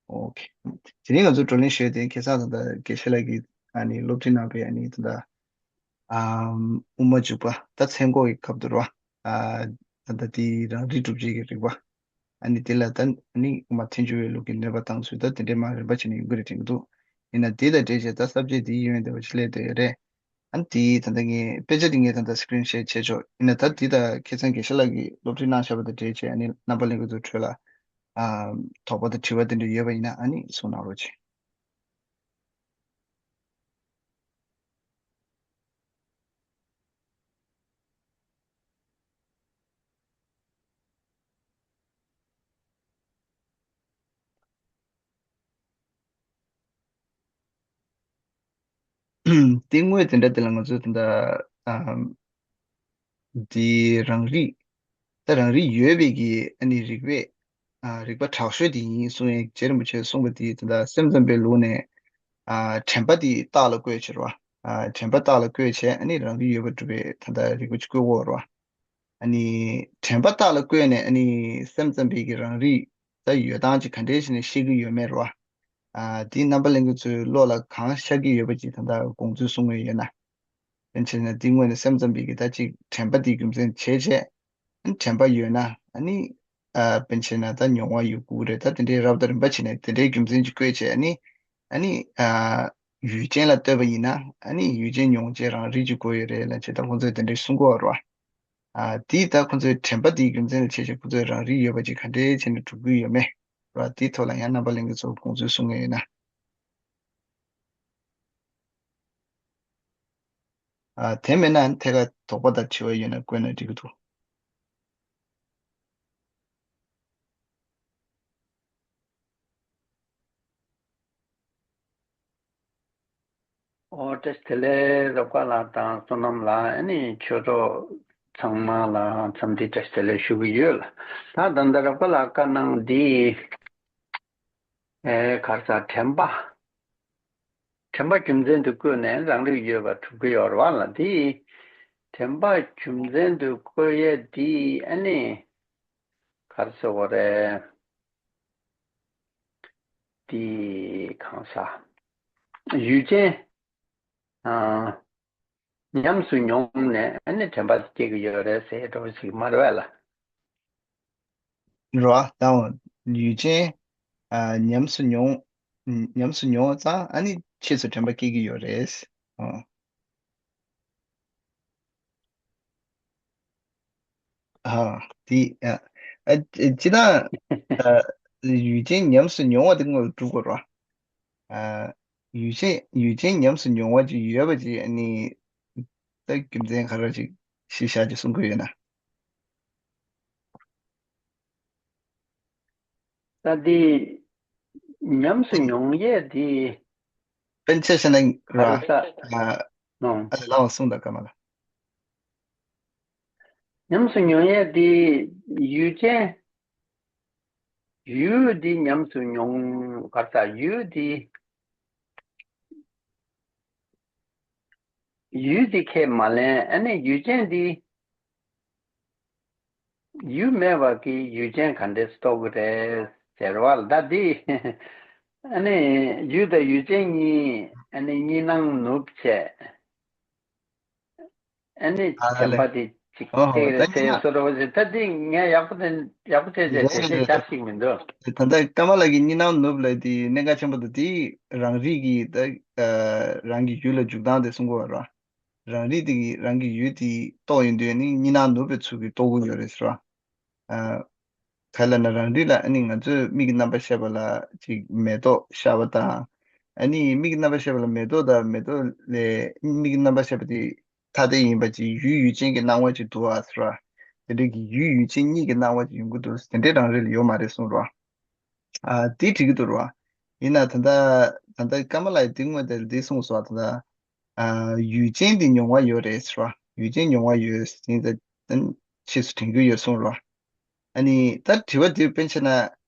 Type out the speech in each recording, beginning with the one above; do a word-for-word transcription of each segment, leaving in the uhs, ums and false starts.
ཨོ་ཁེ། དེ་རིང་ང་ཚོ་བགྲོ་གླེང་ཞུས་དེ་ཁ་སང་ད་ལྟ་དགེ་བཤེས་ལགས་ཀྱིས་ཨ་ནི་སློབ་ཁྲིད་གནང་བའི་ཨ་ནི་ད་ལྟ་ཨམ་དབུ་མ་འཇུག་པ་ད་མཚན་འགོག་གི་སྐབས་དུ་རོ། ཨ་ད་ལྟ་དེ་རང་རིག་སྒྲུབ་བྱེད་ཀྱི་རིག་པ། ཨ་ནི་དེ་ལ་ད་ཨ་ནི་དབུ་མ་ཐལ་འགྱུར་བའི་ལུགས་ཀྱི་གནོད་པ་བཏང་ཚུལ་ད་དེ་འདྲའི་མ་རིམ་པ་བྱས་ནས་ཡོང་གི་རེད་དྲན་གྱི་འདུག་ཡིན་ན་དེ་དང་འབྲེལ་བྱས་ད་ས་བཅད་དེའི་ཡོན་ཏན་བ་ཞིག་སླེབས་བསྡད་ཡོད་རེད། ཨ་ནི་དེའི་ད་ལྟ་ངས་དཔེ་ཆ་དེ་ངས་ད་ལྟ་སི་ཀི་རིན་ཤེར་བྱས་ཆོག་ཡིན་ན་ད་དེ་ད་ཁ་སང་དགེ་བཤེས་ལགས་ཀྱིས་སློབ་ཁྲིད་གནང་བཞག་པ་དང་འབྲེལ་བྱས་ཨ་ནི་རྣམ་པ་ལྷན་རྒྱས་ཚོའི་ཁྲོད་ལ་ཨ་དོགས་པ་དང་དྲི་བ་དེ་འདྲ་ཡོད་པ་ཡིན་ན་ཨ་ནི་གསུང་གནང་རོགས་བྱེད། དེ་དངོས་དེ་འདྲ་དེ་ལ་ང་ཚོས་དེ་འདྲ་ཨ་འདི་རང་རིག་ད་རང་རིག་ཡོད་པའི་གི་ཨ་ནི་རིག་པས་ཨ་རིག་པ་དྲག་ཤོས་དེ་ཡིན་གསུང་ཡས་རྗེ་རིན་པོ་ཆེས་གསུངས་པ་དེ་ད་ལྟ་སེམས་ཙམ་པའི་ལུགས་ནས་ཨ་དྲན་པ་དེ་རྟགས་ལ་བཀོད་བྱས་རོ། ཨ་དྲན་པ་རྟགས་ལ་བཀོད་བྱས་ཨ་ནི་རང་རིག་ཡོད་པར་གྲུབ་པའི་ད་ལྟ་རིག་པ་ཅིག་བཀོད་ཀྱི་ཡོད་རོ། ཨ་ནི་དྲན་པ་རྟགས་ལ་བཀོད་ནས་ཨ་ནི་སེམས་ཙམ་པའི་གི་རང་རིག་ད་ཡོད་སྟངས་ཅིག་ག་འདྲས་ཞིག་ནས་ཤེས་ཀྱི་ཡོད་མེད་རོ། ཨ་དེ་རྣམ་པ་ལྷན་རྒྱས་ཚོའི་བློ་ལ་གང་ཤར་གྱི་ཡོད་པ་ཅིག་ད་ལྟ་དགོངས་ཚུལ་གསུང་གི་ཡོད་ན། དཔེར་ན་དེ་དངོས་ནས་སེམས་ཙམ་པའི་གི་ད་ཅིག་དྲན་པ་དེ་རྒྱུ་མཚན་བྱས་བྱས། ཨ་ནི་དྲན་པ་ཡོད་ན་ཨ་ནི་ཨ་དཔེར་ན་ད་མྱོང་བ་ཡོད་དགོས་རེད། ད་དེ་འདྲའི་རབ་དང་རིམ་པ་བྱས་ནས་དེ་འདྲའི་རྒྱུ་མཚན་ཅིག་བཀོད་བྱས་ཨ་ནི་ཨ་ནི་ཨ་ཡུལ་ཅན་ལ་ལྟོས་པ་ཡིན་ན་ཨ་ནི་ཡུལ་ཅན་མྱོང་བྱེད་རང་རིག་ཅིག་དགོས་ཡོད་རེད་ལབ་བྱས་ད་ཁོང་ཚོས་དེ་འདྲའི་གསུང་གི་ཡོད་རེད་བ། ཨ་དེས་ད་ཁོང་ཚོའི་དྲན་པ་དེའི་རྒྱུ་མཚན་ལ་བྱས་བྱས་ཁོང་ཚོའི་རང་རིག་ཡོད་པ་ཅིག་ག་འདྲས་བྱས་ནས་གྲུབ་ཀྱི་ཡོད་མེད་ར། དེའི་ཐོག་ལ་ཡང་རྣམ་པ་ལྷན་རྒྱས་ཚོ་དགོངས་ཚུལ་གསུང་མཁན་ཡོད་ན། ཨ་དེ་མེད་ན་ཐད་ཀར་དོགས་པ་དང་དྲི་བ་ཡོད་ན་བཀོད་ན་འགྲིག་གི་འདུག་ཨོ་བཀྲ་ཤིས་བདེ་ལེགས། རབ་དཀར་ལགས་དང་བསོད་ནམས་ལགས། ཨ་ནི་ཆོས་གྲོགས་ཚང་མ་ལ་འཚམས་འདྲི་བཀྲ་ཤིས་བདེ་ལེགས་ཞུ་གི་ཡོད་ལ། ད་ད་ལྟ་རབ་དཀར་ལགས་བཀའ་གནང་འདི་ཨེ་ག་རེ་ཟ། དྲན་པ་དྲན་པ་རྒྱུ་མཚན་དུ་བཀོད་ནས་རང་རིག་ཡོད་པ་གྲུབ་ཀྱི་ཡོད་རེད་བ་ལ། འདི་དྲན་པ་རྒྱུ་མཚན་དུ་བཀོད་ཡས་འདི་ཨ་ནི་ག་རེ་ཟེར་དགོས་རེད། དེ་གང་ཟག་ཡུལ་ཅན་ཨ་ཉམས་སུ་མྱོང་ནས་ཨ་ནི་དྲན་པ་སྐྱེ་གི་ཡོད་རེད་ཟེར་འགྲོ་ཞིག་མ་རེད་བ་ལ། རོ། དང་ཡུལ་ཅན་ཨ་ཉམས་སུ་མྱོང་ཉམས་སུ་མྱོང་བ་ཙང་ཨ་ནི་ཕྱིས་སུ་དྲན་པ་སྐྱེ་གི་ཡོད་རེད། ཨ། ཨ། དེ་ཨ་ཨ་སྤྱིར་བཏང་ཨ་ཡུལ་ཅན་ཉམས་སུ་མྱོང་བ་དེ་དངོས་སུ་གྲུབ་དགོས་རོ། ཨ་ཡུལ་ཅན་ཡུལ་ཅན་ཉམས་སུ་མྱོང་བ་ཅིག་ཡོད་པ་ཅིག་ཨ་ནི་ད་རྒྱུ་མཚན་ག་རེ་ཅིག་གཞི་བཞག་ཅིག་གསུང་གི་ཡོད་ན། ད་འདི་ཉམས་སུ་མྱོང་ཡས་འདི་དཔེར་ན་ཆ་བཞག་ན་ར། ག་རེ་ཟ། ཨ་ཨོ། ཨ་ལས་ལགས་གསུངས་དང་སྐར་མ་ལགས། ཉམས་སུ་མྱོང་ཡས་འདི་ཡུལ་ཅན། ཡུལ་འདི་ཉམས་སུ་མྱོང་ག་རེ་ཟ། ཡུལ་འདི་ཡུལ་འདི་ཁས་མ་ལེན། ཨ་ནི་ཡུལ་ཅན་འདི་ཡུལ་མེད་པ་གི་ཡུལ་ཅན་ག་འདྲས་རྟོགས་ཀྱི་རེད་ཟེར་བ་ལ། ད་འདི་ཨ་ནི་ཡུལ་དང་ཡུལ་ཅན་གཉིས་ཨ་ནི་གཉིས་སྣང་ནུབ་བྱས། ཨ་ནི་ཨ་དྲན་ལེ། པ་དེ་ཅིག་ཨོ་ཧོ། སྐྱེ་ད་རེད་ཟེར་ཡིན་ན་བཟོ་འདྲ་བ་ཞིག་ད་འདི་ངས་ཡག་པོ་དེ་ཡག་པོ་བྱས་བྱས་རེད་དེ་རེད་དེ་རེད། ཆགས་ཤིག་མི་འདུག་ད་ལྟ་ཀརྨ་ལགས་ཀྱིས་གཉིས་སྣང་ནུབ་ལབ་དེ་གནད་འགག་ཆེན་པོ་འདུག་དེ་རང་རིག་གི་ད་ཨ་རང་གི་ཡུལ་ལ་འཇུག་སྟངས་དེ་གསུང་གི་ཡོད་རེད། རང་རིག་དེ་གི་རང་གི་ཡུལ་དེ་རྟོགས་ཡོང་དུས་ནི་གཉིས་སྣང་ནུབ་པའི་ཚུལ་གྱིས་རྟོགས་ཀྱི་ཡོད་རེད་ཟེར་བ། ཨ། ག་ལབ་ན་རང་རིག་ལ་ཨ་ནི་ང་ཚོས་མིག་གི་རྣམ་པར་ཤེས་པ་ལ་ཅིག་མེ་ཏོག་ཤར་བ་དང་། ཨ་ནི་མིག་གི་རྣམ་པར་ཤེས་པ་ལ་མེ་ཏོག་དང་མེ་ཏོག་ལས་མིག་གི་རྣམ་པར་ཤེས་པ་དེ་ཐ་དད་ཡིན་པ་ཅིག་ཡུལ་ཡུལ་ཅན་གྱི་སྣང་བ་ཅིག་འདུག་ཨ་ཟེར་བ། དེ་འདྲ་གི་ཡུལ་ཡུལ་ཅན་གཉིས་ཀྱི་སྣང་བ་ཅིག་ཡོང་གི་འདུག་དེ་འདྲའི་རང་རིག་ལ་ཡོད་མ་རེད་གསུངས་རོ། ཨ་དེ་འགྲིག་གི་འདུག་རོ། ཡིན་ན་ད་ལྟ་ད་ལྟ་ཀརྨ་ལགས་འདི་དངོས་དེ་འདི་གསུངས་སོ། ད་ལྟ་ཨ་ཡུལ་ཅན་འདི་མྱོང་བ་ཡོད་རེད་ཟེར་བ། ཡུལ་ཅན་མྱོང་བ་ཡོད་ཟེར་ད་ཕྱིས་སུ་དྲན་རྒྱུ་ཡོད་གསུངས་རོ། ཨ་ནི་ད་དྲི་བ་འདི་དཔེར་ན་ཆ་བཞག་ན་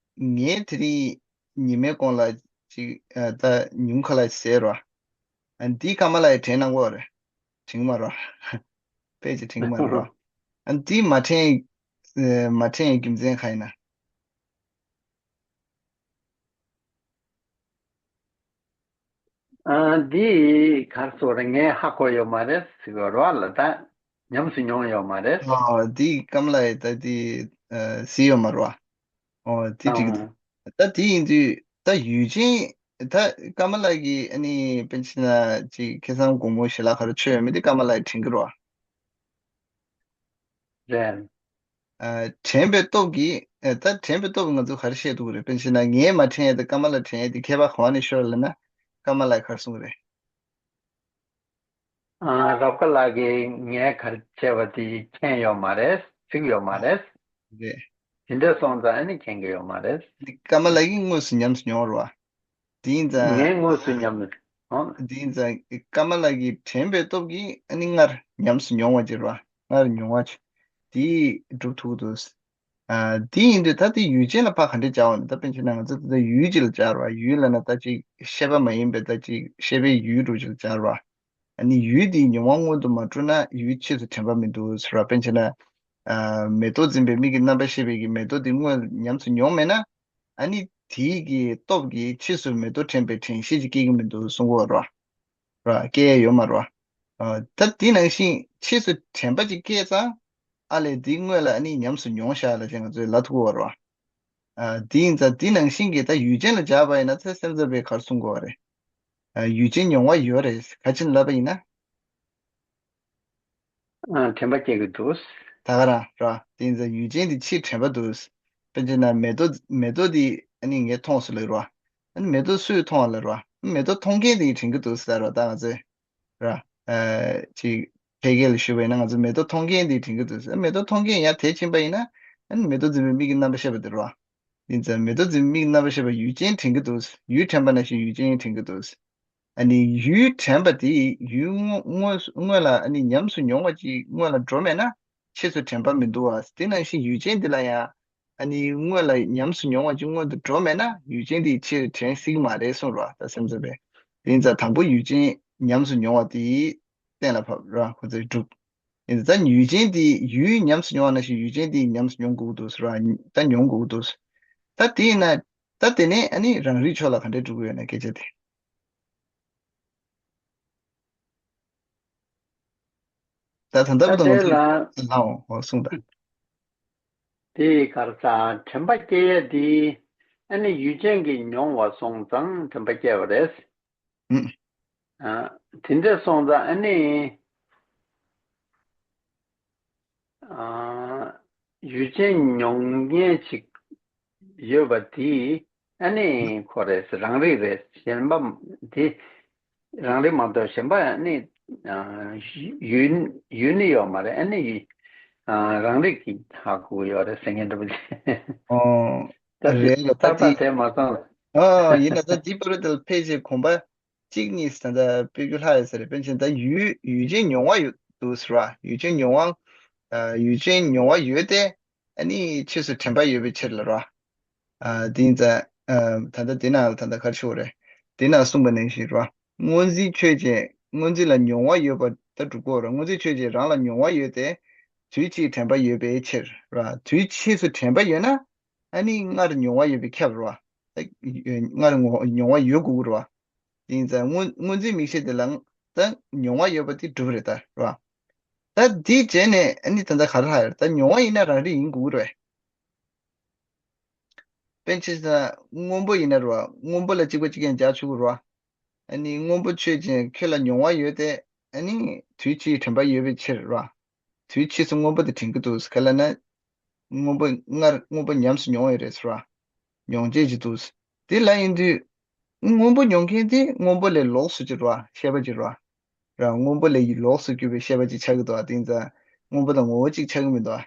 ངས་དེ་རིང་ཉི་མའི་གོང་ལ་ཅིག་ཨ་ད་ཉུང་ཁ་ལ་ཟེར་རོ། ཨ་འདི་ཀརྨ་ལགས་ཡིས་དྲན་གནང་གི་ཡོད་རེད། དྲན་གྱི་མ་རེད། དཔེ་ཅིག་དྲན་གྱི་མ་རེད། ཨ་འདི་མ་དྲན་ཨ་མ་དྲན་རྒྱུ་མཚན་གང་ཡིན་ན། ཨ་འདི་གར་སོ་རེ་ངས་ཧ་གོ་ཡོད་མ་རེད་ཟེར་བ་རོ་ལ་ད་ཉམས་སུ་མྱོང་ཡོད་མ་རེད། ཨ་འདི་ཀམ་ལ་ཡི་ད་འདི་ཨ་ཟི་ཡོད་མ་རོ། ཨོ་འདི་འགྲིག་གི་འདུག་ད་འདི་ཡིན་དུས་ད་ཡུལ་ཅན་ད་ཀམ་ལ་གི་ཨ་ནི་པཎ་ཆེན་ཅིག་ཁ་སང་དགོང་མོ་ཞལ་ལག་ག་རེ་མཆོད་ཡོད་མེད་འདི་ཀམ་ལ་ཡི་དྲན་གི་རོ། རེད། ཨ་དྲན་པའི་སྟོབས་ཀྱིས་ཨ་ད་དྲན་པའི་སྟོབས་ཀྱིས་ང་ཚོ་ག་རེ་བཤད་ཐུབ་ཀྱི་རེད། དཔེར་ན་ངས་མ་དྲན་ཡས་དེ་ཀ་མ་ལ་དྲན་ཡས་དེ་ཁྱད་པར་ག་བ་ནས་ཤོར་ལབ་ན་ཀ་མ་ལ་ག་རེ་གསུངས་རེད། ཨ་རབ་དཀར་ལགས་ཀྱིས་ངས་ག་རེ་བྱས་པ་དེ་མཁྱེན་ཡོད་མ་རེད། གཟིགས་ཡོད་མ་རེད། རེད། དེ་འདྲ་སོང་ཙང་ཨ་ནི་མཁྱེན་གྱི་ཡོད་མ་རེད། འདི་ཀ་མ་ལ་གིས་དངོས་སུ་ཉམས་སུ་མྱོང་བ་རེད་བ། དེ་ཡིན་ཙང་། ངས་དངོས་སུ་ཉམས་ནས། ཨོ། དེ་ཡིན་ཙང་ཀ་མ་ལ་གི་དྲན་པའི་སྟོབས་ཀྱིས་ཨ་ནི་སྔར་ཉམས་སུ་མྱོང་བ་ཅིག་རེད་བ། སྔར་མྱོང་བ་ཅིག་དེ་སྒྲུབ་ཐུབ་ཀྱི་འདུག་ཨ་དེ་ཡིན་དུས་ད་དེ་ཡུལ་ཅན་ལ་ཕར་ག་འདྲས་སྦྱར་བ་ནི་ད་དཔེར་བྱས་ན་ང་ཚོ་ད་ལྟ་ཡུལ་ཅིག་ལ་སྦྱར་བ་ཡུལ་ལབ་ན་ད་ཅིག་ཤེས་པ་མ་ཡིན་པའི་ད་ཅིག་ཤེས་པའི་ཡུལ་འདྲ་ཅིག་ལ་སྦྱར་བ། ཨ་ནི་ཡུལ་དེའི་མྱོང་བ་མངོན་དུ་མ་གྲུབ་ན་ཡུལ་ཕྱིས་སུ་དྲན་པ་མི་འདུག་ཟེར་བ་དཔེར་བྱས་ན། ཨ་མེ་ཏོག་འཛིན་པའི་མིག་གི་རྣམ་པར་ཤེས་པའི་གི་མེ་ཏོག་དེ་སྔོན་ཉམས་སུ་མྱོང་མེད་ན། ཨ་ནི་དེའི་གི་སྟོབས་ཀྱིས་ཕྱིས་སུ་མེ་ཏོག་དྲན་པའི་དྲན་ཤེས་ཅིག་སྐྱེ་གི་མི་འདུག་གསུང་གི་ཡོད་རེད་བ། ར་སྐྱེ་ཡས་ཡོད་མ་རེད་བ། ཨ་ད་དེ་ནང་བཞིན་ཕྱིས་སུ་དྲན་པ་ཅིག་སྐྱེས་ཙང་ཨ་ལས་དེ་སྔོན་ལ་ཨ་ནི་ཉམས་སུ་མྱོང་བཞག་ལབ་ཅིག་ང་ཚོས་ལབ་ཐུབ་ཀྱི་ཡོད་རེད་བ། ཨ་དེ་ཡིན་ཙང་དེ་ནང་བཞིན་གྱི་ད་ཡུལ་ཅན་ལ་སྦྱར་བ་ཡིན་ན་ཚེ་སེམས་ཙམ་པས་ག་རེ་གསུང་གི་ཡོད་རེད། ཨ་ཡུལ་ཅན་མྱོང་བ་ཡོད་རེད་ག་ཅི་ལབ་པ་ཡིན་ན། ཨ་དྲན་པ་སྐྱེ་གི་འདུག་ད་ག་རང་ར་དེ་ཡིན་ཙང་ཡུལ་ཅན་དེ་ཕྱིས་དྲན་པ་འདུག་དཔེར་བྱས་ན་མེ་ཏོག་མེ་ཏོག་དེ་ཨ་ནི་ངས་མཐོང་སོང་ལབ་ར། ཨ་ནི་མེ་ཏོག་སུས་མཐོང་བ་ལབ་ར། མེ་ཏོག་མཐོང་མཁན་དེ་དྲན་གི་འདུག་ཟེར་ར་ད་ང་ཚོས་ར། ཨ་ཅིག་ཕལ་སྐད་ལ་ཞུས་པ་ཡིན་ན་ང་ཚོས་མེ་ཏོག་མཐོང་མཁན་དེ་དྲན་གི་འདུག་ཟེར། མེ་ཏོག་མཐོང་མཁན་ཡར་དེད་ཕྱིན་པ་ཡིན་ན་ཨ་ནི་མེ་ཏོག་འཛིན་པའི་མིག་གི་རྣམ་པར་ཤེས་པ་དེ་ར། ཡིན་ཙང་མེ་ཏོག་འཛིན་པའི་མིག་རྣམ་པར་ཤེས་པ་ཡུལ་ཅན་དྲན་གྱི་འདུག་ཡུལ་དྲན་པ་ནང་བཞིན་ཡུལ་ཅན་དྲན་གྱི་འདུག་ཨ་ནི་ཡུལ་དྲན་པ་དེ་ཡུལ་དངོས་དངོས་སུ་སྔོན་ལ་ཨ་ནི་ཉམས་སུ་མྱོང་བ་ཅིག་སྔོན་ལ་འགྲོ་མེད་ན་ཕྱིས་སུ་དྲན་པ་མི་འདུག་བ། དེ་ནང་བཞིན་ཡུལ་ཅན་འདི་ལ་ཡང་ཨ་ནི་སྔོན་ལ་ཉམས་སུ་མྱོང་བ་ཅིག་སྔོན་དུ་འགྲོ་མེད་ན་ཡུལ་ཅན་དེ་ཕྱིར་དྲན་སྲིད་ཀྱི་མ་རེད་གསུངས་རོགས་ད་སེམས་ཙམ་པས། དེ་ཡིན་ཙང་དང་པོ་ཡུལ་ཅན་ཉམས་སུ་མྱོང་བ་དེ་གཏན་ལ་ཕབ་ར་ཁོ་ཚོས་སྒྲུབ། ཡིན་ཙང་ཡུལ་ཅན་དེ་ཡུལ་ཉམས་སུ་མྱོང་བ་ནང་བཞིན་ཡུལ་ཅན་དེ་ཉམས་སུ་མྱོང་དགོས་ཀྱི་འདུག་ཟེར་བ་ད་མྱོང་དགོས་ཀྱི་འདུག་ད་དེ་ཡིན་ན་ད་དེ་ནས་ཨ་ནི་རང་རིག་ཕྱོགས་ལ་ག་འདྲས་འགྲོ་གི་ཡོད་ན་སྐད་ཆ་དེ། ད་ད་ལྟ་བུ་ད་ད་ང་དེ་ཚོ་ལ་ལའོ་ཧོ་གསུངས་ད། དེ་གར་ས་དྲན་པ་སྐྱེ་ཡས་དེ་ཨ་ནི་ཡུལ་ཅན་གྱི་མྱོང་བ་སོང་ཙང་དྲན་པ་སྐྱེ་བ་རེད། ཨ་དེ་འདྲ་སོང་ཙང་ཨ་ནི་ཨ་ཡུལ་ཅན་མྱོང་མཁན་ཅིག་ཡོད་པ་དེ་ཨ་ནི་ཁོ་རེད་རང་རིག་རེད། གཞན་པ་དེ་རང་རིག་མ་གཏོགས་གཞན་པ་ཨ་ནི་ཨ་ཡུལ་ཡུལ་ནི་ཡོད་མ་རེད། ཨ་ནི་ཡུལ་ཨ་རང་རིག་གིས་ཧ་གོ་ཡོད་རེད་ཟེར་མཁན་འདྲ་པོ་ཅིག་ཨོ་ད་དེ་རེད་ལ་ད་ཏག་ཏག་དེ་དེ་མ་སོང་ལ། ཨ་ཡིན་ན་ད་དེ་པར་དེ་ཕལ་ཆེར་གོམ་པ་གཅིག་གཉིས་ད་ལྟ་དཔེ་རྒྱུ་ལྷག་ཡོད་ས་རེད། དཔེར་ན་ད་ཡུལ་ཡུལ་ཅན་མྱོང་བ་ཡོད་འདུག་ཟེར་བ་ཡུལ་ཅན་མྱོང་བ་ཨ་ཡུལ་ཅན་མྱོང་བ་ཡོད་དེ་ཨ་ནི་ཕྱིས་སུ་དྲན་པ་ཡོད་པའི་ཕྱིར་ལ་ར། ཨ་དེ་ཡིན་ཙང་ཨ་ད་ལྟ་དེ་ན་ད་ལྟ་ག་རེ་ཞུ་དགོས་རེད། དེ་ན་གསུངས་པ་ནང་བཞིན་ར་སྔོ་འཛིན་ཆོས་ཅན་སྔོ་འཛིན་ལ་མྱོང་བ་ཡོད་པ་ད་སྒྲུབ་དགོས་ར། སྔོ་འཛིན་ཆོས་ཅན་རང་ལ་མྱོང་བ་ཡོད་དེ་དུས་གཅིག་དྲན་པ་ཡོད་པའི་ཕྱིར་ར། དུས་ཕྱིས་སུ་དྲན་པ་ཡོད་ན་ཨ་ནི་སྔར་མྱོང་བ་ཡོད་པས་ཁྱབ་ར། སྔར་མྱོང་བ་ཡོད་དགོས་ར། དེ་ཡིན་ཙང་སྔོ་སྔོ་འཛིན་མིག་ཤེས་དེ་ལ་ད་མྱོང་བ་ཡོད་པ་དེ་གྲུབ་རེད་ད་ར། ད་དེའི་རྗེས་ནས་ཨ་ནི་ད་ལྟ་ག་རེ་ལྷག་ཡོད་རེད། ད་མྱོང་བ་ཡིན་ན་རང་རིག་ཡིན་དགོས་རེད། དཔེར་ན་ཆ་བཞག་ན་སྔོན་པོ་ཡིན་ན་ར་སྔོན་པོ་ལ་གཅིག་པ་གཅིག་རྐྱང་སྦྱར་ཆོག་གི་ར། ཨ་ནི་སྔོན་པོ་ཆོས་ཅན་ཁྱོད་ལ་མྱོང་བ་ཡོད་དེ་ཨ་ནི་དུས་ཕྱིས་དྲན་པ་ཡོད་པའི་ཕྱིར་ར། དུས་ཕྱིས་སུ་སྔོན་པོ་དེ་དྲན་གྱི་འདུག་ག་ལབ་ན། སྔོན་པོ་སྔར་སྔོན་པོ་ཉམས་སུ་མྱོང་ཡོད་རེད་ཟེར་བ། མྱོང་བྱེད་ཅིག་འདུག་དེ་ལ་ཡིན་དུས། སྔོན་པོ་མྱོང་མཁན་དེ་སྔོན་པོ་ལས་ལོགས་སུ་གྱུར་བ་ཤེས་པ་གྱུར་བ། ར་སྔོན་པོ་ལས་ལོགས་སུ་གྱུར་པའི་ཤེས་པ་ཅིག་ཆགས་ཀྱི་འདུག་བ། དེ་ཡིན་ཙང་སྔོན་པོ་དང་ངོ་བོ་གཅིག་ཆགས་ཀྱི་མི་འདུག་བ།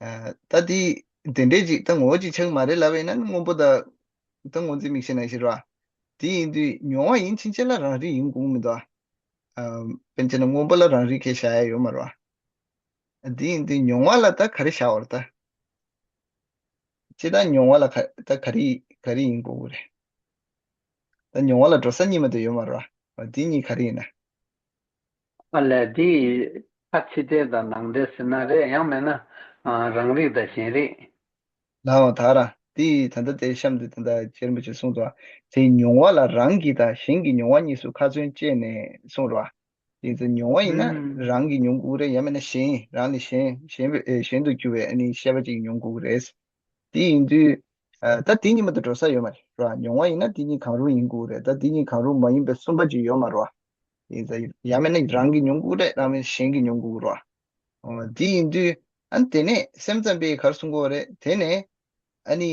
ཨ་ད་དེ་དེ་འདྲས་ཅིག་ད་ངོ་བོ་གཅིག་ཆགས་ཀྱི་མ་རེད་ལབ་པ་ཡིན་ན་སྔོན་པོ་དང་ད་སྔོ་འཛིན་མིག་ཤེས་ནང་བཞིན་ར། དེ་ཡིན་དུས་མྱོང་བ་ཡིན་ཕྱིན་ཆད་ལ་རང་རིག་ཡིན་དགོས་མི་འདུག་བ། ཨ་དཔེར་ན་ཆ་བཞག་ན་སྔོན་པོ་ལ་རང་རིག་ཁས་བཞག་ཡ་ཡོད་མ་རེད་བ། དེ་ཡིན་དུས་མྱོང་བ་ལ་ད་ག་རེ་བཞག་པ་རེད་ད། སྤྱིར་བཏང་མྱོང་བ་ལ་ག་ད་ག་རེ་ག་རེ་ཡིན་དགོས་ཀྱི་རེད། ད་མྱོང་བ་ལ་འགྲོ་ས་གཉིས་མ་གཏོགས་ཡོད་མ་རེད་བ། འདི་གཉིས་ག་རེ་ཡིན་ན། ཨ་ལས་འདི་ཁ་ཕྱི་འབྲེལ་དང་ནང་འབྲེལ་ཟེར་ན་རེད། ཡང་མིན་ན་ཨ་རང་རིག་དང་གཞན་རིག་ལའོ་ད་ར། དེ་ད་ལྟ་དེ་གཤམ་དུ་ད་ལྟ་རྗེ་རིན་པོ་ཆེས་གསུངས་འདུག་དེ་མྱོང་བ་ལ་རང་གི་དང་གཞན་གྱི་མྱོང་བ་གཉིས་སུ་ཁ་ཚོན་བཅད་ནས་གསུངས་རོ། དེ་ཚོ་མྱོང་བ་ཡིན་ན་ཨུམ། རང་གིས་མྱོང་དགོས་རེད། ཡང་མིན་ན་གཞན་རང་ལས་གཞན་གཞན་པའི་ཨེ་གཞན་དུ་གྱུར་བའི་ཨ་ནི་ཤེས་པ་ཅིག་མྱོང་དགོས་རེད། དེ་ཡིན་དུས་ཨ་ད་དེ་གཉིས་མ་གཏོགས་འགྲོ་ས་ཡོད་མ་རེད་ར། མྱོང་བ་ཡིན་ན་དེ་གཉིས་གང་རུང་ཡིན་དགོས་རེད། ད་དེ་གཉིས་གང་རུང་མ་ཡིན་པའི་གསུམ་པ་ཅིག་ཡོད་མ་རེད་བ། ཡིན་ཙང་ཡང་མིན་ན་རང་གིས་མྱོང་དགོས་རེད། ཡང་མིན་ན་གཞན་གྱིས་མྱོང་དགོས་རེད་བ། ཨོ་དེ་ཡིན་དུས་ཨ་ནི་དེ་ནས་སེམས་ཙམ་པས་ག་རེ་གསུང་གི་ཡོད་རེད། དེ་ནས་ཨ་ནི་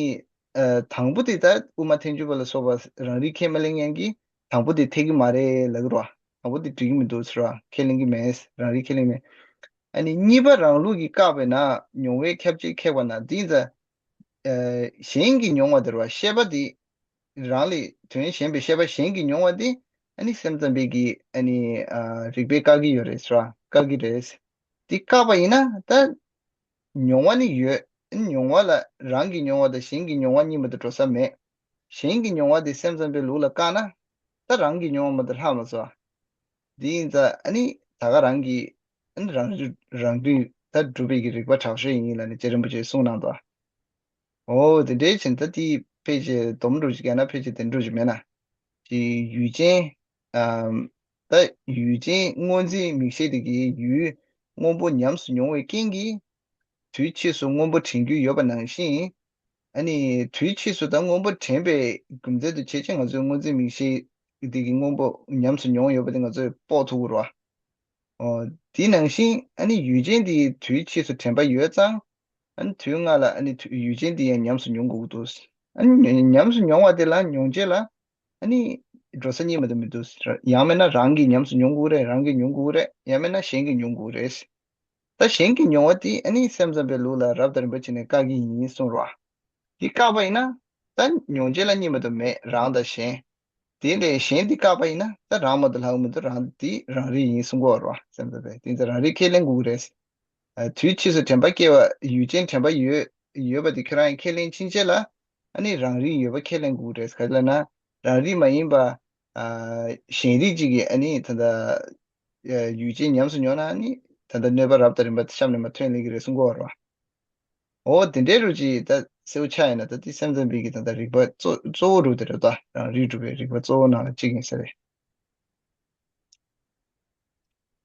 ཨ་དང་པོ་དེ་ད་དབུ་མ་ཐལ་འགྱུར་བ་ལ་སོགས་པ་རང་རིག་ཁས་མ་ལེན་མཁན་གྱིས་དང་པོ་དེ་འཐད་ཀྱི་མ་རེད་ལབ་ཀྱི་རེད་བ། དང་པོ་དེ་འགྲིག་གི་མི་འདུག་ཟེར་བ། ཁས་ལེན་གྱི་མེད། རང་རིག་ཁས་ལེན་མེད། ཨ་ནི་གཉིས་པ་རང་ལུགས་ཀྱིས་བཀག་པས་ན་མྱོང་བས་ཁྱབ་བྱེད་ཁེགས་པ་ན་དེ་ཡིན་ཙང་། ཨ་གཞན་གྱིས་མྱོང་བ་དེ་རེད་བ། ཤེས་པ་དེ་རང་ལས་དོན་གཞན་པའི་ཤེས་པ་གཞན་གྱིས་མྱོང་བ་དེ་ཨ་ནི་སེམས་ཙམ་པས་ཀྱིས་ཨ་ནི་ཨ་རིགས་པས་བཀག་གི་ཡོད་རེད་ཟེར་བ། བཀག་གི་རེད། དེ་བཀག་པ་ཡིན་ན་ད་མྱོང་བ་ནི་ཡོད། ཨ་ནི་མྱོང་བ་ལ་རང་གིས་མྱོང་བ་དང་གཞན་གྱིས་མྱོང་བ་གཉིས་མ་གཏོགས་འགྲོ་ས་མེད། གཞན་གྱིས་མྱོང་བ་དེ་སེམས་ཙམ་པའི་ལུགས་ལ་བཀག་ན་ད་རང་གིས་མྱོང་བ་མ་གཏོགས་ལྷག་མ་སོང་། དེ་ཡིན་ཙང་ཨ་ནི་ད་ག་རང་གིས་ཨ་ནི་རང་རིག་རང་རིག་ད་གྲུབ་པའི་གི་རིགས་པ་དྲག་ཤོས་ཡིན་ལབ་ནས་རྗེ་རིན་པོ་ཆེས་གསུངས་གནང་འདུག་ཨོ་དེ་འདྲའི་ཕྱིན་ད་དེའི་ཕལ་ཆེར་སྡོམ་འགྲོ་ཅིག་ཡང་ན་ཕལ་ཆེར་དེ་འགྲོ་ཅིག་མེད་ན། ཅིག་ཡུལ་ཅན། ཨམ། ད་ཡུལ་ཅན་སྔོ་འཛིན་མིག་ཤེས་དེ་གིས་ཡུལ་སྔོན་པོ་ཉམས་སུ་མྱོང་བའི་རྐྱེན་གྱིས། དུས་ཕྱིས་སུ་སྔོན་པོ་དྲན་རྒྱུ་ཡོད་པ་ནང་བཞིན། ཨ་ནི་དུས་ཕྱིས་སུ་ད་སྔོན་པོ་དྲན་པའི་རྒྱུ་མཚན་དུ་བྱས་ཙང་ང་ཚོའི་སྔོ་འཛིན་མིག་ཤེས་དེ་གིས་སྔོན་པོ་ཉམས་སུ་མྱོང་ཡོད་པ་དེ་ང་ཚོས་དཔོག་ཐུབ་ཀྱི་རེད་བ། ཨོ། དེ་ནང་བཞིན་ཨ་ནི་ཡུལ་ཅན་དེ་དུས་ཕྱིས་སུ་དྲན་པ་ཡོད་ཙང་། ཨ་ནི་དུས་སྔ་ལ་ཨ་ནི་དུ་ཡུལ་ཅན་དེ་ཡང་ཉམས་སུ་མྱོང་དགོས་ཀྱི་འདུག་ཨ་ནི་ཉམས་སུ་མྱོང་བ་དེ་ལ་མྱོང་བྱེད་ལ་ཨ་ནི་འགྲོ་ས་གཉིས་མ་གཏོགས་མི་འདུག་ཡང་མིན་ན་རང་གིས་ཉམས་སུ་མྱོང་དགོས་རེད། རང་གིས་མྱོང་དགོས་རེད། ཡང་མིན་ན་གཞན་གྱིས་མྱོང་དགོས་རེད། ད་གཞན་གྱིས་མྱོང་བ་དེ་ཨ་ནི་སེམས་ཙམ་པའི་ལུགས་ལ་རབ་དང་རིམ་པ་བྱས་ནས་བཀག་གི་ཡིན་གསུངས་རོ། དེ་བཀག་པ་ཡིན་ན་ད་མྱོང་བྱེད་ལ་གཉིས་མ་གཏོགས་མེད། རང་དང་གཞན། དེ་ལས་གཞན་དེ་བཀག་པ་ཡིན་ན་ད་རང་མ་གཏོགས་ལྷག་མི་འདུག་རང་དེ་རང་རིག་ཡིན་གསུང་གི་ཡོད་རེད་བ། སེམས་ཙམ་པས་དེ་ཚོ་རང་རིག་ཁས་ལེན་དགོས་ཀྱི་རེད། ཨ་དུས་ཕྱིས་སུ་དྲན་པ་སྐྱེ་བ་ཡུལ་ཅན་དྲན་པ་ཡོད་ཡོད་པ་དེ་ཁྱོད་རང་ཡང་ཁས་ལེན་ཕྱིན་ཆད་ལ་ཨ་ནི་རང་རིག་ཡོད་པ་ཁས་ལེན་དགོས་ཀྱི་རེད། ག་རེ་ལབ་ན་རང་རིག་མ་ཡིན་པ་ཨ་གཞན་རིག་ཅིག་གིས་ཨ་ནི་ད་ལྟ་ཡུལ་ཅན་ཉམས་སུ་མྱོང་ན་ཨ་ནི་ད་ལྟ་གནོད་པ་རབ་དང་རིམ་པ་གཤམ་ནས་མར་ཐོན་སླེབས་ཀྱི་རེད་གསུང་གི་ཡོད་རེད་བ། འོ་དེ་འདྲའི་རུ་ཅིག་ད་གསལ་པོ་ཆགས་ཡོད་ན་ད་དེ་སེམས་ཙམ་པའི་གི་ད་ལྟ་རིགས་པ་གཙོ་གཙོ་བོ་རུ་དེ་རེད་ད། རང་རིག་གྲུབ་པའི་རིགས་པ་གཙོ་བོ་ནང་ལ་གཅིག་ཡིན་ས་རེད།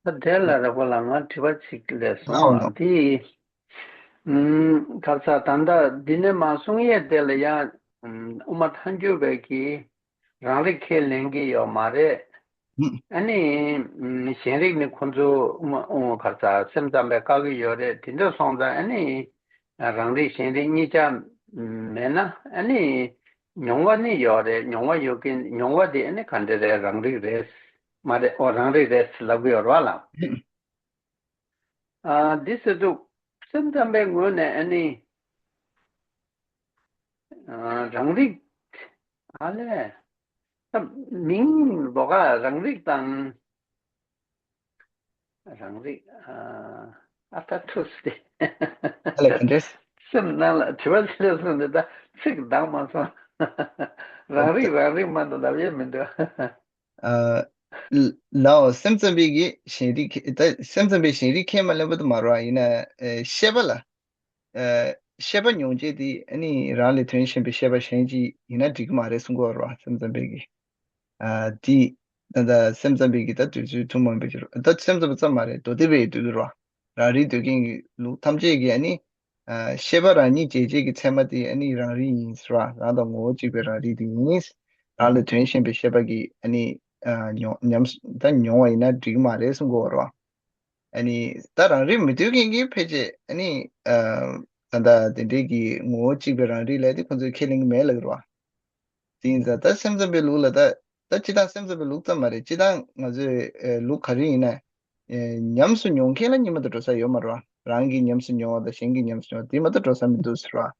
ད་དེ་ལ་རག་པ་ལ་ང་དྲི་བ་གཅིག་སླེབས་སོང་། ཨང་དེ་ཨུམ་ཁ་ས་ད་ལྟ་འདི་ནས་མ་གསུང་ཡས་དེ་ལ་ཡང་ཨུམ་དབུ་མ་ཐལ་འགྱུར་བས་ཀྱི་རང་རིག་ཁས་ལེན་གྱི་ཡོད་མ་རེད། ཨ་ནི་གཞན་རིག་ནི་ཁོ་ཚོ་ཨོ་ག་རེ་ཟ་སེམས་ཙམ་པས་བཀག་གི་ཡོད་རེད། དེ་འདྲ་སོང་ཙང་ཨ་ནི་རང་རིག་གཞན་རིག་གཉིས་ཆ་མེད་ན་ཨ་ནི་མྱོང་བ་ནི་ཡོད་རེད། མྱོང་བ་ཡོད་ཀྱི་མྱོང་བ་དེ་ཨ་ནི་ག་འདྲ་རེད། རང་རིག་རེད་མ་རེད། ཨོ་རང་རིག་རེད་ལབ་གི་ཡོད་རེད་བ་ལ། ཨ་འདི་ཟེར་དུས་སེམས་ཙམ་པའི་ངོས་ནས་ཨ་ནི་ཨ་རང་རིག་ཨ་ལས་ད་མིང་ལོགས་ཀ་རང་རིག་དང་རང་རིག་ཨ་ཨ་ད་ཐུགས་ཏེ་ཨ་ལས་ག་འདྲས། སེམས་ནང་ལ་དྲི་བ་སླེབས་སོང་ནས་ད་ཚིག་འདང་མ་སོང་། རང་རིག་རང་རིག་མ་གཏོགས་ལབ་ཡས་མི་འདུག་ཨ། ལའོ་སེམས་ཙམ་པའི་གི་གཞན་རིག་ཁས་ད་སེམས་ཙམ་པའི་གཞན་རིག་ཁས་མ་ལེན་པ་དུ་མ་རོ་ཡིན་ན་ཨེ་ཤེས་པ་ལ། ཨེ་ཤེས་པ་མྱོང་བྱེད་དེ་ཨ་ནི་རང་ལས་དོན་གཞན་པའི་ཤེས་པ་གཞན་ཅིག་ཡིན་ན་འགྲིག་གི་མ་རེད་གསུང་གི་ཡོད་རེད་བ། སེམས་ཙམ་པའི་གི་ཨ་དེ་ད་ད་སེམས་ཙམ་པའི་གི་ད་དུས་ཚོད་ཐུན་མོང་པའི་ཕྱིར་ད་སེམས་ཙམ་པ་ཙམ་མ་རེད། མདོ་སྡེ་པའི་དུས་ཚོད་རེད་བ། རང་རིག་འདོད་མཁན་གྱི་ལུགས་ཐམས་ཅད་ཀྱིས་ཨ་ནི། ཨ་ཤེས་པ་རང་ཉིད་འཇལ་བྱེད་ཀྱི་ཚད་མ་དེ་ཨ་ནི་རང་རིག་ཡིན་ཟེར་བ། རང་དང་ངོ་བོ་གཅིག་པའི་རང་རིག་དེ་ཡིན། རང་ལ་དོན་གཞན་པའི་ཤེས་པ་གིས་ཨ་ནི་ཨ་མྱོང་ཉམས་ད་མྱོང་བ་ཡིན་ན་འགྲིག་གི་མ་རེད་གསུང་གི་ཡོད་རེད་བ། ཨ་ནི་ད་རང་རིག་མི་འདོད་མཁན་གྱིས་ཕལ་ཆེར་ཨ་ནི་ཨ་ད་ལྟ་དེ་འདྲའི་གི་ངོ་བོ་གཅིག་པའི་རང་རིག་ལབ་དེ་ཁོང་ཚོས་ཁས་ལེན་གྱི་མེད་ལབ་ཀྱི་རེད་བ། དེ་ཡིན་ཙང་ད་སེམས་ཙམ་པའི་ལུགས་ལ་ད་ད་སྤྱིར་བཏང་སེམས་ཙམ་པའི་ལུགས་ཙམ་མ་རེད། སྤྱིར་བཏང་ང་ཚོའི་ཨེ་ལུགས་ག་རེ་ཡིན་ན། ཨེ་ཉམས་སུ་མྱོང་མཁན་ལ་གཉིས་མ་གཏོགས་འགྲོ་ས་ཡོད་མ་རེད་བ། རང་གིས་ཉམས་སུ་མྱོང་བ་དང་གཞན་གྱིས་ཉམས་སུ་མྱོང་བ་དེ་མ་གཏོགས་འགྲོ་ས་མི་འདུག་ཟེར་བ།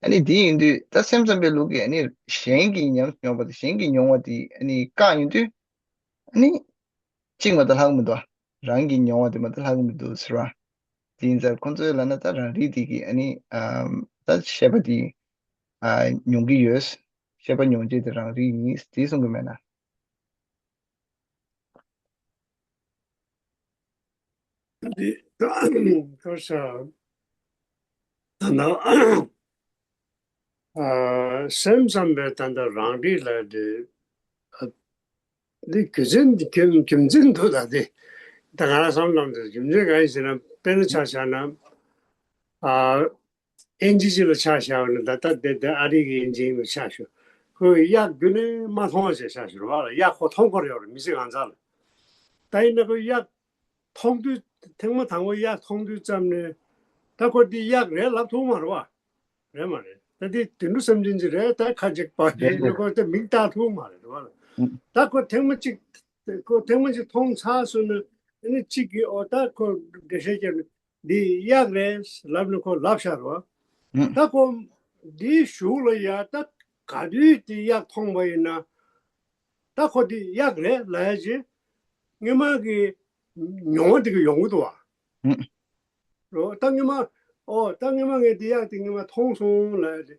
ཨ་ནི་དེ་ཡིན་དུས་ད་སེམས་ཙམ་པའི་ལུགས་ཀྱིས་ཨ་ནི་གཞན་གྱིས་ཉམས་སུ་མྱོང་བ་དང་གཞན་གྱིས་མྱོང་བ་དེ་ཨ་ནི་བཀག་ཡིན་དུས། ཨ་ནི་གཅིག་མ་གཏོགས་ལྷག་གི་མི་འདུག་བ། རང་གིས་མྱོང་བ་དེ་མ་གཏོགས་ལྷག་གི་མི་འདུག་ཟེར་བ། དེ་ཡིན་ཙང་ཁོང་ཚོས་ལབ་ན་ད་རང་རིག་དེ་གིས་ཨ་ནི་ཨ་ད་ཤེས་པ་དེ་ཨ་མྱོང་གི་ཡོད། ཤེས་པ་མྱོང་བྱེད་དེ་རང་རིག་ཡིན་དེ་གསུང་གི་མེད་ན། འདི་བཀའ་ཤག་ད་ནང་། ཨ། སེམས་ཙམ་པའི་ད་ལྟ་རང་རིག་ལ་དེ། ཨ། འདི་རྒྱུ་མཚན་རྒྱུ་རྒྱུ་མཚན་འདུག་ད་དེ། ད་ང་རང་བསམ་བློ་འདི་རྒྱུ་མཚན་གང་ཡིན་ཟེར་ན། དཔེར་ན་ཆ་བཞག་ན། ཨ། ཨིན་ཇི་ཅིག་ལ་ཆ་བཞག་པ་ན། ད་ལྟ་དེ་དེ་ཨ་རི་གི་ཨིན་ཇི་ལ་ཆ་བཞག་ཁོས་གཡག་རྒྱུན་ནས་མ་མཐོང་བ་ཞིག་ཆ་བཞག་རེད་བ་ལ། གཡག་ཁོ་མཐོང་གི་ཡོད་རེད། མི་ཚེ་གང་ཚང་ལ། ད་ཡིན་ན་ཁོས་གཡག་མཐོང་དུས། ཐེངས་མ་དང་པོ་གཡག་མཐོང་དུས་ཙམ་ནས། ད་ཁོ་འདི་གཡག་རེད་ལབ་ཐུབ་མ་རེད་བ། རེད་མ་རེད། ད་འདི་དུད་འགྲོ་སེམས་ཅན་ཅིག་རེད། ད་ཁ་ཅིག་པ་རེད། རེད་རེད། ཁོ་ད་མིང་བཏགས་ཐུབ་མ་རེད་བ། ཨུ། ད་ཁོ་ཐེངས་མ་གཅིག་ཁོ་ཐེངས་མ་གཅིག་མཐོང་ཚར་སོང་ན། ཨ་ནི་གཅིག་གིས་ཨོ་ད་ཁོ་འགྲེལ་བཤད་བརྒྱབ་ནས། འདི་གཡག་རེད་ལབ་ནས་ཁོ་ལབ་བཞག་རེད་བ། ཨུ། ད་ཁོ་འདིའི་གཞུག་ལ་ཡ་ད་ག་དུས་དེ་གཡག་མཐོང་བ་ཡིན་ན། ད་ཁོ་འདི་གཡག་རེད་ལབ་ཡ་ཅིག་སྔོན་མ་གི་མྱོང་བ་དེ་གི་ཡོང་གི་འདུག་བ། ཨུ། རོ། ད་སྔོན་མ། ཨོ་ད་སྔོན་མ་ངས་འདི་གཡག་དེ་སྔོན་མ་མཐོང་སོང་ལབ་ཡ་དེ།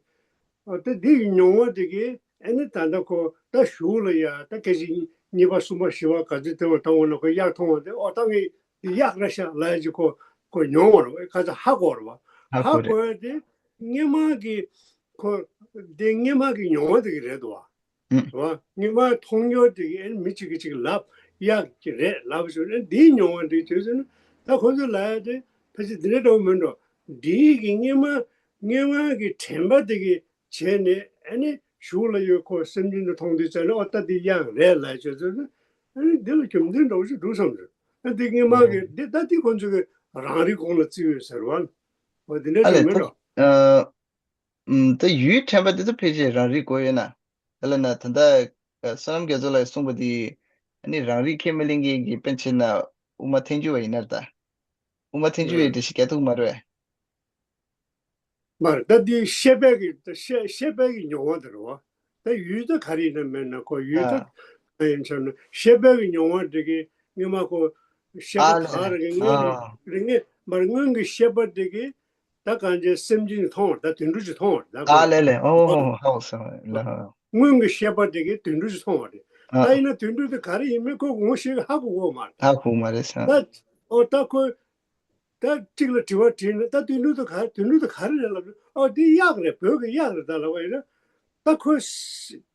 ཨོ་ད་འདི་གི་མྱོང་བ་དེ་གི་ཨ་ནི་ད་ལྟ་ཁོ་ད་གཞུག་ལ་ཡ་ད་སྐད་ཅིག་གཉིས་པ་གསུམ་པ་བཞི་པ་ག་ཚོད་དེ་བ་ད་འོ་ན་ཁོ་གཡག་མཐོང་བ་དེ། ཨོ་ད་ངས་འདི་གཡག་རེད་ཤག་ལབ་ཡ་ཅིག་ཁོ་ཁོ་མྱོང་བ་རེད་བ། ཁ་ཚ་ཧ་གོ་རེད་བ། ཧ་ཧ་གོ་རེད། གོ་ཡ་དེ་སྔོན་མ་གི་ཁོ་དེ་སྔོན་མ་གི་མྱོང་བ་དེ་གི་རེད་འདུག་བ། ཨུ། རེད་བ། སྔོན་མ་མཐོང་ཡོད་དེ་གི་ཨ་ནི་མི་གཅིག་གིས་གཅིག་ལབ། གཡག་གི་རེད་ལབ་བྱུང་ན། འདིའི་མྱོང་བ་འདི་དུས་ཚོད་ནི་ད་ཁོ་ཚོས་ལབ་ཡ་དེ་ཕལ་ཆེར་འདི་འདྲ་འདྲ་བོ་མིན་འགྲོ། འདིའི་གི་སྔོན་མ་སྔོན་མ་གི་དྲན་པ་དེ་གི་བྱས་ནས། ཨ་ནི་གཞུག་ལ་ཡོད་ཁོ་སེམས་ཅན་དེ་མཐོང་དུས་ཙམ་ནས་ཨོ་ད་འདི་གཡག་རེད་ལབ་བྱུང་ཚོད་ནི། ཨ་ནི་འདི་ལ་རྒྱུ་མཚན་འདྲ་བོ་ཞིག་འདུག་བསམ་འགྲོ། ཨ་འདི་སྔོན་མ་གི་འདི་ད་འདི་ཁོ་ཚོ་གི་རང་རིག་གོང་ལ་བརྩི་ཡོད་ཟེར་བ། ཨོ་འདི་འདྲ་ཨ་ཞིག་ལས་མིན་ད་འགྲོ། ཨ། ཨུམ། ད་ཡུལ་དྲན་པ་དེ་ཚོ་ཕལ་ཆེར་རང་རིག་དགོས་ཡོད་ན། དེ་ལ་ན་ད་ལྟ་བསོད་ནམས་རྒྱ་མཚོ་ལགས་གསུངས་པ་དེ། ཨ་ནི་རང་རིག་ཁས་མི་ལེན་མཁན་གྱི་དཔེར་བྱས་ན་དབུ་མ་ཐལ་འགྱུར་བ་ཡིན་ན་རེད་ད། དབུ་མ་ཐལ་འགྱུར་བའི་འགྲེལ་བཤད་རྒྱག་ཐུབ་མ་རེད་པས། མ་རེད། ད་འདི་ཤེས་པའི་གི་ད་ཤེས་ཤེས་པའི་གི་མྱོང་བ་དེ་རེད་བ། ད་ཡུལ་ད་ག་རེ་ཡིན་ན་མེད་ན་ཁོ་ཡུལ་ད་ཨ། ག་ཡིན་ཆ་ན་ཤེས་པའི་གི་མྱོང་བ་དེ་གི་སྔོན་མ་ཁོ་ཤེས་པ་ཨ་ད་ལས་རིག་གནས་ཨ། རིག་གནས་མ་རེད། སྔོན་གི་ཤེས་པ་དེ་གི་ད་གང་ཅི་སེམས་ཅན་མཐོང་བ་རེད། ད་དུད་འགྲོ་ཅིག་མཐོང་བ་རེད། ད་ཨ་ཁོ་ལས་ལས་ཨོ་ཧོ་ཧོ་ཧོ་ཧོ་ལ་ཧོ། སྔོན་གི་ཤེས་པ་དེ་གི་དུད་འགྲོ་ཅིག་མཐོང་བ་རེད། ཨ་ད་ཡིན་ན་དུད་འགྲོ་དེ་ག་རེ་ཡིན་མིན་ཁོ་ངོ་ཤེས་ཧ་གོ་གོ་མ་རེད། ཧ་གོ་མ་རེད་ས། ད་ཨོ་ད་ཁོ་ད་གཅིག་ལ་དྲི་བ་དྲིས་ན། ད་དུད་འགྲོ་དེ་ག་དུད་འགྲོ་དེ་ག་རེ་རེད་ལབ་ན། ཨོ་དེ་གཡག་རེད། བོད་ཀྱི་གཡག་རེད་ད་ལབ་པ་ཡིན་ན། ད་ཁོ་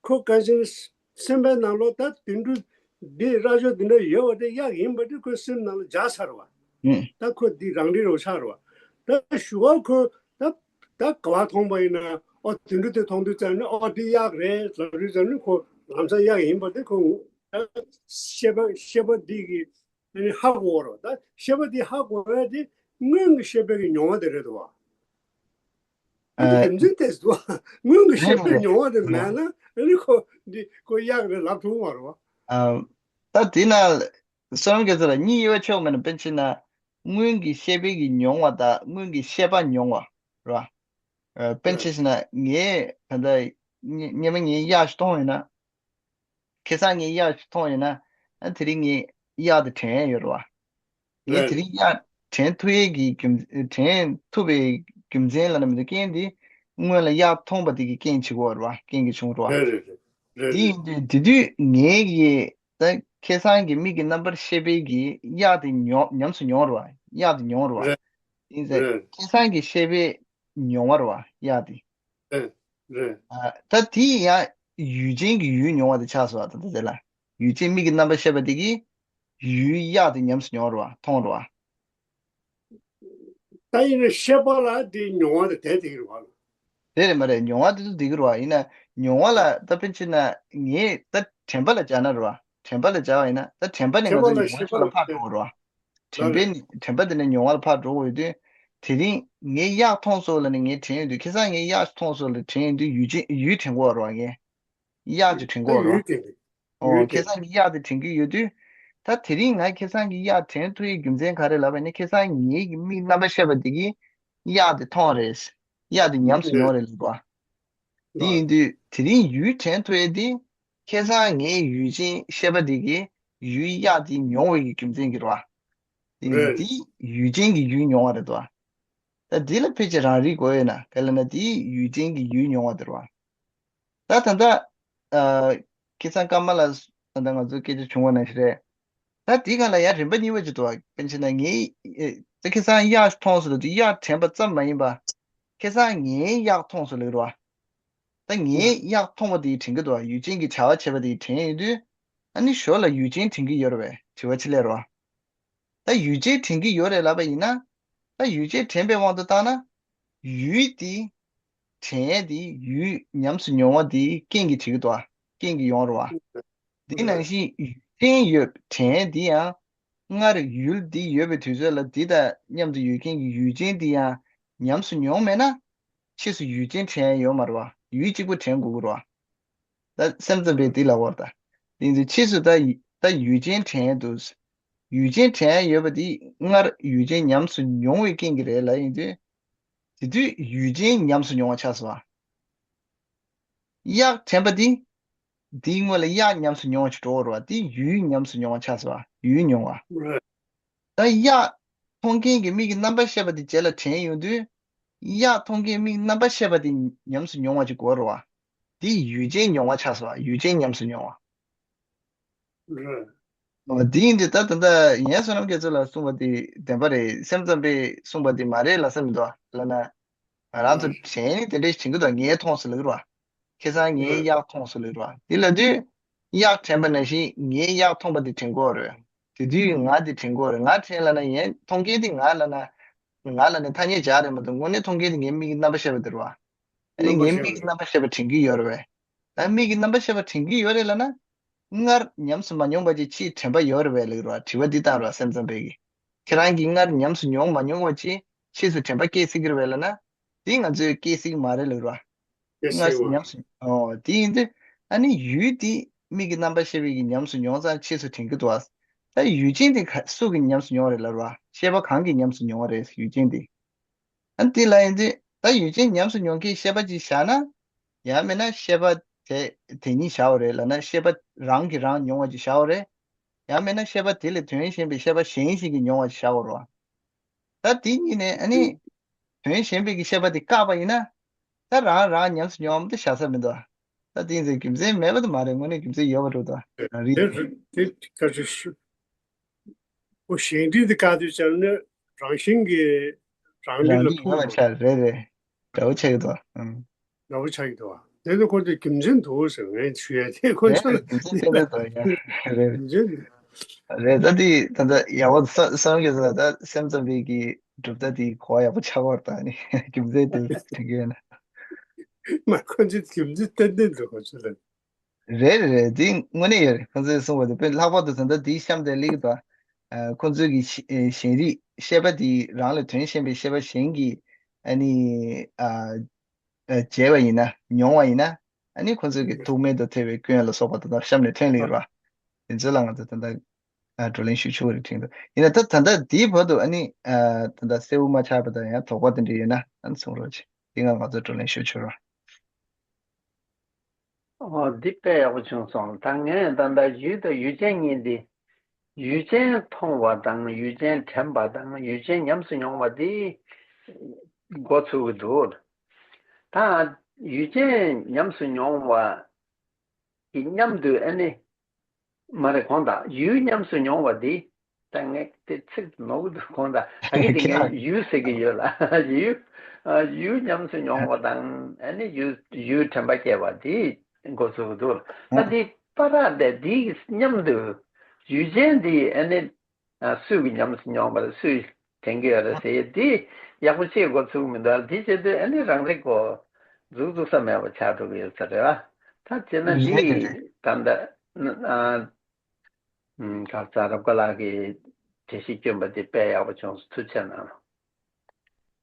ཁོ་ག་ཅི་ན་སེམས་པའི་ནང་ལོགས་ད་དུད་འགྲོ་འདི་རྭ་ཅོ་འདི་འདྲ་ཡོད་པ་དེ་གཡག་ཡིན་པ་དེ་ཁོའི་སེམས་ནང་ལ་འཇགས་ཚར་བ། ཨུ། ད་ཁོ་འདི་རང་རིག་རང་ཆགས་རེད་བ། ད་ཞུ་བ་ཁོ་ད་ད་ག་བ་མཐོང་པ་ཡིན་ན། ཨོ་དུད་འགྲོ་དེ་མཐོང་དུས་ཙམ་ནས་ཨོ་འདི་གཡག་རེད་ལབ་དུས་ཙམ་ནས་ཁོ་ལམ་སང་གཡག་ཡིན་པ་དེ་ཁོ་ད་ཤེས་པ་ཤེས་པ་འདི་གི་ཨ་ནི་ཧ་གོ་བ་རེད་བ། ད་ཤེས་པ་འདི་ཧ་གོ་ཡ་དེ་སྔོན་གྱི་ཤེས་པའི་གི་མྱོང་བ་དེ་རེད་འདུག་བ། ཨ་ཨ་རྒྱུ་མཚན་དེ་སུ། སྔོན་གྱི་ཤེས་པའི་མྱོང་བ་དེ་མེད་ན། ཨ་ནི་ཁོ་འདི་ཁོ་གཡག་རེད་ལབ་ཐུབ་མ་རེད་བ། ཨ། ད་དེ་ན་བསོད་ནམས་རྒྱ་མཚོ་ལགས་གཉིས་དབྱེ་བ་ཕྱེ་བ་མེད་ན། དཔེར་བྱས་ན་སྔོན་གྱི་ཤེས་པའི་གི་མྱོང་བ་དང་སྔོན་གྱི་ཤེས་པ་མྱོང་བ་རེད་བ། ཨ། དཔེར་བྱས་ན་ངས་ད་ལྟ་སྔ་སྔོན་མ་ངས་གཡག་ཞིག་མཐོང་ཡོད་ན། ཁ་སང་ངས་གཡག་ཞིག་མཐོང་ཡོད་ན། ཨ་དེ་རིང་ངས་གཡག་དེ་དྲན་ཡོད་རེད་བ། ངས་རེད། དེ་རིང་གཡག་དྲན་ཐུབ་ཡས་ཀྱི་རྒྱུ་དྲན་ཐུབ་པའི་རྒྱུ་མཚན་ལབ་ན་མི་འདུག་རྐྱེན་དེ་སྔོན་ལ་གཡག་མཐོང་པ་དེ་གི་རྐྱེན་བྱེད་ཀྱི་ཡོད་རེད་བ། རྐྱེན་གྱིས་བྱུང་རེད་བ། རེད་རེད་རེད། རེད་དེ་རེད། ཡིན་དུས་དེ་དུས་ངས་ཀྱི་ད་ཁ་སང་གི་མིག་གི་རྣམ་པར་ཤེས་པའི་གི་གཡག་དེ་མྱོང་ཉམས་སུ་མྱོང་རེད་བ། གཡག་དེ་མྱོང་རེད་བ། རེད། ཡིན་ཟེར། རེད། ཁ་སང་གི་ཤེས་པའི་མྱོང་བ་རེད་བ་གཡག་དེ། རེད། རེད། ཨ། ད་དེ་ཡང་ཡུལ་ཅན་གྱི་ཡུལ་མྱོང་བ་དེ་ཆགས་སོང་བ། ད་ལྟ་དེ་ལ་ཡུལ་ཅན་མིག་གི་རྣམ་པར་ཤེས་པ་དེ་གིས་ཡུལ་གཡག་དེ་ཉམས་སུ་མྱོང་བ་རེད་བ། མཐོང་བ་རེད་བ། ད་ཡིན་ན་ཤེས་པ་ལ་དེ་མྱོང་བ་དེ་དེ་དེ་རེད་བ། དེ་རེད་མ་རེད། མྱོང་བ་དེ་ཚོ་དེ་གི་རེད་བ། ཡིན་ན་མྱོང་བ་ལ་ད་དཔེར་བྱས་ན་ངས་ད་དྲན་པ་ལ་སྦྱར་ན་རེད་བ། དྲན་པ་ལ་སྦྱར་བ་ཡིན་ན། ད་དྲན་པ་ནས་ང་ཚོ་མྱོང་བ་ཕྱོགས་ལ་ཕར་འགྲོ་གི་རེད་བ། དྲན་པས་ནི་དྲན་པ་དེ་ནས་མྱོང་བ་ལ་ཕར་འགྲོ་དགོས་དུས། དེ་རིང་ངས་གཡག་མཐོང་སོང་ལབ་ནས་ངས་དྲན་ཡོང་དུས། ཁ་སང་ངས་གཡག་མཐོང་སོང་ལབ་དྲན་ཡོང་དུས་ཡུལ་ཅན་ཡུལ་དྲན་གྱི་ཡོད་རེད་བ། ངས་གཡག་ཅིག་དྲན་གྱི་ཡོད་རེད་བ། ཨོ་ཁ་སང་གི་གཡག་དེ་དྲན་གྱི་ཡོད་དུས། ད་དེ་རིང་ང་ཁ་སང་གི་གཡག་དྲན་ཐུབ་ཡའི་རྒྱུ་མཚན་ག་རེ་ལབ་པ་ཡིན་ན། ཁ་སང་ངའི་གི་མིག་རྣམ་པར་ཤེས་པ་དེ་གིས་གཡག་དེ་མཐོང་རེད། གཡག་དེ་ཉམས་སུ་མྱོང་རེད་ལབ་པ། དེ་ཡིན་དུས་དེ་རིང་ཡུལ་དྲན་ཐུབ་ཡས་དེ། ཁ་སང་ངའི་ཡུལ་ཅན་ཤེས་པ་དེ་གིས་ཡུལ་གཡག་དེ་མྱོང་བའི་གི་རྒྱུ་མཚན་གྱིས་རེད་བ། དེ་ཡིན་དུས་དེ་ཡུལ་ཅན་གྱི་ཡུལ་མྱོང་བ་རེད་དོ། ད་དེ་ལ་ཕལ་ཆེར་རང་རིག་དགོས་ཡོད་ན། ག་ལབ་ན་དེ་ཡུལ་ཅན་གྱི་ཡུལ་མྱོང་བ་དེ་རེད་བ། ད་ད་ལྟ་ཨ་ཁ་སང་ཀརྨ་ལགས་ད་ལྟ་ང་ཚོ་སྐད་ཆ་བྱུང་བ་ནང་བཞིན་རེད། ད་དེའི་སྒང་ལ་ཡང་རིམ་པ་གཉིས་པ་ཅིག་འདུག་བ། དཔེར་ན་ཆ་བཞག་ན་ངས་ཨེ་ད་ཁ་སང་གཡག་མཐོང་སོང་ལབ་དུས་གཡག་དྲན་པ་ཙམ་མ་ཡིན་པ། ཁ་སང་ངའི་གཡག་མཐོང་སོང་ལབ་རེད་བ། ད་ངའི་གཡག་མཐོང་བ་དེ་དྲན་གྱི་འདུག་བ། ཡུལ་ཅན་གྱི་བྱ་བ་བྱེད་པ་དེ་དྲན་ཡོང་དུས། ཨ་ནི་ཞོར་ལ་ཡུལ་ཅན་དྲན་གྱི་ཡོད་རེད་བས། དྲི་བ་ཅིག་སླེབས་རེད་བ། ད་ཡུལ་ཅན་དྲན་གྱི་ཡོད་རེད་ལབ་པ་ཡིན་ན། ད་ཡུལ་ཅན་དྲན་པའི་དབང་དུ་བཏང་ན། ཡུལ་དེ་དྲན་ཡས་དེ་ཡུལ་ཉམས་སུ་མྱོང་བ་དེ་རྐྱེན་གྱིས་བྱེད་ཀྱི་འདུག་བ། རྐྱེན་གྱིས་ཡོང་རེད་བ། དེ་ནང་བཞིན་ཡུལ་ཅན་ཡོད་དྲན་ཡས་དེ་ཡང་། སྔར་ཡུལ་འདི་ཡོད་པའི་དུས་ཚོད་ལ་འདི་དང་མཉམ་དུ་ཡོད་མཁན་གྱི་ཡུལ་ཅན་འདི་ཡང་ཉམས་སུ་མྱོང་མེད་ན། ཕྱིས་སུ་ཡུལ་ཅན་དྲན་ཡས་ཡོད་མ་རེད་བ། ཡུལ་གཅིག་པུ་དྲན་དགོས་ཀྱི་རེད་བ། ད་སེམས་ཙམ་པས་འདི་ལབ་པ་རེད་ད། དེ་ཡིན་དུས་ཕྱིས་སུ་ད་ཡི- ད་ཡུལ་ཅན་དྲན་ཡས་འདུག་ཡུལ་ཅན་དྲན་ཡས་ཡོད་པ་འདི་སྔར་ཡུལ་ཅན་ཉམས་སུ་མྱོང་བའི་རྐྱེན་གྱིས་རེད་ལབ་ཡིན་དུས། དེ་དུས་ཡུལ་ཅན་ཉམས་སུ་མྱོང་བ་ཆགས་སོང་བ། གཡག་དྲན་པ་འདི། འདིའི་སྔོན་ལ་གཡག་ཉམས་སུ་མྱོང་བ་ཅིག་འགྲོ་བ་རེད་བ། འདི་ཡུལ་ཉམས་སུ་མྱོང་བ་ཆགས་སོང་བ། ཡུལ་མྱོང་བ། རེད། ད་གཡག་མཐོང་མཁན་གྱི་མིག་གི་རྣམ་པར་ཤེས་པ་དེ་རྗེས་ལ་དྲན་ཡོང་དུས། གཡག་མཐོང་མཁན་མིག་རྣམ་པར་ཤེས་པ་དེ་ཉམས་སུ་མྱོང་བ་ཅིག་དགོས་རེད་བ། དེ་ཡུལ་ཅན་མྱོང་བ་ཆགས་སོང་བ། ཡུལ་ཅན་ཉམས་སུ་མྱོང་བ། རེད། འོ་དེ་ཡིན་དུས་ད་ད་ལྟ་ཡན་བསོད་ནམས་རྒྱ་མཚོ་ལགས་གསུངས་པ་དེ་བདེན་པ་རེད། སེམས་ཙམ་པས་གསུངས་པ་དེ་མ་རེད་ལབ་ས་མི་འདུག་ལབ་ན། ང་རང་ཚོ་གཞན་ནི་དེ་འདྲས་བྱེད་ཀྱི་འདུག་ངས་མཐོང་སོང་ལབ་ཀྱི་རེད་བ། ཁ་སང་ངས་གཡག་མཐོང་སོང་ལབ་ཀྱི་རེད་བ། དེ་ལབ་དུས། གཡག་དྲན་པ་ནང་བཞིན་ངས་གཡག་མཐོང་པ་དེ་དྲན་གྱི་ཡོད་རེད། དེ་དུས་ང་དེ་དྲན་གྱི་ཡོད་རེད། ང་དྲན་ལབ་ན་ཡན་མཐོང་མཁན་དེ་ང་ལབ་ན། ང་ལབ་ན་ཐ་སྙད་སྦྱར་རེད་མ་གཏོགས་དངོས་གནས་མཐོང་མཁན་དེ་ངའི་མིག་གི་རྣམ་པར་ཤེས་པ་དེ་རེད་བ། ཨ་ནི་ངའི་མིག་གི་རྣམ་པར་ཤེས་པ་དྲན་གྱི་ཡོད་རེད་བས། ད་མིག་གི་རྣམ་པར་ཤེས་པ་དྲན་གྱི་ཡོད་རེད་ལབ་ན། སྔར་ཉམས་སུ་མ་མྱོང་བ་ཅིག་ཕྱིས་དྲན་པ་ཡོད་རེད་བས་ལབ་ཀྱི་རེད་བ། དྲི་བ་འདི་བཏང་རེད་བ། སེམས་ཙམ་པས་ཀྱིས། ཁྱེད་རང་གིས་སྔར་ཉམས་སུ་མྱོང་མ་མྱོང་བ་ཅིག་ཕྱིས་སུ་དྲན་པ་སྐྱེ་སྲིད་ཀྱི་རེད་བས་ལབ་ན། འདི་ང་ཚོས་སྐྱེ་སྲིད་ཀྱི་མ་རེད་ལབ་ཀྱི་རེད་བ། སྐྱེ་སྲིད་སྔར་ཀྱི་མ་ཉམས་སུ་ཨོ་དེ་ཡིན་དུས། ཨ་ནི་ཡུལ་འདི་མིག་གི་རྣམ་པར་ཤེས་པའི་གིས་ཉམས་སུ་མྱོང་ཙང་ཕྱིས་སུ་དྲན་གྱི་འདུག་བ། ད་ཡུལ་ཅན་དེ་ག- སུ་གིས་ཉམས་སུ་མྱོང་བ་རེད་ལབ་རེད་བ། ཤེས་པ་གང་གིས་ཉམས་སུ་མྱོང་བ་རེད་ཡུལ་ཅན་དེ། ཨ་དེ་ལ་ཡིན་དུས་ད་ཡུལ་ཅན་ཉམས་སུ་མྱོང་མཁན་ཤེས་པ་ཅིག་བཞག་ན། ཡང་མིན་ན་ཤེས་པ་དེ་དེ་ཉིད་བཞག་པ་རེད་ལབ་ན་ཤེས་པ་རང་གིས་རང་མྱོང་བ་ཅིག་བཞག་པ་རེད། ཡང་མིན་ན་ཤེས་པ་དེ་ལས་དོན་གཞན་པའི་ཤེས་པ་གཞན་ཞིག་གིས་མྱོང་བ་ཅིག་བཞག་པ་རེད་བ། ད་དེ་གཉིས་ནས་ཨ་ནི། དོན་གཞན་པའི་གི་ཤེས་པ་དེ་བཀག་པ་ཡིན་ན། ད་རང་རང་ཉམས་སུ་མྱོང་བ་དེ་བཞག་ས་མི་འདུག་ད་དེ་ཡིན་ཚེ་རྒྱུ་མཚན་མེད་པ་དེ་མ་རེད། དངོས་གནས་རྒྱུ་མཚན་ཡོད་པ་འགྲོ་འདུག་རང་རིག་དེ་རེད། དེ་ག་ཚོད་ཤུ- ཨོ་གཞན་དྲིང་དེ་བཀག་དུས་ཙམ་ནས་རང་བཞིན་གྱིས་རང་ལུས་རང་ལ་རིག་ཐུག་ཡོད་པ་འགྲོ་ཆགས་རེད་རེད། འདྲ་བོ་ཆགས་ཀྱི་འདུག་ཨང་། འདྲ་བོ་ཆགས་ཀྱི་འདུག་བ། དེ་ནི་ཁོ་ཚོས་རྒྱུ་མཚན་འདུག་ཟེར་ངས་ཞུ་ཡ་དེ་ཁོ་རེད་ཚོ་རེད། རྒྱུ་མཚན་ཏན་ཏན་འདུག་ཡ་རེད་རེད། རྒྱུ་མཚན་འདུག་རེད། ད་དེ་ད་ལྟ་ཡག་པོ་བསམ་བསམ་གྱི་འདུག་ད་སེམས་ཙམ་པའི་གི་གྲུབ་མཐའ་དེ་གོ་བ་ཡག་པོ་ཆགས་པར་ད་ནི་རྒྱུ་མཚན་དེ་དྲན་གྱི་ཡོད་ན། མ་ཁོ་ཚོས་རྒྱུ་མཚན་ཏན་ཏན་འདུག་ཁོ་ཚོ་ལ། རེད་རེད་རེད། དེ་དངོས་གནས་ཡོད་རེད། ཁོ་ཚོས་གསུངས་པ་དེ་དཔེ་ལྷག་པར་དུ་ད་ལྟ་དེའི་གཤམ་དེ་སླེབས་ཀྱི་འདུག་ཨ་ཁོ་ཚོས་ཀྱི་ཤེས- ཨེ་གཞན་རིག་ཤེས་པ་དེ་རང་ལས་དོན་གཞན་པའི་ཤེས་པ་གཞན་གྱིས་ཨ་ནི་ཨ། ཨ། བྱས་པ་ཡིན་ན་མྱོང་བ་ཡིན་ན་ཨ་ནི་ཁོ་ཚོས་ཀྱི་ཐུག་རྨས་དང་ཐལ་བའི་སྐྱོན་ལ་སོགས་པ་དེ་དག་གཤམ་ནས་ཐོན་ལེ་ཡོད་ར། དེ་ཚོ་ལ་ང་ཚོ་ད་ལྟ་ཨ་བགྲོ་གླེང་ཞུ་ཆོག་རེད་དྲན་འདུག་ཡིན་ན་ད་ད་ལྟ་དེའི་བར་དུ་ཨ་ནི་ཨ་ད་ལྟ་གསལ་བོ་མ་ཆགས་པ་དང་ཡང་དོགས་པ་དེ་འདྲ་ཡོད་ན་ཨ་ནི་གསུང་རོགས་བྱེད། དེ་སྔ་ང་ཚོ་བགྲོ་གླེང་ཞུ་ཆོག་ར། ཨོ་འདི་དཔེ་ཡག་པོ་བྱུང་སོང་། ད་ངས་ད་ལྟ་ཡུལ་དང་ཡུལ་ཅན་གཉིས་འདི། ཡུལ་ཅན་མཐོང་བ་དང་ཡུལ་ཅན་དྲན་པ་དང་ཡུལ་ཅན་ཉམས་སུ་མྱོང་བ་འདི་འགོ་ཚུགས་ཀྱི་འདུག་ད་ཡུལ་ཅན་ཉམས་སུ་མྱོང་བ་གི་མཉམ་དུ་ཨ་ནི། མ་རེད། གོང་དང་ཡུལ་ཉམས་སུ་མྱོང་བ་འདི། ད་ངས་དེ་ཚིག་ནོར་གི་འདུག་གོང་དང་ད་གིན་དེ་ངས་ཡུལ་ཟེར་གི་ཡོད་ལ་ཡུལ། ཨ་ཡུལ་ཉམས་སུ་མྱོང་བ་དང་ཨ་ནི་ཡུལ་ཡུལ་དྲན་པ་སྐྱེ་བ་འདི་འགོ་ཚུགས་ཀྱི་འདུག་ད་འདི་བར་དེ་འདི་མཉམ་དུ་ཡུལ་ཅན་འདི་ཨ་ནི། ཨ་སུས་ཀྱིས་ཉམས་སུ་མྱོང་བ་རེད། སུས་དྲན་གྱི་ཡོད་རེད་ཟེར་ཡས་འདི་ཡག་པོ་ཅིག་འགོ་ཚུགས་མི་འདུག་འདི་བྱེད་དུས་ཨ་ནི་རང་རིག་གོ་འཛུགས་འཛུགས་ས་མེད་པ་ཆགས་འགྲོ་གི་ཡོད་ས་རེད་བ། ད་བྱས་ན་འདི་ད་ལྟ་ཨ་ཁ་ས་རབ་དགའ་ལགས་ཀྱིས་འགྲེལ་བཤད་བསྐྱོན་པ་འདི་དཔེ་ཡག་པོ་བྱུང་སོང་། ཐུགས་རྗེ་གནང་།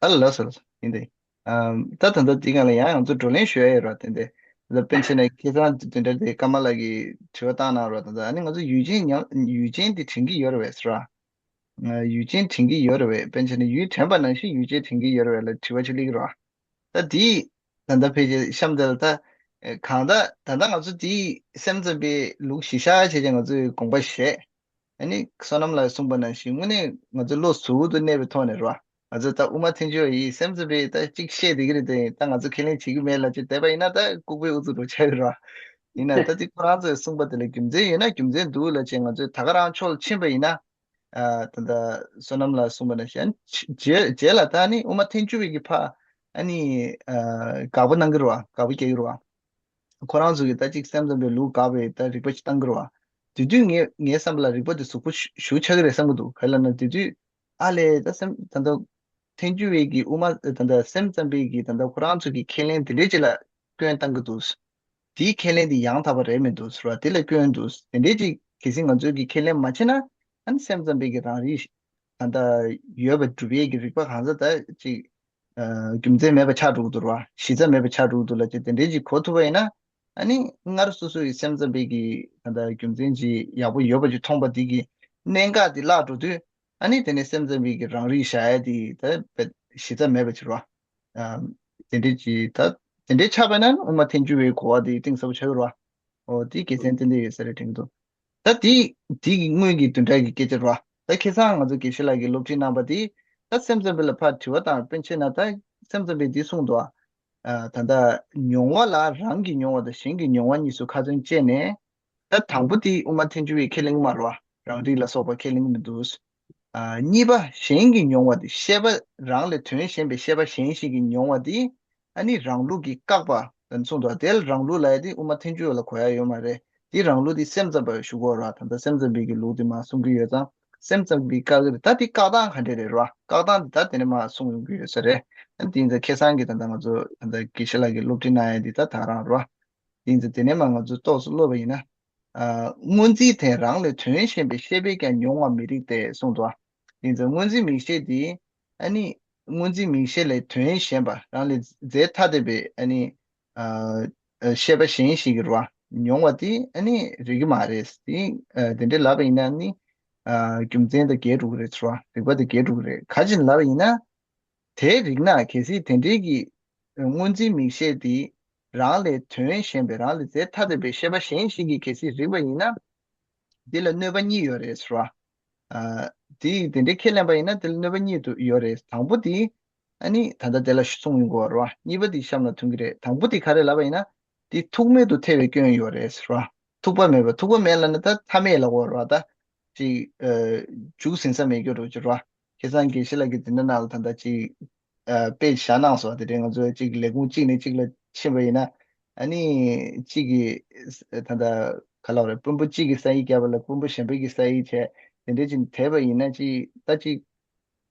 ཨ་ལགས་སོ་ལགས་སོ་ཡིན་ཏེ། ཨམ། ད་ད་ལྟ་འདི་སྒང་ལ་ཡང་ང་ཚོ་བགྲོ་གླེང་ཞུ་ཡ་ཡོད་ར། དེ་འདྲ་ད་ལྟ་པཎ་ཆེན་ནས་ཁ་སང་དེ་འདྲ་དེ་ཀརྨ་ལགས་ཀྱིས་དྲི་བ་བཏང་གནང་ར། ད་ལྟ་ཨ་ནི་ང་ཚོ་ཡུལ་ཅན་ཉམས་ཡུལ་ཅན་དེ་དྲན་གྱི་ཡོད་རེད་བས་ཟེར་ར། ཡུལ་ཅན་དྲན་གྱི་ཡོད་རེད་བས། པཎ་ཆེན་ནས་ཡུལ་དྲན་པ་ནང་བཞིན་ཡུལ་ཅན་དྲན་གྱི་ཡོད་རེད་བས་ལ་དྲི་བ་ཅིག་སླེབས་ཀྱི་རེད་བ། ད་དེ་ད་ལྟ་ཕལ་ཆེར་གཤམ་དེ་ལ་ད་གང་ལྟར་ད་ལྟ་ང་ཚོ་དེ་སེམས་ཙམ་པའི་ལུགས་གཞི་བཞག་བྱས་ཀྱང་ང་ཚོས་དགོངས་པ་བཞེས། ཨ་ནི་བསོད་ནམས་ལགས་གསུངས་པ་ནང་བཞིན་དངོས་གནས་ང་ཚོ་བློ་གཟུ་བོ་དང་གནས་པའི་ཐོག་ནས་རེད་བ། ང་ཚོ་ད་དབུ་མ་ཐལ་འགྱུར་བ་ཡིས་སེམས་ཙམ་པས་ད་གཅིག་བཤད་བསྡད་ཀྱི་རེད་དེ་ད་ང་ཚོ་ཁས་ལེན་བྱེད་ཀྱི་མེད་ལབ་ཅིག་བསྡད་པ་ཡིན་ན་ད་ལྐུགས་པའི་ཨུ་ཚུགས་འགྲོ་ཆགས་ཀྱི་རེད་བ། ཡིན་ན་ད་དེ་ཁོ་རང་ཚོས་གསུངས་པ་དེ་ལ་རྒྱུ་མཚན་ཡོད་ན་རྒྱུ་མཚན་འདུག་ལབ་བྱས་ང་ཚོས་ད་ག་རང་ཕྱོགས་ལ་ཕྱིན་པ་ཡིན་ན། ཨ་ད་ལྟ་བསོད་ནམས་ལགས་གསུངས་པ་ནང་བཞིན་རྗེས་རྗེས་ལ་ད་ནི་དབུ་མ་ཐལ་འགྱུར་བའི་གི་ཕ་ཨ་ནི་ཨ་དགག་པ་གནང་གི་རེད་བ། དགག་པ་རྒྱག་གི་རེད་བ། ཁོ་རང་ཚོ་གིས་ད་ཅིག་སེམས་ཙམ་པའི་ལུགས་དགག་པའི་ད་རིགས་པ་ཅིག་བཏང་གི་རེད་བ། དེ་དུས་ངས་ངའི་བསམ་པ་ལ་རིགས་པ་དེ་གཟུགས་པོ་ཞུ་ཞུ་ཆགས་ཀྱི་རེད་བསམ་གྱི་འདུག་ག་རེ་ལབ་ན། དེ་དུས་ཨ་ལས་ད་སེམས་ད་ལྟ་ཐལ་འགྱུར་བའི་གི་དབུ་མ་ད་ལྟ་སེམས་ཙམ་པའི་གི་ད་ལྟ་ཁོ་རང་ཚོ་གི་ཁས་ལེན་དེ་འདྲའི་ཅིག་ལ་སྐྱོན་བཏང་གི་འདུག་དེའི་ཁས་ལེན་དེ་ཡང་དག་པ་རེད་མི་འདུག་ཟེར་བ་དེ་ལ་སྐྱོན་འདུག་དེ་འདྲའི་ཅིག་གལ་སྲིད་ང་ཚོས་ཀྱི་ཁས་ལེན་མ་བྱས་ན། ཨ་ནི་སེམས་ཙམ་པའི་གི་རང་རིག་ད་ལྟ་ཡོད་པ་སྒྲུབ་ཡས་ཀྱི་རིགས་པ་གང་ཟག་ད་ཅིག་ཨ་རྒྱུ་མཚན་མེད་པ་ཆགས་འགྲོ་གི་འདུག་ར། གཞི་རྩ་མེད་པ་ཆགས་འགྲོ་གི་འདུག་ལ་ཅིག་དེ་འདྲའི་ཅིག་གོ་ཐུབ་པ་ཡིན་ན། ཨ་ནི་སྔར་སོ་སོ་ཡི་སེམས་ཙམ་པའི་གི་ད་ལྟ་རྒྱུ་མཚན་ཅིག་ཡག་པོ་ཡོད་པ་ཅིག་མཐོང་པ་དེ་གི་གནད་འགག་དེ་བརླག་འགྲོ་དུས། ཨ་ནི་དེ་ནས་སེམས་ཙམ་པའི་གི་རང་རིག་བཞག་ཡ་དེ་ད་དཔེ་གཞི་རྩ་མེད་པ་ཅིག་ར། ཨ་དེ་འདྲའི་ཅིག་ད་དེ་འདྲའི་ཆགས་པ་ན་དབུ་མ་ཐལ་འགྱུར་བའི་གོ་བ་དེ་གཏིང་ཟབ་པོ་ཆགས་ཀྱི་ར། ཨོ་དེ་དགེ་མཚན་ཏན་ཏན་ཡོད་ས་རེད་དྲན་གྱི་འདུག་ད་དེ་དེ་གི་སྔོན་གྱི་བདུན་ཕྲག་གི་སྐད་ཆ་ར། ད་ཁ་སང་ང་ཚོ་དགེ་བཤེས་ལགས་ཀྱིས་སློབ་ཁྲིད་གནང་པ་དེ་ད་སེམས་ཙམ་པ་ལ་ཕར་དྲི་བ་དང་། དཔེར་ན་ད་སེམས་ཙམ་པས་འདི་གསུངས་འདུག་ཨ་ད་ལྟ་མྱོང་བ་ལ་རང་གི་མྱོང་བ་དང་གཞན་གྱི་མྱོང་བ་གཉིས་སུ་ཁ་ཚོན་བཅད་ནས། ད་དང་པོ་དེ་དབུ་མ་ཐལ་འགྱུར་བའི་ཁས་ལེན་མ་རེད་བ། རང་རིག་ལ་སོགས་པ་ཁས་ལེན་མི་འདུག་ཨ་གཉིས་པ་གཞན་གྱི་མྱོང་བ་དེ་ཤེས་པ་རང་ལས་དོན་གཞན་པའི་ཤེས་པ་གཞན་ཞིག་གི་མྱོང་བ་དེ་ཨ་ནི་རང་ལུགས་ཀྱིས་བཀག་པ་དང་མཚུངས་འདུག་དེ་ལ་རང་ལུགས་ལབ་ཡ་དེ་དབུ་མ་ཐལ་འགྱུར་བ་ལ་གོ་ཡ་ཡོད་མ་རེད། དེ་རང་ལུགས་དེ་སེམས་ཙམ་པ་ཞུ་གི་ཡོད་རེད་བ། ད་ལྟ་སེམས་ཙམ་པའི་གི་ལུགས་དེ་མར་གསུང་གི་ཡོད་ཙང་། སེམས་ཙམ་པས་བཀག་གི་རེད། ད་དེ་བཀག་སྟངས་ག་འདྲ་རེད་ར། བཀག་སྟངས་དེ་ད་དེ་ནས་མར་གསུང་ཡོང་གི་ཡོད་ས་རེད། ཨ་ནི་དེ་ཡིན་ཙང་ཁ་སང་གི་ད་ལྟ་ང་ཚོ་ད་ལྟ་དགེ་བཤེས་ལགས་ཀྱིས་སློབ་ཁྲིད་གནང་ཡ་དེ་ད་ད་རང་ར། དེ་ཡིན་ཙང་དེ་ནས་མར་ང་ཚོ་ཏོག་ཙམ་ཀློག་པ་ཡིན་ན། ཨ་སྔོ་འཛིན་དེ་རང་ལས་དོན་གཞན་པའི་ཤེས་པས་ཀྱང་མྱོང་བར་མི་རིགས་ཏེ་གསུངས་འདུག་དེ་ཡིན་ཙང་སྔོ་འཛིན་མིག་ཤེས་དེ་ཨ་ནི་སྔོ་འཛིན་མིག་ཤེས་ལས་དོན་གཞན་པ་རང་ལས་རྫས་ཐ་དད་པའི་ཨ་ནི་ཨ་ཨ་ཤེས་པ་གཞན་ཞིག་གི་རེད་བ། མྱོང་བ་དེ་ཨ་ནི་རིག་གི་མ་རེད། དེ་ཨ་དེ་འདྲ་ལབ་པ་ཡིན་ན་ཨ་ནི་ཨ་རྒྱུ་མཚན་དང་འགལ་འགྲོ་གི་རེད་ཟེར་བ། རིགས་པ་དང་འགལ་འགྲོ་གི་རེད། ག་ཅི་ལབ་པ་ཡིན་ན། དེ་རིག་ན་གལ་སྲིད་དེ་འདྲའི་གི་སྔོ་འཛིན་མིག་ཤེས་དེ་རང་ལས་དོན་གཞན་པའི་རང་ལས་རྫས་ཐ་དད་པའི་ཤེས་པ་གཞན་ཞིག་གིས་གལ་སྲིད་རིག་པ་ཡིན་ན། དེ་ལ་གནོད་པ་གཉིས་ཡོད་རེད་ཟེར་བ། ཨ་དེ་དེ་འདྲའི་ཁས་ལེན་པ་ཡིན་ན་དེ་ལ་གནོད་པ་གཉིས་དུ་ཡོད་རེད། དང་པོ་དེ། ཨ་ནི་ད་ལྟ་དེ་ལ་གསུང་ཡོང་གི་ཡོད་རེད་བ། གཉིས་པ་དེ་གཤམ་ལ་ཐོན་གྱི་རེད། དང་པོ་དེ་ག་རེ་ལབ་པ་ཡིན་ན། དེ་ཐུག་མེད་དུ་ཐལ་བའི་སྐྱོན་ཡོད་རེད་ཟེར་བ། ཐུག་པ་མེད་པ། ཐུག་པ་མེད་ལབ་ན་ད་མཐའ་མེད་ལབ་དགོས་རེད་བ། ད་ཅིག་ཨ་འཇུག་ཟིན་ས་མེད་རྒྱུ་རུ་གྱུར་བ། ཁ་སང་དགེ་བཤེས་ལགས་ཀྱིས་དེ་འདྲ་ནང་ལ་ད་ལྟ་ཅིག་ཨ་དཔེ་བཞག་གནང་སོང་། དེ་འདྲའི་ང་ཚོ་ཅིག་ལས་ཁུངས་གཅིག་ནས་གཅིག་ལ་ཕྱིན་པ་ཡིན་ན། ཨ་ནི་གཅིག་གིས་ད་ལྟ་ག་ལབ་རེད། དཔོན་པོ་གཅིག་གིས་ས་ཡིག་བརྒྱབ་པ་ལ་དཔོན་པོ་གཞན་པ་གིས་ས་ཡིག་བྱས། དེ་འདྲའི་ཅིག་དེད་པ་ཡིན་ན་ཅིག་ད་ཅིག་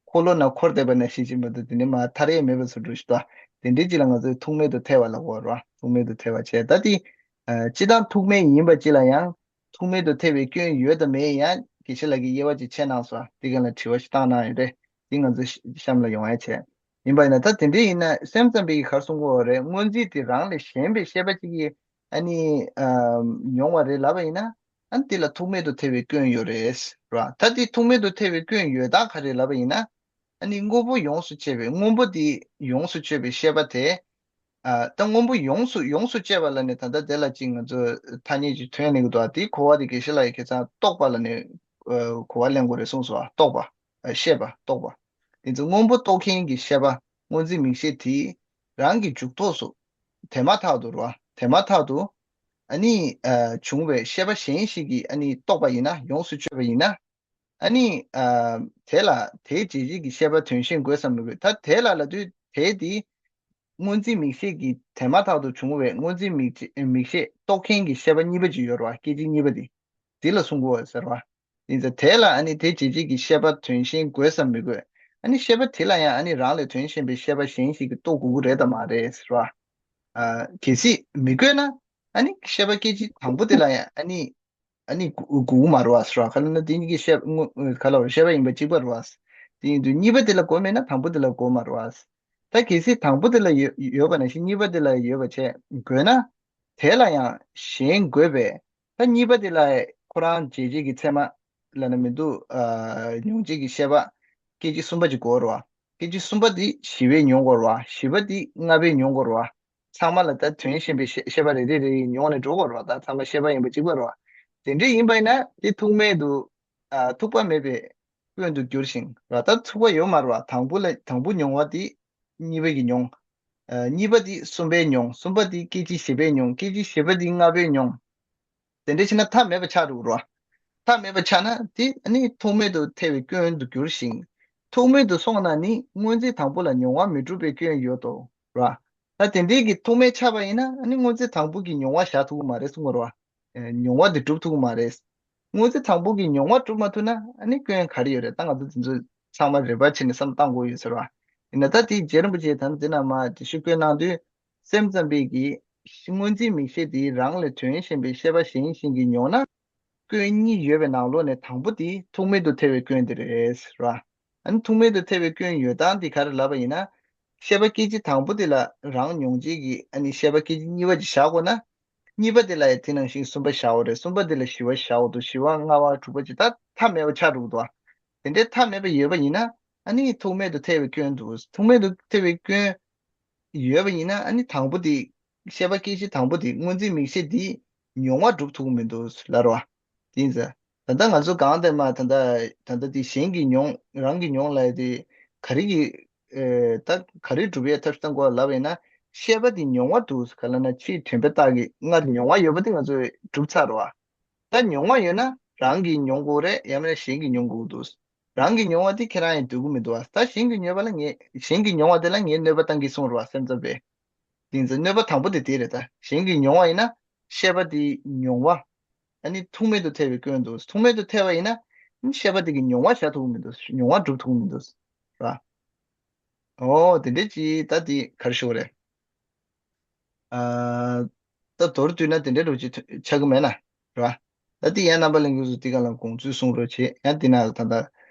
འཁོར་ལོ་ནང་འཁོར་བསྡད་པ་ནང་བཞིན་ཅིག་མ་གཏོགས་དེ་ནས་མར་ཐར་ཡས་མེད་པ་བཟོ་འགྲོ་ཞིག་འདུག་དེ་འདྲའི་ཅིག་ལ་ང་ཚོས་ཐུག་མེད་དུ་ཐལ་བ་ལབ་དགོས་རེད་བ། ཐུག་མེད་དུ་ཐལ་བ་བྱས། ད་དེ་ཨ་སྤྱིར་བཏང་ཐུག་མེད་ཡིན་པ་ཅིག་ལ་ཡང་ཐུག་མེད་དུ་ཐལ་བའི་སྐྱོན་ཡོད་དམ་མེད་ཡང་དགེ་བཤེས་ལགས་ཀྱིས་དབྱེ་བ་ཅིག་ཕྱེ་གནང་སོང་། དེ་ག་ལ་དྲི་བ་ཞིག་བཏང་གནང་ཡོད་རེད། དེ་ང་ཚོ་གཤམ་ལ་ཡོང་ཡ་བྱས། ཡིན་པ་ཡིན་ན་ད་དེ་འདྲའི་ཡིན་ན་སེམས་ཙམ་པའི་གི་ག་རེ་གསུང་གི་ཡོད་རེད། སྔོ་འཛིན་དེ་རང་ལས་གཞན་པའི་ཤེས་པ་གཅིག་གིས་ཨ་ནི་ཨ་མྱོང་བ་རེད་ལབ་པ་ཡིན་ན། ཨ་ནི་དེ་ལ་ཐུག་མེད་དུ་ཐལ་བའི་སྐྱོན་ཡོད་རེད་ར། ད་དེ་ཐུག་མེད་དུ་ཐལ་བའི་སྐྱོན་ཡོད་སྟངས་ག་རེ་ལབ་པ་ཡིན་ན། ཨ་ནི་སྔོན་པོ་ཡོངས་སུ་གཅོད་པའི་སྔོན་པོ་དེ་ཡོངས་སུ་གཅོད་པའི་ཤེས་པ་དེ། ཨ་ད་སྔོན་པོ་ཡོངས་སུ་ཡོངས་སུ་གཅོད་པ་ལ་ནི་ད་ལྟ་དེ་ལ་ཅིག་ང་ཚོ་ཐ་སྙད་ཅིག་ཐོན་ནས་གི་འདུག་དེའི་གོ་བ་དེ་དགེ་བཤེས་ལགས་ཀྱིས་ཁ་སང་རྟོག་པ་ལ་ནི་ཨ་གོ་བ་ལེན་དགོས་རེད་གསུངས་སོང་། རྟོག་པ། ཨ་ཤེས་པ། རྟོག་པ། དེ་ཚོ་སྔོན་པོ་རྟོགས་མཁན་གྱི་ཤེས་པ་སྔོ་འཛིན་མིག་ཤེས་དེ་རང་གི་འཇུག་ཐོགས་སུ་དེ་མ་ཐག་ཏུ་རེད་བ། དེ་མ་ཐག་ཏུ་ཨ་ནི་ཨ་བྱུང་བའི་ཤེས་པ་གཞན་ཞིག་གིས་ཨ་ནི་རྟོགས་པ་ཡིན་ན། ཡོངས་སུ་གཅོད་པ་ཡིན་ན། ཨ་ནི་ཨ་དེ་ལ་དེའི་རྗེས་བྱེད་ཀྱི་ཤེས་པ་དོན་གཞན་དགོས་སམ་མི་དགོས། ད་དེ་ལ་ལབ་དུས་དེ་དེ་སྔོ་འཛིན་མིག་ཤེས་ཀྱི་དེ་མ་ཐག་ཏུ་བྱུང་བའི་སྔོ་འཛིན་མིག་མིག་ཤེས་རྟོགས་མཁན་གྱི་ཤེས་པ་གཉིས་པ་ཅིག་ཡོད་རེད་བ། སྐད་ཅིག་གཉིས་པ་དེ། དེ་ལ་གསུང་གི་ཡོད་ཟེར་བ། ཡིན་ཙང་དེ་ལ་ཨ་ནི་དེ་རྗེས་བྱེད་ཀྱི་ཤེས་པ་དོན་གཞན་དགོས་སམ་མི་དགོས། ཨ་ནི་ཤེས་པ་དེ་ལ་ཡང་ཨ་ནི་རང་ལས་དོན་གཞན་པའི་ཤེས་པ་གཞན་ཞིག་གིས་རྟོགས་དགོས་ཀྱི་རེད་དམ་མ་རེད་ཟེར་བ། ཨ་གལ་སྲིད་མི་དགོས་ན། ཨ་ནི་ཤེས་པ་སྐད་ཅིག་དང་པོ་དེ་ལ་ཡང་ཨ་ནི་ཨ་ནི་དགོས་དགོས་ཀྱི་མ་རེད་བ་ཟེར་བ། ག་ལབ་ན་དེ་གཉིས་ཀྱི་ཤེས་དངོས་ག་ལབ་རེད། ཤེས་པ་ཡིན་པ་གཅིག་པ་རེད་བ། དེ་ཡིན་དུས་གཉིས་པ་དེ་ལ་དགོས་མེད་ན་དང་པོ་དེ་ལ་དགོས་མ་རེད་བ། ད་གལ་སྲིད་དང་པོ་དེ་ལ་ཡོད་ཡོད་པ་ནང་བཞིན་གཉིས་པ་དེ་ལ་ཡོད་པ་བྱས་དགོས་ན། དེ་ལ་ཡང་གཞན་དགོས་པས། ད་གཉིས་པ་དེ་ལ་ཁོ་རང་རྗེས་བྱེད་ཀྱི་ཚད་མ་ལབ་ན་མི་འདུག་ཨ་མྱོང་བྱེད་ཀྱི་ཤེས་པ་སྐད་ཅིག་གསུམ་པ་ཅིག་དགོས་རེད་བ། སྐད་ཅིག་གསུམ་པ་དེ་བཞི་པས་མྱོང་དགོས་རེད་བ། བཞི་པ་དེ་ལྔ་པས་མྱོང་དགོས་རེད་བ། ཚང་མ་ལ་ད་དོན་གཞན་པའི་ཤེས་ཤེས་པ་རེ་རེ་རེ་རེ་མྱོང་ནས་འགྲོ་དགོས་རེད་བ། ད་ཚང་མ་ཤེས་པ་ཡིན་པ་གཅིག་པ་རེད་བ། དེ་འདྲ་ཡིན་པ་ཡིན་ན་དེ་ཐུག་མེད་དུ་ཨ་ཐུག་པ་མེད་པའི་སྐྱོན་དུ་འགྱུར་ཞིང་ར། ད་ཐུག་པ་ཡོད་མ་རེད་བ། དང་པོ་ལ་དང་པོ་མྱོང་བ་དེ་གཉིས་པ་གིས་མྱོང་། ཨ་གཉིས་པ་དེ་གསུམ་པས་མྱོང་། གསུམ་པ་དེ་སྐད་ཅིག་བཞི་པས་མྱོང་། སྐད་ཅིག་བཞི་པ་དེ་ལྔ་པས་མྱོང་། དེ་འདྲ་བྱས་ན་མཐའ་མེད་པ་ཆགས་འགྲོ་གི་རེད་བ། མཐའ་མེད་པ་ཆགས་ན་དེ་ཨ་ནི་ཐུག་མེད་དུ་ཐལ་བའི་སྐྱོན་དུ་འགྱུར་ཞིང་། ཐུག་མེད་དུ་སོང་ན་ནི་སྔོ་འཛིན་དང་པོ་ལ་མྱོང་བ་མི་འགྲུབ་པའི་སྐྱོན་ཡོད་དོ། ར། ད་དེ་འདྲའི་གི་ཐུག་མེད་ཆགས་པ་ཡིན་ན་ཨ་ནི་སྔོ་འཛིན་དང་པོ་གི་མྱོང་བ་བཞག་ཐུབ་ཀྱི་མ་རེད་གསུང་གི་རེད་བ། ཨེ། མྱོང་བ་དེ་གྲུབ་ཐུབ་ཀྱི་མ་རེད། སྔོ་འཛིན་དང་པོ་གི་མྱོང་བ་གྲུབ་མ་ཐུབ་ན་ཨ་ནི་སྐྱོན་ག་རེ་ཡོད་རེད། ད་ང་ཚོ་དེ་ཚོ་ཚང་མ་རེ་བ་བྱས་ནས་བསམ་བློ་བཏང་དགོས་ཡོད་ཟེར་བ། ཡིན་ན་ད་དེ་རྗེ་རིན་པོ་ཆེས་ད་ནི་དེ་ན་མ་དེ་ཤོད་བཀོད་གནང་དུས། སེམས་ཙམ་པས་ཀྱིས་སྔོ་འཛིན་མིག་ཤེས་དེ་རང་ལས་དོན་གཞན་པའི་ཤེས་པ་གཞན་ཞིག་གིས་མྱོང་ན། སྐྱོན་གཉིས་ཡོད་པའི་ནང་ལོགས་ནས་དང་པོ་དེ་ཐུག་མེད་དུ་ཐལ་བའི་སྐྱོན་དེ་རེད་ཟེར་བ། ཨ་ནི་ཐུག་མེད་དུ་ཐལ་བའི་སྐྱོན་ཡོད་སྟངས་དེ་ག་རེ་ལབ་པ་ཡིན་ན། ཤེས་པ་སྐད་ཅིག་དང་པོ་དེ་ལ་རང་མྱོང་བྱེད་ཀྱི་ཨ་ནི་ཤེས་པ་སྐད་ཅིག་གཉིས་པ་ཅིག་བཞག་དགོས་ན། གཉིས་པ་དེ་ལ་ཡང་དེ་ནང་བཞིན་གསུམ་པ་བཞག་དགོས་རེད། གསུམ་པ་དེ་ལ་བཞི་པ་བཞག་དགོས་འདུག་བཞི་པ་ལྔ་པ་དྲུག་པ་ཅིག་ད་ཐ་མལ་པ་ཆགས་འགྲོ་གི་འདུག་བ། དེ་འདྲའི་ཐ་མལ་པ་ཡོད་པ་ཡིན་ན་ཨ་ནི་ཐུག་མེད་དུ་ཐལ་བའི་སྐྱོན་འདུག་ཐུག་མེད་དུ་ཐལ་བའི་སྐྱོན་ཡོད་པ་ཡིན་ན་ཨ་ནི་དང་པོ་དེ། ཤེས་པ་སྐད་ཅིག་དང་པོ་དེ་སྔོ་འཛིན་མིག་ཤེས་དེ་མྱོང་བ་སྒྲུབ་ཐུབ་ཀྱི་མི་འདུག་ལབ་རེད་བ། དེ་ཡིན་ཙང་། ད་ལྟ་ང་ཚོ་གང་ལྟར་མ་ད་ལྟ་ད་ལྟ་དེ་གཞན་གྱིས་མྱོང་རང་གིས་མྱོང་ལབ་ཡ་དེ་ག་རེ་གི། ཨེ། ད་ག་རེ་སྒྲུབ་ཡའི་ཐབས་ཤེས་གཏོང་དགོས་ལབ་པ་ཡིན་ན། ཤེས་པ་དེ་མྱོང་བ་འདུག་ག་ལབ་ན་ཕྱིའི་དྲན་པའི་རྟགས་ཀྱིས་སྔར་མྱོང་བ་ཡོད་པ་དེ་ང་ཚོས་གྲུབ་ཚར་རེད་བ། ད་མྱོང་བ་ཡོད་ན་རང་གིས་མྱོང་དགོས་རེད། ཡང་མིན་ན་གཞན་གྱིས་མྱོང་དགོས་འདུག་རང་གིས་མྱོང་བ་དེ་ཁྱེད་རང་ཡང་འདོད་ཀྱི་མི་འདུག་བ། ད་གཞན་གྱིས་མྱོང་བ་ལ་ངས་གཞན་གྱིས་མྱོང་བ་དེ་ལ་ངས་གནོད་པ་བཏང་གི་གསུངས་རེད་བ་སེམས་ཙམ་པས། དེ་ཚོ་གནོད་པ་དང་པོ་དེ་དེ་རེད། ད་གཞན་གྱིས་མྱོང་བ་ཡིན་ན་ཤེས་པ་དེའི་མྱོང་བ། ཨ་ནི་ཐུག་མེད་དུ་ཐལ་བའི་སྐྱོན་འདུག་ཐུག་མེད་དུ་ཐལ་བ་ཡིན་ན་ཤེས་པ་དེ་གི་མྱོང་བ་བཞག་ཐུབ་ཀྱི་མི་འདུག་མྱོང་བ་སྒྲུབ་ཐུབ་ཀྱི་མི་འདུག་ར། ཨོ་དེ་འདྲ་ཅིག་ད་དེ་ག་རེ་ཞུ་དགོས་རེད། ཨ། ད་མདོར་བསྡུས་ན་དེ་འདྲའི་འགྲོ་ཅིག་ཆགས་ཀྱི་མེད་ན་ར། ད་དེ་ཡང་རྣམ་པ་ལྷན་རྒྱས་ཚོ་དེ་ག་ལ་དགོངས་ཚུལ་གསུང་རོགས་བྱེད། ཡང་དེ་ན་ད་ལྟ་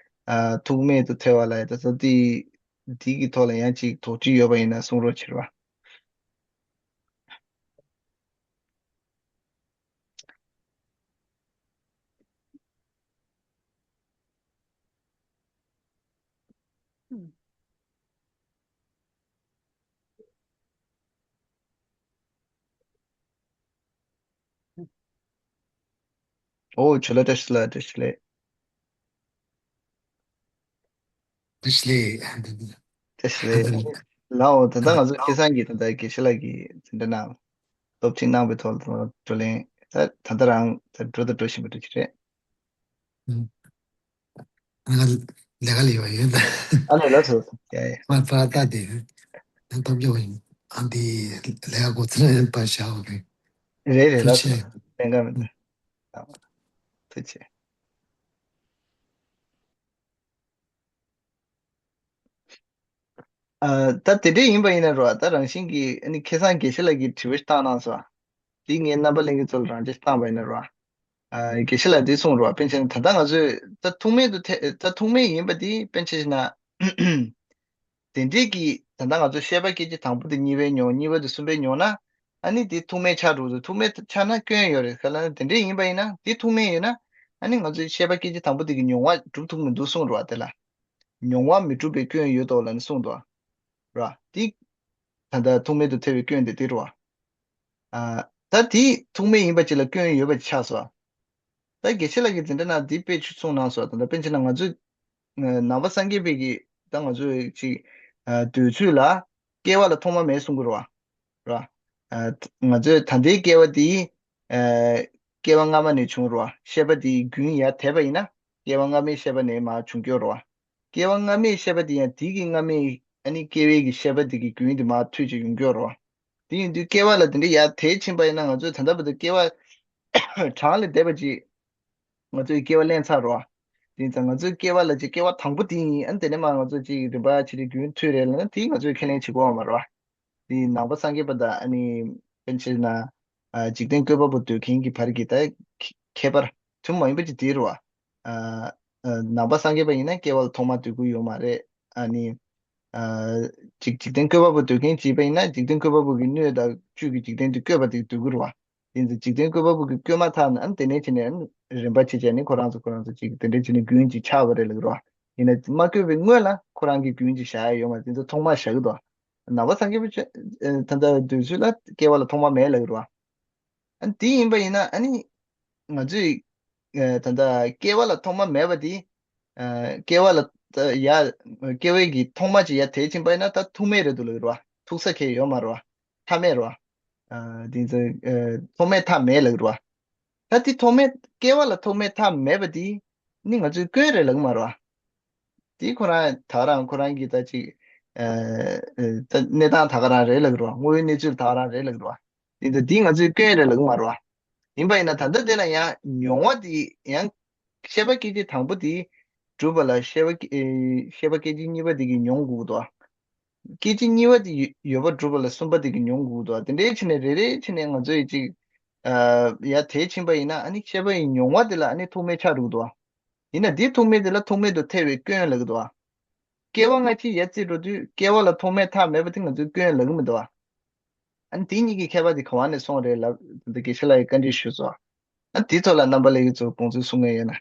ཨ་ཐུག་མེད་དུ་ཐལ་བ་ལ་ད་ལྟ་དེ། དེ་གི་ཐོག་ལ་ཡང་ཅིག་དོགས་འདྲི་ཡོད་པ་ཡིན་ན་གསུང་རོགས་བྱེད་རོགས། ཨོ་ཆོ་ལ་བཀྲ་ཤིས་བདེ་ལེགས། བཀྲ་ཤིས་བདེ་ལེགས། བཀྲ་ཤིས་བདེ་ལེགས། བཀྲ་ཤིས་བདེ་ལེགས། ལའོ་ད་ལྟ་ང་ཚོ་ཁ་སང་གི་ད་ལྟ་དགེ་བཤེས་ལགས་ཀྱིས་འཛིན་གྲྭ་ནང་སློབ་ཁྲིད་གནང་བའི་ཐོག་ལ་བགྲོ་གླེང་ད་ད་ལྟ་རང་ད་འགྲོ་ད་འགྲོ་བཞིན་པ་འདྲ་ཅིག་རེད། ང་ལས་ཀ་ལས་པ་ཡོད་ད། ཨ་ལས་ལགས་སོ། ཡ་ཡ། མ་པ་ལྟ་དེ། ཡང་སྟོབས་འབྱོར་ཡིན། ཨ་འདི་ལས་ཀ་འགོ་ཚུགས་ན་ཡང་པར་བཞག་དགོས་གི། རེད་རེད་ཐུགས་ལགས་སོ། རྗེ་ཆེ། ལས་ཀ་མི་འདུག་ཐུགས་རྗེ་ཆེ། ཨ། ད་དེ་འདྲ་ཡིན་པ་ཡིན་ན་རོ། ད་རང་བཞིན་གྱིས་ཨ་ནི་ཁ་སང་དགེ་བཤེས་ལགས་ཀྱིས་དྲི་བ་ཞིག་བཏང་གནང་སོང་། དེ་ངས་རྣམ་པ་ལྷན་རྒྱས་ཚོ་ལ་རང་འཇགས་བཏང་བ་ཡིན་ན་རོ། ཨ། དགེ་བཤེས་ལགས་འདི་གསུངས་རོ། པཎ་ཆེན་ད་ལྟ་ང་ཚོས་ད་ཐུག་མེད་དུ་ཐེ་ད་ཐུག་མེད་ཡིན་པ་འདི་པཎ་ཆེན་ཞིག་ན། དེ་འདྲའི་གི་ད་ལྟ་ང་ཚོ་ཤེས་པ་སྐད་ཅིག་དང་པོ་དེ་གཉིས་པའི་མྱོང་། གཉིས་པ་དེ་གསུམ་པའི་མྱོང་ན། ཨ་ནི་དེ་ཐུག་མེད་ཆགས་འགྲོ་འདུག་ཐུག་མེད་ཆགས་ན་སྐྱོན་ཡོད་རེད་ག་ལ་ན། དེ་འདྲའི་ཡིན་པ་ཡིན་ན་དེ་ཐུག་མེད་ཡོད་ན། ཨ་ནི་ང་ཚོའི་ཤེས་པ་སྐད་ཅིག་དང་པོ་དེ་གི་མྱོང་བ་གྲུབ་ཐུབ་མི་འདུག་གསུངས་རོ། དེ་ལ་མྱོང་བ་མི་གྲུབ་པའི་སྐྱོན་ཡོད་དོ་ལབ་ནས་གསུངས་འདུག་ར། དེ་ད་ལྟ་ཐུག་མེད་དུ་ཐལ་བའི་སྐྱོན་དེ་དེ་རེད་བ། ཨ། ད་དེ་ཐུག་མེད་ཡིན་པ་ཅིག་ལ་སྐྱོན་ཡོད་པ་ཅིག་ཆགས་སོང་། ད་དགེ་བཤེས་ལགས་ཀྱིས་འཛིན་གྲྭ་ནང་འདི་དཔེ་ཆ་གསུངས་གནང་སོང་། ད་ལྟ་པཎ་ཆེན་ལགས་ང་ཚོས་ནང་པ་སངས་རྒྱས་པའི་གི་ད་ང་ཚོས་ཅིག་ཨ་འདོད་ཚུལ་ལ་སྐྱེ་བ་ལ་ཐོག་མ་མེད་གསུང་གི་རེད་བ། ར། ཨ། ང་ཚོས་ད་ལྟའི་སྐྱེ་བ་འདི། ཨ། སྐྱེ་བ་སྔ་མ་ནས་བྱུང་རོ། ཤེས་པ་འདིའི་རྒྱུན་ཡར་དེད་པ་ཡིན་ན། སྐྱེ་བ་སྔ་མའི་ཤེས་པ་ནས་མར་བྱུང་རྒྱུ་རོ། སྐྱེ་བ་སྔ་མའི་ཤེས་པ་འདི་ཡང་དེ་གི་སྔ་མའི་ཨ་ནི་སྐྱེ་བའི་གི་ཤེས་པ་འདི་གི་རྒྱུན་འདི་མར་མཐུད་ཅིག་ཡོང་རྒྱུ་རོ། དེ་ཡིན་དུས་སྐྱེ་བ་ལ་དེ་འདྲ་ཡར་དེད་ཕྱིན་པ་ཡིན་ན་ང་ཚོས་ད་ལྟ་བར་དུ་སྐྱེ་བ་གྲངས་ལས་འདས་པ་ཅིག་ང་ཚོས་སྐྱེ་བ་ལེན་ཚར་རོ། དེ་ཡིན་ཙང་ང་ཚོའི་སྐྱེ་བ་ལ་ཅིག་སྐྱེ་བ་དང་པོ་དེ་ཡིན། ཨ་ནི་དེ་ནས་མར་ང་ཚོ་ཅིག་རིམ་པ་ཇི་ལྟར་རྒྱུན་མཐུད་རེད་ལབ་ན་དེ་ང་ཚོས་ཁས་ལེན་བྱེད་དགོས་པ་མ་རེད་བ། དེ་ནང་པ་སངས་རྒྱས་པ་དང་ཨ་ནི་པཎ་ཆེན་ན། ཨ། འཇིག་རྟེན་བཀོད་པ་པོ་འདོད་མཁན་གྱི་བར་གྱི་ད་ཁྱད་པར་ཐུན་མོང་མ་ཡིན་པ་ཅིག་དེ་རེད་བ། ཨ། ཨ། ནང་པ་སངས་རྒྱས་པ་ཡིན་ན་སྐྱེ་བ་ལ་ཐོག་མ་འདོད་ཀྱི་ཡོད་མ་རེད། ཨ་ནི། ཨ། འཇིག་འཇིག་རྟེན་བཀོད་པ་པོ་འདོད་མཁན་བྱས་པ་ཡིན་ན་འཇིག་རྟེན་བཀོད་པ་པོ་གི་སྣོད་དང་བཅུད་ཀྱི་འཇིག་རྟེན་དེ་བཀོད་པ་དེ་འདོད་ཀྱི་རེད་བ། དེ་ཚོ་འཇིག་རྟེན་བཀོད་པ་པོ་གིས་བཀོད་མ་ཐག་ནས་ཨ་ནི་དེ་ནས་བྱས་ནས་རིམ་པ་བྱས་བྱས་ནས་ཁོ་རང་ཚོ་ཁོ་རང་ཚོ་ཅིག་དེ་འདྲ་བྱས་ནས་རྒྱུན་ཅིག་ཆགས་པ་རེད་ལབ་ཀྱི་རེད་བ། ཡིན་ན་མ་བཀོད་པའི་སྔོན་ལ་ཁོ་རང་གི་རྒྱུན་ཅིག་བཞག་ཡ་ཡོད་མ་རེད། དེ་ཚོ་ཐོག་མར་བཞག་གི་འདུག་ནང་པ་སངས་རྒྱས་པ་ཆོས་ཨ་ད་ལྟ་འདོད་ཚུལ་ལ་སྐྱེ་བ་ལ་ཐོག་མ་མེད་ལབ་ཀྱི་རེད་བ། ཨ་ནི་དེ་ཡིན་པ་ཡིན་ན་ཨ་ནི་ང་ཚོས་ཨ་ད་ལྟ་སྐྱེ་བ་ལ་ཐོག་མ་མེད་པ་དེ་ཨ་སྐྱེ་བ་ལ་ད་ཡ་སྐྱེ་བའི་གི་ཐོག་མ་ཅིག་ཡར་དེད་ཕྱིན་པ་ཡིན་ན་ད་ཐུག་མེད་རེད་འདུག་ལབ་ཀྱི་རེད་བ། ཐུག་ས་ཁེལ་ཡོད་མ་རེད་བ། ཐ་མལ་རོ། ཨ་དེ་ཚོ་ཨ་ཐོག་མེད་ཐ་མལ་ལབ་རོ། ད་དེ་ཐོག་མེད་སྐྱེ་བ་ལ་ཐོག་མེད་ཐ་མལ་པ་དེ་ནི་ང་ཚོའི་སྐྱོན་རེད་ལབ་ཀྱི་མ་རོ། དེ་ཁོ་རང་ད་རང་ཁོ་རང་གིས་ད་ཅིག་ ཨ་ཨ་ད་གནས་སྟངས་ད་ག་རང་རེད་ལབ་ཀྱི་རེད་བ། དངོས་ཡོད་གནས་ཚུལ་ད་ག་རང་རེད་ལབ་ཀྱི་རེད་བ། འདི་ད་འདི་ང་ཚོའི་སྐྱོན་རེད་ལབ་ཀྱི་མ་རེད་བ། ཡིན་པ་ཡིན་ན་ད་ལྟ་དེ་ལ་ཡང་མྱོང་བ་དེ་ཡང་ཤེས་པ་སྐད་ཅིག་དང་པོ་དེ་གྲུབ་པ་ལ་ཤེས་པ་སྐད་ཨེ་ཤེས་པ་སྐད་ཅིག་གཉིས་པ་དེ་གིས་མྱོང་དགོས་ཀྱི་འདུག་བ། སྐད་ཅིག་གཉིས་པ་དེ་ཡོད་ཡོད་པ་གྲུབ་པ་ལ་གསུམ་པ་དེ་གིས་མྱོང་དགོས་ཀྱི་འདུག་བ། དེ་འདྲའི་ཕྱིན་ནས་རེ་རེ་ཕྱིན་ནས་ང་ཚོས་ཅིག་ཨ་ཡར་དེད་ཕྱིན་པ་ཡིན་ན་ཨ་ནི་ཤེས་པ་ཡི་མྱོང་བ་དེ་ལ་ཨ་ནི་ཐུག་མེད་ཆགས་འགྲོ་གི་འདུག་བ། ཡིན་ན་འདི་ཐུག་མེད་དེ་ལ་ཐུག་མེད་དུ་ཐལ་བའི་སྐྱོན་ལབ་ཀྱི་འདུག་བ། སྐྱེ་བ་སྔ་ཕྱི་ཡར་རྩིས་འགྲོ་དུས་སྐྱེ་བ་ལ་ཐུག་མེད་ཐག་མེད་པ་དེ་ང་ཚོའི་སྐྱོན་ལབ་ཀྱི་མི་འདུག་བ། ཨ་ནི་དེ་གཉིས་ཀྱི་ཁྱད་པར་དེ་ག་བ་ནས་སོང་རེད་ལབ་དེ་དགེ་བཤེས་ལགས་ཀྱིས་བཀའ་འདྲི་ཞུས་སོང་། ཨ་དེའི་ཐོག་ལ་རྣམ་པ་ལྷན་རྒྱས་ཚོ་དགོངས་ཚུལ་གསུང་མཁན་ཡོད་ན།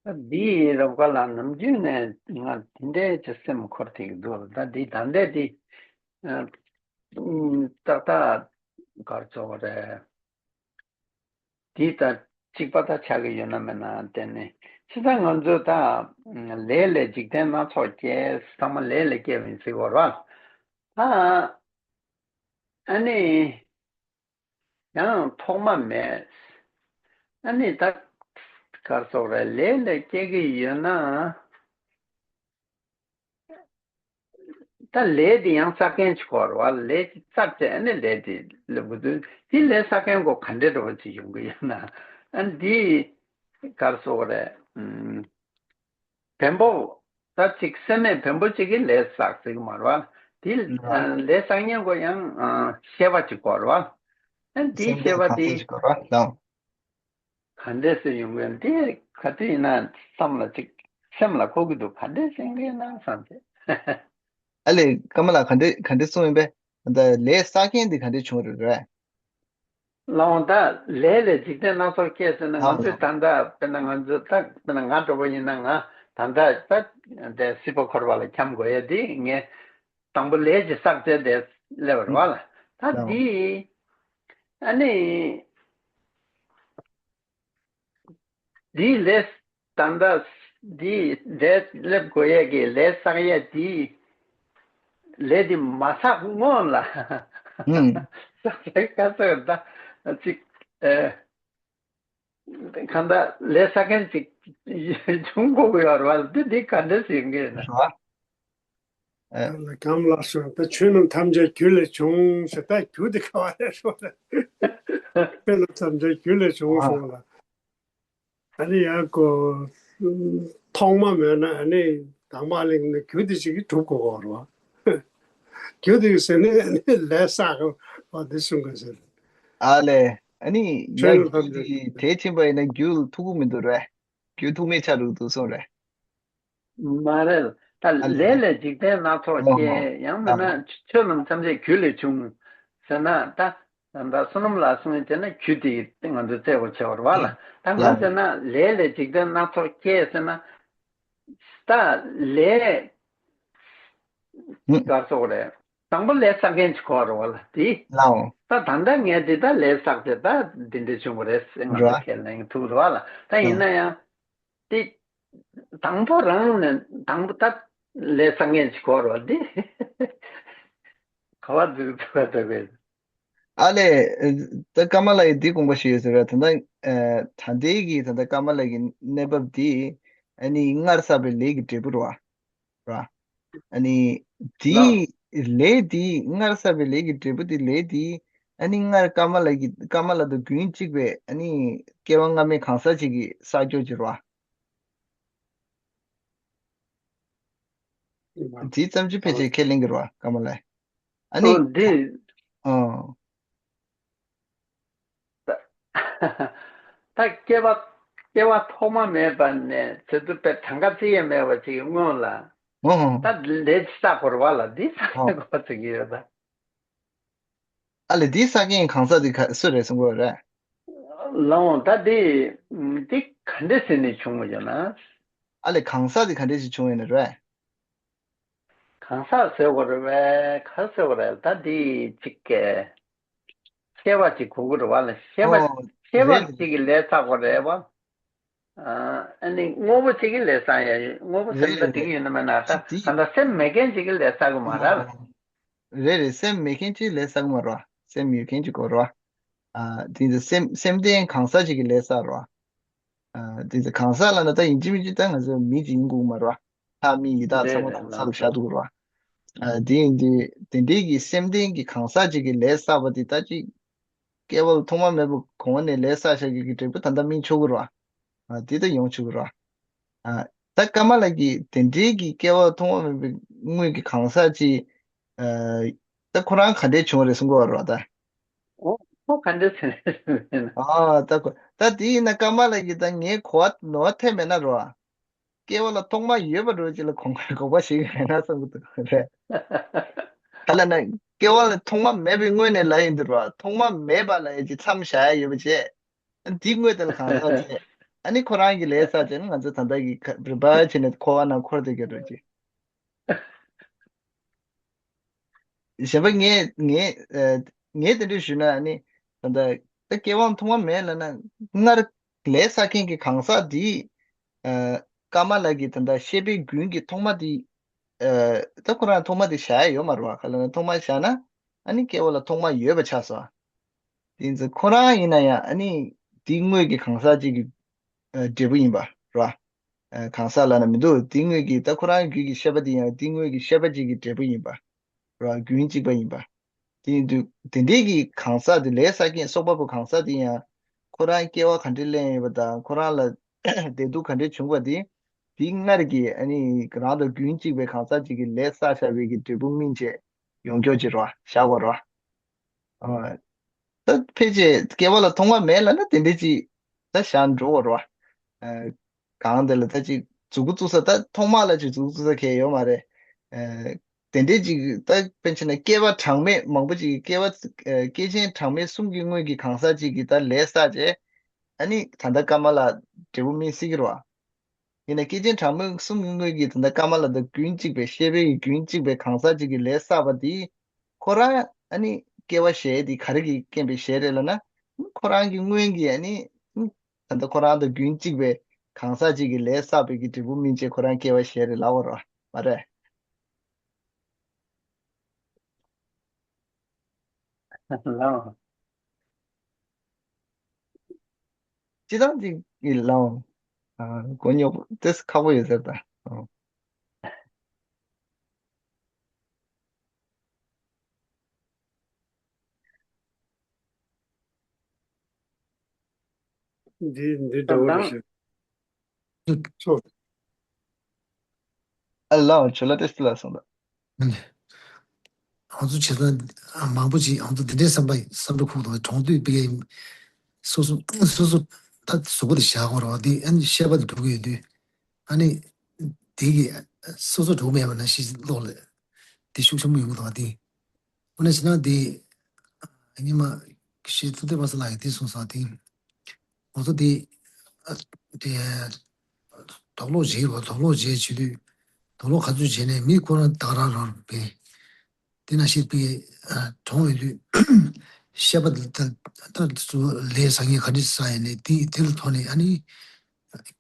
ད་འདི་རབ་དཀར་ལགས་ནམ་རྒྱུན་ནས་ང་དེ་འདྲའི་ཅིག་སེམས་འཁོར་ཐེག་འདུག་ད་འདི་ད་ལྟའི་འདི་ཨ་ཏག་ཏག་ག་རེ་ཟེར་དགོས་རེད། འདི་ད་གཅིག་པ་ད་ཆགས་ཀྱི་ཡོད་ན་མེད་ན་བརྟེན་ནས་ཕྱི་ད་ང་ཚོ་ད་ལས་ལས་འཇིག་རྟེན་སྣ་ཚོགས་སྐྱེ་ཚང་མ་ལས་ལས་སྐྱེ་བ་ཡིན་ཟེར་བ་རེད་བ། ད་ཨ་ནི། ཡང་ཐོག་མ་མེད། ཨ་ནི་ད་ག་རེ་ཟེར་དགོས་རེད། ལས་ལས་སྐྱེ་གི་ཡོད་ན། ད་ལས་དེ་ཡང་བསགས་མཁན་ཅིག་དགོས་རེད་བ། ལས་ཅིག་བསགས་བྱས་ཨ་ནི་ལས་དེ་སླེབས་དགོས་དུས་དེ་ལས་བསགས་མཁན་ཁོ་ག་འདྲའི་འདྲ་བོ་ཅིག་ཡོང་གི་ཡོད་ན། ཨ་ནི་འདི་ག་རེ་ཟེར་དགོས་རེད། ཨུམ། བེམ་པོ། ད་ཅིག་སེམས་མེད་བེམ་པོ་ཅིག་གིས་ལས་བསགས་ཟེར་གི་མ་རེད་བ། དེ་ལས་བསགས་མཁན་ཁོ་ཡང་ཤེས་པ་ཅིག་དགོས་རེད་བ། ཨ་དེའི་ཤེས་པ་དེ་ག་འདྲས་སེ་ཡོང་གི་ཡོད་དེ་ག་དུས་ཡིན་ན་བསམ་ལ་ཅིག་སེམས་ལ་འཁོར་གི་འདུག་ག་འདྲས་སེ་ཡོང་གི་ཡིན་ན་བསམ་སྟེ། ཨ་ལས་ཀརྨ་ལགས་ག་འདྲས་ག་འདྲས་གསུངས་ཡིན་པས། ད་ལས་བསགས་མཁན་དེ་ག་འདྲས་བྱུང་རེད་རེད། ལའང་ད་ལས་ལས་འཇིག་རྟེན་སྣ་ཚོགས་སྐྱེས་ཟེར་ན་ང་ཚོས་ད་ལྟ་དཔེར་ན་ང་ཚོས་ད་དཔེར་ན་ང་འདྲ་པོ་ཡིན་ན་ང་ད་ལྟ་ད་དེ་སྲིད་པ་འཁོར་བ་ལ་འཁྱམས་དགོས་ཡ་དེ་ངས་དང་པོ་ལས་ཀྱི་བསགས་ཚད་དེ་སླེབས་པ་རེད་བ་ལ། ད་འདི་ཨ་ནི། འདིའི་ལས་ད་ལྟ་འདིའི་ལས་སླེབས་དགོས་ཡས་ཀྱི་ལས་བསགས་ཡས་འདིའི་ལས་འདི་མ་བསགས་སྔོན་ལ་ཨུམ། བསགས་ཡས་ག་ཚོད་ད་ཅིག་ཨེ་གང་ལྟར་ལས་བསགས་མཁན་ཅིག་བྱུང་དགོས་ཀྱི་ཡོད་རེད་བ། འདི་འདི་ག་འདྲ་ཞིག་ཡིན་གྱི་ཡོད་ན། རེད་བ། ཨ། ལ་གམ་ལ་སོང་ད་ཆོས་རྣམས་ཐམས་ཅད་རྒྱུ་ལས་བྱུང་ཞེས་ད་རྒྱུ་དེ་ག་བ་རེད་ཤོག་ལ། ཆོས་རྣམས་ཐམས་ཅད་རྒྱུ་ལས་བྱུང་ཨ། ཤོག་ལ། ཨ་ནི་ཡང་ཀོ་ཐོག་མ་མེད་ན་ཨ་ནི་དང་པ་གླེང་ན་རྒྱུ་དེ་ཅིག་གིས་གྲུབ་དགོས་གོ་རེད་བ། རྒྱུ་དེ་ཟེར་ནས་ཨ་ནི་ལས་བསགས་པ་དེ་གསུང་གི་ཟེར། ཨ་ལས་ཨ་ནི་ཆོས་ཡང་རྣམས་རྒྱུ་ཐམས་ཅད་དེ་དེ་ཕྱིན་པ་ཡིན་ན་རྒྱུ་ཐུག་གི་མི་འདུག་རེད། རྒྱུ་ཐུག་མེད་ཆགས་འགྲོ་གི་འདུག་གསུངས་རེད། མ་རེད། ད་ཨ་ལས་ལས་ལས་འཇིག་རྟེན་སྣ་ཚོགས་ཨོ་ཧོ། སྐྱེ་ཡང་མིན་ན་ཨ་ཆོས་རྣམས་ཐམས་ཅད་རྒྱུ་ལས་བྱུང་ཟེར་ན་ད་ད་ལྟ་བསོད་ནམས་ལ་སོང་བྱས་ན་རྒྱུ་དེ་ང་ཚོས་བཙལ་དགོས་བྱ་བ་རེད་བ་ལ། ད་ང་ལ་ཟེར་ན་ལས་ལས་འཇིག་རྟེན་སྣ་ཚོགས་སྐྱེ་ཟེར་ན་ད་ལས་ཧུམ། ག་རེ་ཟེར་དགོས་རེད། དང་པོ་ལས་བསགས་མཁན་ཅིག་དགོས་རེད་བ་ལ་དེ། ལའོ། ད་ད་ལྟ་ངས་འདི་ད་ལས་བསགས་ཏེ་ད་འདི་འདྲ་བྱུང་བ་རེད་ཟེར་ང་རེད་ཚོ་བ། ཁས་ལེན་ཐུབ་རེད་བ་ལ། ད་ཡིན་ན་ཡང་དེ་དང་པོ་རང་ནས་དང་པོ་ད་ལས་བསགས་མཁན་ཅིག་དགོས་རེད་བ་འདི། ག་བ་འདུག་ཐུབ་པ་ད་བས། ཨ་ལས། ད་ཀརྨ་ལགས་ཀྱིས་འདི་དགོངས་པ་བཞེས་ཡོད་ཟེར་བ་ད་ལྟ་ཨ་ད་ལྟའི་གི་ད་ལྟ་ཀརྨ་ལགས་ཀྱི་གནས་བབ་འདི་ཨ་ནི་སྔར་བསགས་པའི་ལས་ཀྱི་འབྲས་བུ་རེད་བ། ར། ཨ་ནི། དེའི་ལས་དེའི་སྔར་བསགས་པའི་ལས་ཀྱི་འབྲས་བུ་དེ་ལས་དེའི་ཨ་ནི་སྔར་ཀརྨ་ལགས་ཀྱི་ཀརྨ་ལགས་དང་རྒྱུན་གཅིག་པའི་ཨ་ནི་སྐྱེ་བ་སྔ་མའི་གང་ཟག་ཅིག་གིས་བསགས་རྒྱུ་ཅིག་རེད་བ། དེའི་ཙམ་ཅིག་ཕལ་ཆེར་ཁས་ལེན་གྱི་རེད་བ་ཀརྨ་ལགས། ཨ་ནི། ཨོ་འདི། ཨོ། ད་སྐྱེ་བ་སྐྱེ་བ་ཐོག་མ་མེད་པ་ནས་ཚེ་སྟོད་པའི་གྲངས་ཀ་བརྩི་ཡས་མེད་པ་ཅིག་སྔོན་ལ། ཨོ་ཧོ། ད་ལས་བསགས་དགོས་རེད་བ་ལ་འདི་བསགས་ཨོ། དགོས་ཟེར་གྱི་ཡོད་ད། ཨ་ལས་འདི་བསགས་མཁན་གང་ཟག་འདི་ག་སུ་རེད་གསུང་གི་ཡོད་རེད། ལའོ་ད་འདི་འདི་ག་འདྲས་ཟེར་ནས་བྱུང་བ་ཡོད་ན། ཨ་ལས་གང་ཟག་འདི་ག་འདྲས་ཞིག་བྱུང་ཡོད་ན་རེད། གང་ཟག་ཟེར་དགོས་རེད་བས་ག་ཟེར་དགོས་རེད་ད་འདི་གཅིག་གི་སྐྱེ་བ་གཅིག་དགོས་ཀྱི་རེད་བ་ལ་སྐྱེ་བ་ཨོ་སྐྱེ་བ་རེད་རེད། གཅིག་གི་ལས་བསགས་དགོས་རེད་བ། ཨ་ནི་དངོས་པོ་གཅིག་གི་ལས་བསགས་ཡ་ཡོད་དངོས་པོ་སེམས་རེད་ལ་རེད་འགྲིག་རེད། ཡོད་ན་མེད་ན་ད་ཅི་འདི་གང་ལྟར་སེམས་མེད་མཁན་གཅིག་གི་ལས་བསགས་ཀྱི་མ་རེད། ཨོ་རེད་རེད་སེམས་མེད་མཁན་གཅིག་ལས་བསགས་ཀྱི་མ་རེད་བ་སེམས་ཡོད་མཁན་གཅིག་དགོས་རེད་བ། ཨ་དེ་འདི་སེམས་སེམས་ལྡན་གང་ཟག་གཅིག་གི་ལས་བསགས་རེད་བ། ཨ་དེ་ཚོ་གང་ཟག་ལབ་ན་ད་ཡིན་གཅིག་མིན་གཅིག་ད་ང་ཚོ་མི་གཅིག་ཡིན་དགོས་མ་རེད་བ། ལྷ་མི་ཡི་དྭགས་ཚང་མ་གང་ཟག་ལ་བཞག་འདུག་རེད་བ། ཨ་དེ་ཡིན་དུས་དེ་འདྲའི་གི་སེམས་ལྡན་གྱི་གང་ཟག་ཅིག་གི་ལས་བསགས་པ་དེ་ད་ཅིག་སྐྱེ་བ་ལ་ཐོག་མ་མེད་པ་གོང་ནས་ལས་བསགས་བཞག་གི་གི་འབྲས་བུ་ད་ལྟ་སྨིན་ཆོག་གི་རེད་བ། ཨ་དེ་ད་ཡོང་ཆོག་གི་རེད་བ། ཨ་ད་ཀརྨ་ལགས་ཀྱིས་དེ་འདྲའི་གི་སྐྱེ་བ་ཐོག་མ་མེད་པའི་དངོས་ཀྱི་གང་ཟག་ཅིག་ཨ་ད་ཁོ་རང་ག་འདྲས་བྱུང་བ་རེད་གསུང་གི་ཡོད་རེད་བ་ད། ཨོ་ཁོ་ག་འདྲས་བྱུང་རེད་ཟེར་ན། ཨ་ད་ཁོ་ད་དེ་ཡིན་ན་ཀརྨ་ལགས་ཀྱིས་ད་ངས་གོ་བ་ནོར་བ་ཐེབས་མེད་ན་རེད་བ། སྐྱེ་བ་ལ་ཐོག་མ་ཡོད་པ་འདྲ་བོ་ཅིག་ལ་གོ་གོ་བ་ཞིག་མེད་ན་བསམ་གྱི་འདུག་རེད། ག་ལབ་ན་སྐྱེ་བ་ལ་ཐོག་མ་མེད་པའི་སྔོན་ནས་ལབ་ཡིན་འདུག་རེད་བ། ཐོག་མ་མེད་པ་ལ་ཡ་ཅིག་མཚམས་བཞག་ཡ་ཡོད་པ་བྱས། འདི་དངོས་དེ་ལ་གང་ཟག་བྱས། ཨ་ནི་ཁོ་རང་གི་ལས་བསགས་བྱས་ན་ང་ཚོ་ད་ལྟ་གི་ཁ་རིམ་པ་བྱས་ནས་འཁོར་བ་ནང་འཁོར་བསྡད་ཀྱི་འགྲོ་ཅིག་གཞན་པ་ངས་ངས་ཨ་ངས་དེ་འདྲ་ཞུས་ན་ཨ་ནི་ད་ལྟ་ད་སྐྱེ་བ་ཐོག་མ་མེད་ལབ་ན་སྔར་ལས་བསགས་མཁན་གྱི་གང་ཟག་འདིས་ཨ་ཀརྨ་ལགས་ཀྱི་ད་ལྟ་བཤད་པའི་རྒྱུན་གྱི་ཐོག་མ་འདི་ཨ་ད་ཁོ་རང་ཐོག་མ་འདི་བཞག་ཡ་ཡོད་མ་རེད་བ། ག་ལབ་ན་ཐོག་མ་བཞག་ན་ཨ་ནི་སྐྱེ་བ་ལ་ཐོག་མ་ཡོད་པ་ཆགས་སོང་། དེ་ཚོ་ཁོ་རང་ཡིན་ན་ཡང་ཨ་ནི་དེའི་དངོས་ཀྱི་གང་ཟག་ཅིག་གི་ཨ་འབྲས་བུ་ཡིན་པ་རེད་བ། ཨ་གང་ཟག་ལབ་ན་མི་འདུག་དེའི་དངོས་ཀྱི་ད་ཁོ་རང་རྒྱུད་ཀྱི་བཤད་པ་དེ་ཡང་དེའི་དངོས་ཀྱི་བཤད་པ་ཅིག་གི་འབྲས་བུ་ཡིན་པ་རེད་བ། རྒྱུན་གཅིག་པ་ཡིན་པ། དེ་ཡིན་དུས་དེ་འདྲའི་གི་གང་ཟག་དེ་ལས་བསགས་མཁན་སོག་པོ་གང་ཟག་དེ་ཡང་ཁོ་རང་སྐྱེ་བ་ག་འདྲ་ལེན་ཡོད་པ་དང་ཁོ་རང་ལ་བདེ་སྡུག་ག་འདྲ་བྱུང་བ་དེ་དེའི་སྔར་གྱི་ཨ་ནི་རང་དང་རྒྱུན་གཅིག་པའི་གང་ཟག་ཅིག་གི་ལས་བསགས་བཞག་པའི་གི་འབྲས་བུ་སྨིན་བྱས་ཡོང་ཀྱོག་ཅིག་རེད་བ། བཞག་དགོས་རེད་བ། ཨ། ད་ཕལ་ཆེར་སྐྱེ་བ་ལ་ཐོག་མ་མེད་ལབ་ན་དེ་འདྲ་ཅིག་ད་བཞག་འགྲོ་བ་རེད་བ། ཨ། གང་དེ་ལ་ད་ཅིག་མཛུ་གུ་བཙུགས་ས་ད་ཐོག་མ་ལ་ཅིག་མཛུ་གུ་བཙུགས་ས་གང་ཡང་ཡོད་མ་རེད། ཨ། དེ་འདྲ་ཅིག་ད་དཔེར་ན་ཆ་ན་སྐྱེ་བ་གྲངས་མེད་མང་པོ་ཅིག་སྐྱེ་བ་ཨ་སྐྱེས་ཆེན་གྲངས་མེད་གསུམ་གྱི་སྔོན་གྱི་གང་ཟག་ཅིག་གིས་ད་ལས་བསགས་བྱས། ཨ་ནི་ད་ལྟ་ཀརྨ་ལ་འབྲས་བུ་སྨིན་སྲིད་ཀྱི་རེད་བ། ཡིན་ན་སྐྱེས་ཆེན་གྲངས་མེད་གསུམ་གྱི་སྔོན་གྱི་ད་ལྟ་ཀརྨ་ལ་དང་རྒྱུན་གཅིག་པའི་བཤད་པའི་རྒྱུན་གཅིག་པའི་གང་ཟག་ཅིག་གིས་ལས་བསགས་པ་དེ་ཁོ་རང་ཨ་ནི་སྐྱེ་བ་གཞན་དེ་ག་རེ་གིས་རྐྱེན་པས་གཞན་རེད་ལབ་ན། ཁོ་རང་གི་སྔོན་གྱི་ཨ་ནི་ད་ལྟ་ཁོ་རང་དང་རྒྱུན་གཅིག་པའི་གང་ཟག་ཅིག་གིས་ལས་བསགས་པའི་གི་འབྲས་བུ་སྨིན་བྱས་ཁོ་རང་སྐྱེ་བ་གཞན་རེད་ལབ་པ་རེད་མ་རེད། ལའོ། སྤྱིར་བཏང་ཅིག་གི་ལའོ། ཨ་མགོ་རྙོག་པོ་ཏོག་ཙམ་ཁག་པོ་ཡོད་ཟེར་ད། ཨ། འདི་འདི་འདྲ་བོ་རེད་ཤག་ཨ་ལའོ་ཇོ་ལ་ཏོག་ཙམ་ལ་གསུངས་དང་། ང་ཚོ་བྱེད་སྟངས་མང་པོ་ཅིག་ང་ཚོ་འདི་འདྲའི་བསམ་པ་བསམ་བློ་ཁུག་དང་གྲོང་སྡེ་པའི་སོ་སོ་སོ་སོ་ད་གཟུགས་པོ་དེ་བཞག་དགོས་རེད་བ། དེ་ཨ་ནི་ཤེས་པ་དེ་འགྲོ་གི་ཡོད་དུས་ཨ་ནི་དེ་གི་སོ་སོ་འགྲོ་མེད་པ་ན་ཤི་ལོག་ལ་དེ་ཤུགས་ཆེན་པོ་ཡོང་གི་འདུག་བ། དེ་དངོས་གནས་བྱས་ན་དེ་ཉི་མ་ཤི་ཐུབ་བསྟན་པ་ས་ལགས་ཀྱིས་དེ་གསུངས་སོང་དེ། ང་ཚོ་དེ་ཨ་དེ་དོགས་ལོག་བྱེད་རོགས། དོགས་ལོག་བྱེད་བྱེད་དུས་དོགས་ལོག་ག་ཚོད་བྱས་ནས་མི་ཁོ་རང་ད་ག་རང་རང་རེད་པས། དེ་ན་ཤེས་པའི་ཨ་གྲོང་ཡོད་དུས་ཤེས་པ་དེ་ད་ད་ཚོ་ལས་བཟང་ངན་ག་འདྲ་བསགས་ཡིན་ནས་དེ་དེ་ལ་ཐོག་ནས་ཨ་ནི་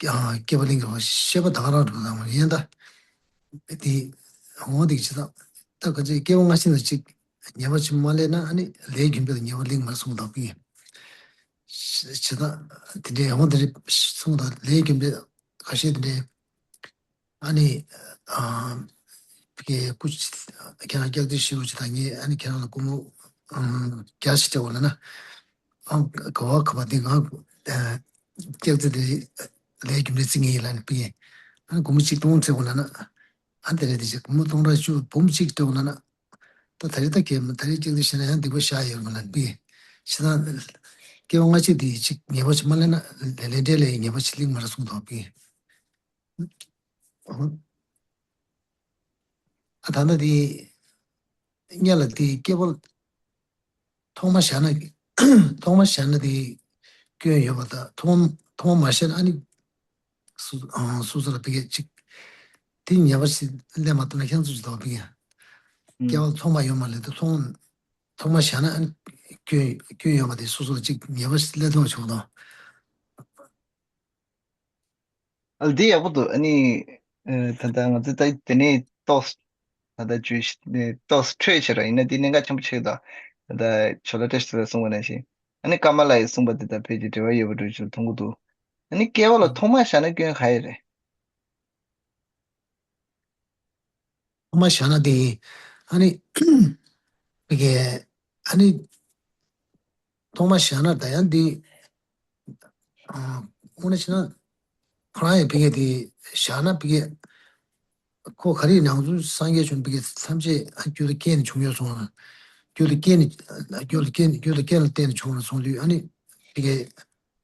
ཨ་སྐྱེ་བ་ལེན་དགོས་པ་ཤེས་པ་ད་ག་རང་རེད་དང་ཡིན་ད། དེ་འོང་དེ་ཅི་ད་ད་ག་ཚོད་སྐྱེ་བ་སྔ་ཕྱི་ན་ཅིག་ཉེས་པ་ཅིག་མ་ལེན་ན་ཨ་ནི་ལས་རྒྱུ་འབྲས་ལ་ཉེས་པ་ལེན་མ་གསུངས་དང་པི། ཇི་ལྟར་དེ་འདྲའི་འོང་དེ་རེད་གསུངས་དང་ལས་རྒྱུ་འབྲས་ཁ་ཤས་དེ་འདྲའི་ཨ་ནི་ཨ་ཕ་གིའི་སྐུ་ཁྱེད་རང་སྐྱག་རྫུན་ཤེས་རོགས་བྱེད་དང་ངས་ཨ་ནི་ཁྱེད་རང་ལ་སྒོར་མོ་བརྒྱ་ཞིག་སྤྲད་འོང་ལབ་ན་ཨང་ག་བ་ག་བ་འདི་ང་སྐྱག་རྫུན་དེ་ལས་རྒྱུ་འབྲས་བརྩི་ངེས་ཡིན་ལབ་ནས་ཕ་གིས་ཨ་ནི་སྒོར་མོ་གཅིག་སྟོང་སྤྲད་འོང་ལབ་ན་ཨ་དེ་རེད་དེ་ཅིག་སྒོར་མོ་སྟོང་ཕྲག་བཅུ་འབུམ་གཅིག་སྤྲད་འོང་ལབ་ན། ད་ད་རེས་ད་གས་མ་ད་རེས་སྐྱག་རྫུན་བཤད་ན་ཡང་སྡིག་པ་བཤགས་ཡོད་མ་ལ་འདི། ཕྱི་ནང་སྐྱེ་བ་སྔ་ཕྱི་དེ་ཅིག་ཉེས་པ་ཅིག་མ་ལེན་ན་ལས་ལས་འབྲས་ལས་ཉེས་པ་ཅིག་ལེན་མ་ར་གསུངས་དོགས་པས། ཨ་ད་ལྟ་དེ་སྔོན་ལ་དེ་སྐྱེ་བ་ཐོག་མ་བཞག་ན་ཐོག་མ་བཞག་ན་དེ་སྐྱོན་ཡོད་པ་དང་ཐོག་མ་ཐོག་མ་མ་བཞག་ན་ཨ་ནི། སུ་ཨང་སུ་སུ་ལ་ཕི་གེ་གཅིག་དེ་ཉེས་པ་ཞིག་ལས་མ་ཐུབ་ན་ཁྱེད་ཚོ་ཅི་ཐོག་ཕི་གེ་སྐྱེ་བ་ཐོག་མ་ཡོད་མ་ལས་དུ་ཐོག་ཐོག་མ་བཞག་ན་ཨ་ནི་སྐྱོན་སྐྱོན་ཡོད་པ་དེ་སུ་སུ་ལ་གཅིག་ཉེས་པ་ཞིག་ལས་ཐུབ་ཆོག་དང་། ཨ་འདི་ཡག་པོ་འདུག་ཨ་ནི་ཨ་ད་ལྟ་ང་ཚོ་ད་དེ་ནས་ཏོག་ད་ལྟ་བརྗོད་གཞི་ཏོག་འཕྲོས་བྱས་ར་ཡིན་ན་འདི་གནད་འགག་ཆེན་པོ་ཆགས་ཀྱི་འདུག་ད་ལྟ་ཇོ་ལ་བཀྲ་ཤིས་ཚེ་རིང་གསུངས་པ་ནང་བཞིན་ཨ་ནི་ཀརྨ་ལགས་ཀྱིས་གསུངས་པ་འདི་དང་ཕལ་ཆེར་འབྲེལ་བ་ཡོད་པ་འདྲ་ཞིག་མཐོང་གི་འདུག་ཨ་ནི་སྐྱེ་བ་ལ་ཐོག་མར་བཞག་ན་སྐྱོན་ག་ཡི་རེད། ཐོག་མར་བཞག་ན་དེ་ཡིན། ཨ་ནི་བི་གའི་ཨ་ནི་ཐོག་མར་བཞག་ན་ད་ཡང་འདི། ཨ། དངོས་གནས་བྱས་ན་ཁོ་རང་ཡང་བི་གའི་དེ་བཞག་ན་བི་གའི་ཁོ་ག་རེ་ནང་དུ་སངས་རྒྱས་བྱུང་བི་གའི་ཐམས་ཅད་ཨ་རྒྱུ་དང་རྐྱེན་ནས་བྱུང་ཡོད་སོང་། རྒྱུ་དང་རྐྱེན་ནས་རྒྱུ་དང་རྐྱེན་རྒྱུ་དང་རྐྱེན་ལ་བརྟེན་ནས་བྱུང་བ་སོང་དུས་ཨ་ནི་བི་གའི་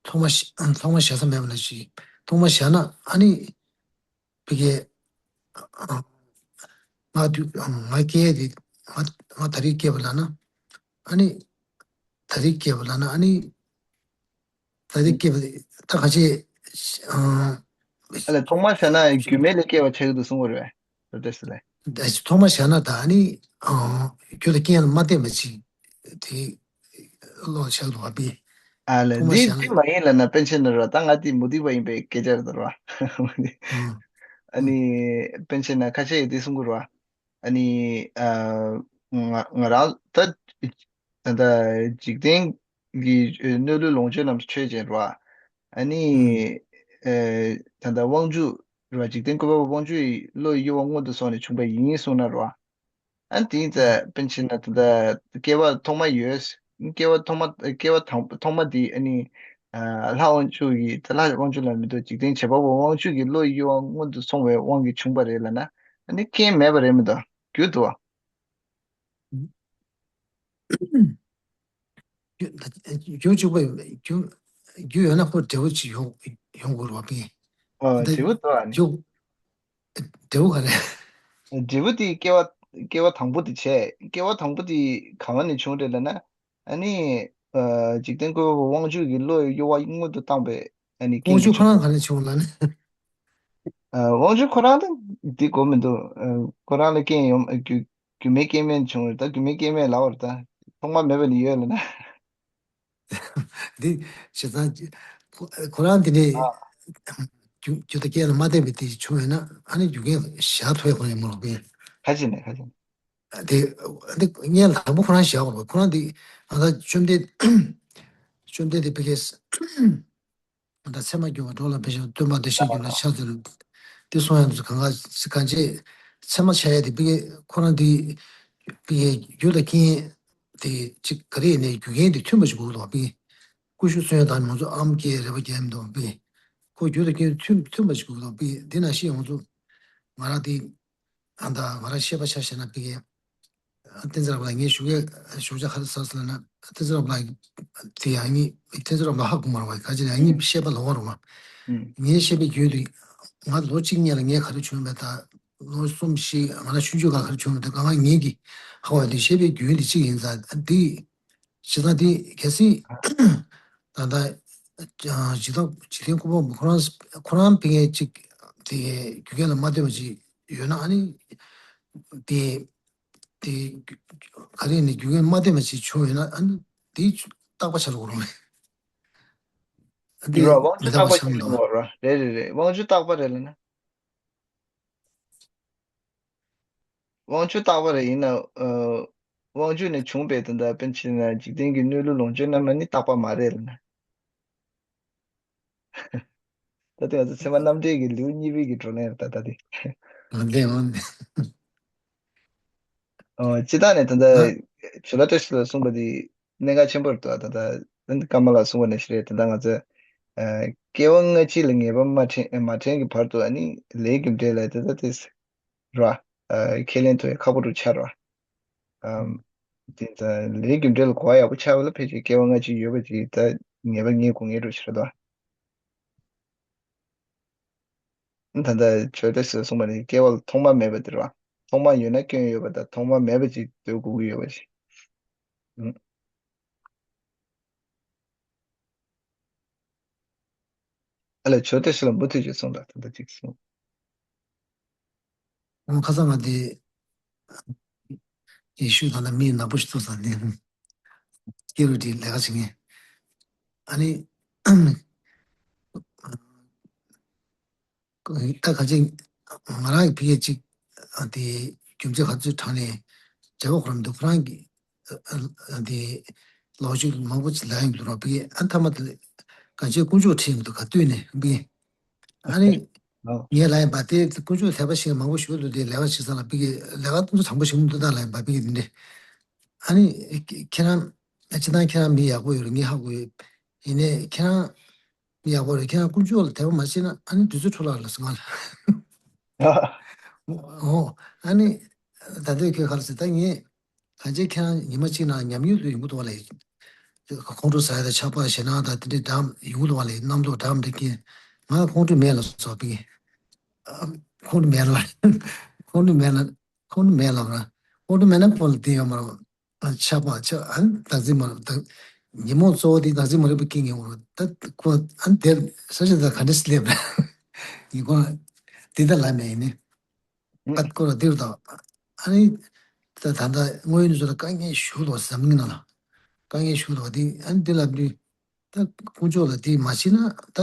ཐོག་མ་ཐོག་མ་བཞག་ས་མེད་པ་ནང་བཞིན་ཐོག་མ་བཞག་ན་ཨ་ནི། བི་གའི། ང་དུས་ང་སྐྱེ་དེ་ང་ང་ད་རེས་སྐྱེས་པ་ལབ་ན། ཨ་ནི། ད་རེས་སྐྱེས་པ་ལབ་ན་ཨ་ནི། ད་རེས་སྐྱེས་པ་ད་ག་ཅི། ཨ་ལས་ཐོག་མར་བྱས་ན་རྒྱུ་མེད་ལས་སྐྱེ་བ་ཆགས་ཀྱི་འདུག་གསུང་གི་རེད་པས། རེད་ཟེར་ལས། ཐོག་མར་བྱས་ན་ད་ཨ་ནི། རྒྱུ་དང་རྐྱེན་ལ་མ་བརྟེན་པ་ཅིག་དེ། བློ་ཆགས་འདུག་བ་པི། ཨ་ལས། ཐོག་མར་འདི་བྱས་ན། འདི་མ་ཡིན་ལབ་ན་པཎ་ཆེན་ནི་རོ། ད་ང་འདི་མུ་སྟེགས་པ་ཡིན་པའི་སྐད་ཆ་རེད་རོ། ཨ་ནི་པཎ་ཆེན་ན་ཁ་ཤས་ཡིས་འདི་གསུང་གི་རོ། ཨ་ནི་ཨ་ང་ང་རང་ད་ད་ལྟ་འཇིག་རྟེན་གྱི་གནས་ལུགས་ལོངས་སྤྱོད་རྣམས་སུ་ཆོས་ཅན་རོ། ཨ་ནི་ཨ་ད་ལྟ་དབང་ཕྱུག་རོ། འཇིག་རྟེན་བཀོད་པ་པོ་དབང་ཕྱུག་ཡི་བློ་ཡི་གཡོ་བ་སྔོན་དུ་སོང་ནས་བྱུང་བ་ཡིན་གསུངས་ན་རོ། ཨ་ནི་དེ་ཡིན་ཙང་པཎ་ཆེན་ན་ད་ལྟ་སྐྱེ་བ་ཐོག་མ་ཡོད། སྐྱེ་བ་ཐོག་མ་སྐྱེ་བ་དང་ཐོག་མ་དེ་ཨ་ནི་ཨ་ལྷ་དབང་ཕྱུག་གི་ད་ལྷ་དབང་ཕྱུག་ལ་མི་འདུག་འཇིག་རྟེན་བྱེད་པ་པོ་དབང་ཕྱུག་གི་བློ་ཡི་གཡོ་བ་སྔོན་དུ་སོང་བའི་དབང་གིས་བྱུང་བ་རེད་ལབ་ན་ཨ་ནི་རྐྱེན་མེད་པ་རེད་མི་འདུག་རྒྱུ་འདུག་བ། རྒྱུ་རྒྱུ་གཅིག་པ་རྒྱུ་རྒྱུ་ཡོད་ན་ཁོ་འབྲས་བུ་ཅིག་ཡོང་ཡོང་དགོས་རེད་བ་པི། ཨ་འདི་འབྲས་བུ་འདུག་ཨ་ནི། རྒྱུ་འབྲས་བུ་ག་རེ། འབྲས་བུ་དེ་སྐྱེ་བ་སྐྱེ་བ་དང་པོ་དེ་བྱས། སྐྱེ་བ་དང་པོ་དེ་ག་བ་ནས་བྱུང་རེད་ལབ་ན། ཨ་ནི། ཨ་འཇིག་རྟེན་བཀོད་པ་པོ་དབང་ཕྱུག་གི་བློ་ཡི་གཡོ་བ་སྔོན་དུ་བཏང་བའི་ཨ་ནི་རྐྱེན་དབང་ཕྱུག་གྱིས་ཁོ་རང་བྱུང་ག་ནས་བྱུང་ལབ་ན། ཨ་དབང་ཕྱུག་ཁོ་རང་ད་འདི་དགོས་མི་འདུག་ཨ་ཁོ་རང་ལ་རྐྱེན་ཡོང་ཨ་རྒྱུ་རྒྱུ་མེད་རྐྱེན་མེད་བྱུང་རེད། ད་རྒྱུ་མེད་རྐྱེན་མེད་ལབ་པ་རེད། ད་ཐོག་མ་མེད་པ་ནས་ཡོད་ལབ་ན། འདི་བྱས་ཙང་ཁོ་ཁོ་རང་འདི་ནས་ཨ། རྒྱུ་རྒྱུ་དང་རྐྱེན་ལ་མ་བརྟེན་པའི་དེ་བྱུང་ཡོད་ན་ཨ་ནི་རྒྱུ་རྐྱེན་བཞག་ཐུབ་ཡ་ཁོ་རང་ཡིན་མ་རེད་པས། ཁ་ཅིག་ནས་ཁ་ཅིག་ནས། དེ་དེ་རྐྱེན་དང་པོ་ཁོ་རང་བཞག་པ་རེད། ཁོ་རང་དེ་ང་ད་བཅོམ་ལྡན་བཅོམ་ལྡན་འདས་ཕ་གིའི་ད་ཚད་མར་གྱུར་པ་འགྲོ་ལ་ཕན་ཞིང་སྟོན་པ་བདེ་གཤེགས་སྒྲུབ་ལ་ཕྱག་འཚལ་ལོ། དེ་གསུང་ཡང་དུ་གང་ག་གང་བྱེད་ཚད་མ་ཆགས་ཡ་དེ་ཕ་གི་ཁོ་རང་དེ་ཕ་གི་རྒྱུ་དང་རྐྱེན་དེ་གཅིག་ག་རེ་ཡིན་ནའི་རྒྱུ་རྐྱེན་དེ་མཐུན་པ་ཞིག་དགོས་ཀྱི་འདུག་བ་ཕ་གི། ཀུ་ཤུ་གསོན་དང་ང་ཚོ་ཨམ་སྐད་རེ་བ་རྒྱག་མི་འདུག་བ་ཕ་གི། ཁོ་རྒྱུ་དང་རྐྱེན་མཐུན་མཐུན་པ་ཞིག་དགོས་ཀྱི་འདུག་བ་ཕ་གི། དེ་ནང་བཞིན་ང་ཚོ་ང་རང་དེ་ཨ་ད་ང་རང་བཤད་པ་ཆ་བཞག་ན་ཕ་གི། བསྟན་འཛིན་རབ་ལགས་ངས་ཞུ་གི་ཞུ་བྱ་ག་རེ་ཟེར་ཟེར་ན་བསྟན་འཛིན་རབ་ལགས་དེ་ཡང་ཉིད་བསྟན་འཛིན་རབ་ལགས་ཧ་གོ་མ་རེད་བ། ག་ཅི་ན་ཡང་ཉིད་བཤད་པ་ལོག་པ་རེད་བ། ངས་བཤད་པའི་རྒྱུན་དུ་ང་ལོ་གཅིག་སྔོན་ལ་ངས་ག་རེ་བྱུང་མེད་ད་ལོ་གསུམ་བཞི་ང་རང་ཆུང་ཆུང་སྒང་ག་རེ་བྱུང་མེད་ད་གང་ག་ངེད་ཀྱི་ཧ་གོ་བ་དེ་བཤད་པའི་རྒྱུན་དེ་གཅིག་ཡིན་ཙང་དེ་བྱས་ཙང་དེ་གལ་སྲིད་ད་ལྟ་ཇི་ལྟར་འཇིག་རྟེན་འཇིག་རྟེན་བཀོད་པ་ཁོ་རང་ཁོ་རང་ཕ་གིའི་གཅིག་དེ་རྒྱུ་རྐྱེན་ལ་མ་བརྟེན་པ་ཅིག་ཡོད་ན་ཨ་ནི་དེ། དེ་ག་རེ་ནི་རྒྱུ་རྐྱེན་མ་བརྟེན་པ་ཞིག་བྱུང་ཡོད་ན་ཨ་ནི་དེ་རྟག་པ་ཆགས་འགྲོ་གི་རེད། ཨ་དེ་རོ། དབང་མི་ཕྱུག་རྟག་རྟག་པ་པ་ཞིག་ཆགས་མི་འགྲོ་འདུག་བ། རེད་རེད་རེད། དབང་མི་ཕྱུག་རྟག་པ་རེད་ལབ་ན། དབང་མི་ཕྱུག་རྟག་པ་རེད་ཡིན་ན། ཨ་དབང་མི་ཕྱུག་ནས་བྱུང་བའི་དོན་དག་པཎ་ཆེན་ན་འཇིག་རྟེན་གྱི་གནས་ལུགས་ལོངས་སྤྱོད་རྣམས་ནི་རྟག་པ་མ་རེད་ལབ་ན། ད་ལྟ་ང་ཚོ་ཚད་མ་རྣམ་འགྲེལ་གྱི་ལེའུ་གཉིས་པའི་གི་བགྲོ་གླེང་རེད་ད་ལྟ་དེ། འོན་ཏེ་འོན་ཏེ། ཨོ་སྤྱིར་བཏང་ནས་ད་ལྟ་ཨ། ཇོ་ལ་བཀྲ་ཤིས་ལ་གསུངས་པ་དེ་གནད་འགག་ཆེན་པོ་རེད་ད། ད་ལྟ་ཀརྨ་ལགས་གསུངས་པ་ནང་བཞིན་རེད། ད་ལྟ་ང་ཚོ་ཨ་སྐྱེ་བ་སྔ་ཕྱི་ལ་ངེས་པ་མ་དྲན་མ་དྲན་གྱི་བར་དུ་ཨ་ནི་ལས་རྒྱུ་འབྲས་ལ་ད་ལྟ་དེ་ར་ཨ་ཁས་ལེན་ཐུབ་ཡ་ཁག་པོ་རུ་ཆགས་ར། ཨམ། དེ་ད་ལས་རྒྱུ་འབྲས་ལ་གོ་བ་ཡག་པོ་ཆགས་པ་ལ་ཕལ་ཆེར་སྐྱེ་བ་སྔ་ཕྱི་ཡོད་པ་ཅིག་ད་ངེས་པ་རྙེད་དགོས་ངེས་འགྲོ་ཕྱིར་དོ། ད་ལྟ་ཇོ་བོ་རྗེས་གསུངས་པ་ནི་སྐྱེ་བ་ལ་ཐོག་མ་མེད་པ་དེ་རེད་བ། ཐོག་མ་ཡོད་ན་སྐྱོན་ཡོད་པ་དང་ཐོག་མ་མེད་པ་ཅིག་འདོད་དགོས་ཀྱི་ཡོད་པ་ཞིག་ཨུམ། ཨ་ལས་ཇོ་བོ་རྗེས་ལ་མུ་མཐུད་ཅིག་གསུངས་དང་ད་ལྟ་ཅིག་གསུངས། ཁ་སང་ང་དེ་ཡེ་ཤུ་དང་ན་མིའི་ནག་པོ་ཞིག་ཐུག་ས་ནས་སྐྱེ་རུ་དེ་ལས་ཀ་བྱེད་མཁན། ཨ་ནི་ད་ག་ཅིག་ང་རང་གི་ཕ་གིར་ཅིག་དེ་རྒྱུ་མཚན་ག་ཚོད་དྲངས་ནས་འབྲེལ་བ་ཁོ་རང་མི་འདུག་ཁོ་རང་གི་དེ་ལོ་རྒྱུས་མང་པོ་ཅིག་ལབ་ཡོང་གི་འདུག་ར། ཕ་གིར་ཨ་མཐའ་མ་དེ་ གང་ཅི་དཀོན་མཆོག་ཁྲིད་མི་འདུག་ག་ལྟོས་ནས་བི། ཨ་ནི། ཨོ། ངས་ལབ་ཡིན་པ་དེ་དཀོན་མཆོག་དད་པ་ཞིག་མང་པོ་ཞུ་འདུག་དེ་ལས་ཀ་བྱེད་ས་ལ་བི་གི་ལས་ཀ་དཀོན་མཆོག་དྲང་པོ་ཞིག་མི་འདུག་ད་ལབ་ཡིན་པ་བི་གི་འདི་འདྲ། ཨ་ནི། ཁྱེད་རང་། སྤྱིར་བཏང་ཁྱེད་རང་མི་ཡག་པོ་ཡོད་རེད་ངས་ཧ་གོ་ཡོད། ཡིན་ནའི་ཁྱེད་རང་། མི་ཡག་པོ་རེད་ཁྱེད་རང་དཀོན་མཆོག་ལ་དད་པ་མ་བྱས་ན་ཨ་ནི་དུས་ཚོད་འཕྲོ་བརླག་ལ་སོང་ང་ལ། ཨོ། ཨ་ནི། ད་ལྟའི་ཁྱོད་ག་རེ་ཟེར་ད་ངས། གང་ཅི་ཁྱེད་རང་ཉི་མ་གཅིག་ནང་ཉམས་མྱོང་དུ་ཡོང་གི་འདུག་བ་ལས། ཁོང་ཁྲོ་ཟ་ཡ་དང་ཆགས་པ་ཞེད་སྣང་དང་དེ་འདྲའི་འགྲམ་ཡོང་གི་འདུག་བ་ལས་རྣམ་རྟོག་འགྲམ་འདི་ཀྱིན། ང་ཁོང་ཁྲོ་མེད་ལ་སོགས་པའི། ཁོང་ཁྲོ་མེད་ལ། ཁོང་ཁྲོ་མེད་ལ། ཁོང་ཁྲོ་མེད་ལ་ར། ཁོང་ཁྲོ་མེད་ན་ཁོང་ལ་བསྡད་ཡོད་མ་རེད། ཆགས་པ་ཆགས་ཨ་ནི་བདག་འཛིན་མ་རེད་བདག་ཉིན་མོ་གཙོ་བོ་དེ་བདག་འཛིན་མ་རེད་པ་སྐྱེ་ངེས་འོང་རེད་ད་ཁོ་ཨ་ནི་དེར་ས་ཆ་དང་ག་འདྲ་སླེབས་རེད། ཡིན་ཁོང་དེ་ལྟར་ལ་མེད་ཡིན་ནི། ཨ་ཁོ་ལ་འདིར་དང་། ཨ་ནི། ད་ད་ལྟ་དངོས་ཡོད་ཚོ་ལ་དཀའ་ངལ་ཞུ་དོ་ཟམ་ངི་ན་ལ། དཀའ་ངལ་ཞུ་དོ་དེ་ཨ་ནི་འདི་ལ་འདི། ད་དཀོན་མཆོག་ལ་དེ་མ་བྱེད་ན་ད་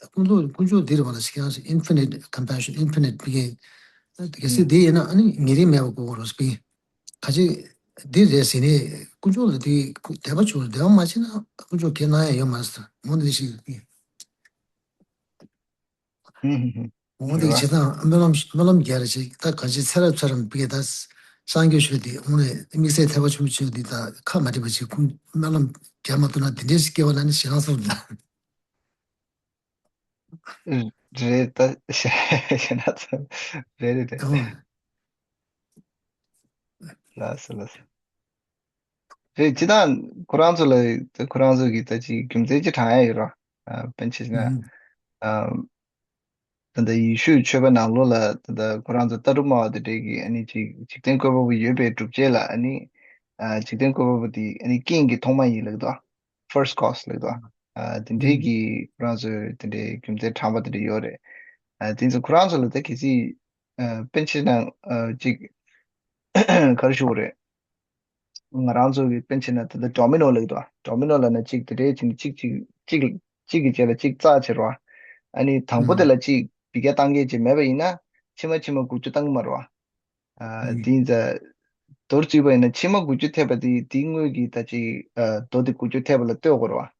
དཀོན་མཆོག་དཀོན་མཆོག་འདིར་བ་ལ་ཞིག་ཡང་infinite compassion infinite བི་གེ། གལ་སྲིད་དེ་ཡིན་ན་ཨ་ནི་ཉེ་རིང་མེད་པ་དགོས་རོགས་བི། ག་ཅི། འདི་རེད་ཟེར་ནས་དཀོན་མཆོག་ལ་དེ་དད་པ་བྱུང་དད་པ་མ་བྱེད་ན་དཀོན་མཆོག་གལ་གནང་ཡ་ཡོད་མ་རེད་ཟེར་འོང་དེ་ཞིག་བི། འོང་དེ་བྱེད་སྟངས་སྨོན་ལམ་སྨོན་ལམ་རྒྱག་རེ་བྱེད་ད་ག་ཅི་ཚེ་རབས་ཚེ་རབས་བི་གེ་ད་སངས་རྒྱས་ཆོས་འདི་འོང་ནས་དམིགས་བསལ་ཐེག་པ་ཆེན་པོ་ཆོས་འདི་ད་ཁ་མ་བྲིས་པ་ཅིག་ཁུངས་སྨོན་ལམ་རྒྱག་མ་ཐུབ་ན་དེ་འདྲས་ཞིག་སྐྱེ་བ་ལ་ནི་ཞེ་སྡང་སོང་ད། རེད་ད་ཞེ་ན་ཚ་རེད་རེད་རེད། ལགས་སོ་ལགས་སོ། རེད་སྤྱི་བཏང་ཁོ་རང་ཚོ་ལ་ཁོ་རང་ཚོ་གི་ད་ཅི་རྒྱུ་མཚན་ཅི་དྲང་ཡ་ཡོད་ར། དཔེར་ན་ཆ་བཞག་ན། ད་ལྟ་ཡེ་ཤུའི་ཆོས་པ་ནང་ལོགས་ལ་ད་ལྟ་ཁོ་རང་ཚོ་ལྟ་གྲུབ་སྨྲ་བ་དེ་འདྲས་ཀྱི་ཨ་ནི་ཅིག་འཇིག་རྟེན་བཀོད་པ་པོ་ཡོད་པའི་སྒྲུབ་བྱེད་ལ་ཨ་ནི། འཇིག་རྟེན་བཀོད་པ་པོ་དེ་ཨ་ནི་རྐྱེན་གྱི་ཐོག་མ་ཡིན་ལབ་འདུག First cause ལབ་འདུག་དེ་འདྲས་ཀྱི་ཁོ་རང་ཚོའི་དེ་འདྲའི་རྒྱུ་མཚན་དྲངས་པ་དེ་འདྲ་ཡོད་རེད། དེ་ཚོ་ཁོ་རང་ཚོ་ལ་ད་གལ་སྲིད་དཔེར་ན་ཆ་བཞག་ན་ཅིག་ག་རེ་ཞུ་དགོས་རེད། ང་རང་ཚོ་གི་དཔེར་ན་ཆ་བཞག་ན་ད་ལྟ་ཌོ་མི་ནོ་ལབ་འདུག་ཌོ་མི་ནོ་ལབ་ན་གཅིག་དེ་འདྲའི་བྱས་ནས་གཅིག་གཅིག་གཅིག་གཅིག་གི་རྗེས་ལ་གཅིག་རྩ་ཆེ་རུ་བ། ཨ་ནི་དང་པོ་དེ་ལ་གཅིག་འབུད་རྒྱག་བཏང་མཁན་ཅིག་མེད་པ་ཡིན་ན་ཕྱི་མ་ཕྱི་མ་འགུལ་སྐྱོད་བཏང་གི་མ་རེད་བ། དེ་ཡིན་ཙང་། མདོར་བརྩིས་པ་ཡིན་ན་ཕྱི་མ་འགུལ་སྐྱོད་ཐེབས་པ་དེ་དེའི་སྔོན་གྱི་ད་ཅིག་རྡོ་དེ་འགུལ་སྐྱོད་ཐེབས་པ་ལ་ལྟོས་དགོས་རེད་བ།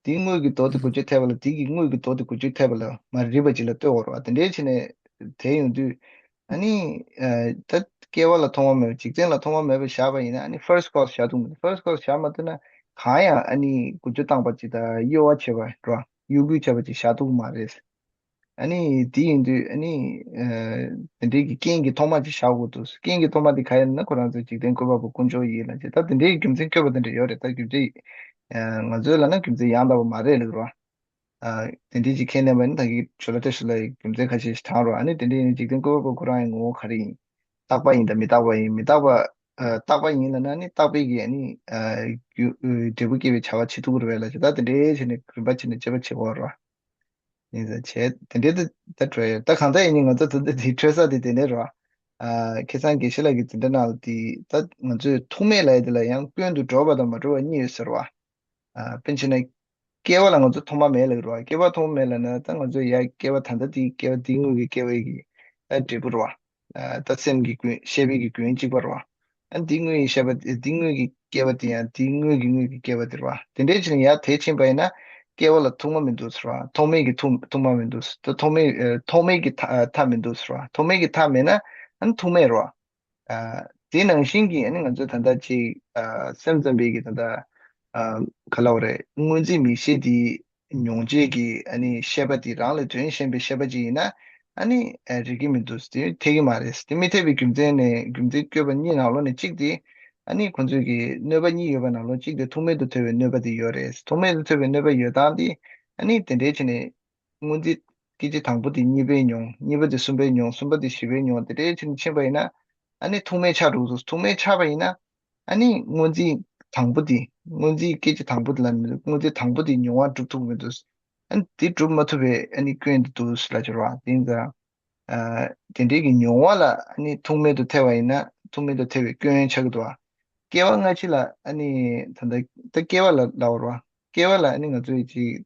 དེའི་སྔོན་གྱི་རྡོ་དེ་འགུལ་སྐྱོད་ཐེབས་པ་ལ་དེ་གི་སྔོན་གྱི་རྡོ་དེ་འགུལ་སྐྱོད་ཐེབས་པ་ལ་མར་རིལ་བ་ཅིག་ལ་ལྟོས་དགོས་རེད་བ་དེ་འདྲའི་བྱས་ནས་དེ་ཡོང་དུས། ཨ་ནི། ད་སྐྱེ་བ་ལ་ཐོག་མ་མེད་པ་འཇིག་རྟེན་ལ་ཐོག་མ་མེད་པ་བཞག་པ་ཡིན་ན་ཨ་ནི་first cause བཞག་ཐུབ་མི་འདུག First cause བཞག་མ་ཐུབ་ན་གང་ཡང་ཨ་ནི་འགུལ་སྐྱོད་བཏང་པ་ཅིག་དང་གཡོ་བ་བྱས་པ་འགྲོ་གཡོ་འགུལ་བྱས་པ་ཅིག་བཞག་ཐུབ་ཀྱི་མ་རེད། ཨ་ནི་དེ་ཡིན་དུས་ཨ་ནི། དེ་འདྲའི་གི་རྐྱེན་གྱི་ཐོག་མ་ཅིག་བཞག་དགོས་འདུག་རྐྱེན་གྱི་ཐོག་མ་དེ་ག་ཡིན་ན་ཁོ་རང་ཚོའི་འཇིག་རྟེན་བཀོད་པ་པོ་དཀོན་མཆོག་ཡིན་ལབ་བྱས་ད་དེ་འདྲའི་རྒྱུ་མཚན་བཀོད་པ་དེ་འདྲ་ཡོད་རེད་ད་རྒྱུ་མཚན། ང་ཚོའི་ལབ་ན་རྒྱུ་མཚན་ཡང་དག་པ་མ་རེད་ལབ་རོགས། དེ་འདྲའི་ཅིག་ཁས་ལེན་པ་ནི་ད་གི་ཇོ་ལ་ཏྲེ་ཤུ་ལ་ཡི་རྒྱུ་མཚན་ཁ་ཤས་ཤིག་དྲངས་རོགས་ཨ་ནི་དེ་འདྲའི་ཡིན་འཇིག་རྟེན་བཀོད་པ་པོ་ཁོ་རང་ཡི་ངོ་བོ་ག་རེ་ཡིན། རྟག་པ་ཡིན་དང་མི་རྟག་པ་ཡིན་མི་རྟག་པ། རྟག་པ་ཡིན་ལབ་ན་ཨ་ནི་རྟག་པའི་གི་ཨ་ནི། འབྲས་བུ་སྐྱེ་བའི་བྱ་བ་བྱེད་ཐུབ་ཀྱི་རེད་པས་ལབ་བྱས་ད་དེ་འདྲའི་བྱས་ནས་རིམ་པ་བྱས་ནས་དཔྱད་པ་བྱེད་དགོས་རོགས། ཡིན་ཟེར་བྱས་དེ་འདྲའི་ད་ད་བྲོས་ཡོད་ད་གང་ལྟར་ཡིན་ནི་ང་ཚོ་ད་ལྟ་དེ་བྲོས་ས་དེ་དེ་ནས་རོ། ཨ་ཁ་སང་དགེ་བཤེས་ལགས་ཀྱིས་དེ་འདྲ་གནང་ལ་དེ་ད་ང་ཚོས་ཐུག་མེད་ལབ་ཡ་དེ་ལ་ཡང་སྐྱོན་དུ་འགྲོ་བ་དང་མ་འགྲོ་བ་གཉིས་ཡོད་ཟེར་བ། ཨ་དཔེར་ན་ཆ་བཞག་ན། སྐྱེ་བ་ལ་ང་ཚོ་ཐོག་མ་མེད་ལབ་ཀྱི་རེད་བ། སྐྱེ་བ་ཐོག་མ་མེད་ལབ་ན་ད་ང་ཚོ་ཡ་སྐྱེ་བ་ད་ལྟ་དེའི་སྐྱེ་བ་དེའི་དངོས་ཀྱི་སྐྱེ་བའི་གི་ད་འབྲས་བུ་རེད་བ། ད་སེམས་ཀྱི་ཀུན་ཤེས་པའི་གི་ཀུན་གཅིག་པ་རེད་བ། ཨ་འདི་དངོས་ཀྱི་ཤེས་པ་འདི་དངོས་ཀྱི་སྐྱེ་བ་དེ་ཡང་དེའི་དངོས་ཀྱི་དངོས་ཀྱི་སྐྱེ་བ་དེ་རེད་བ། དེ་འདྲའི་ཕྱིར་ཡ་དེ་ཕྱིན་པ་ཡིན་ན་སྐྱེ་བ་ལ་ཐོག་མ་མི་འདུག་ཟེར་བ། ཐོག་མེད་ཀྱི་ཐོག་ཐོག་མ་མི་འདུག་ཟེར། ད་ཐོག་མེད་ཨ་ཐོག་མེད་ཀྱི་མཐའ་མཐའ་མི་འདུག་ཟེར་བ། ཐོག་མེད་ཀྱི་མཐའ་མེད་ན་ཨ་ནི་ཐོག་མེད་རེད་བ། ཨ་དེ་ནང་བཞིན་གྱི་ཨ་ནི་ང་ཚོས་ད་ལྟ་ཅིག་ཨ་སེམས་ཙམ་པའི་གི་ད་ལྟ་ཨ་ག་ལབ་དགོས་རེད། སྔོན་རྩིས་མིག་ཤེས་དེ་མྱོང་བྱེད་ཀྱི་ཨ་ནི་ཤེས་པ་དེ་རང་ལས་དོན་གཞན་པའི་ཤེས་པ་ཅིག་ཡིན་ན་ཨ་ནི་ཨ་འགྲིག་གི་མི་འདུག་དེ་འཐད་ཀྱི་མ་རེད། དེ་མི་འཐད་པའི་རྒྱུ་མཚན་ནས་རྒྱུ་མཚན་བཀོད་པ་གཉིས་ནང་ལོགས་ནས་གཅིག་དེ་ཨ་ནི་ཁོང་ཚོས་ཀྱི་གནོད་པ་གཉིས་ཡོད་པ་ནང་ལོགས་གཅིག་དེ་ཐོག་མེད་དུ་ཐལ་བའི་གནོད་པ་དེ་ཡོད་རེད། ཐོག་མེད་དུ་ཐལ་བའི་གནོད་པ་ཡོད་སྟངས་དེ་ཨ་ནི་དེ་འདྲའི་བྱས་ནས། སྔོན་རྩིས་སྐད་ཅིག་དང་པོ་དེ་གཉིས་པས་མྱོང་། གཉིས་པ་དེ་གསུམ་པས་མྱོང་། གསུམ་པ་དེ་བཞི་པས་མྱོང་། དེ་འདྲའི་ཕྱིར་ཕྱིན་པ་ཡིན་ན་ཨ་ནི་ཐོག་མེད་ཆགས་འགྲོ་འདུག་ཐོག་མེད་ཆགས་པ་ཡིན་ན་ཨ་ནི་སྔོན་རྩིས་དང་པོ་དེ་སྔོན་རྩིས་སྐད་ཅིག་དང་པོ་དེ་ལ་མི་འདུག་སྔོན་རྩིས་དང་པོ་དེ་མྱོང་བ་འགྲུབ་ཐུབ་མི་འདུག་ཨ་ནི་དེ་འགྲུབ་མ་ཐུབ་པའི་ཨ་ནི་སྐྱོན་དེ་འདུག་ལབ་ཀྱི་རེད་བ། དེ་ཡིན་ཙང་ཨ་དེ་འདྲའི་གི་མྱོང་བ་ལ་ཨ་ནི་ཐོག་མེད་དུ་ཐལ་བ་ཡིན་ན་ཐོག་མེད་དུ་ཐལ་བའི་སྐྱོན་ཆགས་ཀྱི་འདུག་བ། སྐྱེ་བ་སྔ་ཕྱི་ལ་ཨ་ནི་ད་ལྟ་ད་སྐྱེ་བ་ལ་ལབ་པ་རེད་བ། སྐྱེ་བ་ལ་ཨ་ནི་ང་ཚོས་ཅིག་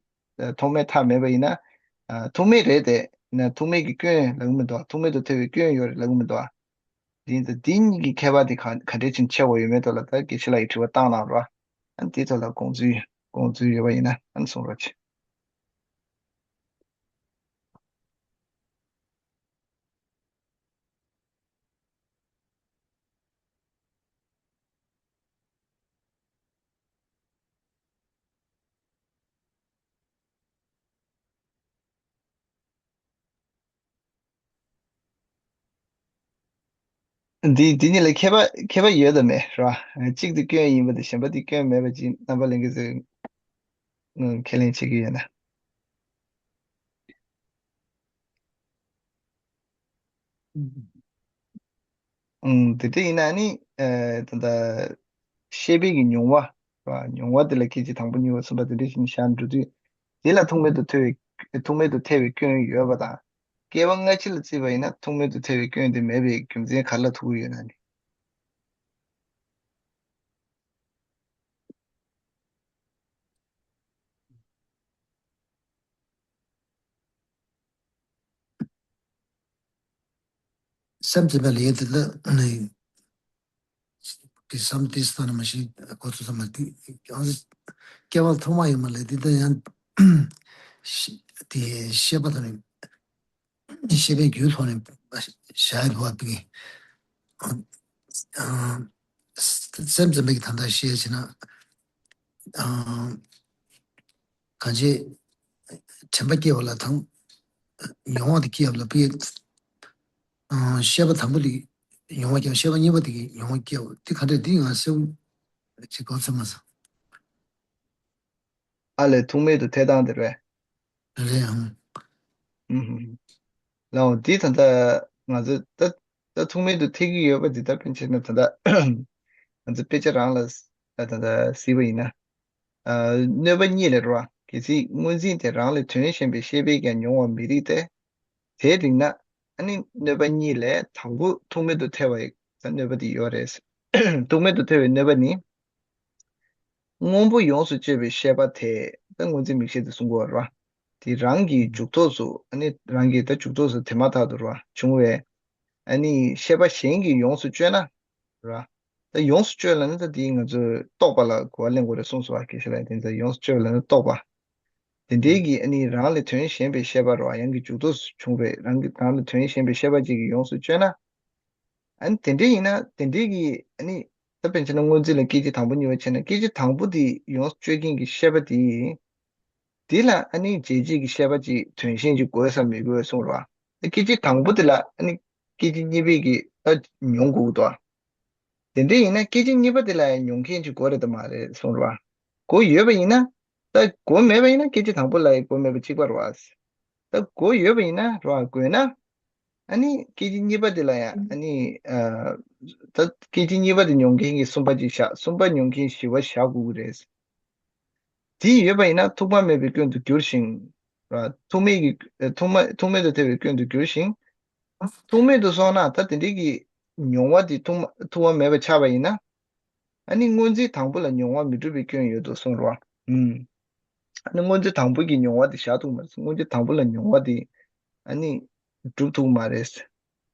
ཐོག་མེད་མཐའ་མེད་པ་ཡིན་ན། ཐོག་མེད་རེད་དེ། ན་ཐོག་མེད་ཀྱི་སྐྱོན་ལབ་ཀྱི་མི་འདུག་ཐོག་མེད་དུ་ཐལ་བའི་སྐྱོན་ཡོད་རེད་ལབ་ཀྱི་མི་འདུག་འདི་ད་འདི་གཉིས་ཀྱི་ཁྱད་པར་དེ་ག་ག་འདྲས་ཕྱིན་ཆེ་བ་ཡོད་མེད་ཐོག་ལ་ད་དགེ་བཤེས་ལགས་ཀྱིས་དྲི་བ་བཏང་གནང་རོགས། ཨ་ནི་དེའི་ཐོག་ལ་དགོངས་ཚུལ་དགོངས་ཚུལ་ཡོད་པ་ཡིན་ན་ཨ་ནི་གསུང་རོགས་གྱིས། འདི་འདི་གཉིས་ལ་ཁྱད་པར་ཁྱད་པར་ཡོད་དམ་མེད་ར། གཅིག་དེ་སྐྱོན་ཡིན་པ་དང་གཞན་པ་དེ་སྐྱོན་མེད་པ་ཅིག་རྣམ་པ་ལྷན་རྒྱས་ཚོས་ཁས་ལེན་བྱེད་ཀྱི་ཡོད་ན། ཨང་། དེ་འདྲ་ཡིན་ན་ནི་ཨ་ད་ལྟ་ཤེས་པའི་གི་མྱོང་བ་ར། མྱོང་བ་དེ་ལ་སྐད་ཅིག་དང་པོ་གཉིས་པ་གསུམ་པ་དེ་འདྲ་ཞིག་བཞག་འགྲོ་དུས། དེ་ལ་ཐུག་མེད་དུ་ཐལ་བའི་ཐུག་མེད་དུ་ཐལ་བའི་སྐྱོན་ཡོད་པ་དང་། སྐྱེ་བ་སྔ་ཕྱི་ལ་བརྩིས་པ་ཡིན་ན་ཐུག་མེད་དུ་ཐལ་བའི་སྐྱོན་དེ་མེད་པའི་རྒྱུ་མཚན་ག་རེ་ལ་ཐུག་གི་ཡོད་ན་ནི། སེམས་ཙམ་པའི་ལས་དེ་ལ་ནི་དེ་བསམ་དེ་ལྟ་ན་མ་ཤེས་གོ་ཚོད་ཙམ་མ་དེ་ཡང་སྐྱེ་བ་ཐོག་མ་ཡོད་མ་ལས་དེ་ལྟ་ཡང་དེ་ཤེས་པ་དང་ནི། ཤེས་པའི་རྒྱུའི་ཐོག་ནས་བཞག་ཡོད་པ་དེ། ཨ། སེམས་ཙམ་པའི་གི་ད་ལྟ་བཤད་བྱས་ན། ཨ། གང་ཅི། དྲན་པ་སྐྱེ་བ་ལ་དང་། མྱོང་བ་དེ་སྐྱེ་བ་ལ་དཔེ། ཨ། ཤེས་པ་དང་པོ་དེ་མྱོང་བ་སྐྱེ་བ། ཤེས་པ་གཉིས་པ་དེ་གི་མྱོང་བ་སྐྱེ་བ་དེ་ག་འདྲ་དེ་ང་གསལ་པོ་ཅིག་གོ་ཚོད་མ་སོང་། ཨ་ལས་ཐུག་མེད་དུ་ཐལ་སྟངས་དེ་རེད། རེད་ཨང་། ཨུམ། ལའོ་འདི་ད་ལྟ་ང་ཚོ་ད་ད་ཐུག་མེད་དུ་ཐལ་གྱི་ཡོད་པ་འདི་ལྟ་དཔེར་ན་ཆ་བཞག་ན་ད་ལྟ་ང་ཚོ་དཔེ་ཆ་རང་ལ་ད་ལྟ་གཟིགས་པ་ཡིན་ན། ཨ། གནོད་པ་གཉིས་ལས་རོ། གལ་སྲིད་སྔོན་འཛིན་དེ་རང་ལས་དོན་གཞན་པའི་ཤེས་པས་ཀྱང་མྱོང་བར་མི་རིགས་ཏེ། དེའི་རིགས་ན་ཨ་ནི་གནོད་པ་གཉིས་ལས་དང་པོ་ཐུག་མེད་དུ་ཐལ་བའི་གནོད་པ་དེ་ཡོད་རེད། ཐུག་མེད་དུ་ཐལ་བའི་གནོད་པ་ནི། སྔོན་པོ་ཡོངས་སུ་གཅོད་པའི་ཤེས་པ་དེ་ད་སྔོན་འཛིན་མིག་ཤེས་དེ་གསུང་གི་ཡོད་རེད་བ། དེ་རང་གི་འཇུག་ཐོགས་སུ་ཨ་ནི་རང་གི་ད་འཇུག་ཐོགས་སུ་དེ་མ་ཐག་ཏུ་རེད་བ་བྱུང་བའི་ཨ་ནི་ཤེས་པ་གཞན་གྱིས་ཡོངས་སུ་གཅོད་ན་རེད་བ། ད་ཡོངས་སུ་གཅོད་ལབ་ན་ད་དེ་ང་ཚོས་རྟོག་པ་ལ་གོ་བ་ལེན་དགོས་རེད་གསུངས་སོང་བ། དགེ་བཤེས་ལགས་དེ་ཚོ་ཡོངས་སུ་གཅོད་པ་ལབ་ན་རྟོག་པ། དེ་འདྲའི་གི་ཨ་ནི་རང་ལས་དོན་གཞན་པའི་ཤེས་པ་རེད་བ། ཡང་གི་འཇུག་ཐོགས་སུ་བྱུང་བའི་རང་གི་རང་ལས་དོན་གཞན་པའི་ཤེས་པ་ཅིག་གིས་ཡོངས་སུ་གཅོད་ན། ཨ་ནི་དེ་འདྲ་ཡིན་ན་དེ་འདྲའི་གི་ཨ་ནི་ད་དཔེར་ན་ཆ་བཞག་ན་སྔོན་འཛིན་ལ་སྐད་ཅིག་དང་པོ་གཉིས་པ་བྱས་ན་སྐད་ཅིག་དང་པོ་དེ་ཡོངས་སུ་གཅོད་མཁན་གྱི་ཤེས་པ་དེ། དེ་ལ་ཨ་ནི་འཇལ་བྱེད་ཀྱི་ཤེས་པ་ཅིག་དོན་གཞན་ཅིག་དགོས་སམ་མི་དགོས་གསུངས་རེད་བ། སྐད་ཅིག་དང་པོ་དེ་ལ་ཨ་ནི་སྐད་ཅིག་གཉིས་པའི་གི་ད་མྱོང་དགོས་འདུག་དེ་འདྲ་ཡིན་ན་སྐད་ཅིག་གཉིས་པ་དེ་ལ་ཡང་མྱོང་མཁན་ཅིག་དགོས་རེད་དམ་མ་རེད་གསུངས་རེད་བ། དགོས་ཡོད་པ་ཡིན་ན། ད་དགོས་མེད་པ་ཡིན་ན་སྐད་ཅིག་དང་པོ་ལ་ཡང་དགོས་མེད་པ་གཅིག་པ་རེད་བ། ད་དགོས་ཡོད་པ་ཡིན་ན་རེད་བ། དགོས་ན། ཨ་ནི་སྐད་ཅིག་གཉིས་པ་དེ་ལ་ཡང་ཨ་ནི་ཨ། ད་སྐད་ཅིག་གཉིས་པ་དེ་མྱོང་མཁན་གྱི་གསུམ་པ་ཅིག་བཞག་གསུམ་པ་མྱོང་མཁན་བཞི་པ་བཞག་དགོས་ཀྱི་རེད། དེ་ཡོད་པ་ཡིན་ན་ཐུག་པ་མེད་པའི་སྐྱོན་དུ་འགྱུར་ཞིང་། ར། ཐུག་མེད་ཀྱི་ཨ། ཐུག་མ་ཐུག་མེད་དུ་ཐལ་བའི་སྐྱོན་དུ་འགྱུར་ཞིང་། ཐུག་མེད་དུ་སོང་ན་ད་དེ་འདྲའི་གི་མྱོང་བ་དེ་ཐུག་མ་ཐུག་པ་མེད་པ་ཆགས་པ་ཡིན་ན། ཨ་ནི་སྔོན་འཛིན་དང་པོ་ལ་མྱོང་བ་མི་འགྲུབ་པའི་སྐྱོན་ཡོད་དོ་གསུངས་རེད་བ། ཨུམ། ཨ་ནི་སྔོན་འཛིན་དང་པོ་གི་མྱོང་བ་དེ་བཞག་ཐུབ་མ་རེད། སྔོན་འཛིན་དང་པོ་ལ་མྱོང་བ་དེ་ཨ་ནི་འགྲུབ་ཐུབ་མ་རེད།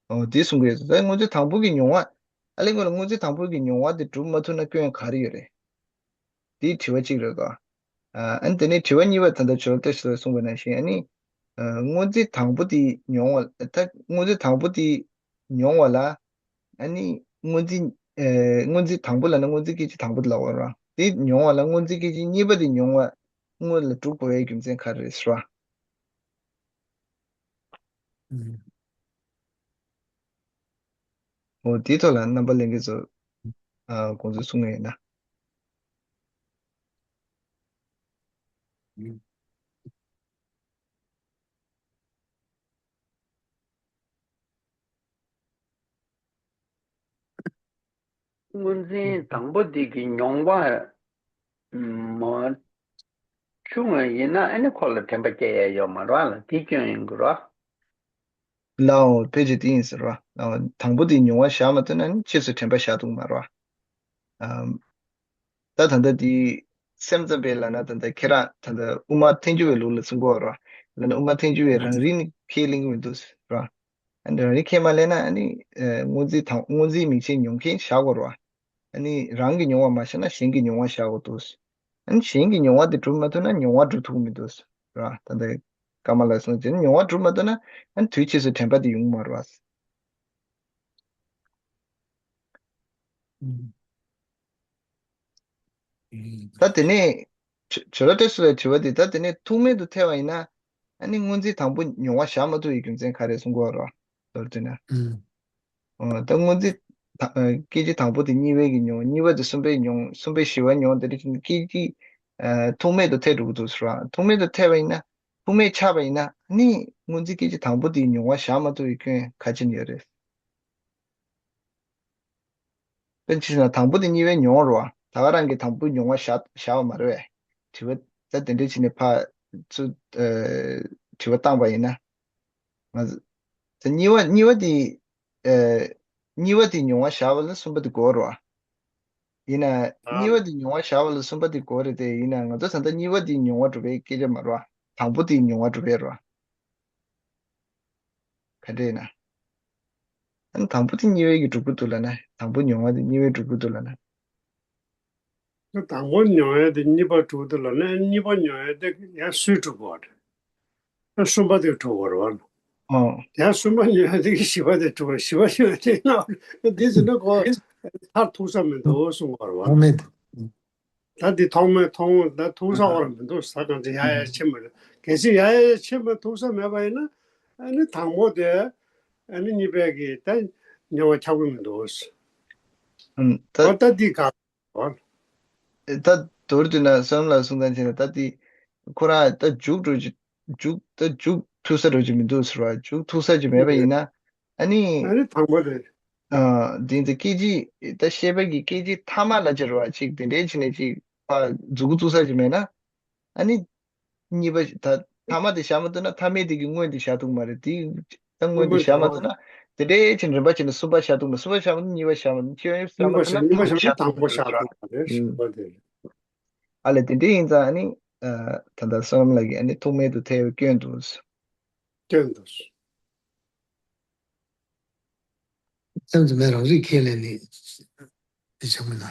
འོ་དེ་གསུང་གི་ཡོད། ད་སྔོན་འཛིན་དང་པོ་གི་མྱོང་བ། ཨ་ལས་ཁོ་ལ་སྔོན་འཛིན་དང་པོ་གི་མྱོང་བ་དེ་འགྲུབ་མ་ཐུབ་ན་སྐྱོན་ག་རེ་ཡོད་རེད། དེའི་དྲི་བ་གཅིག་རེད་ག་ཨ་ནི་དེ་ནས་དྲི་བ་གཉིས་པ་ད་ལྟ་ཇོ་ལ་ཏེ་ཤི་ལ་གསུངས་པ་ནང་བཞིན་ཨ་ནི། ཨ། སྔོན་འཛིན་དང་པོ་དེ་མྱོང་བ་ད་སྔོན་འཛིན་དང་པོ་དེ་མྱོང་བ་ལ། ཨ་ནི་སྔོན་འཛིན། ཨེ། སྔོན་འཛིན་དང་པོ་ལབ་ན་སྔོན་འཛིན་སྐད་ཅིག་དང་པོ་དེ་ལབ་དགོས་རེད་བ། དེ་མྱོང་བ་ལ་སྔོན་འཛིན་སྐད་ཅིག་གཉིས་པ་དེ་མྱོང་བ་སྔོན་ལ་གྲུབ་དགོས་པའི་རྒྱུ་མཚན་ག་རེ་རེད་ཟེར་བ། ཨུམ། འོ་དེའི་ཐོག་ལ་རྣམ་པ་ལྷན་རྒྱས་ཚོ། ཨ། དགོངས་ཚུལ་གསུང་གི་ཡོད་ན། སྔོན་འཛིན་དང་པོ་འདི་གི་མྱོང་བ་མ་བྱུང་བ་ཡིན་ན་ཨ་ནི་ཁོ་ལ་དྲན་པ་སྐྱེ་ཡ་ཡོད་མ་རེད་ལ་དེ་སྐྱོན་ཡིན་དགོས་རེད། ལའོ་ཕལ་ཆེར་དེ་ཡིན་ཟེར་བ། ལའོ་དང་པོ་དེ་མྱོང་བ་བཞག་མ་ཐུབ་ན་ནི་ཕྱིས་སུ་དྲན་པ་བཞག་ཐུབ་མ་རེད་བ། ཨམ། ད་ད་ལྟ་དེ་སེམས་ཙམ་པས་ལབ་ན་ད་ལྟ་ཁྱེད་རང་ད་ལྟ་དབུ་མ་ཐལ་འགྱུར་བའི་ལུགས་ལ་གསུང་གི་ཡོད་རེད་བ། ལབ་ན་དབུ་མ་ཐལ་འགྱུར་བས་རང་རིག་ནི་ཁས་ལེན་གྱི་མི་འདུག་ཟེར་བ། ཨ་ནི་རང་རིག་ཁས་མ་ལེན་ན་ཨ་ནི་ཨ། སྔོན་འཛིན་དང་སྔོན་འཛིན་མིག་ཤེས་མྱོང་མཁན་བཞག་དགོས་རེད་བ། ཨ་ནི་རང་གི་མྱོང་བ་མ་བཞག་ན་གཞན་གྱི་མྱོང་བ་བཞག་དགོས་འདུག་ཨ་ནི་གཞན་གྱི་མྱོང་བ་དེ་གྲུབ་མ་ཐུབ་ན་མྱོང་བ་གྲུབ་ཐུབ་ཀྱི་མི་འདུག་ར། ད་ལྟ་ཀརྨ་ལགས་གསུངས་བྱས་ན་མྱོང་བ་གྲུབ་མ་ཐུབ་ན་ཨ་ནི་དུས་ཕྱིས་སུ་དྲན་པ་དེ་ཡོང་གི་མ་རེད་བ། ད་དེ་ནས་ཇོ་ཇོ་ལ་ཏེ་སི་ལའི་དྲི་བ་དེ་ད་དེ་ནས་ཐུག་མེད་དུ་ཐལ་བ་ཡིན་ན་ཨ་ནི་སྔོན་འཛིན་དང་པོ་མྱོང་བ་བཞག་མ་ཐུབ་པའི་རྒྱུ་མཚན་ག་རེ་གསུང་གི་ཡོད་རེད་བ། མདོར་བསྡུས་ན། ཨོ། ད་སྔོན་འཛིན་ ད་ཨ་སྐད་ཅིག་དང་པོ་དེ་གཉིས་པའི་གི་མྱོང་། གཉིས་པ་དེ་གསུམ་པའི་མྱོང་། གསུམ་པའི་བཞི་པ་མྱོང་། དེ་འདྲ་བྱས་ནས་སྐད་ཅིག་ཨ་ཐུག་མེད་དུ་ཐལ་འགྲོ་གི་འདུག་ཟེར་བ། ཐུག་མེད་དུ་ཐལ་བ་ཡིན་ན། ཐུག་མེད་ཆགས་པ་ཡིན་ན་ནི་སྔོན་རྩིས་སྐད་ཅིག་དང་པོ་དེའི་མྱོང་བ་བཞག་མ་ཐུབ་པའི་སྐྱོན་ག་ཅི་ཡོད་རེད། དཔེར་ན་དང་པོ་དེ་གཉིས་པའི་མྱོང་བ་རེད་བ། ད་ག་རང་གིས་དང་པོའི་མྱོང་བ་བཞག་བཞག་པ་མ་རེད་བས། དྲི་བ་ད་དེ་འདྲ་བྱས་ནས་ཕར་ཚུར་ཨ་དྲི་བ་བཏང་པ་ཡིན་ན། ང་ཚོ་ད་གཉིས་པ་གཉིས་པ་དེ་ཨ་གཉིས་པ་དེའི་མྱོང་བ་བཞག་པ་ལ་གསུམ་པ་དེ་དགོས་རེད་བ། ཡིན་ན་ཨ། གཉིས་པ་དེའི་མྱོང་བ་བཞག་པ་ལ་གསུམ་པ་དེ་དགོས་རེད་དེ། ཡིན་ན་ང་ཚོ་ད་ལྟ་གཉིས་པ་དེའི་མྱོང་བ་སྒྲུབ་པའི་སྐད་ཆ་མ་རེད་བ། དང་པོ་དེའི་མྱོང་བ་སྒྲུབ་པའི་རེད་བ། ག་འདྲ་ཡིན་ན། ཨ་ནི་དང་པོ་དེ་གཉིས་པའི་གི་སྒྲུབ་ཀྱི་འདུག་ལབ་ན། དང་པོ་མྱོང་བ་དེ་གཉིས་པའི་སྒྲུབ་ཀྱི་འདུག་ལབ་ན། དང་པོ་མྱོང་ཡ་དེ་གཉིས་པ་སྒྲུབ་ཀྱི་འདུག་ལབ་ན། གཉིས་པ་མྱོང་ཡ་དེ་ཡང་སུས་སྒྲུབ་དགོས་རེད། ཨ་གསུམ་པ་དེ་སྒྲུབ་དགོས་རེད་བ། ཨོ། ཡང་གསུམ་པ་མྱོང་ཡ་དེ་བཞི་པ་དེ་སྒྲུབ་དགོས་རེད། བཞི་པ་མྱོང་ཡ་དེ་ན་དེ་ཟེར་ན་ཁོ་མཐར་ཐུག་ས་མི་འདུག་གསུང་དགོས་རེད་བ། ཐོག་མེད། ད་འདི་ཐོག་མེད་ཐོག་མེད་ད་ཐུག་ས་བར་མི་འདུག་ས། གང་ཅི་ཡ་ཡ་ཕྱིན་མ་རེད། གལ་སྲིད་ཡ་ཡ་ཕྱིན་མ་ཐུག་ས་མེད་པ་ཡིན་ན། ཨ་ནི་དང་པོ་དེ་ཨ་ནི་གཉིས་པའི་གི་ད་མྱོང་བ་ཁྱབ་ཀྱི་མི་འདུག་ས། ཨམ་ད་འོ་ད་འདི་ག་འོ། ད་མདོར་བསྡུས་ན་བསོད་ནམས་ལགས་གསུང་སྟངས་བྱས་ན། ད་འདི་ཁོ་རང་ད་མཇུག་འགྲོ་རྒྱུ་མཇུག་ད་མཇུག་ཐུག་ས་འགྲོ་རྒྱུ་མི་འདུག་ཟེར་བ། མཇུག་ཐུག་ས་ཅིག་མེད་པ་ཡིན་ན། ཨ་ནི། ཨ་ནི་དང་པོ་དེ། ཨ་འདི་ཚོ་སྐད་ཅིག་ད་ཤེས་པ་གི་སྐད་ཅིག་ཐ་མ་ལ་སྦྱར་བ་ཅིག་དེ་འདྲའི་བྱས་ནས་ཅིག་ཕར་མཛུབ་གུ་བཙུགས་ས་ཅིག་མེད་ན། ཨ་ནི་གཉིས་པ་ད་ཐ་མ་དེ་བཞག་མ་ཐུབ་ན་ཐ་མའི་དེ་གི་སྔོན་དེ་བཞག་ཐུབ་མ་རེད། དེ་ད་སྔོན་དེ་བཞག་མ་ཐུབ་ན་དེ་འདྲའི་བྱས་ནས་རིམ་པ་བྱས་ནས་གསུམ་པ་བཞག་ཐུབ་མ། གསུམ་པ་བཞག་མ་ཐུབ་ན་གཉིས་པ་བཞག་མ་ཐུབ། གཉིས་པ་བཞག་མ་ཐུབ་ན་དང་པོ་བཞག་ཐུབ་མ་རེད། གསུམ་པ་དེ་རེད། ཨ་ལས་དེ་འདྲ་ཡིན་ཙང་ཨ་ནི། ཨ་ད་ལྟ་བསོད་ནམས་ལགས་ཀྱིས་ཨ་ནི་ཐུག་མེད་དུ་ཐལ་བའི་སྐྱོན་འདུག་ཟེར། སྐྱོན་འདུག་ཟེར། སེམས་ཙམ་མེད་རང་རིག་ཁས་ལེན་ནི་དེ་ཆགས་མེད་ན།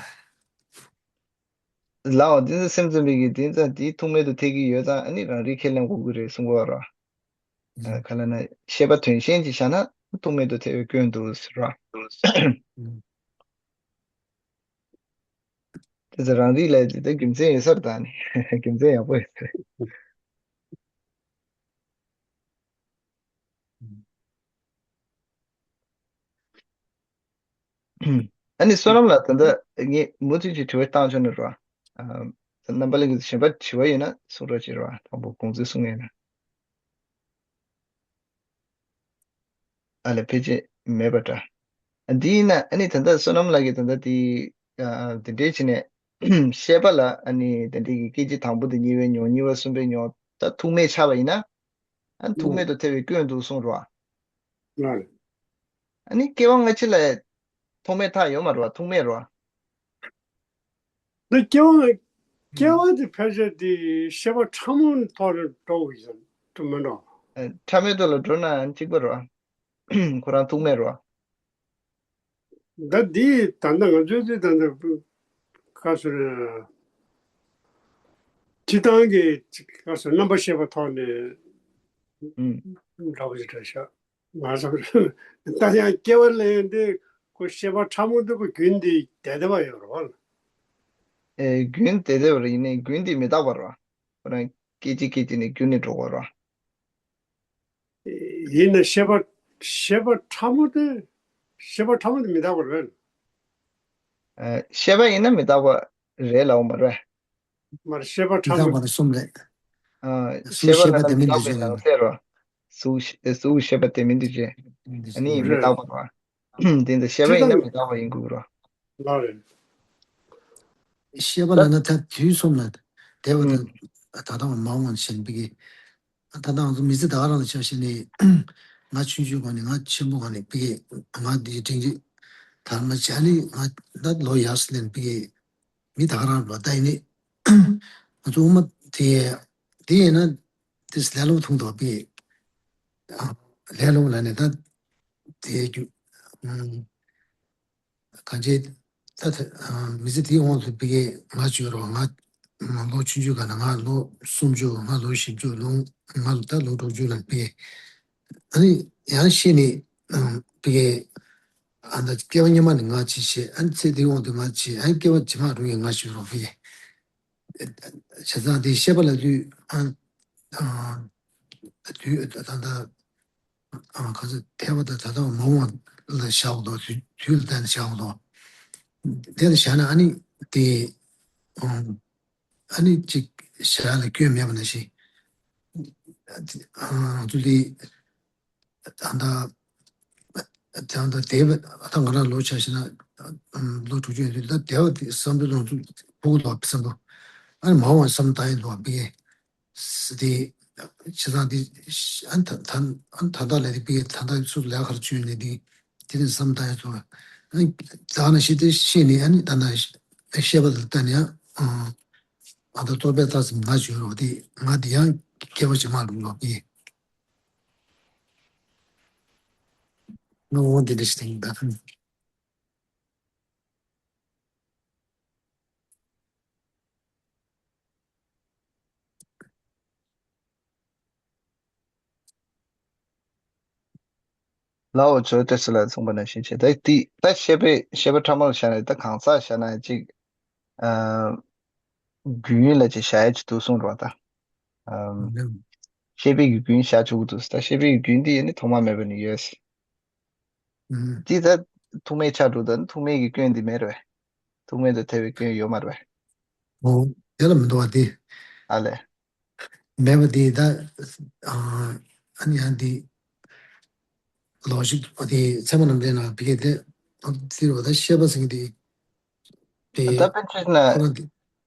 ལའོ་དེ་ཚོ་སེམས་ཙམ་པའི་གི་དེ་ཙང་དེ་ཐུག་མེད་དུ་ཐལ་གྱི་ཡོད་ཙང་ཨ་ནི་རང་རིག་ཁས་ལེན་དགོས་ཀྱི་རེད་གསུང་གི་ཡོད་རེད་བ། ཨ་ག་ལབ་ན་ཤེས་པ་དོན་གཞན་ཅིག་བཞག་ན་ཐུག་མེད་དུ་ཐལ་བའི་སྐྱོན་འདུག་ཟེར་བ། དེ་ཚོ་རང་རིག་ལ་དེ་ལྟར་རྒྱུ་མཚན་ཡོད་ས་རེད་ད། ཨ་ནི་རྒྱུ་མཚན་ཡག་པོ་ཡོད་ས་རེད། ཨ་ནི་བསོད་ནམས་ལགས་ད་ལྟ་ངས་མུ་མཐུད་ཀྱི་དྲི་བ་བཏང་ཆོག་ནི་རེད་བ། ཨ་རྣམ་པ་ལྷན་རྒྱས་ཚོ་གཞན་པ་དྲི་བ་ཡོད་ན་གསུང་རོགས་བྱེད་རེད་བ། དང་པོ་དགོངས་ཚུལ་གསུང་ཡས་ན། ཨ་ལས་ཕལ་ཆེར་མེད་པ་འདྲ། ཨ་འདི་ཡིན་ན་ཨ་ནི་ད་ལྟ་བསོད་ནམས་ལགས་ཀྱིས་ད་ལྟ་དེ་ཨ་དེ་འདྲའི་བྱས་ནས་ཤེས་པ་ལ་ཨ་ནི་དེ་འདྲའི་གི་སྐད་ཅིག་དང་པོ་དེ་གཉིས་པའི་མྱོང་། གཉིས་པ་གསུམ་པའི་མྱོང་། ད་ཐུག་མེད་ཆགས་པ་ཡིན་ན། ཨ་ཐུག་མེད་དུ་ཐལ་བའི་སྐྱོན་འདུག་གསུངས་རོ། ལགས་རེད། ཨ་ནི་སྐྱེ་བ་སྔ་ཕྱི་ལ་ཐུག་མེད་ཐག་ཡོད་མ་རེད་བ། ཐུག་མེད་རེད་བ། འདི་སྐྱེ་བ་སྐྱེ་བ་དེ་ཕལ་ཆེར་དེ་ཤེས་པ་ཕྲ་མོའི་ཐོག་ནས་འགྲོ་དགོས་ཀྱི་ཡོད་མེད་འགྲོ། ཨ་ཕྲ་མོའི་ཐོག་ལ་འགྲོ་ན་གཅིག་པ་རེད་བ། ཁོ་རང་ཐུག་མེད་རེད་བ། ད་འདི་ད་ལྟ་ང་ཚོའི་དུས་ད་ལྟ་ག་ཟེར་ན། སྤྱིར་བཏང་གི་ག་ཟེར་རྣམ་པར་ཤེས་པའི་ཐོག་ནས་ཨུམ། འདྲ་པོ་ཞིག་འདྲ་ཤག་ང་ཚོ་ད་ཡང་སྐྱེ་བ་ལེན་དེ་ཁོ་ཤེས་པ་ཕྲ་མོ་འདི་ཁོ་རྒྱུན་དེ་བསྡད་བསྡད་པ་ཡོད་རེད་བ། ཨེ་རྒྱུན་བསྡད་བསྡད་པ་རེད། ཡིན་ནའི་རྒྱུན་དེ་མི་རྟག་པ་རེད་བ། ཁོ་རང་སྐད་ཅིག་སྐད་ཅིག་ནས་འགྱུར་ནས་འགྲོ་གི་རེད་བ། ཡིན་ན་ཤེས་པ་ཤེས་པ་ཕྲ་མོ་དེ་ཤེས་པ་ཕྲ་མོ་དེ་མི་རྟག་པ་རེད། ཨ་ཤེས་པ་ཡིན་ན་མི་རྟག་པ་རེད་ལབ་པ་མ་རེད། མ་རེད་ཤེས་པ་མི་ཕྲ་རྟག་མོ་པ་དེ་གསུམ་རེད། ཨ་གཟུགས་ཤེས་པ་ཤེས་པ་ལབ་དེ་ན་མི་མི་རྟག་འདུ་པའི་བྱེད་ནང་ཡིན། གསལ་རོ། གཟུགས་ཤེ་གཟུགས་ཤེས་པ་དེ་མི་འདུ་བྱེད། ཨ་ནི་མི་རེད། རྟག་པ་རེད། དེ་འདི་ཤེས་པ་ཡིན་ན་མི་རྟག་པ་ཡིན་དགོས་རོ། ལགས་རེད། ཤེས་པ་ལབ་ན་ད་དུས་གསུམ་ལ་དེ་བ་དང་ད་ལྟ་བ་མ་འོངས་པ་ཞེན་པའི་གི། ད་ལྟ་ང་ཚོ་མི་ཚེ་ད་ག་རང་ལ་ཆ་བཞག་ནས་ང་ཆུང་ཆུང་སྒང་ནས་ང་ཆེན་པོ་སྒང་ནས་པི་གེ་ང་འདི་སྒྲིང་སྒྲིང་དར་མ་བྱས་ནས་ང་ད་ལོ་ཡག་སི་ལེན་པི་གེ་མི་ད་ག་རང་ལ་ད་ཡིན་ནས་ང་ཚོ་དབུ་མ་དེ་དེ་ཡིན་ན་དེ་ལས་སླ་པོ་མཐོང་འདུག་པི་གེ་ལས་སླ་པོ་ལ་ནས་ད་དེ་རྒྱུ། གང་ཅི། ད་ཐ་ཨ་མི་ཚེ་དེའི་དབང་དུ་ཕ་གི་ང་བཅུ་རོ། ང་ང་ལོ་ཆུང་ཆུང་ག་ན་ང་ལོ་སུམ་ཅུ། ང་ལོ་བཞི་བཅུ། ལོ་ང་ལོ་ད་ལོ་དྲུག་ཅུ་ལ་ཕ་གི་ཨ་ནི་ཡང་ཤི་ནི་ཨ་ཕ་གི་ཨ་ད་སྐྱེ་བ་སྔོན་མ་ནི་ང་ཅི་བྱེད། ཨ་ནི་ཚེ་འདིའི་དབང་དུ་ང་ཅི། ཨ་ནི་སྐྱེ་བ་རྗེས་མ་རུ་ཡི་ང་བཅུ་རོ་ཕ་གི། བྱས་ཙང་དེ་ཤེས་པ་ལ་དུས་ཨ་ཨ་དུས་ད་ད་ཨ་ག་ཚོད་ཐལ་བ་དང་ད་ལྟ་མ་འོངས་ ལ་བཞག་འོ་དོ། དུས་དུས་ལ་བལྟས་ནས་བཞག་འོ་དོ། དེ་ལ་བཞག་ན་ཨ་ནི་དེ་ཨ་ནི་ཅིག་བཞག་ཡ་ལ་སྐྱོན་མེད་པ་ནང་བཞིན། ང་ཚོ་འདི་ད་ལྟ་ད་ལྟ་འདས་པ་ད་ང་རང་ལོ་ཆ་བཞག་ན་ལོ་དྲུག་ཅུ་ཡིན་དུས། ད་འདས་པ་འདི་བསམ་བློ་ལོངས་ཚུལ་ཕུགས་ལོག་བསམ་བློ། ཨ་ནི་མ་འོངས་བསམ་བློ་བཏང་ཡིན་འདུག་བ། དེ་ཆ་ཚང་འདི་ཨ་ནི་ད་ད་ཨ་ནི་ད་ལྟ་ལས་དེ་བི་ད་ལྟ་སུ་ལས་ཁར་བཅུག་ནས་འདི་དེ་ནས་བསམ་བཏང་ཡ་ཚོ། ཨ་ནི་ད་ནི་ཤེས་དེ་ཤེས་ནས་ཨ་ནི་ད་ན་ཤེས་པ་ལ་ལྟ་ནས་ཨ་ཨ་ད་རྟོག་པའི་རྟགས་ཟིན་ང་བྱོས་རོགས། དེ་ང་དེ་ཡང་སྐྱེ་བ་ཞིག་མ་ལུས་ལོག་གི། ང་འོང་དེ་འདྲ་ཞིག་དེང་ད། ལའོ་ཙཱ་བཀྲ་ཤིས་ལ་གསུངས་པ་ནང་བཞིན་བྱས། ད་དེ་ད་བཤད་པའི་བཤད་པ་ཕྲ་མོ་ལ་བཞག་ནས། ད་གང་ཟག་བཞག་ན་ཅིག་ཨ་རྒྱུན་ལ་ཅིག་བཞག་ཡ་ཅིག་འདུག་གསུངས་རོགས་ད། ཨམ། བཤད་པའི་རྒྱུན་བཞག་ཆོག་གི་འདུག་ད་བཤད་པའི་རྒྱུན་དེ་ཡིན་ནི་ཐོག་མ་མེད་པ་ནས་ཡོད། ཨུམ། དེ་ད་ཐུག་མེད་ཆགས་འགྲོ། ད་ཐུག་མེད་ཀྱི་སྐྱོན་དེ་མེད་རེད། ཐུག་མེད་དུ་ཐལ་བའི་སྐྱོན་ཡོད་མ་རེད། ཨོ། དེ་ལ་མི་འདུག་བ་དེ། ཨ་ལས། མེད་པ་དེ་ད་ཨ་ཨ་ནི་ཡང་དེ་ལོ་ཞིག་དེ་ཚད་མ་རྣམ་འགྲེལ་ནང་བི་གེ་དེ་ཨ་དེ་རུ་ད་བཤད་པ་ཟེར་གི་དེ་དེ་ད་དཔེ་ཆ་ན་ཁོ་རང་དེ།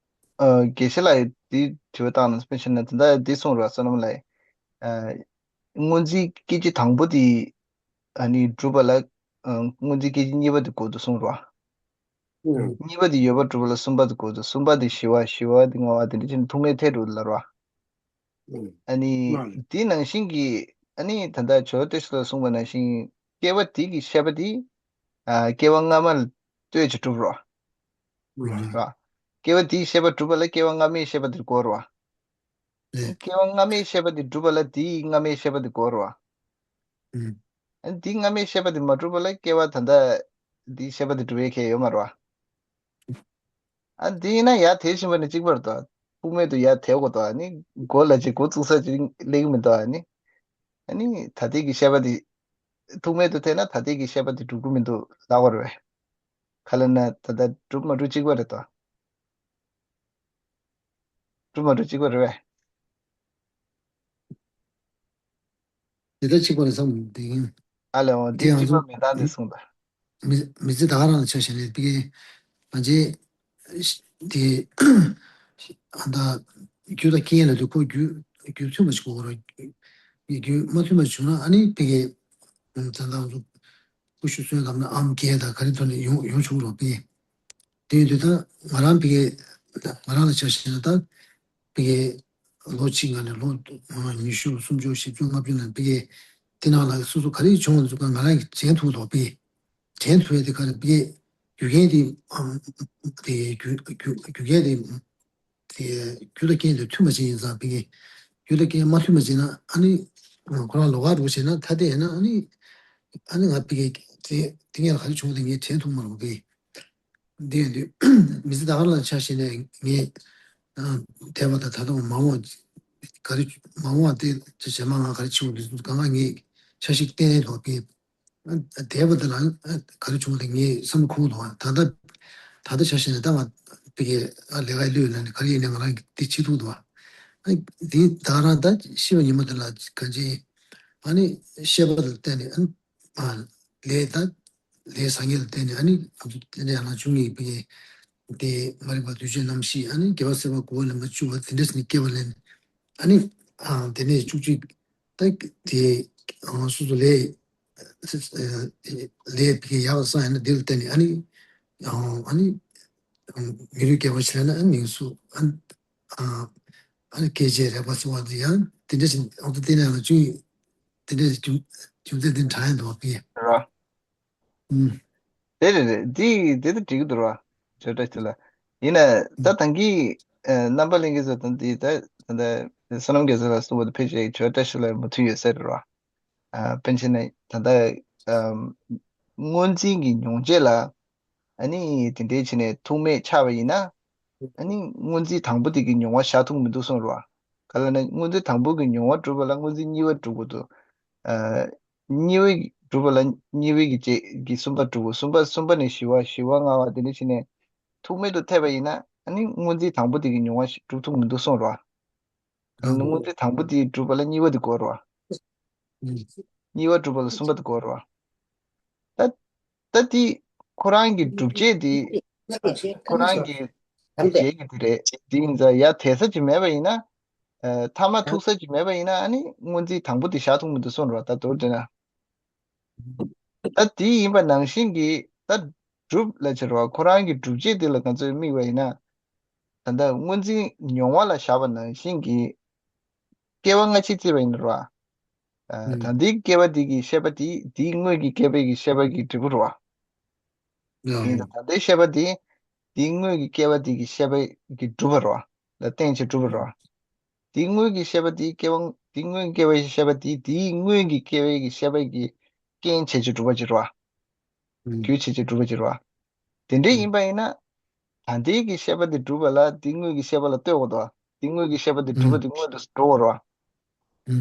ཨ་དགེ་བཤེས་ལགས་དེ་དྲི་བ་བཏང་ན། དཔེ་ཆ་ན་དེ་འདྲ་དེ་གསུངས་རོགས། བསོད་ནམས་ལགས། ཨ་སྔོ་འཛིན་སྐད་ཅིག་དང་པོ་དེ་ཨ་ནི་སྒྲུབ་པ་ལ་ཨ་སྔོ་འཛིན་སྐད་ཅིག་གཉིས་པ་དེ་དགོས་འདུག་གསུངས་རོགས། ཨུ། གཉིས་པ་དེ་ཡོད་པར་སྒྲུབ་པ་ལ་གསུམ་པ་དེ་དགོས་འདུག་གསུམ་པ་དེ་བཞི་པ། བཞི་པ་དེ་ལྔ་པ། དེ་འདྲ་བྱས་ནས་ཐུག་མེད་ཐལ་འགྲོ་ལབ་རོགས། ཨ་ནི་དེ་ནང་བཞིན་གྱི་ཨ་ནི་ད་ལྟ་ཇོ་བོ་བཀྲ་ཤིས་ལ་གསུངས་པ་ནང་བཞིན་སྐྱེ་བ་དེ་གི་ཤེས་པ་དེ་ཨ་སྐྱེ་བ་སྔ་མ་ལ་ལྟོས་ཀྱིས་གྲུབ་རོགས། རོགས། སྐྱེ་བ་དེའི་ཤེས་པ་གྲུབ་པ་ལ་སྐྱེ་བ་སྔ་མའི་ཤེས་པ་དེ་དགོས་རོགས། ལས། སྐྱེ་བ་སྔ་མའི་ཤེས་པ་དེ་གྲུབ་པ་ལ་དེའི་སྔ་མའི་ཤེས་པ་དེ་དགོས་རོགས། ཨུ། ཨ་ནི་དེའི་སྔ་མའི་ཤེས་པ་དེ་མ་གྲུབ་པ་ལ་སྐྱེ་བ་ད་ལྟ་དེའི་ཤེས་པ་དེ་གྲུབ་ཡས་ཁྱད་ཡོད་མ་རེད་བ། ཨ་དེ་ཡིན་ན་ཡར་དེད་བཞིན་པ་ནི་གཅིག་པ་རེད་དོ། ཐུག་མེད་དུ་ཡར་དེད་དགོས་དོ། ཨ་ནི་མགོ་ལ་ཅིག་འགོ་བཙུགས་ས་ཅིག་སླེབས་ཀྱི་མི་འདུག་ཨ་ནི། ཨ་ནི་ད་ལྟའི་གི་ཤེས་པ་དེ། ཐུག་མེད་དུ་དེད་ན་ད་ལྟའི་གི་ཤེས་པ་དེ་གྲུབ་ཀྱི་མི་འདུག་ལབ་དགོས་རེད་བས། ག་ལབ་ན་ད་ལྟ་གྲུབ་མ་གྲུབ་གཅིག་པ་རེད་དོ། གྲུབ་མ་གྲུབ་གཅིག་པ་རེད་བས། དེ་ལྟར་གཅིག་པ་རེད་བསམ་དེ་ཡིན། ཨ་ལས་འོང་། དེ་དེ་ཡང་གཅིག་པ་ཚོ་མེད་སྟངས་དེ་གསུངས་པ། མི་མི་ཚེ་ད་ག་རང་ལ་ཆ་བཞག་ནས་དེ་གའི་ང་ཚོས་དེ་ཨ་ད་རྒྱུ་དང་རྐྱེན་ལ་དུ་ཁོ་རྒྱུ་རྒྱུ་མཐུན་པ་ཞིག་དགོས་རེད། རྒྱུ་མ་མཐུན་པ་བྱུང་ན་ཨ་ནི་དེ་གའི་ད་ལྟ་ང་ཚོ་ཀུ་ཤུ་གསོན་ལབ་ན་ཨམ་སྐད་དང་ག་རེ་ཐོག་ནས་ཡོང་ཡོང་ཆོག་རོགས་པས། དེ་ཡིན་དུས་ད་ང་རང་ཕ་གི་ང་རང་ལ་ཆ་བཞག་ན་ད་ཕ་གི་ལོ་གཅིག་ནང་ནས་ལོ་ཉི་ཤུ་སུམ་ཅུ་བཞི་བཅུ་ལྔ་བཅུ་ནང་ཕ་གི་དེ་ནང་ལ་སོ་སོ་ག་རེ་བྱུང་བ་འདུག་ག་ང་རང་གིས་དྲན་ཐུབ་འདུག་པས། དྲན་ཐུབ་ཡས་དེ་ག་རེ་ཕ་གི་རྒྱུ་རྐྱེན་དེ་ཨམ་དེ་རྒྱུ་རྒྱུ་རྒྱུ་རྐྱེན་དེ། དེ་རྒྱུ་དང་རྐྱེན་དེ་མཐུན་པ་ཅིག་ཡིན་ཙང་ཕ་གི་རྒྱུ་དང་རྐྱེན་མ་མཐུན་པ་ཅིག་ན་ཨ་ནི་ཁོ་རང་ལོགས་ཀ་འགྲོ་བྱས་ན་ཐ་དད་ཡིན་ན་ཨ་ནི་ཨ་ནི་ང་ཕ་གི་དེ་དེ་ངས་ལ་ག་རེ་བྱུང་དེ་ངས་དྲན་ཐུབ་མ་རེད་པས། དེ་ཡིན་དུས་མི་ཚེ་ད་ག་རང་ལ་ཆ་བཞག་ནས་ངས་འདས་པ་དང་ད་ལྟ་བ་མ་འོངས་ག་རེ་མ་འོངས་དེ་ཅི་བྱས་མ་ང་ག་རེ་བྱུང་དེ་གང་ག་ངས་ཆ་ཞིག་བསྟན་ཐོག་པས། འདས་པ་འདི་ལ་ག་རེ་བྱུང་བ་དེ་ངས་བསམ་བློ་འཁོར་འདུག་ད་ལྟ་ད་ལྟ་ཆ་བཞག་ན་ད་ང་ཕ་གི་ཨ་ལས་ཀ་ལུས་ལ་ནི་ག་རེ་ཡིན་ནའི་ང་རང་གི་དེ་བྱེད་ཐུབ་འདུག་ཨ་འདི་ད་རང་ད་ཤི་བ་ཉིན་མོ་དེ་ལ་གང་ཅི་ཨ་ནི་ཤེས་པ་དང་བསྟན་ནས་ཨ་ནི་ཨ་ལས་ད་ལས་བཟང་ངན་ལ་བརྟེན་ནས་ཨ་ནི་ང་ཚོ་དེ་འདྲ་ཡང་ན་བྱུང་ངེས་ཕ་གི་དེ་མ་རིག་པ་འདུ་བྱེད་རྣམ་ཤེས་ཨ་ནི་དགེ་བ་སེམས་དཔའ་དགུ་པ་ལེན་པ་བཅུ་པ་དེ་འདྲ་ནི་སྐྱེ་བ་ལེན་ཨ་ནི་ཨ་དེ་ནས་བཅུ་གཅིག་ད་དེ་སོ་སོ་ལས་ལས་ཕ་གི་ཡག་བསགས་ཡིན་ན་འདི་ལ་བརྟེན་ནས་ཨ་ནི་ཨ་ནི་མི་ལུས་སྐྱེ་བ་ཞིག་ལེན་ན་ཨ་ནི་སུ་ཨ་ནི་སྐད་ཆའི་རེག་པ་གསོ་བ་དེ་ཡང་དེ་འདྲ་ཞིག་ཨང་དུ་བསྟན་ན་ཡང་ཅུང་དེ་འདྲ་ཞིག་རྒྱུ་མཚན་དེ་དྲག་ཡིན་འདུག་པས། ར། ཨུམ། དེ་རེད་རེད། འདི་འདི་ད་འགྲིག་གི་འདུག་ར། ཇོ་བཀྲ་ཤིས་ལགས། ཡིན་ན་ད་ཨུམ། ད་གིན་རྣམ་པ་ལྷན་རྒྱས་ཚོ་ད་འདི་ད་ད་ད་བསོད་ནམས་རྒྱ་མཚོ་ལགས་གསུངས་པ་དང་ཕལ་ཆེར་ཇོ་བཀྲ་ཤིས་ལགས་མོས་མཐུན་ཡོད་ས་རེད་ར། ཨ་དཔེར་ན་ད་ལྟ་ཨམ་སྔོ་འཛིན་གྱི་མྱོང་བྱེད་ལ་ཨ་ནི་དེ་འདྲའི་བྱས་ནས་ཐུག་མེད་ཆགས་པ་ཡིན་ན་ཨ་ནི་སྔོ་འཛིན་དང་པོ་དེ་གི་མྱོང་བ་བཞག་ཐུབ་མི་འདུག་གསུངས་ར། ག་ལབ་ན་སྔོ་འཛིན་དང་པོ་གི་མྱོང་བ་གྲུབ་པ་ལ་སྔོ་འཛིན་གཉིས་པ་གྲུབ་དགོས་འདུག་ཨ་གཉིས་པ་ གྲུབ་པ་ལ་གཉིས་པའི་གི་རྗེས་ཀྱི་གསུམ་པ་གྲུབ། གསུམ་པ་གསུམ་པ་ནས་བཞི་པ། བཞི་པ་ལྔ་པ་དེ་འདྲ་བྱས་ནས་ཐུག་མེད་དུ་ཐེབས་པ་ཡིན་ན། ཨ་ནི་སྔོ་འཛིན་དང་པོ་དེ་གི་མྱོང་བ་ཞིག་གྲུབ་ཐུབ་མི་འདུག་གསུངས་རོ། ཨ་ནི་སྔོ་འཛིན་དང་པོ་དེ་གྲུབ་པ་ལ་གཉིས་པ་དེ་དགོས་རོ། གཉིས་པ་གྲུབ་པ་ལ་གསུམ་པ་དེ་དགོས་རོ། ད་ད་དེ་ཁོ་རང་གི་སྒྲུབ་བྱེད་དེ། ཁོ་རང་གི་སྒྲུབ་བྱེད་ཀྱི་དེ་རེད། དེ་ཡིན་ཙང་ཡར་དེད་ས་ཅིག་མེད་པ་ཡིན་ན། ཨ། ཐ་མ་ཐུག་ས་ཅིག་མེད་པ་ཡིན་ན། ཨ་ནི་སྔོ་འཛིན་དང་པོ་དེ་བཞག་ཐུབ་མི་འདུག་གསུངས་རོ། ད་མདོར་བསྡུས་ན། ད་དེ་ཡིན་པ་ནང་བཞིན་གྱི་ད་སྒྲུབ་ལ་བྱ་རོགས། ཁོ་རང་གི་སྒྲུབ་བྱེད་དེ་ལ་ང་ཚོས་དམིགས་པ་ཡིན་ན། ད་ལྟ་སྔོ་འཛིན་མྱོང་བ་ལ་བཞག་པ་ནང་བཞིན་གྱི་སྐྱེ་བ་སྔ་ཕྱི་བརྩིས་པ་ཡིན་རོགས། ཨ། ད་ལྟའི་སྐྱེ་བ་འདི་གི་ཤེས་པ་དེ་དེའི་སྔོན་གྱི་སྐྱེ་བའི་གི་ཤེས་པ་གི་འབྲས་བུ་རོགས། ཡིན་ད་ལྟའི་ཤེས་པ་དེ་དེའི་སྔོན་གྱི་སྐྱེ་བ་དེ་གི་ཤེས་པ་གི་གྲུབ་པ་རོགས། ལ་བརྟེན་བྱས་གྲུབ་པ་རོགས། དེའི་སྔོན་གྱི་ཤེས་པ་དེའི་སྐྱེ་བ། དེའི་སྔོན་སྐྱེ་བའི་ཤེས་པ་དེ་དེའི་སྔོན་གྱི་སྐྱེ་བའི་གི་ཤེས་པ་གི་རྐྱེན་བྱས་བྱས་གྲུབ་པ་ཅིག་རོགས། རྒྱུ་བྱས་བྱས་གྲུབ་པ་ཅིག་རོགས། དེ་འདྲ་ཡིན་པ་ཡིན་ན། ད་ལྟའི་གི་ཤེས་པ་དེ་གྲུབ་པ་ལ་དེའི་སྔོན་གྱི་ཤེས་པ་ལ་ལྟོས་དགོས་དོ། དེའི་སྔོན་གྱི་ཤེས་པ་དེ་གྲུབ་པ་དེ་སྔོན་དུ་འགྲོ་དགོས་རོགས།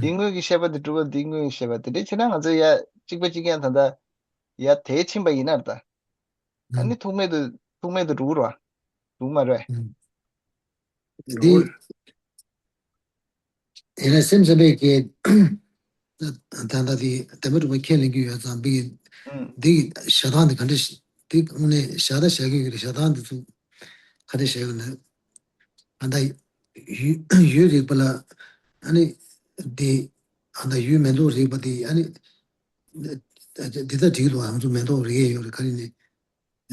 དེའི་སྔོན་གྱི་ཤེས་པ་དེ་གྲུབ་པ་དེའི་སྔོན་གྱི་ཤེས་པ་དེ་འདྲ་བྱས་ན་ང་ཚོ་ཡ་གཅིག་པ་གཅིག་རྐྱང་ད་ལྟ་ཡ་དེ་ཕྱིན་པ་ཡིན་ན་ད། ཨ་ནི་ཐུག་མེད་དུ་ཐུག་མེད་དུ་འགྲོ་གི་རོགས། འགྲོ་གི་མ་རེད། འདི་ཡིན་ན་སེམས་ཙམ་པའི་གི་ད་ལྟ་དེ་དམ་པ་གྲུབ་པ་ཁས་ལེན་གྱི་ཡོད་ཙང་། འདི་འདི་གི་བཞག་སྟངས་དེ་ག་འདྲ་ཞིག་འདི་དངོས་གནས་བཞག་ད་བཞག་གི་ཡོད་རེད། བཞག་སྟངས་འདི་ཚོ་ག་འདྲ་བཞག་ཡོད་ན། ད་ལྟ་ཡུལ་ཡུལ་རིག་པ་ལ། ཨ་ནི་འདི་ད་ལྟ་ཡུལ་མེ་ཏོག་རིག་པ་དེ། ཨ་ནི་འདི་ལྟར་བྲིས་འདུག་ང་ཚོ་མེ་ཏོག་རིག་ཡས་ཡོད་རེད། ག་རེ་ནས།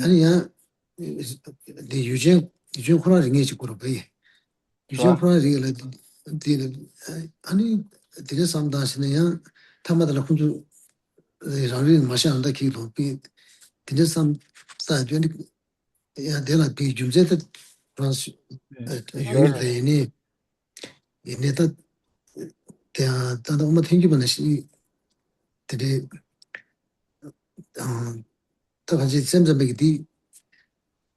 ཨ་ནི་ཡང་འདི་ཡུལ་ཅན་ཡུལ་ཅན་ཁོ་རང་རིག་ངེས་ཅིག་དགོས་རེད་པས། ཡུལ་ཅན་ཁོ་རང་རིག་ལ་འདི་ལ། ཨ་ནི་དེ་འདྲ་བསམ་བཏང་ཟེར་ན་ཡང་ཐ་མ་དེ་ལ་ཁོང་ཚོ་རང་རིག་མ་ཤེས་ཨ་མདའ་ཁྱེར་དང་པས། དེ་འདྲ་བསམ་བཏང་དུས་ནི་ཡང་དེ་ལ་དེའི་རྒྱུ་མཚན་དེ་རང་ཡོད་རེད། ཡིན་ནའི་ཡིན་ནའི་ད་དེ་ཡང་ད་ལྟ་དབུ་མ་ཐལ་འགྱུར་བ་ནང་བཞིན་དེ་འདྲའི། ད་གང་ཅི་སེམས་ཙམ་པའི་གི་དེ་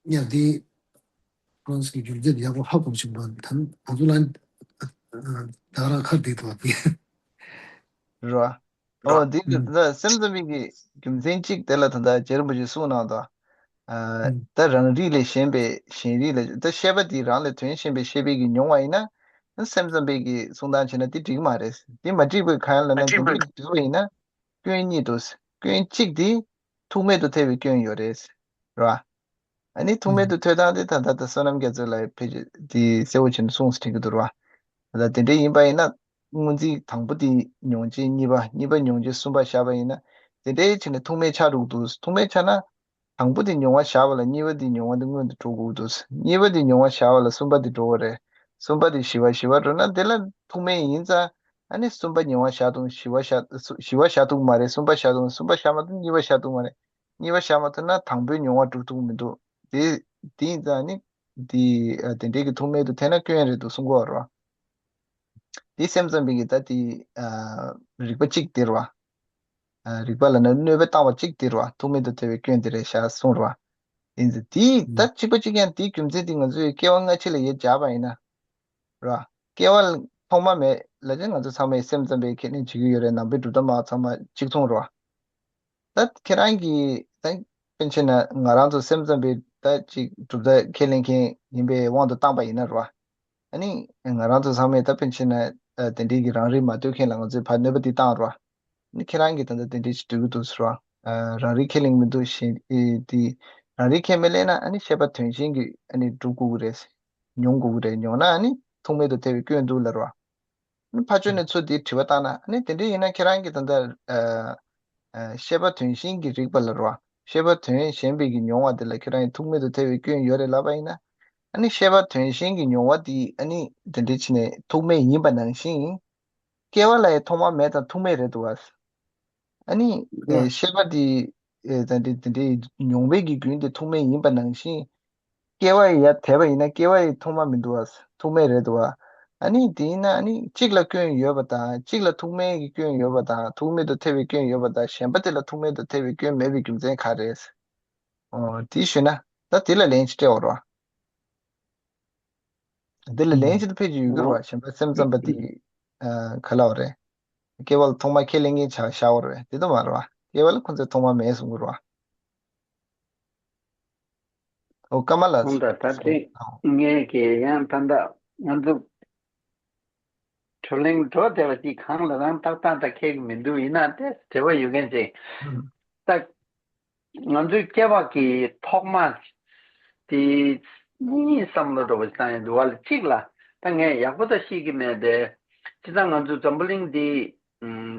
ཉག་དེ་ཁོ་རང་ཚོའི་རྒྱུ་མཚན་ཡག་པོ་ཧ་གོ་བཞིན་པ་དང་། ང་ཚོ་ལ་ད་རང་ཁ་བསྡད་འདུག་པ། རེད་བ། ཨོ། འདི་གི་ད་སེམས་ཙམ་པའི་གི་རྒྱུ་མཚན་གཅིག་དེ་ལ་ད་ལྟ་རྗེ་རིན་པོ་ཆེས་གསུངས་གནང་དོ། ཨ། ད་རང་རིག་ལས་གཞན་པའི་གཞན་རིག་ལ། ད་ཤེས་པ་དེ་རང་ལས་དོན་གཞན་པའི་ཤེས་པའི་གི་མྱོང་བ་ཡིན་ན། སེམས་ཙམ་པའི་གི་གསུང་སྟངས་བྱས་ན་དེ་འགྲིག་མ་རེད། དེ་མ་འགྲིག་པའི་གང་ཡིན་ལབ་ན། དེ་འགྲིག་འགྲིག་པའི་ཡིན་ན་སྐྱོན་གཉིས་འདུག་སྐྱོན་གཅིག་དེ་ཐུག་མེད་དུ་ཐལ་བའི་སྐྱོན་ཡོད་རེད། རེད་བ། ཨ་ནི་ཐུག་མེད་དུ་ཐལ་སྟངས་དེ་ད་ལྟ་ད་བསོད་ནམས་རྒྱ་མཚོ་ལགས་ཕལ་ཆེར་དེ་གསལ་བོ་བྱས་ནས་གསུངས་ཟེར་དྲན་གྱི་འདུག་ར། ད་ལྟ་དེ་འདྲ་ཡིན་པ་ཡིན་ན། སྔོ་འཛིན་དང་པོ་དེ་མྱོང་བྱེད་གཉིས་པ། གཉིས་པ་མྱོང་བྱེད་གསུམ་པ་བཞག་པ་ཡིན་ན། དེ་འདྲའི་བྱས་ནས་ཐུག་མེད་ཆགས་འགྲོ་གི་འདུག་ཐུག་མེད་ཆགས་ན། དང་པོ་དེ་མྱོང་བ་བཞག་པ་ལ་གཉིས་པ་དེ་མྱོང་བ་དེ་སྔོན་དུ་འགྲོ་དགོས་ཀྱི་འདུག་གཉིས་པ་དེ་མྱོང་བ་བཞག་པ་ལ་གསུམ་པ་དེ་འགྲོ་བ་རེད། གསུམ་པ་དེ་བཞི་པ། བཞི་པ་འགྲོ་ན་དེ་ལ་ཐུག་མེད་ཡིན་ཙང་། ཨ་ནི་གསུམ་པ་མྱོང་བ་བཞག་ཐུབ། བཞི་པ་བཞག་བཞི་པ་བཞག་ཐུབ་ཀྱི་མ་རེད། གསུམ་པ་བཞག་ཐུབ། གསུམ་པ་བཞག་མ་ཐུབ། གཉིས་པ་བཞག་ཐུབ་མ་རེད། གཉིས་པ་བཞག་མ་ཐུབ་ན་དང་པོའི་མྱོང་བ་འགྲུབ་ཐུབ་མི་འདུག་དེ་དེ་ཡིན་ཙང་ནི་དེ་དེ་འདྲའི་གི་ཐུག་མེད་དུ་ཐལ་ན་སྐྱོན་རེད་འདུག་གསུང་གི་ཡོད་རེད་བ། དེ་སེམས་ཙམ་པའི་གི་ད་དེ་རིགས་པ་གཅིག་དེ་རེད་བ། རིགས་པ་ལབ་ན་གནོད་པ་བཏང་བ་གཅིག་དེ་རེད་བ། ཐུག་མེད་དུ་ཐལ་བའི་སྐྱོན་དེ་རེད་ཤག་གསུངས་རེད་བ། ཡིན་ཙང་དེ་ད་གཅིག་པ་གཅིག་རྐྱང་དེའི་རྒྱུ་མཚན་དེ་ང་ཚོས་སྐྱེ་བ་སྔ་ཕྱི་ལ་ཡར་སྦྱར་བ་ཡིན་ན། རེད་བ། སྐྱེ་བ་ཐོག་མ་མེད་ལབ་ཙང་ང་ཚོ་ཚང་མས་སེམས་ཙམ་པའི་ཁས་ལེན་བྱེད་ཀྱི་ཡོད་རེད། ནང་པའི་གྲུབ་མཐའ་མ་ཚང་མ་གཅིག་མཚུངས་རེད་བ། ད་ཁྱེད་རང་གིས་ད་ཕན་ཆད་ན་ང་རང་ཚོ་སེམས་ཙམ་པའི་ད་ཅིག་གྲུབ་མཐའ་ཁས་ལེན་མཁན་ཡིན་པའི་དབང་དུ་བཏང་པ་ཡིན་ན་རེད་བ། ཨ་ནི་ང་རང་ཚོ་ཚང་མས་ད་ཕན་ཆད་ན་ཨ་དེ་འདྲའི་གི་རང་རིག་མ་ལྟོས་མཁན་ལ་ང་ཚོས་ཕར་གནོད་པ་འདི་བཏང་རེད་བ། ཨ་ནི་ཁྱེད་རང་གིས་ད་ལྟ་དེ་འདྲའི་ཅིག་འདོད་ཀྱི་འདུག་ཟེར་བ། ཨ་རང་རིག་ཁས་ལེན་མི་འདུག་གཞན་ཨེ་དེ་རང་རིག་ཁས་མི་ལེན་ན་ཨ་ནི་ཤེས་པ་དོན་གཞན་གྱིས་ཨ་ནི་སྒྲུབ་དགོས་ཀྱི་རེད། མྱོང་དགོས་ཀྱི་རེད། མྱོང་ན་ཨ་ནི་ཐུག་མེད་དུ་ཐལ་བའི་སྐྱོན་འདུག་ལབ་རེད་བ། ཕར་ཕྱོགས་ནས་ཚུར་དེའི་དྲི་བ་བཏང་ན། ཨ་ནི་དེ་འདྲ་ཡིན་ན་ཁྱེད་རང་གིས་ད་ལྟ་ཨ་ཨ་ཤེས་པ་དོན་གཞན་གྱི་རིག་པ་ལབ་རེད་བ། ཤེས་པ་དོན་གཞན་པའི་གི་མྱོང་བ་དེ་ལ་ཁྱེད་རང་གིས་ཐུག་མེད་དུ་ཐལ་བའི་སྐྱོན་ཡོད་རེད་ལབ་པ་ཡིན་ན། ཨ་ནི་ཤེས་པ་དོན་གཞན་གྱི་མྱོང་བ་དེ་ཨ་ནི་དེ་འདྲ་བྱས་ནས་ཐུག་མེད་ཡིན་པ་ནང་བཞིན། སྐྱེ་བ་ལ་ཡང་ཐོག་མ་མེད་དང་ཐུག་མེད་རེད་འདུག་བ། ཨ་ནི་ཨེ་ཤེས་པ་དེ་ཨེ་ད་འདི་དེ་འདྲའི་མྱོང་བའི་གི་རྒྱུན་དེ་ཐུག་མེད་ཡིན་པ་ནང་བཞིན། སྐྱེ་བ་ཡི་ཡར་དེད་པ་ཡིན་ན་སྐྱེ་བ་ཡི་ཐོག་མ་མི་འདུག་བ། ཐུག་མེད་རེད་འདུག་བ། ཨ་ནི་དེ་ཡིན་ན་ཨ་ནི་གཅིག་ལ་སྐྱོན་ཡོད་པ་དང་། གཅིག་ལ་ཐུག་མེད་ཀྱི་སྐྱོན་ཡོད་པ་དང་། ཐུག་མེད་དུ་ཐལ་བའི་སྐྱོན་ཡོད་པ་དང་། གཞན་པ་དེ་ལ་ཐུག་མེད་དུ་ཐལ་བའི་སྐྱོན་མེད་པའི་རྒྱུ་མཚན་ག་རེ་རེད། ཨོ། དེ་ཞུས་ན་ད་དེ་ལ་ལན་ཅིག་སྤྲད་འོ་རོགས། དེ་ལ་ལན་ཅིག་ད་ཕལ་ཆེར་ཡོད་ཀྱི་རེད་བ། གཞན་པ་སེམས་ཙམ་པ་དེ་གི་ཨ་ག་ལབ་རེད། སྐྱེ་བ་ལ་ཐོག་མ་ཁས་ལེན་མཁན་ཆགས་བཞག་པ་རེད། དེ་ལྟ་མ་རེད་བ། སྐྱེ་བ་ལ་ཁོ་ཚོས་ཐོག་མ་མེད་གསུང་གི་རེད་བ། ཨོ་ཀ་མ་ལ། ཁོང་ད་ད་ཐེངས་ངས་ཀྱི་ཡང་ད་ལྟ་ང་ཚོ་བགྲོ་གླེང་འགྲོ་བསྡད་པ་ཅིག་གང་ལ་རང་ཏག་ཏག་ད་ཁེག་མི་འདུག་ཡིན་ན་དེ་འབྲེལ་བ་ཡོད་མཁན་ཅིག་ད། ང་ཚོའི་སྐྱེ་བ་གི་ཐོག་མ་དེ་གཉིས་བསམ་བློ་འགྲོ་བ་བཏང་ཡོང་འདུག་བ་ལ་གཅིག་ལ་ད་ངས་ཡག་པོ་ད་ཤེས་ཀྱི་མེད་དེ། སྤྱིར་བཏང་ང་ཚོ་འཛམ་བུ་གླིང་འདི་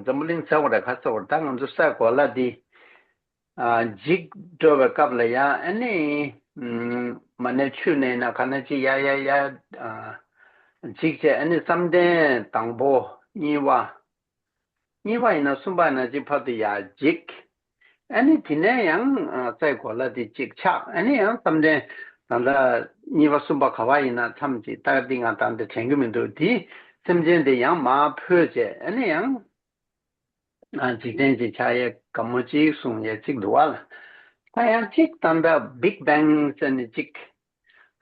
འཛམ་བུ་གླིང་ཟེར་བ་རེད་ག་ཟེར་བ་རེད། ད་ང་ཚོ་ས་གོ་ལ་འདི་འཇིག་འགྲོ་བའི་སྐབས་ལ་ཡང་ཨ་ནི་མ་ཎི་ཆུ་ནས་ན་ག་ན་ཅི་ཡ་ཡ་ཡ་འཇིག་བྱས་ཨ་ནི་བསམ་གཏན་དང་པོ་གཉིས་པ། གཉིས་པ་ཡིན་ན་གསུམ་པ་ཡིན་ན་ཅིག་ཕར་དུ་ཡར་འཇིག་ཨ་ནི་དེ་ནས་ཡང་ཨ་སའི་གོ་ལ་དེ་གཅིག་ཆགས། ཨ་ནི་ཡང་བསམ་གཏན་ད་ལྟ་གཉིས་པ་གསུམ་པ་ག་བ་ཡིན་ན་མཚམས་ཅིག་ད་འདི་ང་ད་འདི་དྲན་གྱི་མི་འདུག་དེ་སེམས་ཅན་དེ་ཡང་མར་འཕོས་བྱས་ཨ་ནི་ཡང་ཨ་འཇིག་རྟེན་ཅིག་ཆགས་ཡས་དགའ་མོ་གཅིག་གསུང་ཡས་གཅིག་འདུག་བ་ལ། ད་ཡང་གཅིག་ད་ལྟ་བིག་བེང་ཟེར་ནས་གཅིག་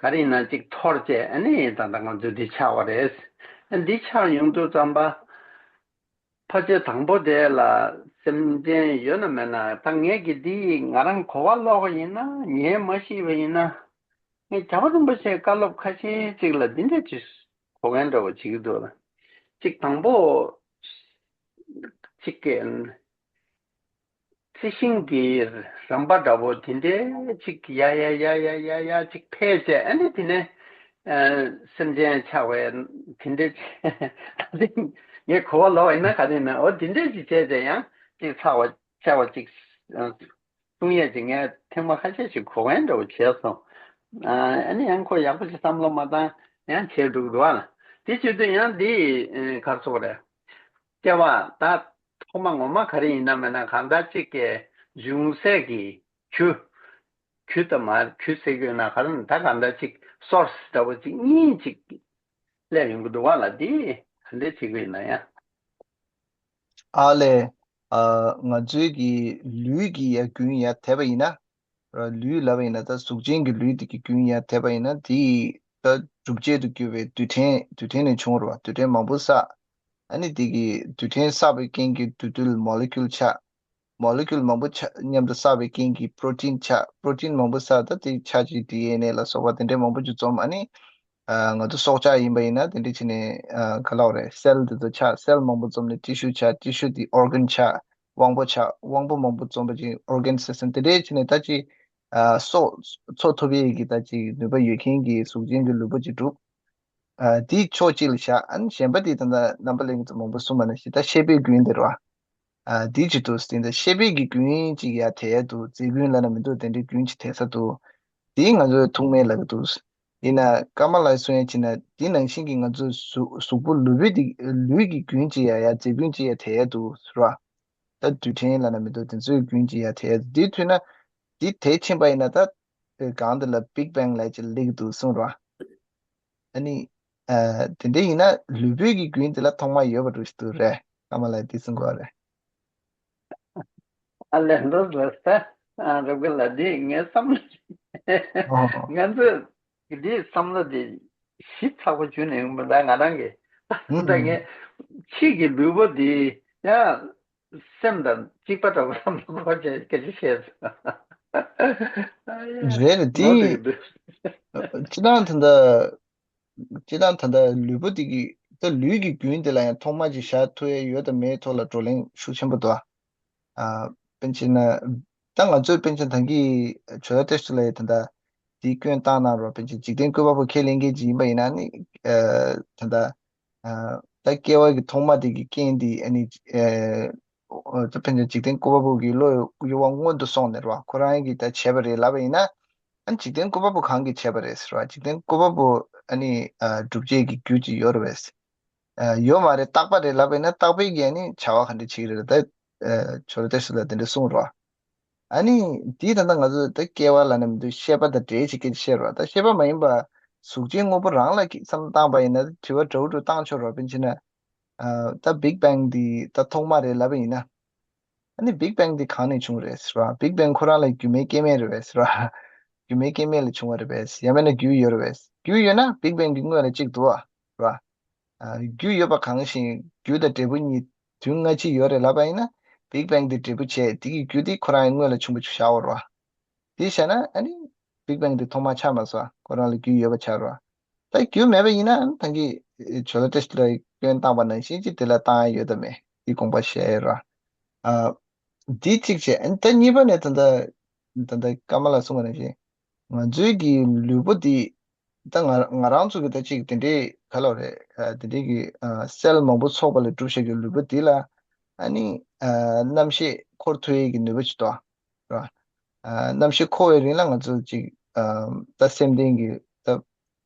ག་རེ་ཡིན་ན་གཅིག་འཐོར་བྱས་ཨ་ནི་ད་ལྟ་ང་ཚོ་འདི་ཆགས་པ་རེད། ཨ་འདི་ཆགས་ཡོང་དུས་ཙམ་པ། ཕལ་ཆེར་དང་པོ་དེ་ལ་སེམས་ཅན་ཡོད་ན་མེད་ན་ད་ངས་ཀྱི་འདི་ང་རང་གོ་བ་ལོག་པ་ཡིན་ན་ངས་མ་ཤེས་པ་ཡིན་ན་ངས་རྒྱལ་བ་རིན་པོ་ཆེའི་བཀའ་སློབ་ཁ་ཤས་ཅིག་ལ་འདི་འདྲ་ཅིག་གོ་མཁན་འདྲ་བོ་བྱེད་ཀྱི་འདུག་ལ། གཅིག་དང་པོ་གཅིག་གི་རྩི་ཤིང་གི་རམ་པ་འདྲ་བོ་དེ་འདྲའི་ཅིག་ཡ་ཡ་ཡ་ཡ་ཡ་ཡ་ཅིག་འཕེལ་བྱས་ཨ་ནི་དེ་ནས་ཨ་སེམས་ཅན་ཆགས་པའི་དེ་འདྲའི་ད་ཐེངས་ངས་གོ་བ་ལོག་ཡིན་ན་ག་རེ་ཡིན་ན་འོ་དེ་འདྲའི་ཅིག་བྱས་ཏེ་ཡང་ཅིག་ཚར་བ་ཆགས་པ་ཅིག་གསུང་ཡས་ཅིག་ངས་ཐེངས་མ་ཁ་ཤས་ཤིག་གོ་མཁན་འདྲ་བོ་བྱས་སོང་། ཨ་ནི་ཡང་ཁོ་ཡག་པོ་ཞིག་བསམ་བློ་མ་བཏང་ཡང་བྱས་འགྲོ་གི་འདུག་ཨ། དེ་བྱེད་དུས་ཡང་འདི་ག་རེ་ཟེར་དགོས་རེད། སྐྱེ་བ་ད་ཐོག་མ་ངོ་མ་ག་རེ་ཡིན་ན་མེད་ན་གང་ལྟར་གཅིག་གི་འབྱུང་སའི་གི་རྒྱུ། རྒྱུ་དང་མ་རྒྱུ་ཟེར་གྱི་ཡོད་ན་ག་རེ་ད་གང་ལྟར་གཅིག་སོར་སི་འདྲ་བོ་གཅིག་གཉིས་གཅིག་སླེབས་ཡོང་གི་འདུག་བ་ལ་འདི་ག་འདྲས་བྱེད་ཀྱི་ཡོད་ན་ཡང་། ཨ་ལས། ཨ་ང་ཚོའི་གི་ལུས་ཀྱི་ཡ་རྒྱུན་ཡ་དེད་པ་ཡིན་ན། ལུས་ལབ་པ་ཡིན་ན་ད་གཟུགས་ཅན་གྱི་ལུས་དེ་གི་རྒྱུན་ཡ་དེད་པ་ཡིན་ན་དེ་ད་གྲུབ་བྱེད་དུ་གྱུར་པའི་རྡུལ་ཕྲན་རྡུལ་ཕྲན་ནས་བྱུང་བ་རེད་བ། རྡུལ་ཕྲན་མང་པོ་བསགས། ཨ་ནི་དེ་གི་རྡུལ་ཕྲན་བསགས་པའི་རྐྱེན་གྱིས་འདུས་རྡུལ་མོ་ལེ་ཀུལ་ཆགས། མོ་ལེ་ཀུལ་མང་པོ་ཆགས་མཉམ་དུ་བསགས་པའི་རྐྱེན་གྱིས་པྲོ་ཊིན་ཆགས། པྲོ་ཊིན་མང་པོ་བསགས་ད་དེ་ཆ་གཅིག་ཌི་ཨེན་ཨེ་ལ་སོགས་པ་དེ་འདྲའི་མང་པོ་ཅིག་འཛོམས། ཨ་ནི་ང་ཚོ་སྲོག་ཆགས་ཡིན་པ་ཡིན་ན་དེ་འདྲ་བྱས་ནས་ག་ལབ་དགོས་རེད། སེལ་དེ་ཚོ་ཆགས། སེལ་མང་པོ་འཛོམས་ནས་ཊི་ཤུ་ཆགས། ཊི་ཤུ་དེ་ཨོར་གན་ཆགས། དབང་པོ་ཆགས། དབང་པོ་མང་པོ་འཛོམས་པ་ཅིག་ཨོར་གན་སི་སི་ཊམ་དེ་འདྲ་བྱས་ནས་ད་ཅིག་སྲོག་འཚོ་ཐུབ་ཡས་ཀྱི་ད་ཅིག་ནུས་པ་ཡོད་མཁན་གྱི་གཟུགས་ཅན་གྱི་ལུས་པོ་ཅིག་གྲུབ། དེའི་ཕྱོགས་གཅིག་ལ་བཞག་ཨ་ནི་གཞན་པ་དེ་ད་ལྟ་རྣམ་པ་ལྷན་རྒྱས་ཚོ་མང་པོ་གསུངས་པ་ནང་བཞིན་ད་ཤེས་པའི་རྒྱུན་དེ་རེད་བ། དེའི་ཕྱིར་དུ་དེ་འདྲ་ཤེས་པའི་གི་རྒྱུན་ཅིག་ཡར་དེད་འདུག་རྫས་རྒྱུན་ལབ་ན་མི་འདུག་དེ་འདྲའི་རྒྱུན་ཅིག་དེད་ས་འདུག་དེ་ང་ཚོས་ཐུག་མེད་ལབ་ཀྱི་འདུག་ཡིན་ན་ཀརྨ་ལགས་གསུང་ཡས་བྱས་ན་དེ་ནང་བཞིན་གྱི་ང་ཚོའི་གཟུགས་གཟུགས་པོ་ལུས་པོ་དེ་ལུས་ཀྱི་རྒྱུན་ཅིག་ཡར་ཡར་རྫས་རྒྱུན་ཅིག་ཡར་དེད་འདུག་ཟེར་བ། ད་རྡུལ་ཕྲན་ལབ་ན་མི་འདུག་དེ་ཚོའི་རྒྱུན་ཅིག་ཡར་དེད་འདུག་དེ་མཐུད་ན་དེ་དེད་ཕྱིན་པ་ཡིན་ན་ད་སྒང་དེ་ལ་བིག་བེང་ལབ་ཅིག་སླེབས་ཀྱི་འདུག་གསུངས་རེད་བ། ཨ་ནི། ཨ་དེ་འདྲ་ཡིན་ན་ལུས་པོའི་གི་རྒྱུན་དེ་ལ་ཐོག་མ་ཡོད་པ་འདྲ་ཞིག་འདུག་རེད། ཀརྨ་ལགས་འདི་གསུང་གི་ཡོད་རེད། ཨ་ལས་འདུག་ཟེར་ས། ཨ་རབ་དགའ་ལགས་འདི་ངའི་བསམ་བློ། ཨོ། ང་ཚོས་འདི་བསམ་བློ་འདི་ཞིབ་ཚགས་པོ་བྱུང་ནས་ཡོང་པ་ད་ང་རང་གི་ད་ངས་ཕྱིས་ཀྱི་ལུས་པོ་འདི་ཡང་སེམས་དང་གཅིག་པ་འདྲ་བོ་བསམ་བློ་འཁོར་བྱས་སྐད་ཆ་བཤད་སོང་། རེད་རེད་འདི། སྤྱིར་བཏང་ད་ལྟ། སྤྱིར་བཏང་ད་ལྟ་ལུས་པོ་དེ་གི་ད་ལུས་ཀྱི་རྒྱུན་དེ་ལ་ཡང་ཐོག་མ་ཅིག་བཞག་ཐུབ་ཡས་ཡོད་དང་མེད་ཐོག་ལ་བགྲོ་གླེང་ཤུགས་ཆེན་པོ་འདུག་ཨ། དཔེར་ན་ཆེ་ན་ད་ང་ཚོས་དཔེར་ན་ཆེ་ན་ད་གི་ཇོ་ཡ་བཀྲ་ཤིས་ལགས་ད་ལྟ་དེའི་སྐྱོན་བཏང་གནང་རོགས། དཔེར་ན་ཆེ་འཇིག་རྟེན་བཀོད་པ་པོ་ཁས་ལེན་མཁན་ཅིག་ཡིན་པ་ཡིན་ན་ནི་ཨ། ད་ལྟ་ཨ། ད་སྐྱེ་བ་གི་ཐོག་མ་དེ་གི་རྐྱེན་དེ་ཨ་ནི་ཨ། ཨོ་ད་དཔེར་ན་འཇིག་རྟེན་བཀོད་པ་པོ་གི་བློ་གཡོ་བ་སྔོན་དུ་སོང་ནས་རེད་བ། ཁོ་རང་གིས་ད་བྱས་པ་རེད་ལབ་པ་ཡིན་ན། ཨ་ནི་འཇིག་རྟེན་བཀོད་པ་པོ་གང་གིས་བྱས་པ་རེད་ཟེར་བ། འཇིག་རྟེན་བཀོད་པ་པོ་ཨ་ནི་ཨ་སྒྲུབ་བྱེད་ཀྱི་རྒྱུ་ཅིག་ཡོད་རེད་པས། ཨ་ཡོད་མ་རེད་རྟག་པ་རེད་ལབ་པ་ཡིན་ན་རྟག་པའི་གི་ཨ་ནི་བྱ་བ་ག་འདྲ་བྱེད་ཀྱི་རེད་ད། ཨ་ཇོ་རུ་ཏེ་སུ་ལ་དེ་འདྲ་གསུངས་རོགས། ཨ་ནི་དེའི་ད་ལྟ་ང་ཚོ་ད་སྐྱེ་བ་ལབ་ན་མི་འདུག་ཤེས་པ་དང་འབྲེལ་བྱེད་ཀྱི་བཤད་རོགས། ད་ཤེས་པ་མ་ཡིན་པ་གཟུགས་ཅན་དངོས་པོ་རང་ལ་གི་བསམ་བཏང་པ་ཡིན་ན་དྲི་བ་འདྲ་བོ་འདྲ་བོ་བཏང་ཆོག་རོགས། དཔེར་ན་ཆེ་ན། ཨ་ད་བིག་བེང་འདི་ད་ཐོག་མ་རེད་ལབ་པ་ཡིན་ན། ཨ་ནི་བིག་བེང་འདི་གང་ནས་བྱུང་རེད་ཟེར་བ། བིག་བེང་ཁོ་རང་ལ་རྒྱུ་མེད་རྐྱེན་མེད་རེད་པས་ཟེར་བ། རྒྱུ་མེད་རྐྱེན་མེད་ལས་བྱུང་བ་རེད་པས། ཡང་མིན་ན་རྒྱུ་ཡོད་རེད་པས། རྒྱུ་ཡོད་ན་བིག་བེང་གི་སྔོན་ལ་གཅིག་འདུག་བ། རེད་བ། ཨ་རྒྱུ་ཡོད་པ་གང་ཞིག་རྒྱུ་དང་འབྲས་བུ་གཉིས་དུས་སྔ་ཕྱི་ཡོད་རེད་ལབ་པ་ཡིན་ན། Big Bang་དེ་འབྲས་བུ་བྱས། དེ་གི་རྒྱུ་དེ་ཁོ་རང་གི་སྔོན་ལ་བྱུང་བ་ཅིག་བཞག་པ་རེད་བ། དེ་བྱས་ན་ཨ་ནི་Big Bang་དེ་ཐོག་མ་ཆགས་མ་སོང་། ཁོ་རང་ལ་རྒྱུ་ཡོད་པ་ཆགས་རེད་བ། ད་རྒྱུ་མེད་པ་ཡིན་ན་ཨ་ནི་ད་གིན་ཇོ་ལ་ཏེ་ཤི་ལ་སྐྱོན་བཏང་པ་ནང་བཞིན་ཅིག་དེ་ལ་བཏང་ཡ་ཡོད་དམ་མེད་དེ་དགོངས་པ་བཞེས་ཡ་རེད་བ། ཨ། འདི་གཅིག་བྱས། ཨ་ནི་ད་གཉིས་པ་ནས་ད་ལྟ་ད་ལྟ་ཀརྨ་ལགས་གསུངས་པ་ནང་བཞིན་ང་ཚོའི་གི་ལུས་པོ་འདི་ད་ང་ང་རང་ཚོ་གི་ད་ཅིག་དེ་འདྲའི་ག་ལབ་རེད། ཨ། དེ་འདྲའི་གི་ཨ་སེལ་མང་པོ་ཚོགས་པ་ལས་གྲུབ་བཞག་གི་ལུས་པོ་འདི་ལ་ཨ་ནི་ཨ་རྣམ་ཤེས་འཁོར་ཐུབ་ཡས་ཀྱི་ནུས་པ་ཅིག་འདུག་ར། ཨ་རྣམ་ཤེས་འཁོར་བའི་རིང་ལ་ང་ཚོ་ཅིག་ཨ་ད་སེམས་ལྡན་གྱི་ད་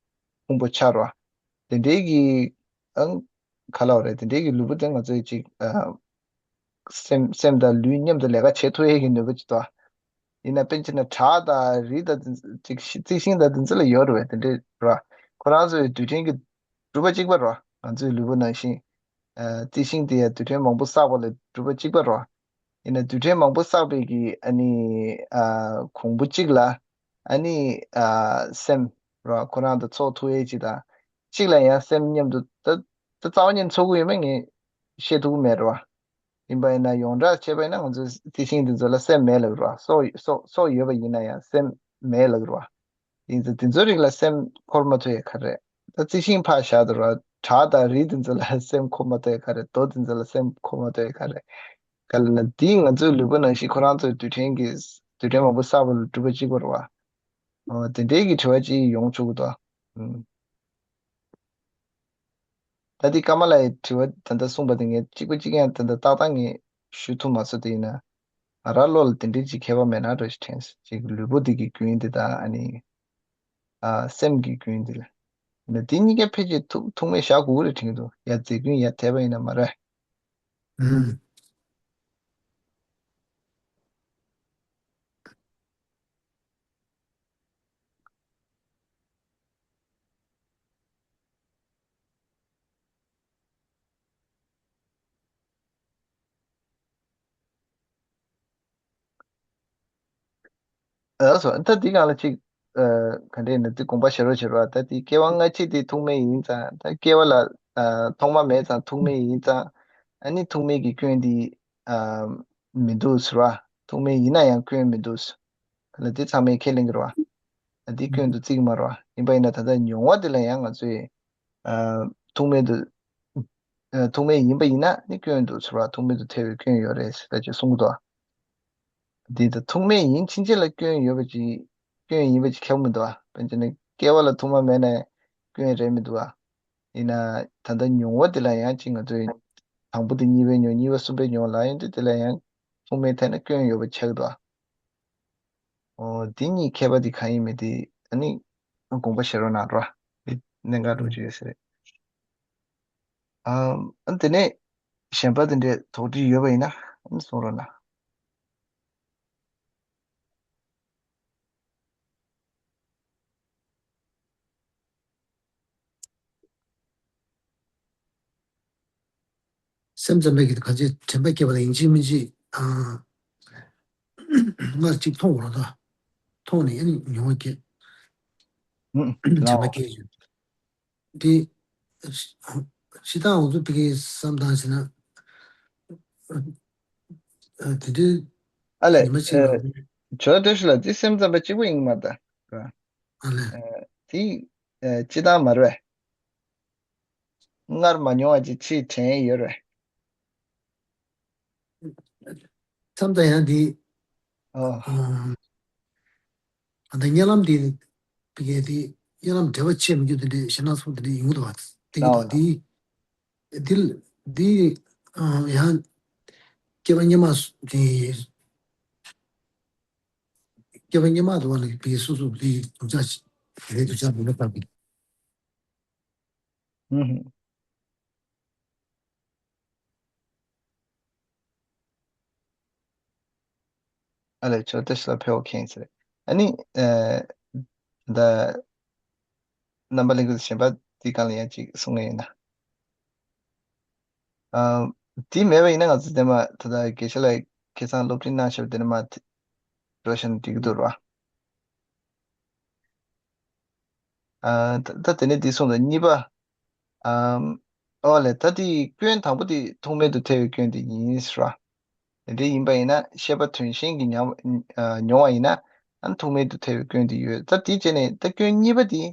ཕུང་པོ་ཆགས་ར། དེ་འདྲའི་གི་ཨང་ག་ལབ་རེད། དེ་འདྲའི་གི་ལུས་པོ་དེ་ང་ཚོས་ཅིག་ཨ་སེམས་སེམས་དང་ལུས་མཉམ་དུ་ལས་ཀ་བྱེད་ཐུབ་ཡས་ཀྱི་ནུས་པ་ཅིག་འདུག་ཡིན་ན་དཔེར་ན་བྱས་ན་བྲག་དང་རི་དང་དེ་ཚོ་ཅིག་རྩི་ཤིང་དང་དེ་ཚོ་ལ་ཡོད་རེད་པས། དེ་འདྲའི་ར། ཁོ་རང་ཚོའི་རྡུལ་ཕྲན་གྱི་གྲུབ་པ་གཅིག་པ་ར། ང་ཚོའི་ལུས་པོ་ནང་བཞིན། ཨ་རྩི་ཤིང་དེ་ཡང་རྡུལ་ཕྲན་མང་པོ་བསགས་པ་ལས་གྲུབ་པ་གཅིག་པ་ར། ཡིན་ན་རྡུལ་ཕྲན་མང་པོ་བསགས་པའི་གི་ཨ་ནི་ཨ་གོང་བུ་གཅིག་ལ་ཨ་ནི་ཨ་སེམས་ར་ཁོ་རང་དང་ཚོགས་ཐུབ་ཡས་ཅིག་དང་། གཅིག་ལ་ཡང་སེམས་མཉམ་དུ་ད་ད་རྩ་བ་ཉིད་ཚོགས་ཀྱི་ཡོད་མེད་ངས་བཤད་ཐུབ་ཀྱི་མེད་ར། ཡིན་པ་ཡིན་ན་ཡོངས་གྲགས་བྱས་པ་ཡིན་ན་ང་ཚོའི་རྩི་ཤིང་དེ་ཚོ་ལ་སེམས་མེད་ལབ་ར། སྲོག་སྲོག་སྲོག་ཡོད་པ་ཡིན་ན་ཡང་སེམས་མེད་ལབ་ར། ཡིན་ཙང་དེ་ཚོའི་རིགས་ལ་སེམས་འཁོར་མ་ཐུབ་ཡས་ག་རེ། ད་རྩི་ཤིང་ཕར་བཞག་དང་ར། བྲག་དང་རི་དེ་ཚོ་ལ་སེམས་འཁོར་མ་ཐུབ་ཡས་ག་རེ། རྡོ་དེ་ཚོ་ལ་སེམས་འཁོར་མ་ཐུབ་ཡས་ག་རེ། ག་ལབ་ན་དེ་ང་ཚོའི་ལུས་པོ་ནང་བཞིན་ཁོ་རང་ཚོའི་རྡུལ་ཕྲན་གྱི་རྡུལ་ཕྲན་མང་པོ་བསགས་པ་ལ་གྲུབ་པ་གཅིག་པ་རེད་བ། འོ་དེ་འདྲའི་གི་དྲི་བ་ཅིག་ཡོང་ཆོག་གི་འདུག་ཨུམ། ད་ལྟའི་ཀརྨ་ལགས་ཀྱི་དྲི་བ་ད་ལྟ་གསུངས་པ་དེ་ངས་གཅིག་པ་གཅིག་རྐྱང་ད་ལྟ་ཏག་ཏག་ངས་ཞུ་ཐུབ་མ་སོང་། དེ་ཡིན་ན་ང་རང་བློ་ལ་དེ་འདྲའི་ཅིག་ཁྱད་པར་མེད་ན་འདྲ་ཞིག་དྲན་སོང་། ཅིག་ལུས་པོ་འདི་གི་རྒྱུན་འདི་དང་ཨ་ནི་ཨ་སེམས་ཀྱི་རྒྱུན་འདི་ལ་ན་དེ་གཉིས་ཀ་ཕལ་ཆེར་ཐུག་ཐུག་མེད་བཞག་དགོས་རེད་དྲན་གྱི་འདུག་ཡ་རྫས་རྒྱུན་ཡ་དེ་བ་ཡིན་ན་མ་རེད། ཨུམ། ཨ་སོ། ད་འདི་སྒང་ལ་ཅིག་ཨ་ག་འདྲ་ཡིན་ན་འདི་དགོངས་པ་བཞེས་རོགས་བྱེད་རོགས། ད་འདི་སྐྱེ་བ་སྔ་ཕྱི་དེ་ཐུག་མེད་ཡིན་ཙང་། ད་སྐྱེ་བ་ལ་ཨ་ཐོག་མ་མེད་ཙང་ཐུག་མེད་ཡིན་ཙང་། ཨ་ནི་ཐུག་མེད་ཀྱི་སྐྱོན་འདི་ཨ་མི་འདུག་ཟེར་བ། ཐུག་མེད་ཡིན་ན་ཡང་སྐྱོན་མི་འདུག་ཟེར། ད་ལྟ་འདི་ཚང་མས་ཁས་ལེན་གྱི་རེད་བ། ད་འདི་སྐྱོན་དུ་བརྩི་གི་མ་རེད་བ། ཡིན་པ་ཡིན་ན་ད་ལྟ་མྱོང་བ་འདི་ལ་ཡང་ང་ཚོས་ཨ་ཐུག་མེད་དུ་ཨ་ཐུག་མེད་ཡིན་པ་ཡིན་ན་ནི་སྐྱོན་འདུག་ཟེར་བ། ཐུག་མེད་དུ་ཐལ་བའི་སྐྱོན་ཡོད་རེད་ཟེར་ད་ཅེས་གསུང་གི་འདུག་འདི་ད་ཐུག་མེད་ཡིན་ཕྱིན་ཆད་ལ་སྐྱོན་ཡོད་པ་ཅིག་སྐྱོན་ཡིན་པ་ཅིག་ཁྱབ་མི་འདུག་བ། དཔེར་ན་སྐྱེ་བ་ལ་ཐུག་མ་མེད་ན་སྐྱོན་རེད་མི་འདུག་བ། ཡིན་ན་ད་ལྟ་མྱོང་བ་འདི་ལ་ཡང་ཅིག་ང་ཚོས་དང་པོ་དེ་གཉིས་པའི་མྱོང་། གཉིས་པ་གསུམ་པའི་མྱོང་ལ་ཡོང་དུས་དེ་ལ་ཡང་ཐུག་མེད་ཐལ་ན་སྐྱོན་ཡོད་པ་ཆགས་འདུག་འོ་འདི་གཉིས་ཁྱད་པར་འདི་གང་ཡིན་མིན་དེ་ཨ་ནི་དགོངས་པ་བཞེས་རོགས་གནང་རོགས། འདི་གནད་འགག་འདྲ་ཅིག་ཡོད་ས་རེད། ཨ་ཨ་དེ་ནས་གཞན་པ་དེ་འདྲའི་དོགས་འདྲི་ཡོད་པ་ཡིན་ན་ཨ་ནི་གསུང་རོགས་གནང་། སེམས་ཙམ་པས་ཀྱི་གང་ཅི་དྲན་པ་སྐྱེས་པ་ལ་ཡིན་གཅིག་མིན་གཅིག་ཨ་སྔར་གཅིག་མཐོང་བ་རེད་ད། མཐོང་ནས་ཨ་ནི་མྱོང་བ་སྐྱེས། ཨུ་དྲན་པ་ལའོ། སྐྱེས་ཡོད། འདི་ཤི་སྟངས་འོ་ཚོ་ཕ་གིའི་བསམ་སྟངས་ཟེར་ན། ཨ་དེ་འདྲའི་ཨ་ལས། ཉི་མ་གཅིག་ལ། ཇོ་བཀྲ་ཤིས་ལགས་འདི་སེམས་ཙམ་པ་གཅིག་པུ་ཡིན་གྱི་མ་རེད་ད། ཨ་ལས། ཨ་དེ་ཨ་སྤྱི་བཏང་མ་རེད་པས། སྔར་མ་མྱོང་བ་ཅིག་ཕྱིས་དྲན་ཡོད་རེད། མཚམས་དང་ཡང་འདི། ཨོ། ཨ་ད་གཉིད་ལམ་འདི། ཕ་གིའི་འདི་གཉིད་ལམ་འབྲེལ་བ་ཆད་མི་རྒྱུ་དེ་འདྲའི་ཞེད་སྣང་ཚོགས་དེ་འདྲའི་ཡོང་གི་འདུག་བ། དེ་གི་ལའོ་འདུག་ལའོ། འདི། འདི་འདི་ཨ་ཡང་སྐྱེ་བ་སྔོན་མ་སུ་དེ། སྐྱེ་བ་སྔོན་མ་དུ་བ་ལ་ཕ་གིའི་སོ་སོ་འདི་སྡུག་ཅག་རེད་འདུག་ཅག་མི་འདུག་བསམ་གི། ཧུམ་ཧུམ། ཨ་ལས། ཇོ་བཀྲ་ཤིས་ལགས་ཕེབས་པ་མཁྱེན་ཟེར། ཨ་ནི་ཨ་ད་རྣམ་པ་ལྷན་རྒྱས་གཞན་པ་འདི་སྒང་ལ་ཡང་ཅིག་གསུང་མཁན་ཡོད་ན། ཨ་འདི་མེད་པ་ཡིན་ན་ང་ཚོ་དེ་མ་ད་ལྟ་དགེ་བཤེས་ལགས་ཁ་སང་སློབ་ཁྲིད་གནང་བཞག་པ་དེ་ནས་མར་འགྲོ་བཞག་ན་འགྲིག་གི་འདུག་ར། ཨ་ད་ད་དེ་ནས་འདི་གསུངས་དང་གཉིས་པ། ཨམ། ཨོ་ལེ། ད་དེ་སྐྱོན་དང་པོ་དེ་ཐུག་མེད་དུ་ཐལ་བའི་སྐྱོན་དེ་ཡིན་ཟེར་བ། དེ་འདྲ་ཡིན་པ་ཡིན་ན་ཤེས་པ་དོན་གཞན་གྱིས་ཉམས་ཨ་མྱོང་བ་ཡིན་ན་ཨ་ཐུག་མེད་དུ་ཐལ་བའི་སྐྱོན་དེ་ཡོད། ད་དེ་བྱས་ནས་ད་སྐྱོན་གཉིས་པ་དེ་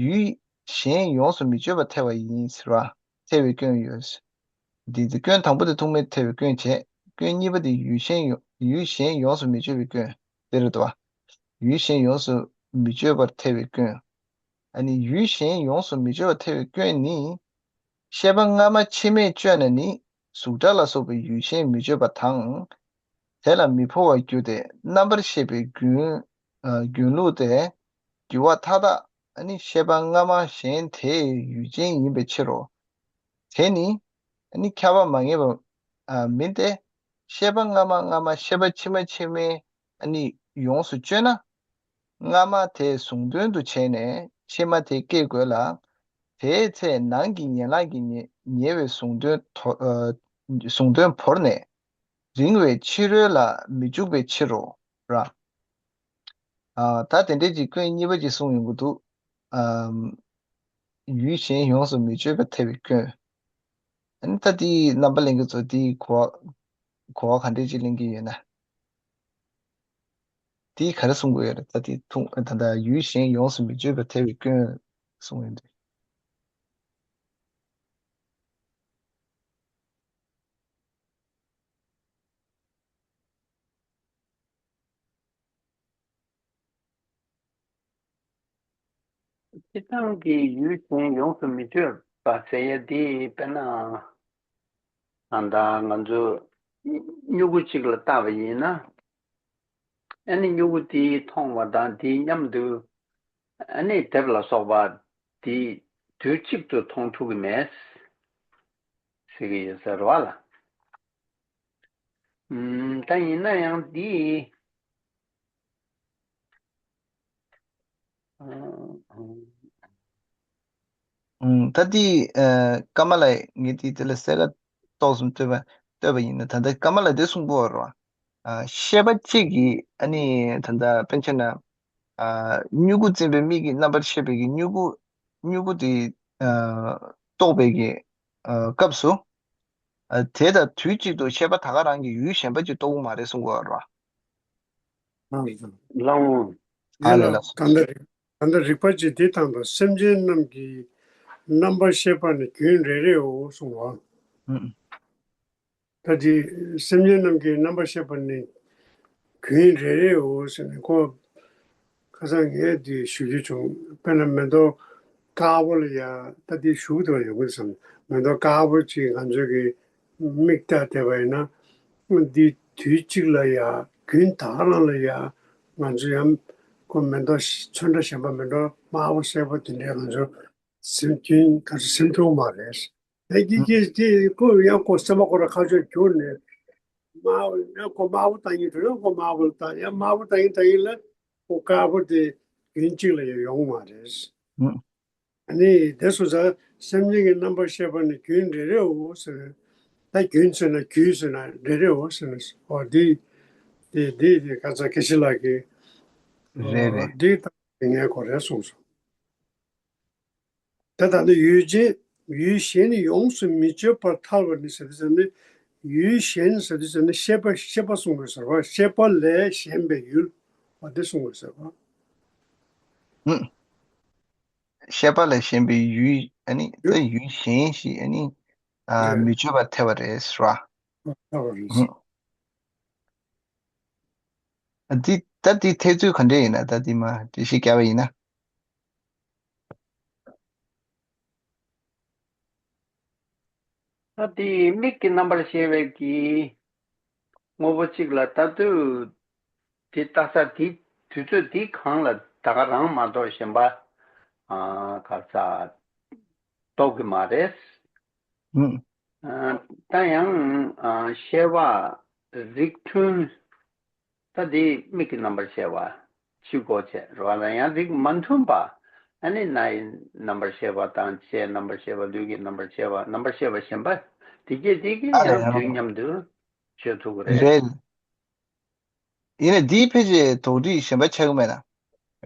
ཡུལ་གཞན་ཡོངས་སུ་མི་གཅོད་པར་ཐལ་བ་ཡིན་ཟེར་བ། ཐལ་བའི་སྐྱོན་ཡོད། འདི་དེ་སྐྱོན་དང་པོ་དེ་ཐུག་མེད་ཐལ་བའི་སྐྱོན་བྱས། སྐྱོན་གཉིས་པ་དེ་ཡུལ་གཞན་ཡོ་ཡུལ་གཞན་ཡོངས་སུ་མི་གཅོད་པའི་སྐྱོན་དེ་རེད་དོ། ཡུལ་གཞན་ཡོངས་སུ་མི་གཅོད་པར་ཐལ་བའི་སྐྱོན། ཨ་ནི་ཡུལ་གཞན་ཡོངས་སུ་མི་གཅོད་པར་ཐལ་བའི་སྐྱོན་ནི། ཤེས་པ་སྔ་མ་ཕྱི་མས་གཅོད་ན་ནི་གཟུགས་སྒྲ་ལ་སོགས་པའི་ཡུལ་གཞན་མི་གཅོད་པ་དང་། དེ་ལ་མི་འཕོ་བར་འགྱུར་ཏེ་རྣམ་པར་ཤེས་པའི་རྒྱུན་ཨ་རྒྱུན་ལུགས་ཏེ། འགྱུར་བ་མཐའ་དག་ཨ་ནི་ཤེས་པ་སྔ་མ་གཞན་དེའི་ཡུལ་ཅན་ཡིན་པའི་ཕྱིར་རོ། དེ་ནི་ཨ་ནི་ཁྱབ་པ་མ་ངེས་པ་ཨ་མིན་ཏེ། ཤེས་པ་སྔ་མ་སྔ་མ་ཤེས་པ་ཕྱི་མ་ཕྱི་མའི་ཨ་ནི་ཡོངས་སུ་གཅོད་ན། སྔ་མ་དེ་གཟུང་དོན་དུ་བྱས་ནས་ཕྱི་མ་དེ་སྐྱེ་དགོས་ལ། དེའི་ཚེ་ནང་གི་ཡན་ལག་གི་ཉེ་ཉེ་བའི་གཟུང་དོན་དོ་ཨ་གཟུང་དོན་བོར་ནས། རིང་བའི་ཕྱི་རོལ་ལ་མི་འཇུག་པའི་ཕྱིར་རོ། ར། ཨ། ད་དེ་འདྲའི་ཅིག་སྐྱོན་གཉིས་པ་ཅིག་གསུངས་ཡོང་གི་འདུག་ཨམ། ཡུལ་གཞན་ཡོངས་སུ་མི་གཅོད་པར་ཐལ་བའི་སྐྱོན། ཨ་ནི་ད་དེའི་རྣམ་པ་ལེན་མཁན་ཚོ་དེའི་གོ་བ་གོ་བ་ག་འདྲས་ཅིག་ལེན་གྱི་ཡོད་ན། དེ་ག་རེ་གསུང་གི་ཡོད་རེད། ད་དེ་ཐུང་ད་ལྟ་ཡུལ་གཞན་ཡོངས་སུ་མི་གཅོད་པར་ཐལ་བའི་སྐྱོན་གསུངས་ཡོད་འདུག་སྤྱིར་བཏང་གི་ཡུལ་གཞན་ཡོངས་སུ་མི་གཅོད་པ་ཟེར་ཡ་དེ་དཔེར་ན། ད་ལྟ་ང་ཚོ་སྨྱུ་གུ་གཅིག་ལ་བལྟས་པ་ཡིན་ན། ཨ་ནི་སྨྱུ་གུ་དེ་མཐོང་བ་དང་དེའི་མཉམ་དུ་ཨ་ནི་དེབ་ལ་སོགས་པ་དེ་དུས་གཅིག་ཏུ་མཐོང་ཐུབ་ཀྱི་མེད་ཟེར་གྱི་ཡོད་ས་རེད་བ་ལ། ཨུམ། ད་ཡིན་ན་ཡང་འདི། ཨུམ། ད་འདི་ཨ་ཀ་མ་ལ་ངས་འདི་དེ་ལ་གསལ་ཁ་ཏོག་ཙམ་བཏོད་པ་བཏོད་པ་ཡིན་ན། ད་ལྟ་ཀ་མ་ལ་འདི་གསུངས་པ་རེད་བ། ཨ་ཤེས་པ་གཅིག་གིས་ཨ་ནི་ད་ལྟ་དཔེར་ན་ཆ་བཞག་ན། ཨ་སྨྱུ་གུ་འཛིན་པའི་མིག་གི་རྣམ་པར་ཤེས་པའི་གི་སྨྱུ་གུ་སྨྱུ་གུ་དེ་ཨ་རྟོགས་པའི་གི་ཨ་སྐབས་སུ། ཨ་དེ་དང་དུས་གཅིག་ཏུ་ཤེས་པ་ད་ག་རང་གིས་ཡུལ་གཞན་པ་ཅིག་རྟོགས་ཀྱི་མ་རེད་གསུང་གི་ཡོད་རེད་བ། ལགས་འོང་། ཨ་ལས། ལགས་སོ། ད་ལྟ་རིག་ད་ལྟ་རིག་པ་གཅིག་འདི་དང་དུ་སེམས་ཅན་རྣམས་ཀྱི་རྣམ་པར་ཤེས་པ་ནི་རྒྱུན་རེ་རེའོ་གསུང་བ། ཨུ། ད་དེ་སེམས་ཅན་རྣམས་ཀྱི་རྣམ་པར་ཤེས་པ་ནི་རྒྱུན་རེ་རེའོ་ཟེར་ནས་ཁོ། ཁ་སང་ངས་དེ་ཞུ་རྒྱུ་བྱུང་། དཔེར་ན་མེ་ཏོག་དཀར་པོ་ལ་ཡ་ད་དེ་ཞུ་གི་འདུག་ཡོང་གི་བསམ། མེ་ཏོག་དཀར་པོ་ཅིག་ང་ཚོ་གི་མིག་ལྟ་བསྡད་པ་ཡིན་ན། འདི་དུས་གཅིག་ལ་ཡ་རྒྱུན་དག་རང་ལ་ཡ་ང་ཚོ་ཡང་ཁོ་མེ་ཏོག་ཚོན་ཁྲ་གཞན་པ་མེ་ཏོག་དམར་པོ་སེར་པོ་དེ་འདྲའི་ང་ཚོ་སེམས་རྒྱུན་ག་ཚོད་སེམས་ཐུབ་མ་རེད། ད་ཀྱི་ཀྱི་ཀྱི་ཁོ་ཡང་ཁོ་སེམས་པ་ཁོ་ར་ཁ་ཕྱོགས་གྱུར་ནས། དམར་པོ་ཡང་ཁོ་དམར་པོ་བཏང་གིན་འགྲོ། ཡང་ཁོ་དམར་པོ་ལ་བཏང་། ཡང་དམར་པོ་བཏང་གིན་བཏང་གིན་ལ་ཁོ་དཀར་པོ་དེ་རྒྱུན་གཅིག་ལ་ཡང་ཡོང་མ་རེད། ཨ་ནི་དེ་སོང་ཙང་སེམས་ཅན་གྱི་རྣམ་པར་ཤེས་པ་ནི་རྒྱུན་རེ་རེའོ་ཟེར། ད་རྒྱུན་ཟེར་ན་རྒྱུན་ཟེར་ན་རེ་རེའོ་ཟེར་ན། འོ་འདི་འདི་འདི་འདི་ཁ་སང་དགེ་བཤེས་ལགས་ཀྱིས། རེད་རེད། འདི་ལྟ་ངས་གོ་རེ་གསུངས་སོང་། ད་ད་ནི་ཡུལ་ཅན་ཡུལ་གཞན་ཡོངས་སུ་མི་གཅོད་པར་ཐལ་བ་ནི་ཟེར་དུས་ཙམ་ནི། ཡུལ་གཞན་ཟེར་དུས་ཙམ་ནི་ཤེས་པ་ཤེས་པ་གསུངས་པའི་ཟེར་བ། ཤེས་པ་ལས་གཞན་པའི་ཡུལ་བ་དེ་གསུངས་པའི་ཟེར་བ། ཨུ། ཤེས་པ་ལས་གཞན་པའི་ཡུལ་ཨ་ནི་ད་ཡུལ་གཞན་ཞིག་ཨ་ནི་ཨ་ཡོད། མི་གཅོད་པར་ཐལ་བ་རེད་ཟེར་བ། ཐལ་བ་རེད། ཨུ། འདི་ད་འདི་ཐེ་ཚོམ་ག་འདྲ་ཡིན་ན། ད་འདི་མ་འགྲེལ་བཤད་བརྒྱབ་པ་ཡིན་ན། ད་འདི་མིག་གི་རྣམ་པར་ཤེས་པའི་གི་དངོས་པོ་གཅིག་ལ་ལྟ་དུས་དེ་ལྟ་ས་དེ་དུས་ཚོད་དེ་གང་ལ་ད་ག་རང་མ་གཏོགས་གཞན་པ་ཨ་ག་ས་རྟོགས་ཀྱི་མ་རེད། ཨུ། ཨ་ད་ཡང་ཨ་ཤེས་པ་རིགས་མཐུན། ད་དེ་མིག་གི་རྣམ་པར་ཤེས་པ་གཅིག་གོ་བྱས་རེད་བ་ལ། ཡང་རིགས་མ་མཐུན་པ་ཨ་ནི་རྣ་ཡི་རྣམ་པར་ཤེས་པ་དང་། ལྕེའི་རྣམ་པར་ཤེས་པ། ལུས་ཀྱི་རྣམ་པར་ཤེས་པ། རྣམ་པར་ཤེས་པ་གཞན་པ་དེ་སྐད་དེ་གི་ཨ་ཡང་ཡང་དུས་མཉམ་དུ་ཆོད་ཐུབ་ཀྱི་རེད། རེད། ཡིན་ན་འདིའི་ཕལ་ཆེར་དོགས་འདྲི་གཞན་པ་ཆགས་ཀྱི་མེད་ན།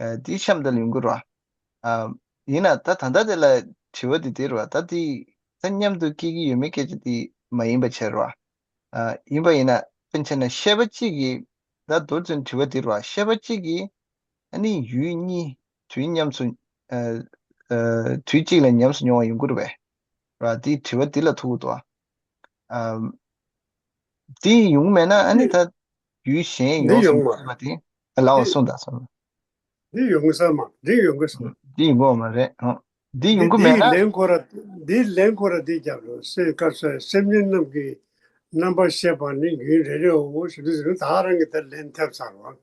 ཨ་འདི་གཤམ་དུ་ཡོང་གི་རེད་བ། ཨ་ཡིན་ན་ད་ད་ལྟ་དེ་ལ་དྲི་བ་འདི་འདི་རེད་བ། ད་འདི་ད་མཉམ་དུ་སྐྱེ་གི་ཡོད་མེད་སྐད་ཆ་འདི་མ་ཡིན་པ་བྱས་རེད་བ། ཨ་ཡིན་པ་ཡིན་ན་ དཔེར་ན་བྱས་ན་ཤེས་པ་གཅིག་གིས། ད་མདོར་བསྡུས་ན་དྲི་བ་འདི་རེད་བ། ཤེས་པ་གཅིག་གིས་ཨ་ནི་ཡུལ་གཉིས་དུས་མཉམ་དུ། ཨ་ཨ་དུས་གཅིག་ལ་ཉམས་སུ་མྱོང་བ་ཡོང་གི་རེད་པས། ར། དེའི་དྲི་བ་འདི་ལ་ཐུག་གི་འདུག་ཨ། ཨ་འདི་ཡོང་མེད་ན་ཨ་ནི་ད་ཡུལ་གཞན་འདི་ཡོངས་སུ་ཡོང་མ། མེད་པ་དེ། ཨ་ལའོ། འདི་གསུངས་དང་གསུངས། འདི་ཡོང་ས་མ། འདི་ཡོང་གི་སོང་། འདི་ཡོང་གི་མ་རེད། ཨ་འདི་འདི་ཡོང་གི་མེད་འདིའི་ན། ལན་ཁོ་ར། འདིའི་ལན་ཁོ་ར་འདི་རྒྱབ་རོགས། སེམས་སྐབས་སུ་སེམས་ཅན་རྣམས་ཀྱི་རྣམ་པར་ཤེས་པ་ནི་རྒྱུན་རེ་རེའོ་ཞེས་དུས་ཟེར་ན། ད་རང་གིས་ད་ལན་ཐེབས་ཚར་བ།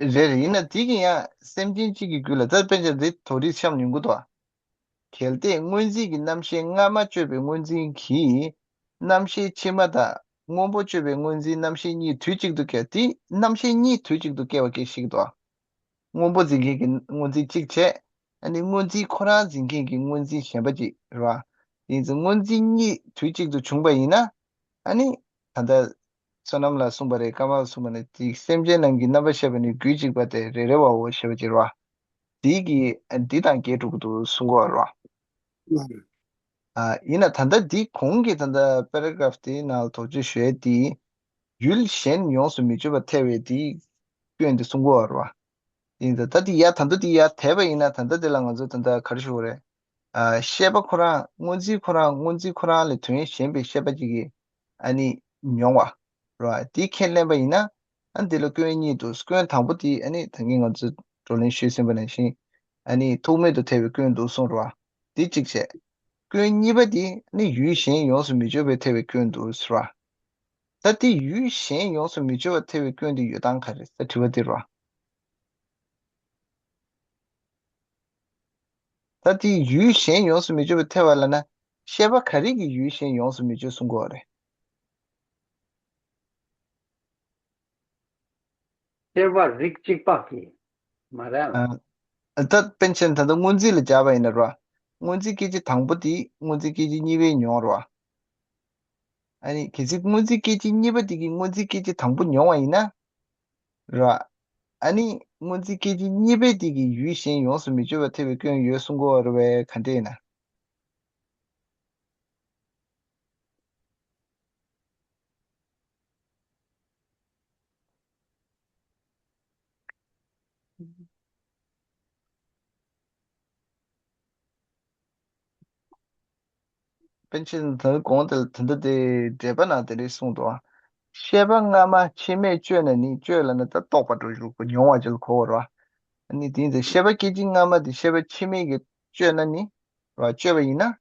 རེད་རེད། ཡིན་ན་འདི་གིས་ཡང་སེམས་ཅན་གཅིག་གི་རྒྱུད་ལ། ད་དཔེར་ན་འདི་དོ་རིགས་འཆམ་ཡོང་གི་འདུག་ཨ། གལ་ཏེ་སྔོ་འཛིན་གྱི་རྣམ་ཤེས་སྔ་མ་གཅོད་པའི་སྔོ་འཛིན་གྱིས་རྣམ་ཤེས་ཕྱི་མ་དང་སྔོན་པོ་གཅོད་པའི་སྔོ་འཛིན་རྣམ་ཤེས་གཉིས་དུས་གཅིག་ཏུ་སྐྱེ། དེ་རྣམ་ཤེས་གཉིས་དུས་གཅིག་ཏུ་སྐྱེ་བ་སྐད་ཤིག་ཏུ། སྔོན་པོ་འཛིན་མཁན་གྱི་སྔོ་འཛིན་གཅིག་བྱས། ཨ་ནི་སྔོ་འཛིན་ཁོ་རང་འཛིན་མཁན་གྱི་སྔོ་འཛིན་གཞན་པ་གཅིག་རེད་བ། དེ་ཡིན་ཙང་སྔོ་འཛིན་གཉིས་དུས་གཅིག་ཏུ་བྱུང་པ་ཡིན་ན། ཨ་ནི་ད་ལྟ་བསོད་ནམས་ལ་གསུངས་པ་རེད། ཀརྨ་ལ་གསུངས་པ་ནི། དེ་སེམས་ཅན་རྣམས་ཀྱི་རྣམ་པར་ཤེས་པ་ནི་རྒྱུད་གཅིག་པ་སྟེ་རེ་རེ་བའོ་ཞེས་པ་ཅིག་རེད་བ། དེ་གིས་འདི་དང་འགལ་འགྲོ་གི་འདུག་གསུང་གི་ཡོད་རེད་བ། ཨ། ཡིན་ན་ད་ལྟ་འདི་གོང་གི་ད་ལྟ་པེ་ར་གྷ་རཕ་དེའི་ནང་ལ་དོགས་གཅོད་ཞུ་ཡས་དེ། ཡུལ་གཞན་ཡོངས་སུ་མི་གཅོད་པར་ཐལ་བའི་དེའི་སྐྱོན་དེ་གསུང་གི་ཡོད་རེད་བ། ཡིན་ད་ད་དེ་ཡར་ད་ལྟ་དེ་ཡར་དེད་པ་ཡིན་ན། ད་ལྟ་དེ་ལ་ང་ཚོ་ད་ལྟ་ག་རེ་ཞུ་དགོས་རེད། ཨ། ཤེས་པ་ཁོ་རང་། སྔོ་འཛིན་ཁོ་རང་། སྔོ་འཛིན་ཁོ་རང་ལས་དོན་གཞན་པའི་ཤེས་པ་གཅིག་གིས་ཨ་ནི་མྱོང་བ་རེད་བ། དེ་ཁས་ལེན་པ་ཡིན་ན། ཨ། འདི་ལ་སྐྱོན་གཉིས་འདུག། སྐྱོན་དང་པོ་དེ་ཨ་ནི་ད་གིན་ང་ཚོས་བགྲོ་གླེང་ཞུས་ཟིན་པ་ནང་བཞིན། ཨ་ནི་ཐུག་མེད་དུ་ཐལ་བའི་སྐྱོན་འདུག་གསུངས་རེད་བ། དེ་གཅིག་བྱས། སྐྱོན་གཉིས་པ་དེ་ཨ་ནི་ཡུལ་གཞན་ཡོངས་སུ་མི་གཅོད་པར་ཐལ་བའི་སྐྱོན་འདུག་ཟེར་བ། ད་དེ་ཡུལ་གཞན་ཡོངས་སུ་མི་གཅོད་པར་ཐལ་བའི་སྐྱོན་དེ་ཡོད་སྟངས་ག་རེ་ཟེར་དྲི་བ་དེ་རེད་བ། ད་དེ་ཡུལ་གཞན་ཡོངས་སུ་མི་གཅོད་པར་ཐལ་བ་ལབ་ན། ཤེས་པ་ག་རེ་གིས་ཡུལ་གཞན་ཡོངས་སུ་མི་གཅོད་གསུང་གི་ཡོད་རེད། ཤེས་པ་རིགས་གཅིག་པ་གིས་མ་རེད་ཨ། ཨ། ད་དཔེར་ན་ད་ལྟ་སྔོ་འཛིན་ལ་སྦྱར་བ་ཡིན་ན་རེད་བ། སྔོ་འཛིན་སྐད་ཅིག་དང་པོ་དེ་སྔོ་འཛིན་སྐད་ཅིག་གཉིས་པས་མྱོང་རེད་བ། ཨ་ནི་གལ་སྲིད་སྔོ་འཛིན་སྐད་ཅིག་གཉིས་པ་དེ་གིས་སྔོ་འཛིན་སྐད་ཅིག་དང་པོ་མྱོང་བ་ཡིན་ན། རེད་བ། ཨ་ནི་སྔོ་འཛིན་སྐད་ཅིག་གཉིས་པ་དེ་གིས་ཡུལ་གཞན་ཡོངས་སུ་མི་གཅོད་པར་ཐལ་བའི་སྐྱོན་ཡོད་གསུང་གི་ཡོད་རེད་བས། ག་འདྲ་ཡིན་ན། པཎ་ཆེན་ད་གོང་དེ་ལ་ད་ལྟ་དེ་འགྲེལ་པ་ནང་དེ་འདྲས་གསུངས་འདུག། ཤེས་པ་སྔ་མ་ཕྱི་མས་གཅོད་ན་ནི། གཅོད་ལབ་ན་ད་རྟོགས་པ་འགྲོ་རྒྱུ། མྱོང་བ་ཅིག་ལ་གོ་བ་རེད་བ། ཨ་ནི་དེ་ཡིན་ཙང་ཤེས་པ་སྐད་ཅིག་སྔ་མ་དེ་ཤེས་པ་ཕྱི་མས་ཀྱིས་གཅོད་ན་ནི་རེད་བ། གཅོད་པ་ཡིན་ན།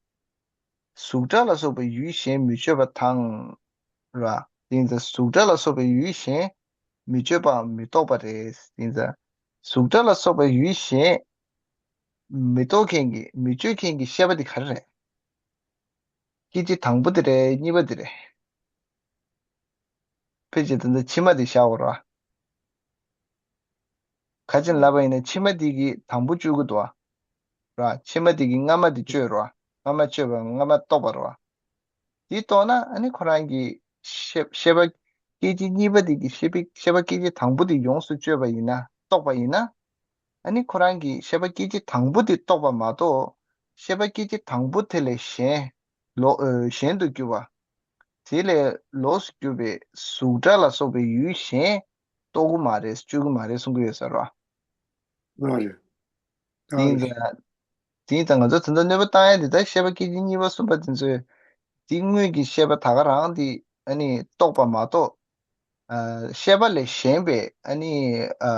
གཟུགས་སྒྲ་ལ་སོགས་པའི་ཡུལ་གཞན་མི་གཅོད་པ་དང་། རེད་བ། དེ་ཡིན་ཙང་གཟུགས་སྒྲ་ལ་སོགས་པའི་ཡུལ་གཞན་མི་གཅོད་པའམ་མི་རྟོག་པ་རེད། དེ་ཡིན་ཙང་གཟུགས་སྒྲ་ལ་སོགས་པའི་ཡུལ་གཞན་མི་རྟོག་མཁན་གྱི། མི་གཅོད་མཁན་གྱི་ཤེས་པ་དེ་ག་རེ་རེད། སྐད་ཅིག་དང་པོ་དེ་རེད། གཉིས་པ་དེ་རེད། ཕལ་ཆེར་ད་ལྟ་ཕྱི་མ་དེ་བཞག་དགོས་རེད་བ། ག་ཅི་ལབ་པ་ཡིན་ན་ཕྱི་མ་དེ་གིས་དང་པོ་གཅོད་ཀྱི་འདུག་བ། རེད་བ། ཕྱི་མ་དེ་གིས་སྔ་མ་དེ་གཅོད་རེད་བ། སྔ་མ་གཅོད་པ། སྔ་མ་རྟོགས་པ་རེད་བ། དེ་རྟོགས་ན་ཨ་ནི་ཁོ་རང་གི་ཤེས་ཤེས་པ་སྐད་ཅིག་གཉིས་པ་དེ་གིས་ཤེས་པའི་ཤེས་པ་སྐད་ཅིག་དང་པོ་དེ་ཡོངས་སུ་གཅོད་པ་ཡིན་ན། རྟོགས་པ་ཡིན་ན། ཨ་ནི་ཁོ་རང་གི་ཤེས་པ་སྐད་ཅིག་དང་པོ་དེ་རྟོགས་པ་མ་གཏོགས། ཤེས་པ་སྐད་ཅིག་དང་པོ་དེ་ལས་གཞན། ལོག་ཨ་གཞན་དུ་གྱུར་པ། དེ་ལས་ལོགས་སུ་གྱུར་པའི་གཟུགས་སྒྲ་ལ་སོགས་པའི་ཡུལ་གཞན་རྟོགས་ཀྱི་མ་རེད། གཅོད་ཀྱི་མ་རེད་གསུང་གི་ཡོད་ས་རེད་བ། ཨ་རེད། དེ་ཡིན་ཙང་། དེ་ཡིན་ཙང་ང་ཚོ་ད་ལྟ་གནོད་པ་བཏང་ཡ་དེ་ད་ཤེས་པ་སྐད་ཅིག་གཉིས་པ་གསུམ་པ་དེ་ཚོས། དེ་དངོས་ཀྱི་ཤེས་པ་ད་ག་རང་དེ་ཨ་ནི་རྟོགས་པ་མ་གཏོགས། ཨ་ཤེས་པ་ལས་གཞན་པའི་ཨ་ནི་ཨ་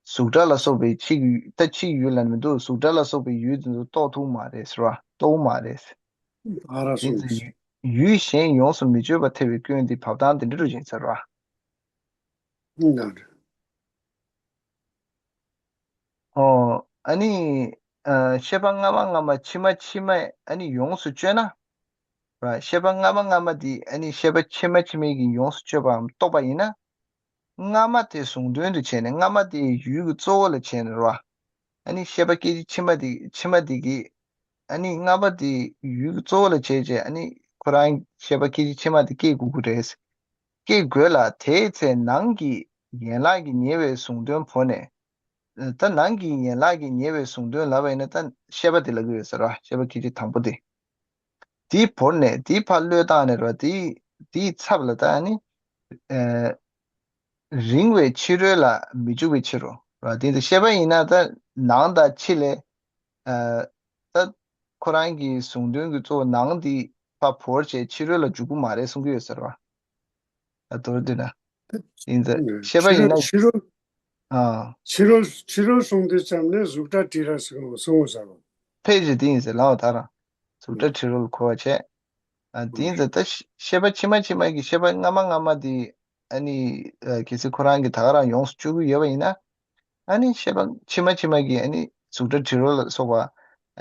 གཟུགས་སྒྲ་ལ་སོགས་པའི་ཕྱིའི་ཡུལ། ད་ཕྱིའི་ཡུལ་ལ་མི་འདུག། གཟུགས་སྒྲ་ལ་སོགས་པའི་ཡུལ་དེ་ཚོ་རྟོགས་ཐུབ་མ་རེད་ཟེར་བ། རྟོགས་མ་རེད། ཨ་ར་དེ་སོང་ཚེ་ཡུལ་གཞན་ཡོངས་སུ་མི་གཅོད་པར་ཐལ་བའི་སྐྱོན་འདི་བབ་སྟངས་དེ་འདྲ་རུ་ཡིན་ཟེར་བ། ཨུམ། ལགས་འགྲོ། ཨོ། ཨ་ནི། ཨ་ཤེས་པ་སྔ་མ་སྔ་མ་ཕྱི་མ་ཕྱི་མ་ཨ་ནི་ཡོངས་སུ་གཅོད་ན། ར། ཤེས་པ་སྔ་མ་སྔ་མ་དེ་ཨ་ནི་ཤེས་པ་ཕྱི་མ་ཕྱི་མ་གིས་ཡོངས་སུ་གཅོད་པའམ་རྟོགས་པ་ཡིན་ན། སྔ་མ་དེ་གཟུང་དོན་དུ་བྱས་ནས་སྔ་མ་དེ་ཡུལ་གྱི་གཙོ་བོ་ལ་བྱས་ནས་ར། ཨ་ནི་ཤེས་པ་སྐད་ཅིག་ཕྱི་མ་དེ་ཕྱི་མ་དེ་གིས། ཨ་ནི་སྔ་མ་དེ་ཡུལ་གྱི་གཙོ་བོ་ལ་བྱས་བྱས་ཨ་ནི་ཁོ་རང་ཤེས་པ་སྐད་ཅིག་ཕྱི་མ་དེ་སྐྱེ་དགོས་ཀྱི་རེད། སྐྱེ་དགོས་ལ་དེའི་ཚེ་ནང་གི་ཡན་ལག་གིས་ཉེ་བའི་གཟུང་དོན་བོར་ནས། ད་ནང་གི་ཡན་ལག་གིས་ཉེ་བའི་གཟུང་དོན་ལབ་པ་ཡིན་ན་ད་ཤེས་པ་དེ་ལབ་ཀྱི་ཡོད་ས་རེད་བ། ཤེས་པ་སྐད་ཅིག་དང་པོ་དེ། དེ་བོར་ནས་དེ་ཕར་བློས་བཏང་ནས་རེད་བ། དེ་དེའི་ཚབ་ལ་ད་ཨ་ནི་ ཨ་རིང་བའི་ཕྱི་རོལ་ལ་མི་འཇུག་པའི་ཕྱིར་རོ། ར་དེ་ཚོ་ཤེས་པ་ཡིན་ན་ད་ནང་དང་ཕྱི་ལས། ཨ་ད་ཁོ་རང་གི་གཟུང་དོན་གྱི་གཙོ་བོ་ནང་འདི་ཕར་བོར་བྱས་ཕྱི་རོལ་ལ་འཇུག་གི་མ་རེད་གསུང་གི་ཡོད་ཟེར་བ། ད་མདོར་བསྡུས་ན། ཡིན་ཟེར་ཤེས་པ་ཕྱི་ཡིན་རོལ་ན། ཕྱི་རོལ་ཨ་ཕྱི་རོལ་ཕྱི་རོལ་གསུང་དུས་ཙམ་ནས་གཟུགས་སྒྲ་དྲི་རོ་གསུང་གསུང་ཟེར་བ། ཕལ་ཆེར་དེ་ཡིན་ཟེར་ལའོ་ད་རང་། གཟུགས་སྒྲ་དྲི་རོ་ལ་གོ་བ་བྱས། ཨ་དེ་ཡིན་ཟེར་ད་ཤེས་པ་ཕྱི་མ་ཕྱི་མ་གི་ཤེས་པ་སྔ་མ་སྔ་མ་དེ་ཨ་ནི་ཨ་གལ་སྲིད་ཁོ་རང་གིས་ད་ག་རང་ཡོངས་སུ་བཅོས་ཀྱི་ཡོད་པ་ཡིན་ན། ཨ་ནི་ཤེས་པ་ཕྱི་མ་ཕྱི་མ་གི་ཨ་ནི་གཟུགས་སྒྲ་དྲི་རོ་ལ་སོགས་པ་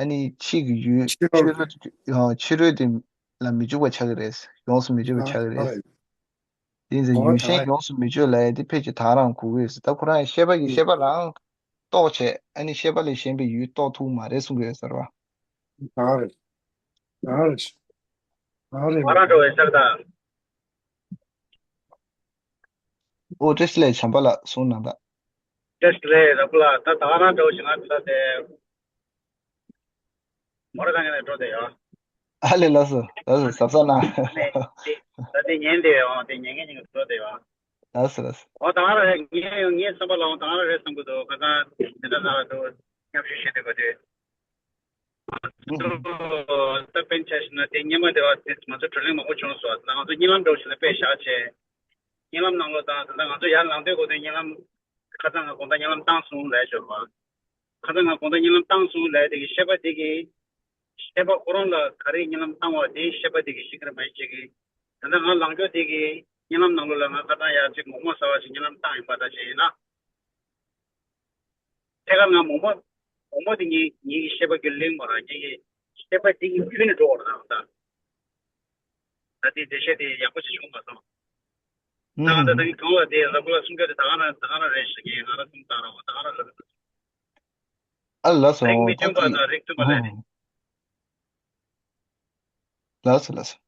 ཨ་ནི་ཕྱིས་ཀྱི་ཡུལ་ཕྱི་རོལ་ཕྱི་རོལ་དེ་ལ་མི་འཇུག་པ་ཆགས་ཀྱི་རེད། ཡོངས་སུ་མི་འཇུག་པ་ཆགས་ཀྱི་རེད། དེ་ཡིན་ཙང་ཡུལ་གཞན་ཡོངས་སུ་མི་འཇུག་ལབ་ཡ་དེ་ཕལ་ཆེར་ད་ག་རང་གོ་གི་ཡོད་ཟེར། ད་ཁོ་རང་ཡང་ཤེས་པ་གི་ཤེས་པ་རང་རྟོགས་བྱས་ཨ་ནི་ཤེས་པ་ལས་གཞན་པའི་ཡུལ་རྟོགས་ཐུབ་མ་རེད་གསུང་གི་ཡོད་ཟེར་བ། ད་ག་རེད། ད་ག་རེད། ད་ག་རེད། ང་རང་འགྲོ་བའི་ཤར་དང་། ཨོ་བཀྲ་ཤིས་བདེ་ལེགས་བྱམས་པ་ལགས་གསུང་གནང་དང་། བཀྲ་ཤིས་བདེ་ལེགས་ར་ཕུ་ལགས། ད་ད་ག་རང་འགྲོ་བཞིན་ང་ཚོ་ད་དེ། མོ་ར་གང་ནས་འགྲོ་བསྡད་ཡོད། ཨ་ལེ་ལགས་སོ་ལགས་སོ་གཟབ་གཟབ་གནང་། ད་དེ་ཉན་བསྡད་ཡོད། དེ་ཉན་མཁན་ཉན་ག་འགྲོ་བསྡད་ཡོད། ལགས་སོ་ལགས་སོ། ཨོ་ད་ག་རང་རེད། ངས་ཡང་ངའི་བསམ་པ་ལའང་ད་ག་རང་རེད་བསམ་གི་འདུག་ཁ་སང་དེ་འདྲ་ན་འདུག་མཉམ་ཞུགས་བྱེད་འདོད་པ་དེ། ད་དཔེར་ན་ཆ་བཞག་ན་དེ་སྔོན་མ་དེ་བ་དེ་ང་ཚོ་བགྲོ་གླེང་མང་པོ་བྱུང་སོང་། ད་ང་ཚོ་གཉིད་ལམ་འདྲ་བོ་ཞིག་ལ་དཔེ་བཞག་བྱས། གཉིད་ལམ་ནང་ལོགས་དང་ད་ལྟ་ང་ཚོ་ཡར་ལངས་དུས་གོ་དུས་གཉིད་ལམ། ཁ་སང་ང་དགོང་དག་གཉིད་ལམ་བཏང་སོང་ལབ་ཞོར་བ། ཁ་སང་ང་དགོང་དག་གཉིད་ལམ་བཏང་སོང་ལབ་དེ་གི་ཤེས་པ་དེ་གི། ཤེས་པ་ཁོ་རང་ལ་ག་རེ་གཉིད་ལམ་བཏང་བ་དེ་ཤེས་པ་དེ་གི་ཤེས་ཀྱི་རེད་མ་གཞི་གི། ད་ལྟ་ང་ལངས་ཀྱོག་དེ་གི་གཉིད་ལམ་ནང་ལོགས་ལ་ང་ཁ་སང་ཡར་ཅིག་མོག་མོག་ཟ་བ་ཞིག་གཉིད་ལམ་བཏང་ཡིན་པ་ད་བྱས་ཡིན་ན། ཐད་ཀར་ང་མོག་མོག་མོག་མོག་དེ་ངའི་ངའི་གི་ཤེས་པ་གི་གླེང་མ་ར་ངའི་གི་ཤེས་པ་དེ་གི་ཁྱོན་ནས་འགྲོ་བ་རེད་ད། ད་དེ་འགྲེལ་བཤད་དེ་ཡག་པོ་ཞིག་བྱུང་མ་སོང་། ད་ང་ད་ལྟ་གི་གང་ལ་དེ་ར་ཕུ་ལ་གསུང་རྒྱུ་དེ་ད་ག་རང་ད་ག་རང་རེད་ཞུ་གི་ང་ར་གསུང་ད་ར་བ་ད་ག་རང་ལ། ཨ་ལགས་སོ། རིགས་མི་མཐུན་པ་དང་རིགས་མཐུན་པ་ལས། ལགས་སོ་ལགས་སོ།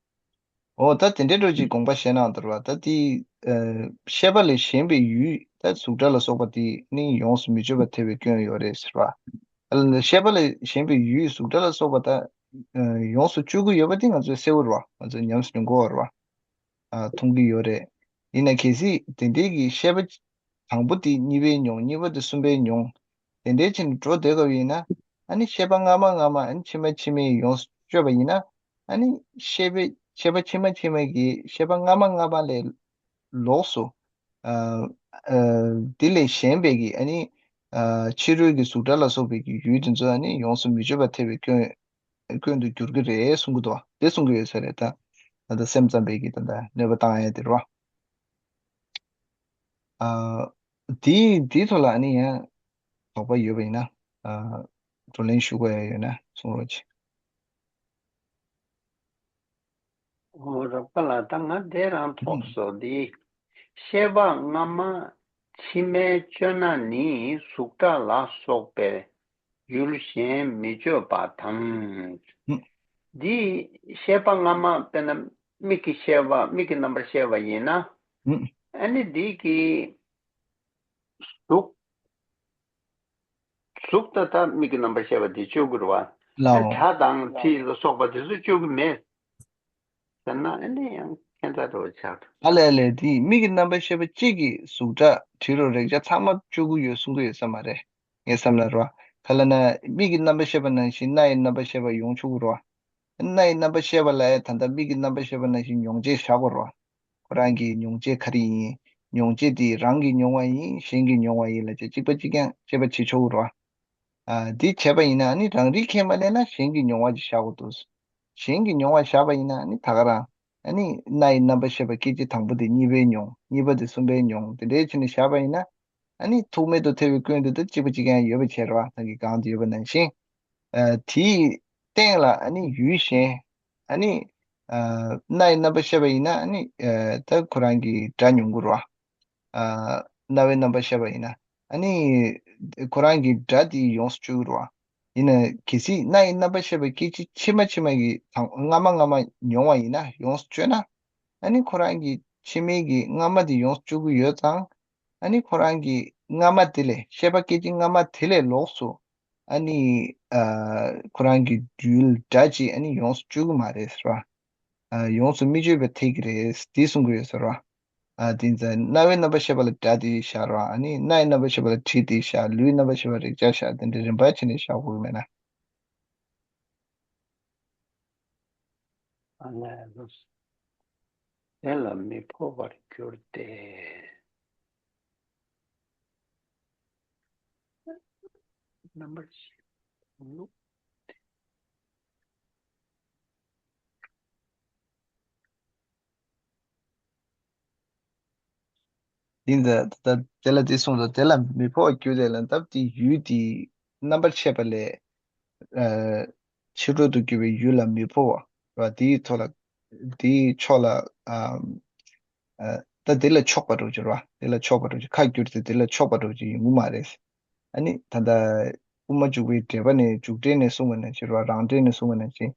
འོ་ད་དེ་འདྲའི་འགྲོ་ཅིག་དགོངས་པ་བཞེས་གནང་འདུག་བ། ད་དེ་ཤེས་པ་ལས་གཞན་པའི་ཡུལ་ད་གཟུགས་སྒྲ་ལ་སོགས་པ་དེ་ནི་ཡོངས་སུ་མི་གཅོད་པར་ཐལ་བའི་སྐྱོན་ཡོད་རེད་ཟེར་བ། ཨ་ལ་ཤེས་པ་ལས་གཞན་པའི་ཡུལ་གཟུགས་སྒྲ་ལ་སོགས་པ་ད་ཡོངས་སུ་གཅོད་ཀྱི་ཡོད་པ་དེ་ང་ཚོས་གསལ་བོ་རེད་བ། ང་ཚོས་ཉམས་སུ་ལེན་དགོས་པ་རེད་བ། ཨ་མཐོང་གི་ཡོད་རེད། ཡིན་ན་གལ་སྲིད་དེ་འདྲའི་གི་ཤེས་པ་དང་པོ་དེ་གཉིས་པའི་མྱོང་། གཉིས་པ་དེ་གསུམ་པའི་མྱོང་། དེ་འདྲའི་ཕྱིར་འགྲོ་བསྡད་དགོས་པ་ཡིན་ན། ཨ་ནི་ཤེས་པ་སྔ་མ་སྔ་མ་ཨ་ནི་ཕྱི་མ་ཕྱི་མའི་ཡོངས་སུ་གཅོད་པ་ཡིན་ན། ཨ་ནི་ཤེས་པའི་ཤེས་པ་ཕྱི་མ་ཕྱི་མ་གི་ཤེས་པ་སྔ་མ་སྔ་མ་ལས་ལོགས་སུ། ཨ་ཨ་དེ་ལས་གཞན་པའི་གི་ཨ་ནི་ཨ་ཕྱི་རོལ་གྱི་གཟུགས་སྒྲ་ལ་སོགས་པའི་གི་ཡུལ་དེ་ཚོ་ཨ་ནི་ཡོངས་སུ་མི་གཅོད་པར་ཐལ་བའི་སྐྱོན། སྐྱོན་དུ་འགྱུར་གྱི་རེད་གསུང་གི་འདུག་དེ་གསུང་གི་ཡོད་ས་རེད་ད། ད་ལྟ་སེམས་ཙམ་པའི་གི་ད་ལྟ་གནོད་པ་བཏང་ཡ་དེ་རེད་བ། ཨ་དེ་དེའི་ཐོག་ལ་ཨ་ནི་ཡང་དོགས་པ་ཡོད་པ་ཡིན་ན། ཨ་བགྲོ་གླེང་ཞུ་དགོས་ཡ་ཡོད་ན་གསུང་རོགས་གྱིས། འོ་རབ་དགའ་ལགས། ད་ང་དེ་རང་ཐོགས་སོ་འདི། ཤེས་པ་སྔ་མ་ཕྱི་མའི་སྤྱོད་ན་ནི་གཟུགས་སྒྲ་ལ་སོགས་པའི་ཡུལ་གཞན་མི་གཅོད་པ་དང་། འདི་ཤེས་པ་སྔ་མ་དཔེར་ན་མིག་གི་ཤེས་པ་མིག་གི་རྣམ་པར་ཤེས་པ་ཡིན་ན། ཨ་ནི་འདི་གི་གཟུགས། གཟུགས་ད་ལྟ་མིག་གི་རྣམ་པར་ཤེས་པ་འདི་གཅོད་དགོས་རེད་བ། ལའོ། སྒྲ་དང་དྲི་ལ་སོགས་པ་དེ་ཚོ་གཅོད་ཀྱི་མེད་ཟེར་ན་ཨ་ནི་ཡང་ཁྱད་མཚར་འདྲ་བོ་ཆགས་འགྲོ། ཨ་ལས་ཨ་ལས། དེ་མིག་གི་རྣམ་པར་ཤེས་པ་གཅིག་གིས་གཟུགས་སྒྲ་དྲི་རོ་རེག་བྱ་ཚང་མ་གཅོད་ཀྱི་ཡོད་གསུང་གི་ཡོད་ས་མ་རེད། ངས་བསམ་ན་རེད་བ། ག་ལ་ན་མིག་གི་རྣམ་པར་ཤེས་པ་ནང་བཞིན་རྣ་ཡི་རྣམ་པར་ཤེས་པ་ཡོང་ཆོག་གི་རེད་བ། རྣ་ཡི་རྣམ་པར་ཤེས་པ་ལ་ཡང་ད་ལྟ་མིག་གི་རྣམ་པར་ཤེས་པ་ནང་བཞིན་མྱོང་བྱེད་བཞག་དགོས་རེད་བ། ཁོ་རང་གི་མྱོང་བྱེད་ག་རེ་ཡིན། མྱོང་བྱེད་དེ་རང་གི་མྱོང་བ་ཡིན་གཞན་གྱི་མྱོང་བ་ཡིན་ལབ་བྱས་གཅིག་པ་གཅིག་རྐྱང་དཔྱད་པ་བྱེད་ཆོག་གི་རེད་བ། ཨ་འདི་བྱས་པ་ཡིན་ན་ཨ་ནི་རང་རིག་ཁས་མ་ལེན་ན་གཞན་གྱི་མྱོང་བ་ཅིག་བཞག་དགོས་འདུག་གཞན་གྱི་མྱོང་བ་བཞག་པ་ཡིན་ན་ཨ་ནི་ད་ག་རང་ཨ་ནི་རྣ་ཡི་རྣམ་པར་ཤེས་པ་སྐད་ཅིག་དང་པོ་དེ་གཉིས་པའི་མྱོང་། གཉིས་པ་དེ་གསུམ་པའི་མྱོང་། དེ་འདྲའི་ཕྱིར་ནས་བཞག་པ་ཡིན་ན། ཨ་ནི་ཐུག་མེད་དུ་ཐལ་བའི་སྐྱོན་དེ་ད་གཅིག་པ་གཅིག་རྐྱང་ཡོད་པ་བྱས་རེད་བ། ད་གིན་གོང་དུ་ཡོད་པ་ནང་བཞིན། ཨ་དེའི་སྟེང་ལ་ཨ་ནི་ཡུལ་གཞན། ཨ་ནི་ཨ་རྣ་ཡི་རྣམ་པར་ཤེས་པ་ཡིན་ན་ཨ་ནི་ཨ་ད་ཁོ་རང་གི་སྒྲ་མྱོང་གི་རེད་བ། ཨ་རྣ་བའི་རྣམ་པར་ཤེས་པ་ཡིན་ན་ཨ་ནི་ཁོ་རང་གི་སྒྲ་དེ་ཡོངས་སུ་གཅོད་ཀྱི་རེད་བ། ཡིན་ན་གལ་སྲིད་རྣ་ཡི་རྣམ་པར་ཤེས་པ་སྐད་ཅིག་ཕྱི་མ་ཕྱི་མ་གི་དང་སྔ་མ་སྔ་མ་མྱོང་བ་ཡིན་ན་ཡོངས་སུ་གཅོད་ན། ཨ་ནི་ཁོ་རང་གི་ཕྱི་མའི་གི་སྔ་མ་དེ་ཡོངས་སུ་གཅོད་ཀྱི་ཡོད་ཙང་། ཨ་ནི་ཁོ་རང་གི་སྔ་མ་དེ་ལས་ཤེས་པ་སྐད་ཅིག་སྔ་མ་དེ་ལས་ལོགས་སུ་ཨ་ནི་ཨ་ཁོ་རང་གི་ཡུལ་སྒྲ་ཅིག་ཨ་ནི་ཡོངས་སུ་གཅོད་ཀྱི་མ་རེད་ཟེར་བ། ཨ་ཡོངས་སུ་མི་གཅོད་པར་ཐལ་གྱི་རེད་དེ་གསུང་གི་ཡོད་ཟེར་བ། ཨ་དེ་ཚོ་རྣ་བའི་རྣམ་པར་ཤེས་པ་ལ་སྒྲ་དེ་བཞག་རོགས། ཨ་ནི་སྣའི་རྣམ་པར་ཤེས་པ་ལ་དྲི་དེ་བཞག། ལུས་རྣམ་པར་ཤེས་པ་རེག་བྱ་བཞག། དེ་འདྲའི་རིམ་པ་བྱས་ནས་བཞག་དགོས་ཀྱི་མེད་ན། ཨ་ལས། དེ་ལ་མི་འཕོ་བར་འགྱུར་ཏེ། རྣམ་པར་ཤེས་པ་ལུགས། ཡིན་ད། ད་དེ་ལ་དེ་གསུངས་སོ། དེ་ལ་མི་འཕོ་བར་འགྱུར་ཏེ་ལ། ད་དེ་ཡུལ་དེ་རྣམ་པར་ཤེས་པ་ལས། ཨ། ཕྱི་རོལ་དུ་གྱུར་པའི་ཡུལ་ལ་མི་འཕོ་བ་ར། དེའི་ཐོག་ལ། དེའི་ཕྱོགས་ལ། ཨ། ཨ། ད་དེ་ལ་ཕྱོགས་པ་འདྲ་བོ་ཅིག་ར། དེ་ལ་ཕྱོགས་པ་འདྲ་བོ་ཅིག་ཁ་བསྒྱུར་ཏེ་དེ་ལ་ཕྱོགས་པ་འདྲ་བོ་ཅིག་ཡོང་གི་མ་རེད། ཨ་ནི་ད་ལྟ་དབུ་མ་འཇུག་པའི་འགྲེལ་པ་ནས། འཇུག་འགྲེལ་ནས་གསུངས་པ་ནང་བཞིན་ར། རང་འགྲེལ་ནས་གསུངས་པ་ནང་བཞིན།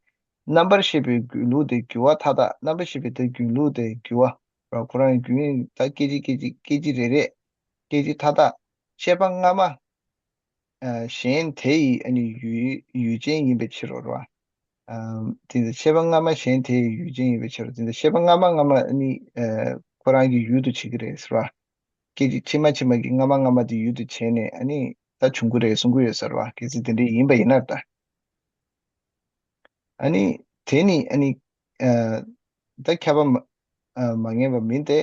རྣམ་པར་ཤེས་པའི་རྒྱུན་ལུགས་དེ་འགྱུར་བ་མཐའ་དག་རྣམ་པར་ཤེས་པའི་དེ་རྒྱུན་ལུགས་དེ་འགྱུར་བ་ར། ཁོ་རང་རྒྱུན་ད་སྐད་ཅིག་སྐད་ཅིག་སྐད་ཅིག་རེ་རེ། སྐད་ཅིག་མཐའ་དག་ཤེས་པ་སྔ་མ། ཨ། གཞན་དེ་ཡི་ཨ་ནི་ཡུལ་ཡུལ་ཅན་ཡིན་པའི་ཕྱིར་རོ། ར། ཨ། དེ་ཚོ་ཤེས་པ་སྔ་མ་གཞན་དེ་ཡི་ཡུལ་ཅན་ཡིན་པའི་ཕྱིར། དེ་ཚོ་ཤེས་པ་སྔ་མ་སྔ་མ་ཨ་ནི། ཨ། ཁོ་རང་གི་ཡུལ་དུ་བྱེད་ཀྱི་རེད་ཟེར་བ། སྐད་ཅིག་ཕྱི་མ་ཕྱི་མ་གི་སྔ་མ་སྔ་མ་དེ་ཡུལ་དུ་བྱས་ནས་ཨ་ནི་ད་བྱུང་གི་རེད་གསུང་གི་ཡོད་ཟེར་བ། གལ་སྲིད་དེ་འདྲ་ཡིན་པ་ཡིན་ན་ད། ཨ་ནི་དེ་ནི་ཨ་ནི། ཨ། ད་ཁྱབ་པ་མ། ཨ། མ་ངེས་པ་མིན་ཏེ།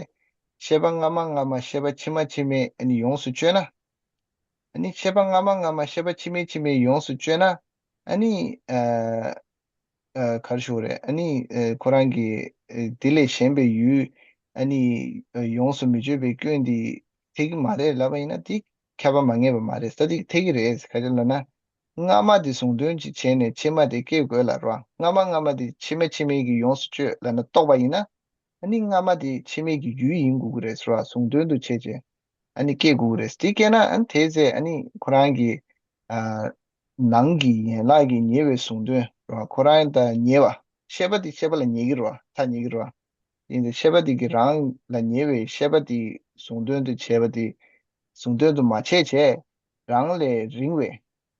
ཤེས་པ་སྔ་མ་སྔ་མ་ཤེས་པ་ཕྱི་མ་ཕྱི་མས་ཨ་ནི་ཡོངས་སུ་གཅོད་ན། ཨ་ནི་ཤེས་པ་སྔ་མ་སྔ་མ་ཤེས་པ་ཕྱི་མའི་ཕྱི་མས་ཡོངས་སུ་གཅོད་ན། ཨ་ནི། ཨ། ཨ། ག་རེ་ཞུ་དགོས་རེད། ཨ་ནི། ཨ། ཁོ་རང་གི། ཨ། དེ་ལས་གཞན་པའི་ཡུལ། ཨ་ནི། ཨ། ཡོངས་སུ་མི་གཅོད་པའི་སྐྱོན་དེ་འཐད་ཀྱི་མ་རེད་ལབ་པ་ཡིན་ན་དེ་ཁྱབ་པ་མ་ངེས་པ་མ་རེད། ད་དེ་འཐད་ཀྱི་རེད། ག་རེ་ལབ་ན། སྔ་མ་དེ་གཟུང་དོན་ཅིག་བྱས་ནས་ཕྱི་མ་དེ་སྐྱེ་དགོས་ལབ་ར། སྔ་མ་སྔ་མ་དེ་ཕྱི་མ་ཕྱི་མའི་གི་ཡོངས་སུ་གཅོད་ལབ་ན་རྟོགས་པ་ཡིན་ན། ཨ་ནི་སྔ་མ་དེ་ཕྱི་མའི་གི་ཡུལ་ཡིན་དགོས་ཀྱི་རེད་ཟེར་བ། གཟུང་དོན་དུ་བྱས་བྱས་ཨ་ནི་སྐྱེ་དགོས་ཀྱི་རེད། དེ་སྐྱེས་ན་ཨ་ནི་དེ་ཚེ་ཨ་ནི་ཁོ་རང་གི། ཨ། ནང་གི་ཡན་ལག་གི་ཉེ་བའི་གཟུང་དོན་ར། ཁོ་རང་དང་ཉེ་བ། ཤེས་པ་དེ་ཤེས་པ་ལ་ཉེ་གི་ར། ཐག་ཉེ་གི་ར། ཡིན་ཏེ་ཤེས་པ་དེ་གི་རང་ལ་ཉེ་བའི་ཤེས་པ་དེ་གཟུང་དོན་དུ་བྱས་པ་དེ། གཟུང་དོན་དུ་མ་བྱས་བྱས། རང་ལས་རིང་བའི།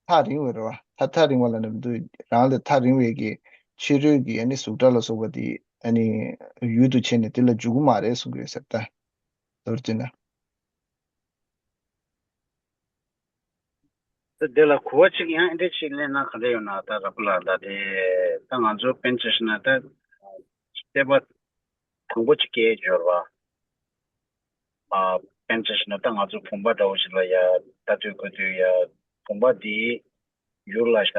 ཐག་རིང་བའི་རེད་བ། ཐག་ཐག་རིང་བ་ལབ་ན་མི་འདུག་རང་ལས་ཐག་རིང་བའི་གི་ཕྱི་རོལ་གྱི་ཨ་ནི་གཟུགས་སྒྲ་ལ་སོགས་པ་དེ་ཨ་ནི་ཡུལ་དུ་བྱས་ནས་དེ་ལ་འཇུག་གི་མ་རེད་གསུང་གི་ཡོད་ཟེར། ད་མདོར་བསྡུས་ན། ད་དེ་ལ་གོ་བ་གཅིག་ཡང་འདི་འདྲ་ཞིག་ལེན་ན་ག་འདྲ་ཡོང་ན། ད་ར་པ་ལ་ད་དེ་ད་ང་ཚོ་དཔེར་ན་ཆ་བཞག་ན་ད་སྐྱེ་བ་དང་པོ་གཅིག་སྐྱེ་འབྱོར་བ། ཨ། དཔེར་ན་ཆ་བཞག་ན་ད་ང་ཚོ་བུམ་པ་འདྲ་བོ་ཞིག་ལ་ཡ་ལྟ་དུས་གོ་དུས་ཡ་བུམ་པ་འདིའི་ཡུལ་ལ་བཞག་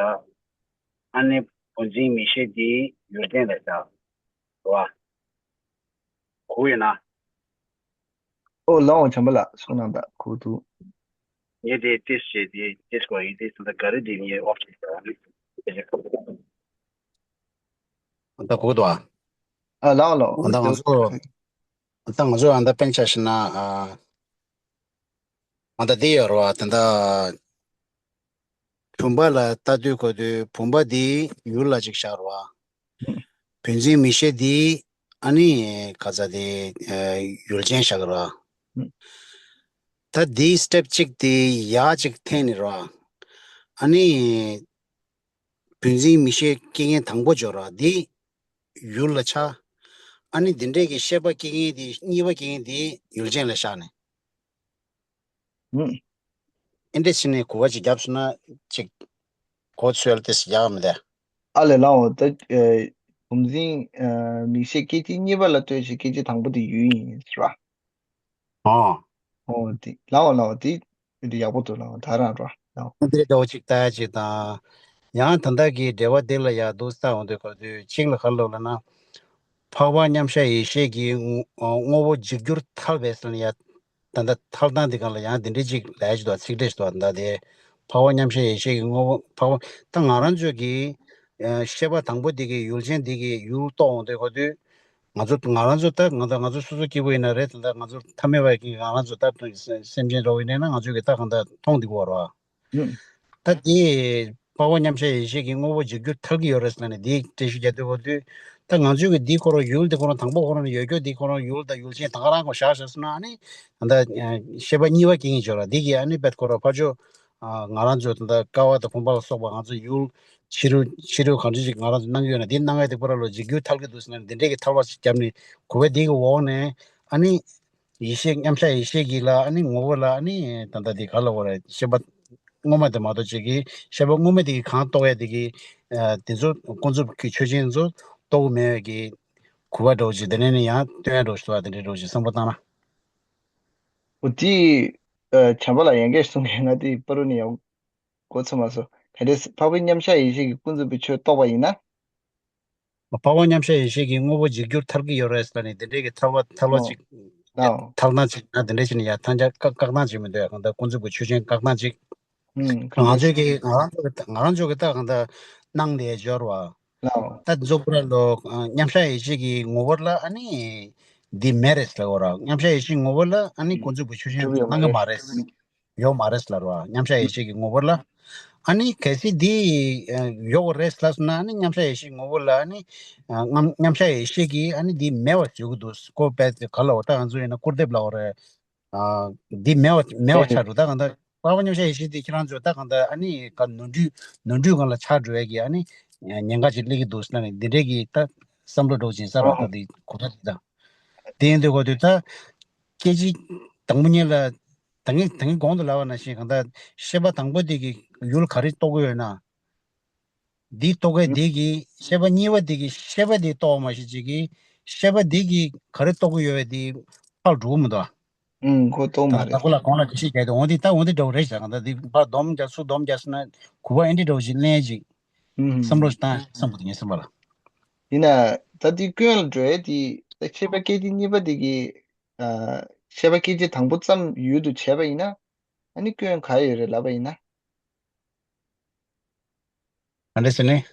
ཨ་ནི་བུམ་འཛིན་མིག་ཤེས་འདིའི་ཡུལ་ཅན་ལ་བཞག་རེད་བ། གོ་ཡོད་ན། ཨོ་ལགས་འོ། བྱམས་པ་ལགས་གསུང་གནང་དང་གོ་འདུག་ངས་དེ་ཏེས་བྱས་དེ་ཏེས་གོ་ཡིན་དེ་ད་ག་རེ་དེ་ངས་ཨོབ་ཅིག་དང་ཨ་ནི་དེ་ལས་ད་གོ་འདུག་ཨ། ཨ་ལགས་ལགས། ཨ་ད་ང་ཚོ་ཨ་ད་ང་ཚོ་ཨ་ད་དཔེར་ན་ཆ་བཞག་ན་ཨ་ཨ་ད་དེ་ཡོད་རེད་བ། ད་ད་བུམ་པ་ལ་ལྟ་དུས་གོ་དུས་བུམ་པ་འདིའི་ཡུལ་ལ་ཅིག་བཞག་རེད་བ། བུམ་འཛིན་མིག་ཤེས་འདི་ཨ་ནི་ག་ཚ་དེ་ཨ་ཡུལ་ཅན་བཞག་རེད་བ། ད་འདིའི་སི་ཊེབ་གཅིག་དེ་ཡག་ཅིག་འཐེན་ནི་རེད་བ། ཨ་ནི་བུམ་འཛིན་མིག་ཤེས་སྐྱེ་མཁན་དང་པོ་འབྱོར་བ་འདི་ཡུལ་ལ་ཆགས། ཨ་ནི་འདི་འདྲས་ཀྱི་ཤེས་པ་སྐྱེ་མཁན་དེ་གཉིས་པ་སྐྱེ་མཁན་དེ་ཡུལ་ཅན་ལ་བཞག་ནས། ཨུམ། ཨེ་འདྲས་བྱས་ནས་གོ་བ་ཅིག་བརྒྱབ་སོང་ན་ཅིག་གོ་ཚོད་ལ་ཏེ་ཡག་མི་འདུག་ཨ་ལས་ལགས་འོ། ད་ཨ་བུམ་འཛིན་ཨ་མིག་ཤེས་སྐད་ཅིག་གཉིས་པ་ལ་ལྟོས་ཤིག་སྐད་ཅིག་དང་པོ་དེ་ཡུལ་ཡིན་ཟེར་བ། ཨོ། ཨོ་དེ་ལགས་འོ་ལགས་འོ། དེ་དེ་ཡག་པོ་འདུག་ལགས་འོ། ད་རང་རོ་ལགས་འོ། འདིར་འདྲ་བོ་ཅིག་ལྟ་ཡ་ཅིག་དང་། ཡང་ད་ལྟ་གི་འགྲེལ་པ་འདི་ལ་ཡ་འདུག་ལྟ་འོང་དུས་ག་དུས་གཅིག་ལ་ག་རེ་ལབ་ན། འཕགས་པ་མཉམ་གཞག་ཡེ་ཤེས་ཀྱི་དངོས་དངོས་པོ་འཇིག་གྱུར་ཐལ་བས་ཟེར་ན་ཡ། ད་ལྟ་ཐལ་སྟངས་འདི་སྒང་ལ་ཡང་འདི་འདྲའི་ཅིག་ལབ་ཡ་ཅིག་འདུག་ཚིག་འགྲེལ་ཞིག་འདུག་ད་དེ་འཕགས་པ་མཉམ་གཞག་ཡེ་ཤེས་ཀྱི་དངོས་པོ་འཕགས་པ་ད་ང་རང་ཚོ་གི་ཨ་ཤེས་པ་དང་པོ་འདི་གི་ཡུལ་ཅན་འདི་གི་ཡུལ་རྟོགས་འོང་དུས་ག་དུས། ང་ཚོ་ང་རང་ཚོ་ད་ང་ད་ང་ཚོ་སོ་སོ་སྐྱེ་བོ་ཡིན་ན་རེད། ད་ལྟ་ང་ཚོ་ཐ་མལ་པ་གི་ང་རང་ཚོ་ད་སེམས་ཅན་འདྲ་བོ་ཡིན་ན་ང་ཚོ་གི་ད་གང་ལྟར་མཐོང་བསྡད་ཀྱི་ཡོད་རེད་བ། ད་དེ་འཕགས་པ་མཉམ་གཞག་ཡེ་ཤེས་ཀྱི་དངོས་པོ་འཇིག་གྱུར་ཐལ་གྱི་ཡོད་རེད་ཟེར་ནས་དེ་འགྲེལ་བཤད་རྒྱག་དུས་ག་དུས། ད་ང་ཚོ་གི་འདི་ཁོ་རང་ཡུལ་འདི་ཁོ་རང་དང་པོ་ཁོ་རང་ཡོད་རྒྱུ་འདི་ཁོ་རང་ཡུལ་དང་ཡུལ་ཅན་ད་ག་རང་ཁོ་བཞག་བཞག་སོང་ན་ཨ་ནི། ད་ལྟ་ཤེས་པ་གཉིས་པ་སྐྱེ་ངེས་ཅིག་ཡོད་རེད། འདི་གི་ཨ་ནི་བེད་ཁོ་རང་ཕར་ཕྱོགས། ང་རང་ཚོ་ད་ལྟ་ཀ་བ་དང་བུམ་པ་ལ་སོགས་པ་ང་ཚོ་ཡུལ་ཕྱི་རོལ་ཕྱི་རོལ་གང་འདྲ་ཞིག་ང་རང་ཚོ་སྣང་གི་ཡོད་ན་དེ་སྣང་ཡ་དེ་པོ་ར་ལོ་འཇིག་རྒྱུ་ཐལ་གྱི་འདུག་ཟེར་ན་འདི་འདྲས་ཀྱི་ཐལ་བ་ཞིག་བརྒྱབ་ནས་གོ་བས་དེ་གི་འོག་ནས་ཨ་ནི་ ཡེ་ཤེས་མཉམ་གཞག་ཡེ་ཤེས་ཀྱི་ལ་ཨ་ནི་ངོ་བོ་ལ་ཨ་ནི་ད་ལྟ་དེ་ག་ལ་བོ་རེད། ཤེས་པ་སྔོན་མ་དེ་མ་གཏོགས་ཅིག་གིས་ཤེས་པ་སྔོན་མ་དེ་གིས་གང་རྟོགས་ཡ་དེ་གིས་དེ་ཚོ་ཀུན་རྫོབ་ཀྱི་ཆོས་ཅན་ཚོ་རྟོགས་མེད་པའི་གི་གུས་པ་འདྲ་བོ་ཅིག་དེ་ནས་ནི་ཡང་སྟོན་ཡ་འདྲ་བོ་ཞིག་འདུག་བ། དེ་འདྲའི་འདྲ་བོ་ཅིག་བསམ་བློ་བཏང་ན། འོ་དེ་བྱམས་པ་ལགས་ཡང་བསྐྱར་གསུང་མཁན་ང་དེ་པ་རུ་ནས་ཡང་མགོ་ཚོས་མ་སོང་། གལ་ཏེ་འཕགས་པའི་མཉམ་གཞག་ཡེ་ཤེས་ཀྱིས་ཀུན་རྫོབ་པའི་ཆོས་རྟོགས་པ་ཡིན་ན། འཕགས་པ་མཉམ་གཞག་ཡེ་ཤེས་ཀྱིས་དངོས་པོ་འཇིག་རྒྱུར་ཐལ་གྱི་ཡོད་རེད་ཟེར་ནས་དེ་འདྲའི་གི་ཐལ་བ་ཐལ་བ་ཅིག་ཐལ་སྣང་ཅིག་ན་དེ་འདྲ་ཅིག་ནི་ཡ་ཐང་ཅག་བཀག་བཀག་སྣང་ཅིག་མི་འདུག་ཡ། གང་ལྟར་ཀུན་རྫོབ་ཀྱི་ཆོས་ཅན་བཀག་སྣང་ཅིག་ང་ཚོའི་གི་ང་རང་ཚོ་གི་ང་རང་ཚོ་གི་ད་གང་ལྟར་སྣང་དེ་སྦྱོར་བ། ད་རྫོགས་པ་ལོ་མཉམ་གཞག་ཡེ་ཤེས་ཀྱི་ངོ་བོ་ལ་ཨ་ནི་འདི་མེད་རེད་ཟེར་བ་ར། མཉམ་གཞག་ཡེ་ཤེས་ངོ་བོ་ལ་ཨ་ནི་ཀུན་རྫོབ་ཀྱི་ཆོས་ཅན་སྣང་གི་མ་རེད། ཡོད་མ་རེད་ལབ་རོ། མཉམ་གཞག་ཡེ་ཤེས་ཀྱི་ངོ་བོ་ལ། ཨ་ནི་གལ་སྲིད་འདི་ཡོད་རེད་ལབ་སོང་ན་ཨ་ནི་མཉམ་གཞག་ཡེ་ཤེས་ངོ་བོ་ལ་ཨ་ནི་མཉམ་མཉམ་གཞག་ཡེ་ཤེས་ཀྱིས་ཨ་ནི་འདི་མེད་པ་བཟོ་གི་འདུག་ཀོ་པད་དེ་ག་ལ་འོ་ད་ང་ཚོ་ཡིན་ན་སྐུར་འདེབས་ལབ་རེད། འདི་མེད་པ་མེད་པ་ཆགས་འགྲོ། ད་གང་ལྟར་འཕགས་པ་མཉམ་གཞག་ཡེ་ཤེས་དེ་ཁྱེད་རང་ཚོ་ད་གང་ལྟར་ཨ་ནི་ག་ནོར་འཁྲུལ་ནོར་འཁྲུལ་སྒང་ལ་ཆགས་འགྲོ་ཡ་གི་ཨ་ནི་ཉེན་ཁ་ཅིག་སླེབས་ཀྱི་འདུག་ཟེར་ན་ནི་འདི་འདྲའི་གི་ད་བསམ་བློ་འགྲོ་ཅིང་ས་ར་ད་འདི་གོ་ཐག་ཅིག་ད། དེ་ཡིན་དུས་གོ་དུས་ད་སྐད་ཅིག་དང་པོ་ཉིད་ལ། ད་ངས་ད་ངས་གོང་དུ་ལབ་པ་ནང་བཞིན་གང་ལྟར་ཤེས་པ་དང་པོ་དེ་གི་ཡུལ་ག་རེ་རྟོགས་ཀྱི་ཡོད་ན། འདི་རྟོགས་མཁན་དེ་གིས་ཤེས་པ་གཉིས་པ་དེ་གིས་ཤེས་པ་དེ་རྟོགས་པ་མ་ཤེས་ཅིག་གིས་ཤེས་པ་དེ་གིས་ག་རེ་རྟོགས་ཀྱི་ཡོད་པ་དེ་ཕར་འགྲོ་གི་མི་འདུག་ཨ། ཨུམ་ཁོ་རྟོགས་མ་ད་རེད། ད་ཁོ་ལ་གོང་ལ་འགྲེལ་བཤད་རྒྱག་དུས་འོ་འདི་ད་འོ་འདི་འདྲ་བོ་རེད་ཤག་གང་ལྟར་འདི་ཕར་སྡོམ་རྒྱག་ཚུར་སྡོམ་རྒྱག་སོང་ན་གུ་པ་ཨེ་འདྲ་འདྲ་བོ་ཞིག་ལེན་ཅིག་ཨུམ་བསམ་བློ་ཞིག་བཏང་བསམ་གི་འདུག་ངས་བསམ་པ་ལ། ཡིན་ན་ད་འདི་སྐྱོན་ལ་འགྲོ་ཡ་དེ་ད་ཤེས་པ་སྐད་ཅིག་གཉིས་པ་དེ་གིས་ཨ་ཤེས་པ་སྐད་ཅིག་དང་པོ་ཙམ་ཡུལ་དུ་བྱས་པ་ཡིན་ན་ཨ་ནི་སྐྱོན་ག་ཡོད་རེད་ལབ་པ་ཡིན་ན། ག་འདྲ་ཟེར་ནས།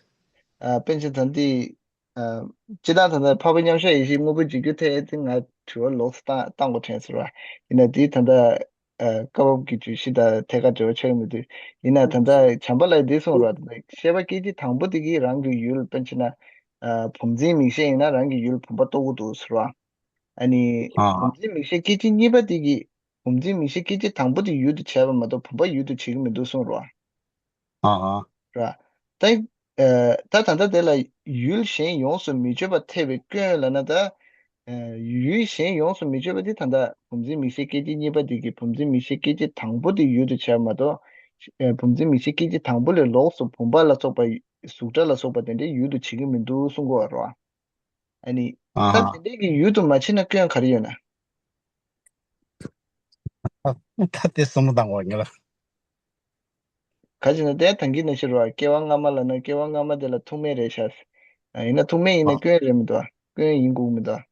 ཨ་པཎ་ཆེན་ད་འདི་ཨ་སྤྱིར་བཏང་ད་ལྟ་འཕགས་པའི་མཉམ་གཞག་ཡེ་ཤེས་དངོས་པོ་འཇིག་རྒྱུ་ཐལ་ཡ་དེ་ང་དྲི་བ་ལོགས་སུ་བཏང་བཏང་དགོས་དྲན་སོང་ར། ཡིན་ན་འདི་ད་ལྟ་ཨ་སྐབས་བབ་ཀྱི་བརྗོད་གཞི་དང་ཐད་ཀར་འབྲེལ་བ་ཆགས་ཀྱི་མི་འདུག་ཡིན་ན་ད་ལྟ་བྱམས་པ་ལགས་འདི་གསུངས་ར། ཤེས་པ་སྐད་ཅིག་དང་པོ་དེ་གིས་རང་གི་ཡུལ་དཔེར་ན་ཆ་བཞག་ན་ཨ་བུམ་འཛིན་མིག་ཤེས་ཡིན་ན་རང་གི་ཡུལ་བུམ་པ་རྟོགས་ཀྱི་འདུག་ཟེར་བ། ཨ་ནི་ཨ་བུམ་འཛིན་མིག་ཤེས་སྐད་ཅིག་གཉིས་པ་དེ་གིས་བུམ་འཛིན་མིག་ཤེས་སྐད་ཅིག་དང་པོ་དེ་ཡུལ་དུ་བྱས་པ་མ་གཏོགས་བུམ་པ་ཡུལ་དུ་བྱེད་ཀྱི་མི་འདུག་གསུངས་ར། ཨ་ཨ། ར། ད་ཨ་ད་ད་ལྟ་དེ་ལ་ཡུལ་གཞན་ཡོངས་སུ་མི་གཅོད་པ་ཐེ་བའི་སྐྱོན་ལབ་ན་ད་ཨ་ཡུལ་གཞན་ཡོངས་སུ་མི་གཅོད་པ་དེ་ད་ལྟ་བུམ་འཛིན་མིག་ཤེས་སྐད་ཅིག་གཉིས་པ་དེ་གིས་བུམ་འཛིན་མིག་ཤེས་སྐད་ཅིག་དང་པོ་དེ་ཡུལ་དུ་བྱས་པ་མ་གཏོགས་ཨ་བུམ་འཛིན་མིག་ཤེས་སྐད་ཅིག་དང་པོ་ལས་ལོགས་སུ་བུམ་པ་ལ་སོགས་པ་གཟུགས་སྒྲ་ལ་སོགས་པ་དེ་འདྲའི་ཡུལ་དུ་བྱེད་ཀྱི་མི་འདུག་གསུང་གི་ཡོད་རེད་བ། ཨ་ནི། ཨ་ད་ཧ། དེ་འདྲའི་གི་ཡུལ་དུ་མ་བྱེད་ན་སྐྱོན་ག་རེ་ཡོད་ན། ད་དེ་བསམ་བློ་བཏང་དགོས་ངེས་ལ། ག་ཅི་ན་དེ་ད་གིན་ནང་བཞིན་རེད་བ། སྐྱེ་བ་སྔ་མ་ལབ་ན་སྐྱེ་བ་སྔ་མ་དེ་ལ་ཐུག་མེད་རེད་ཤག་ཨ་ཡིན་ན་ཐུག་མེད་ཡིན་ན་ཨ། སྐྱོན་རེད་མི་འདུག་ཨ། སྐྱོན་ཡིན་དགོས་མི་འདུག་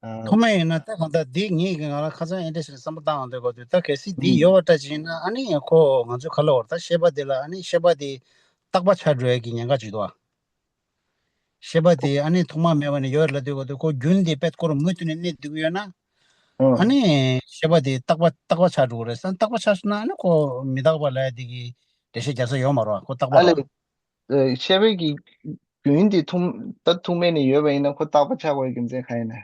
ཨ། ཐུག་མེད་ཡིན་ན་ད་གང་ལྟར་འདི་ངེད་ཀྱི་ང་ལ་ཁ་སང་ཨེ་འདྲ་ཞིག་བསམ་བློ་བཏང་ཡོང་དུས་གོ་དུས་ད་གལ་སྲིད་འདི་ཨུམ། ཡོད་པ་འདྲ་ཅིག་ཡིན་ན་ཨ་ནི་ཁོ་ང་ཚོ་ག་ལ་བར་ད་ཤེས་པ་དེ་ལ་ཨ་ནི་ཤེས་པ་དེ་རྟག་པ་ཆགས་འགྲོ་ཡ་གི་ཉེན་ཁ་ཅིག་འདུག་ཨ། ཤེས་པ་དེ་ཨ་ནི་ཐོག་མ་མེད་པ་ནས་ཡོད་ལབ་དུས་གོ་དུས་ཁོ་རྒྱུན་དེ་དཔེ་ཁོ་རང་མུ་མཐུད་ནས་གནས་སྡོད་ཀྱི་ཡོད་ན། ཨ་ཨ། ནི་ཤེས་པ་དེ་རྟག་པ་རྟག་པ་ཆགས་འགྲོ་གི་རེད་བསམ། རྟག་པ་ཆགས་སོང་ན་ཨ་ནི་ཁོ་མི་རྟག་པ་ལབ་ཡ་དེ་གི་འགྲེལ་བཤད་རྒྱག་ས་ཡོད་མ་རེད་བ། ཁོ་རྟག་པ་ཨ་རེད་ལས། བ། ཨ་ཤེས་པའི་གི་རྒྱུན་དེ་ཐུག་ད་ཐུག་མེད་ནས་ཡོད་པ་ཡིན་ན་ཁོ་རྟག་པ་ཆགས་པའི་རྒྱུ་མཚན་གང་ཡིན་ན།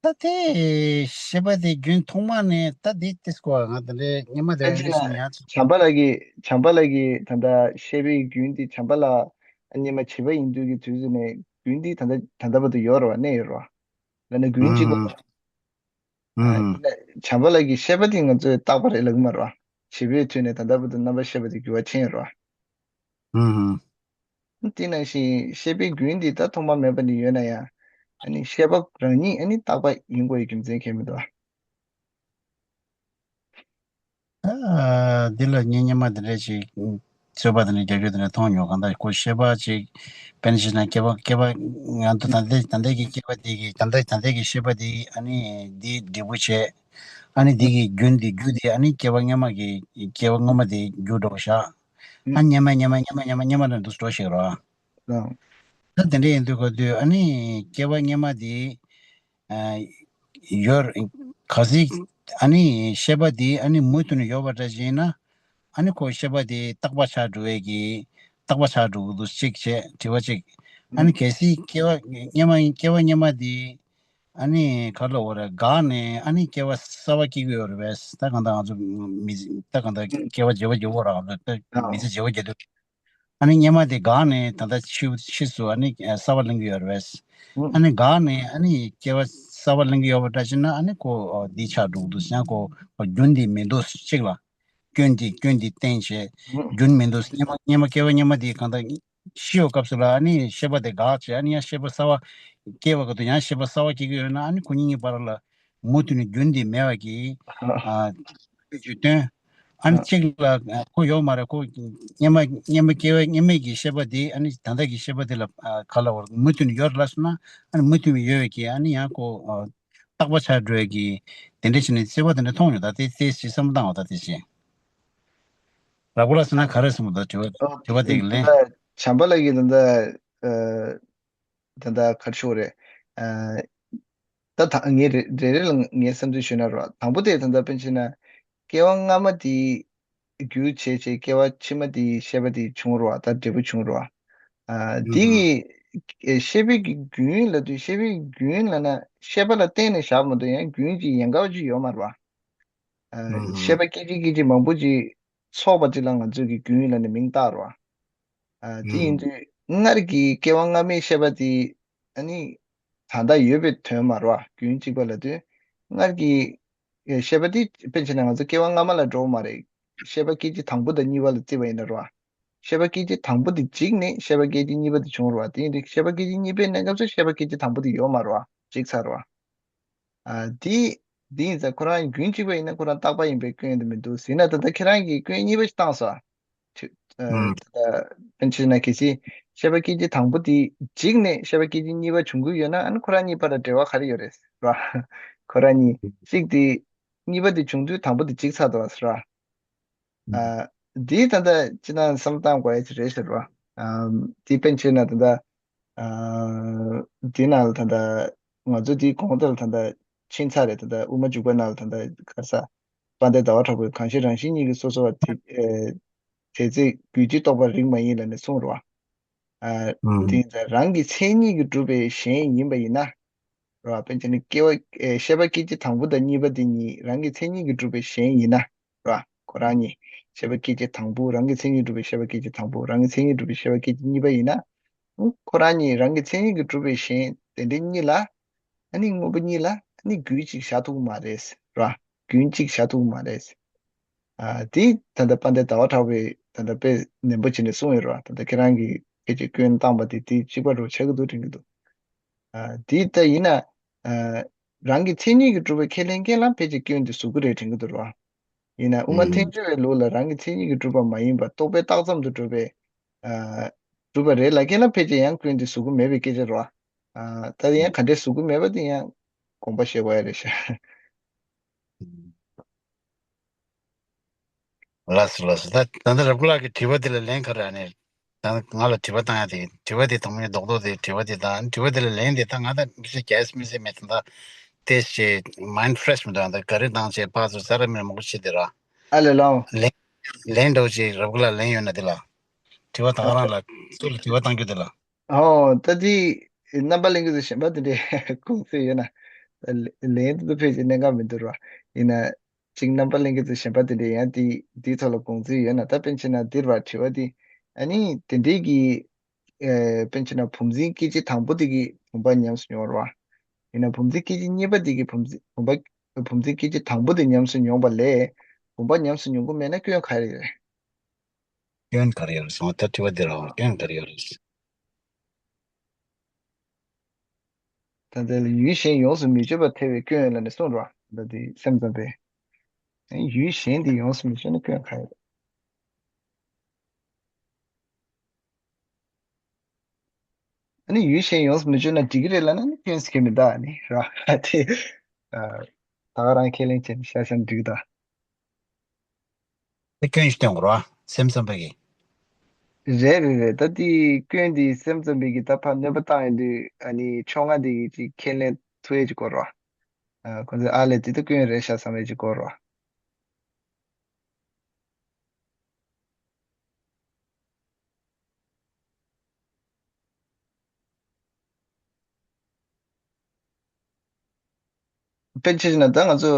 ད་དེ་ཤེས་པ་དེ་རྒྱུན་ཐོག་མ་ནས་ད་དེ་ཏིས་གོ་ང་དེ་འདྲའི་སྙན་མ་དེ་ཨ་རེ་ཅི་ན་ཞིག་ཡང་ཚོ། བྱམས་པ་ལགས་ཀྱིས་བྱམས་པ་ལགས་ཀྱིས་ད་ལྟ་ཤེས་པའི་རྒྱུན་དེ་བྱམས་པ་ལགས་སྙན་མ་བྱིས་པ་ཡིན་དུས་ཀྱི་དུས་ཚོད་ནས་རྒྱུན་དེ་ད་ལྟ་ད་ལྟ་བར་དུ་ཡོད་རེད་བ། གནས་ཡོད་རེད་བ། ལབ་ན་རྒྱུན་གཅིག་པ་ཨུམ་རེད་བ། ཨུམ། ཨ་ཡིན་ན་བྱམས་པ་ལགས་ཀྱིས་ཤེས་པ་དེ་ང་ཚོས་རྟག་པ་རེད་ལབ་ཀྱི་མ་རེད་བ། བྱིས་པའི་དུས་ནས་ད་ལྟ་བར་དུ་རྣམ་པར་ཤེས་པ་དེ་འགྱུར་བ་ཕྱིན་ཡོད་རེད་བ། ཨུམ། དེ་ནང་བཞིན་ཤེས་པའི་རྒྱུན་འདི་ད་ཐོག་མ་མེད་པ་ནས་ཡོད་ན་ཡང་། ཨ་ནི་ཤེས་པ་རང་ཉིད་ཨ་ནི་རྟག་པ་ཡིན་དགོས་ཡའི་རྒྱུ་མཚན་གང་ཡང་མི་འདུག་ཨ། ཨ་འདི་ལ་ངས་སྙན་མ་འདི་འདྲ་ཞིག་རྩོད་པ་འདི་འདྲ་རྒྱག་རྒྱུ་འདི་འདྲ་མཐོང་མྱོང་། གང་ལྟར་ཁོ་ཤེས་པ་ཅིག་དཔེར་ན་བྱས་ན་སྐྱེ་བ་སྐྱེ་བ་ང་ཚོ་ད་ལྟའི་ད་ལྟའི་གི་སྐྱེ་བ་འདི་གི་ད་ལྟའི་ད་ལྟའི་གི་ཤེས་པ་འདི་ཨ་ནི་འདི་འབྲས་བུ་བྱས། ཨ་ནི་འདི་གི་རྒྱུན་འདི་རྒྱུ་འདི་ཨ་ནི་སྐྱེ་བ་སྔ་མ་གི་སྐྱེ་བ་སྔ་མ་འདི་རྒྱུ་འགྲོ་བཞག་ཨ་སྔོན་མ་སྔོན་མ་སྔོན་མ་སྔོན་མ་སྔོན་མ་ལ་འདུག་འགྲོ་ཞིག་རོ། ད་དེ་འདྲ་ཡིན་དུས་གོ་དུས་ཨ་ནི་སྐྱེ་བ་སྔོན་མ་དེ་ཡོད་ག་ཟིག་ཨ་ནི་ཤེས་པ་དེ་ཨ་ནི་མུ་མཐུད་ནས་ཡོད་པ་འདྲ་ཞིག་ཡིན་ན་ཨ་ནི་ཁོ་ཤེས་པ་དེ་རྟག་པ་ཆགས་འགྲོ་བའི་གི་རྟག་པ་ཆགས་འགྲོ་གི་འདུག་གཅིག་བྱས་དྲི་བ་གཅིག་ཨ་ནི་གལ་སྲིད་སྐྱེ་བ་སྔོན་མ་སྐྱེ་བ་སྔོན་མ་དེ་ཨ་ནི་ག་ལ་འོ་ར་འགག་ནས་ཨ་ནི་སྐྱེ་བ་གསར་པ་སྐྱེ་གི་ཡོད་རེད་པས། ད་གང་ལྟར་ང་ཚོ་མི་ད་གང་ལྟར་སྐྱེ་བ་བརྗེ་བ་བརྗེ་བོ་ར་ང་ཚོ་ད་མི་ཚེ་བརྗེ་བ་བརྗེ་དུས། ཨ་ནི་གཉེར་མ་དེ་འགགས་ནས་ད་ལྟ་ཕྱི་ཕྱིས་སུ་ཨ་ནི་གསར་པ་ལེན་གྱི་ཡོད་རེད་པས། ཨ་ནི་འགགས་ནས་ཨ་ནི་སྐྱེ་བ་གསར་པ་ལེན་གྱི་ཡོད་པ་འདྲ་ཞིག་ན་ཨ་ནི་ཁོ་འདི་ཆགས་འགྲོ་གི་འདུག་ཟེར་ན་ཁོ་རྒྱུན་འདི་མི་འདུག་གཅིག་ལ། སྐྱོན་འདི་སྐྱོན་འདི་བསྟན་བྱས་རྒྱུན་མི་འདུག་གཉེར་མ་གཉེར་མ་སྐྱེ་བ་གཉེར་མ་དེ་གང་ལྟར་ཤི་བའི་སྐབས་སུ་ལ་ཨ་ནི་ཤེས་པ་དེ་འགག་བྱས་ཨ་ནི་ཡང་ཤེས་པ་གསར་པ་སྐྱེ་བ་ག་དུས་ཡང་ཤེས་པ་གསར་པ་སྐྱེ་གི་ཡོད་ན་ཨ་ནི་ཁོ་གཉིས་གཉིས་བར་ལ་མུ་མཐུད་ནས་རྒྱུན་འདི་མེད་པ་གི་ཨ་ཞུ་དོན། ཨ་ནི་གཅིག་ལ་ཁོ་ཡོད་མ་རེད། ཁོ་སྔོན་མ་སྔོན་མ་སྐྱེ་བའི་སྔོན་མའི་གི་ཤེས་པ་དེ་ཨ་ནི་ད་ལྟ་གི་ཤེས་པ་དེ་ལ་ག་ལ་བར་མུ་མཐུད་ནས་ཡོད་ལ་སོང་ན་ཨ་ནི་མུ་མཐུད་ནས་ཡོད་པའི་གི་ཨ་ནི་ཡང་ཁོ་རྟག་པ་ཆགས་འགྲོ་ཡ་གི་དེ་འདྲ་བྱས་ནས་བརྩེ་བ་དེ་འདྲ་མཐོང་ཡོད། ད་དེ་རྩེ་ཞིག་བསམ་བློ་བཏང་བ་ད་དེ་བཞིན་ར་སྐུ་ལ་སོང་ན་ག་རེ་གསུངས་པ་ད་དྲི་བ་དྲི་བ་དེ་གི་ལན། བྱམས་པ་ལགས་ཀྱིས་ད་ལྟ་ད་ལྟ་ག་རེ་ཞུ་དགོས་རེད། ད་ད་ངས་རེ་རེ་རེ་ལ་ངས་བསམ་ཚུལ་ཞུས་ན་རོགས། དང་པོ་དེ་ད་ལྟ་དཔེ་བྱས་ན་སྐྱེ་བ་སྔ་མ་དེའི་རྒྱུ་བྱས་བྱས་སྐྱེ་བ་ཕྱི་མ་དེའི་ཤེས་པ་དེ་བྱུང་རོགས། ད་འབྲས་བུ་བྱུང་རོགས། ཨ་དེ་གི་ཤེས་པའི་གི་རྒྱུན་ལབ་དུས་ཤེས་པའི་རྒྱུན་ལབ་ན་ཤེས་པ་ལ་བརྟེན་ནས་བཞག་མ་གཏོགས་ཡང་རྒྱུན་གྱི་ཡན་གར་ཅིག་ཡོད་མ་རེད་བ། ཨ་ཤེས་པ་སྐད་ཅིག་སྐད་ཅིག་མང་པོ་ཅིག་ཚོགས་པ་ཅིག་ལ་ང་ཚོས་ཀྱི་རྒྱུན་ལབ་ནས་མིང་བཏགས་རོགས། ཨ་དེ་ཡིན་དུས་སྔར་གྱི་སྐྱེ་བ་སྔ་མའི་ཤེས་པ་དེ་ཨ་ནི་ད་ལྟ་ཡོད་པའི་དོན་མ་རེད་བ། རྒྱུན་གཅིག་པ་ལབ་དུས་སྔར་གྱི་ཤེས་པ་དེ་དཔེ་བྱས་ན་ང་ཚོ་སྐྱེ་བ་སྔ་མ་ལ་འགྲོ་བ་མ་རེད། ཤེས་པ་སྐད་ཅིག་དང་པོ་དང་གཉིས་པ་ལ་བརྩིས་པ་ཡིན་ན་རེད་བ། ཤེས་པ་སྐད་ཅིག་དང་པོ་དེ་འཇིག་ནས་ཤེས་པ་སྐད་ཅིག་གཉིས་པ་དེ་བྱུང་རེད་བ། དེ་ཡིན་དུས་ཤེས་པ་སྐད་ཅིག་གཉིས་པའི་གནས་སྐབས་སུ་ཤེས་པ་སྐད་ཅིག་དང་པོ་དེ་ཡོད་མ་རེད་བ། འཇིག་ཚར་རེད་བ། ཨ་དེ་དེ་ཡིན་ཙང་ཁོ་རང་རྒྱུན་གཅིག་པ་ཡིན་ན་ཁོ་རང་རྟག་པ་ཡིན་པའི་སྐྱོན་དེ་མི་འདུག་ཟེར་ན་ད་ལྟ་ཁྱེད་རང་གིས་སྐྱོན་གཉིས་པ་ཞིག་བཏང་སོང་། ཨ་ད་ལྟ་དཔེར་ན་ཆ་བཞག་ན་གལ་སྲིད་ཤེས་པ་སྐད་ཅིག་དང་པོ་དེ་འཇིག་ནས་ཤེས་པ་སྐད་ཅིག་གཉིས་པ་བྱུང་གི་ཡོད་ན་ཨ་ནི་ཁོ་རང་གཉིས་བར་ལ་འབྲེལ་བ་ག་རེ་ཡོད་རེད་ར། ཁོ་རང་གཉིས་གཅིག་དེ་གཉིས་པ་དེ་བྱུང་དུས་དང་པོ་དེ་འཇིག་ཚར་འདུག་ཟེར་ར། ཨ་འདིའི་ད་ལྟ་སྤྱིར་བཏང་བསམ་བློ་བཏང་དགོས་ཡ་ཅིག་རེད་ཟེར་བ། ཨ་འདི་དཔེར་བྱས་ན་ད་ལྟ་ཨ་འདི་ནང་ལ་ད་ལྟ་ང་ཚོ་འདིའི་གོང་དེ་ལ་ད་ལྟ་ཕྱིན་ཚར་རེད། ད་ལྟ་དབུ་མ་འཇུག་པ་ནང་ལ་ད་ལྟ་ག་རེ་ཟེར་དཔལ་ལྡན་ཟླ་བ་གྲགས་པས་གང་ཞིག་རང་བཞིན་གཉིས་ཀྱིས་སོ་སོ་བ་དེ་ཨ་དེ་ཚེ་རྒྱུད་གཅིག་རྟོགས་པ་རིགས་མ་ཡིན་ལབ་ནས་གསུངས་རེད་བ། ཨ་དེ་ཡིན་ཙང་རང་གི་མཚན་ཉིད་ཀྱིས་གྲུབ་པའི་གཞན་ཡིན་པ་ཡིན་ན། ར། དཔེར་ན་སྐྱེ་བ་ཨེ་ཤེས་པ་སྐད་ཅིག་དང་པོ་དང་གཉིས་པ་དེ་གཉིས་རང་གི་མཚན་ཉིད་ཀྱིས་གྲུབ་པའི་གཞན་ཡིན་ན། ར། ཁོ་རང་གཉིས་ཤེས་པ་སྐད་ཅིག་དང་པོ་རང་གི་མཚན་ཉིད་གྲུབ་པའི་ཤེས་པ་སྐད་ཅིག་དང་པོ་རང་གི་མཚན་ཉིད་གྲུབ་པའི་ཤེས་པ་སྐད་ཅིག་གཉིས་པ་ཡིན་ན། ཨང་ཁོ་རང་གཉིས་རང་གི་མཚན་ཉིད་ཀྱིས་གྲུབ་པའི་གཞན་དེ་འདྲའི་གཉིས་ལ། ཨ་ནི་དངོས་པོ་གཉིས་ལ་ཨ་ནི་རྒྱུད་གཅིག་བཞག་ཐུབ་ཀྱི་མ་རེད། ར། རྒྱུན་གཅིག་བཞག་ཐུབ་ཀྱི་མ་རེད། ཨ་དེ་ད་ལྟ་དཔལ་ལྡན་ཟླ་བ་གྲགས་པས་ད་ལྟ་དཔེ་ནན་པོ་བྱས་ནས་གསུངས་ཡོད་ར། ད་ལྟ་ཁྱེད་རང་གིས་ཕལ་ཆེར་སྐྱོན་བཏང་པ་དེ་དེ་གཅིག་པ་རུ་ཆགས་ཀྱི་འདུག་དྲན་གྱི་འདུག་ཨ་དེ་ལྟ་ཡིན་ན། ཨ་རང་གི་མཚན་ཉིད་ཀྱིས་གྲུབ་པའི་ཁས་ལེན་མཁན་ལ་ཕལ་ཆེར་སྐྱོན་དེ་ཟུག་གི་རེད་དྲན་གྱི་འདུག་ར། ཡིན་ན་དབུ་མ་ཨུམ། ཐལ་འགྱུར་བའི་ལུགས་ལ་རང་གི་མཚན་ཉིད་ཀྱིས་གྲུབ་པ་མ་ཡིན་པ་རྟོག་པས་བཏགས་ཙམ་དུ་གྲུབ་པའི། ཨ་གྲུབ་པ་རེད་ལབ་མཁན་ལ་ཕལ་ཆེར་ཡང་སྐྱོན་དེ་ཟུག་གི་མེད་པའི་སྐད་ཆ་རེད་བ། ཨ་ད་ཡང་ག་འདྲས་ཟུག་གི་མེད་པ་དེ་ཡང་དགོངས་པ་བཞེས་དགོས་ཡ་རེད་ཤག་ཨུམ། ལགས་སོ་ལགས་སོ། ད་ད་ལྟ་རབ་རྒྱས་ལགས་ཀྱི་དྲི་བ་འདི་ལ་ལན་ག་རེ་ཨ་ནི། ད་ང་ལ་དྲི་བ་བཏང་ཡ་དེ་དྲི་བ་དེ་དང་པོ་ནས་རྡོག་རྡོག་དེ་དྲི་བ་དེ་དང་དྲི་བ་དེ་ལ་ལན་དེ་ད་ང་ད་མི་ཚེ་རྒྱལ་མི་ཚེ་མེད་ད་ད་དེ་ཞེ་མའིན་ཌི་ཕེ་རེ་ཤི་མི་འདུག་ད་ག་རེ་བཏང་བྱས་ཕར་ཚུར་ས་ར་མི་ར་མང་པོ་བྱེད་དེ་ར། ཨ་ལེ་ལགས། ལན་ལན་འདྲ་བོ་ཅིག་རབ་རྒྱས་ལགས་ལན་ཡོད་ན་དེ་ལ། དྲི་བ་ད་ག་རང་ལ་སུ་ལ་དྲི་བ་བཏང་རྒྱུ་དེ་ལ། ཨོ་ད་དེ་རྣམ་པ་ལྷན་རྒྱས་ཚོ་གཞན་པ་དེ་འདྲའི་དགོངས་ཚུལ་ཡོད་ན། ད་ལན་དེ་ཚོ་ཕལ་ཆེར་གནད་འགག་མི་འདུག་ར། ཡིན་ན། གཅིག་རྣམ་པ་ལྷན་རྒྱས་ཚོ་གཞན་པ་དེ་འདྲས་ཡང་དེ་དེའི་ཐོག་ལ་དགོངས་ཚུལ་ཡོད་ན་ད་དཔེར་ན་ཆ་བཞག་ན་འདིར་བ་དྲི་བ་དེ་ཨ་ནི་དེ་འདྲས་ཀྱི་ཨེ་དཔེར་ན་ཆ་བཞག་ན་བུམ་འཛིན་སྐད་ཅིག་དང་པོ་དེ་གིས་བུམ་པ་ཉམས་སུ་མྱོང་བ་རེད་བ། ཡིན་ན་བུམ་འཛིན་སྐད་ཅིག་གཉིས་པ་དེ་གིས་བུམ་འཛིན་བུམ་པ་བུམ་འཛིན་སྐད་ཅིག་དང་པོ་དེ་ཉམས་སུ་མྱོང་བ་ལས་བུམ་པ་ཉམས་སུ་མྱོང་གི་མེད་ན་སྐྱོན་ག་རེ་རེད། སྐྱོན་ག་རེ་ཡོད་རེད་སོང་ད་དྲི་བ་འདི་རང་སྐྱོན་ག་རེ་ཡོད་རེད། ད་ལྟ་ལ་ཡུལ་གཞན་ཡོངས་སུ་མི་གཅོད་པར་ཐལ་བའི་སྐྱོན་ལ་ནི་གསུངས་རོ། ད་ལྟ་དེ་སེམས་ཙམ་པས། ཡུལ་གཞན་དེ་ཡོངས་སུ་མི་གཅོད་ན་སྐྱོན་ག་རེ་རེད། ཨ་ནི་ཡུལ་གཞན་ཡོངས་སུ་མི་གཅོད་ན་འགྲིག་གི་རེད་ལབ་ན་ནི་སྐྱོན་ཟེར་གྱི་མི་འདུག་ཨ་ནི་ར། དེ་ད་ག་རང་ཁས་ལེན་བྱས་ནས་བཤད་བཤད་ན་འགྲིག་གི་འདུག་དེ་སྐྱོན་ཞིག་སྟོན་དགོས་ར་སེམས་ཙམ་པ་གིས། རེད་རེད་རེད། ད་དེ་སྐྱོན་དེ་སེམས་ཙམ་པ་གིས་ད་ཕར་གནོན་པ་བཏང་ཡོང་དུས་ཨ་ནི་ཕྱོགས་སྔ་དེ་གིས་ཅིག་ཁས་ལེན་ཐུབ་ཡས་ཅིག་དགོས་ར། ཁོ་ཚོས་ཨ་ལས་དེ་ད་སྐྱོན་རེད་ཤག་བསམ་ཡས་ཅིག་དགོས་ར། དཔེར་ན་ཆ་བཞག་ན་ད་ང་ཚོ་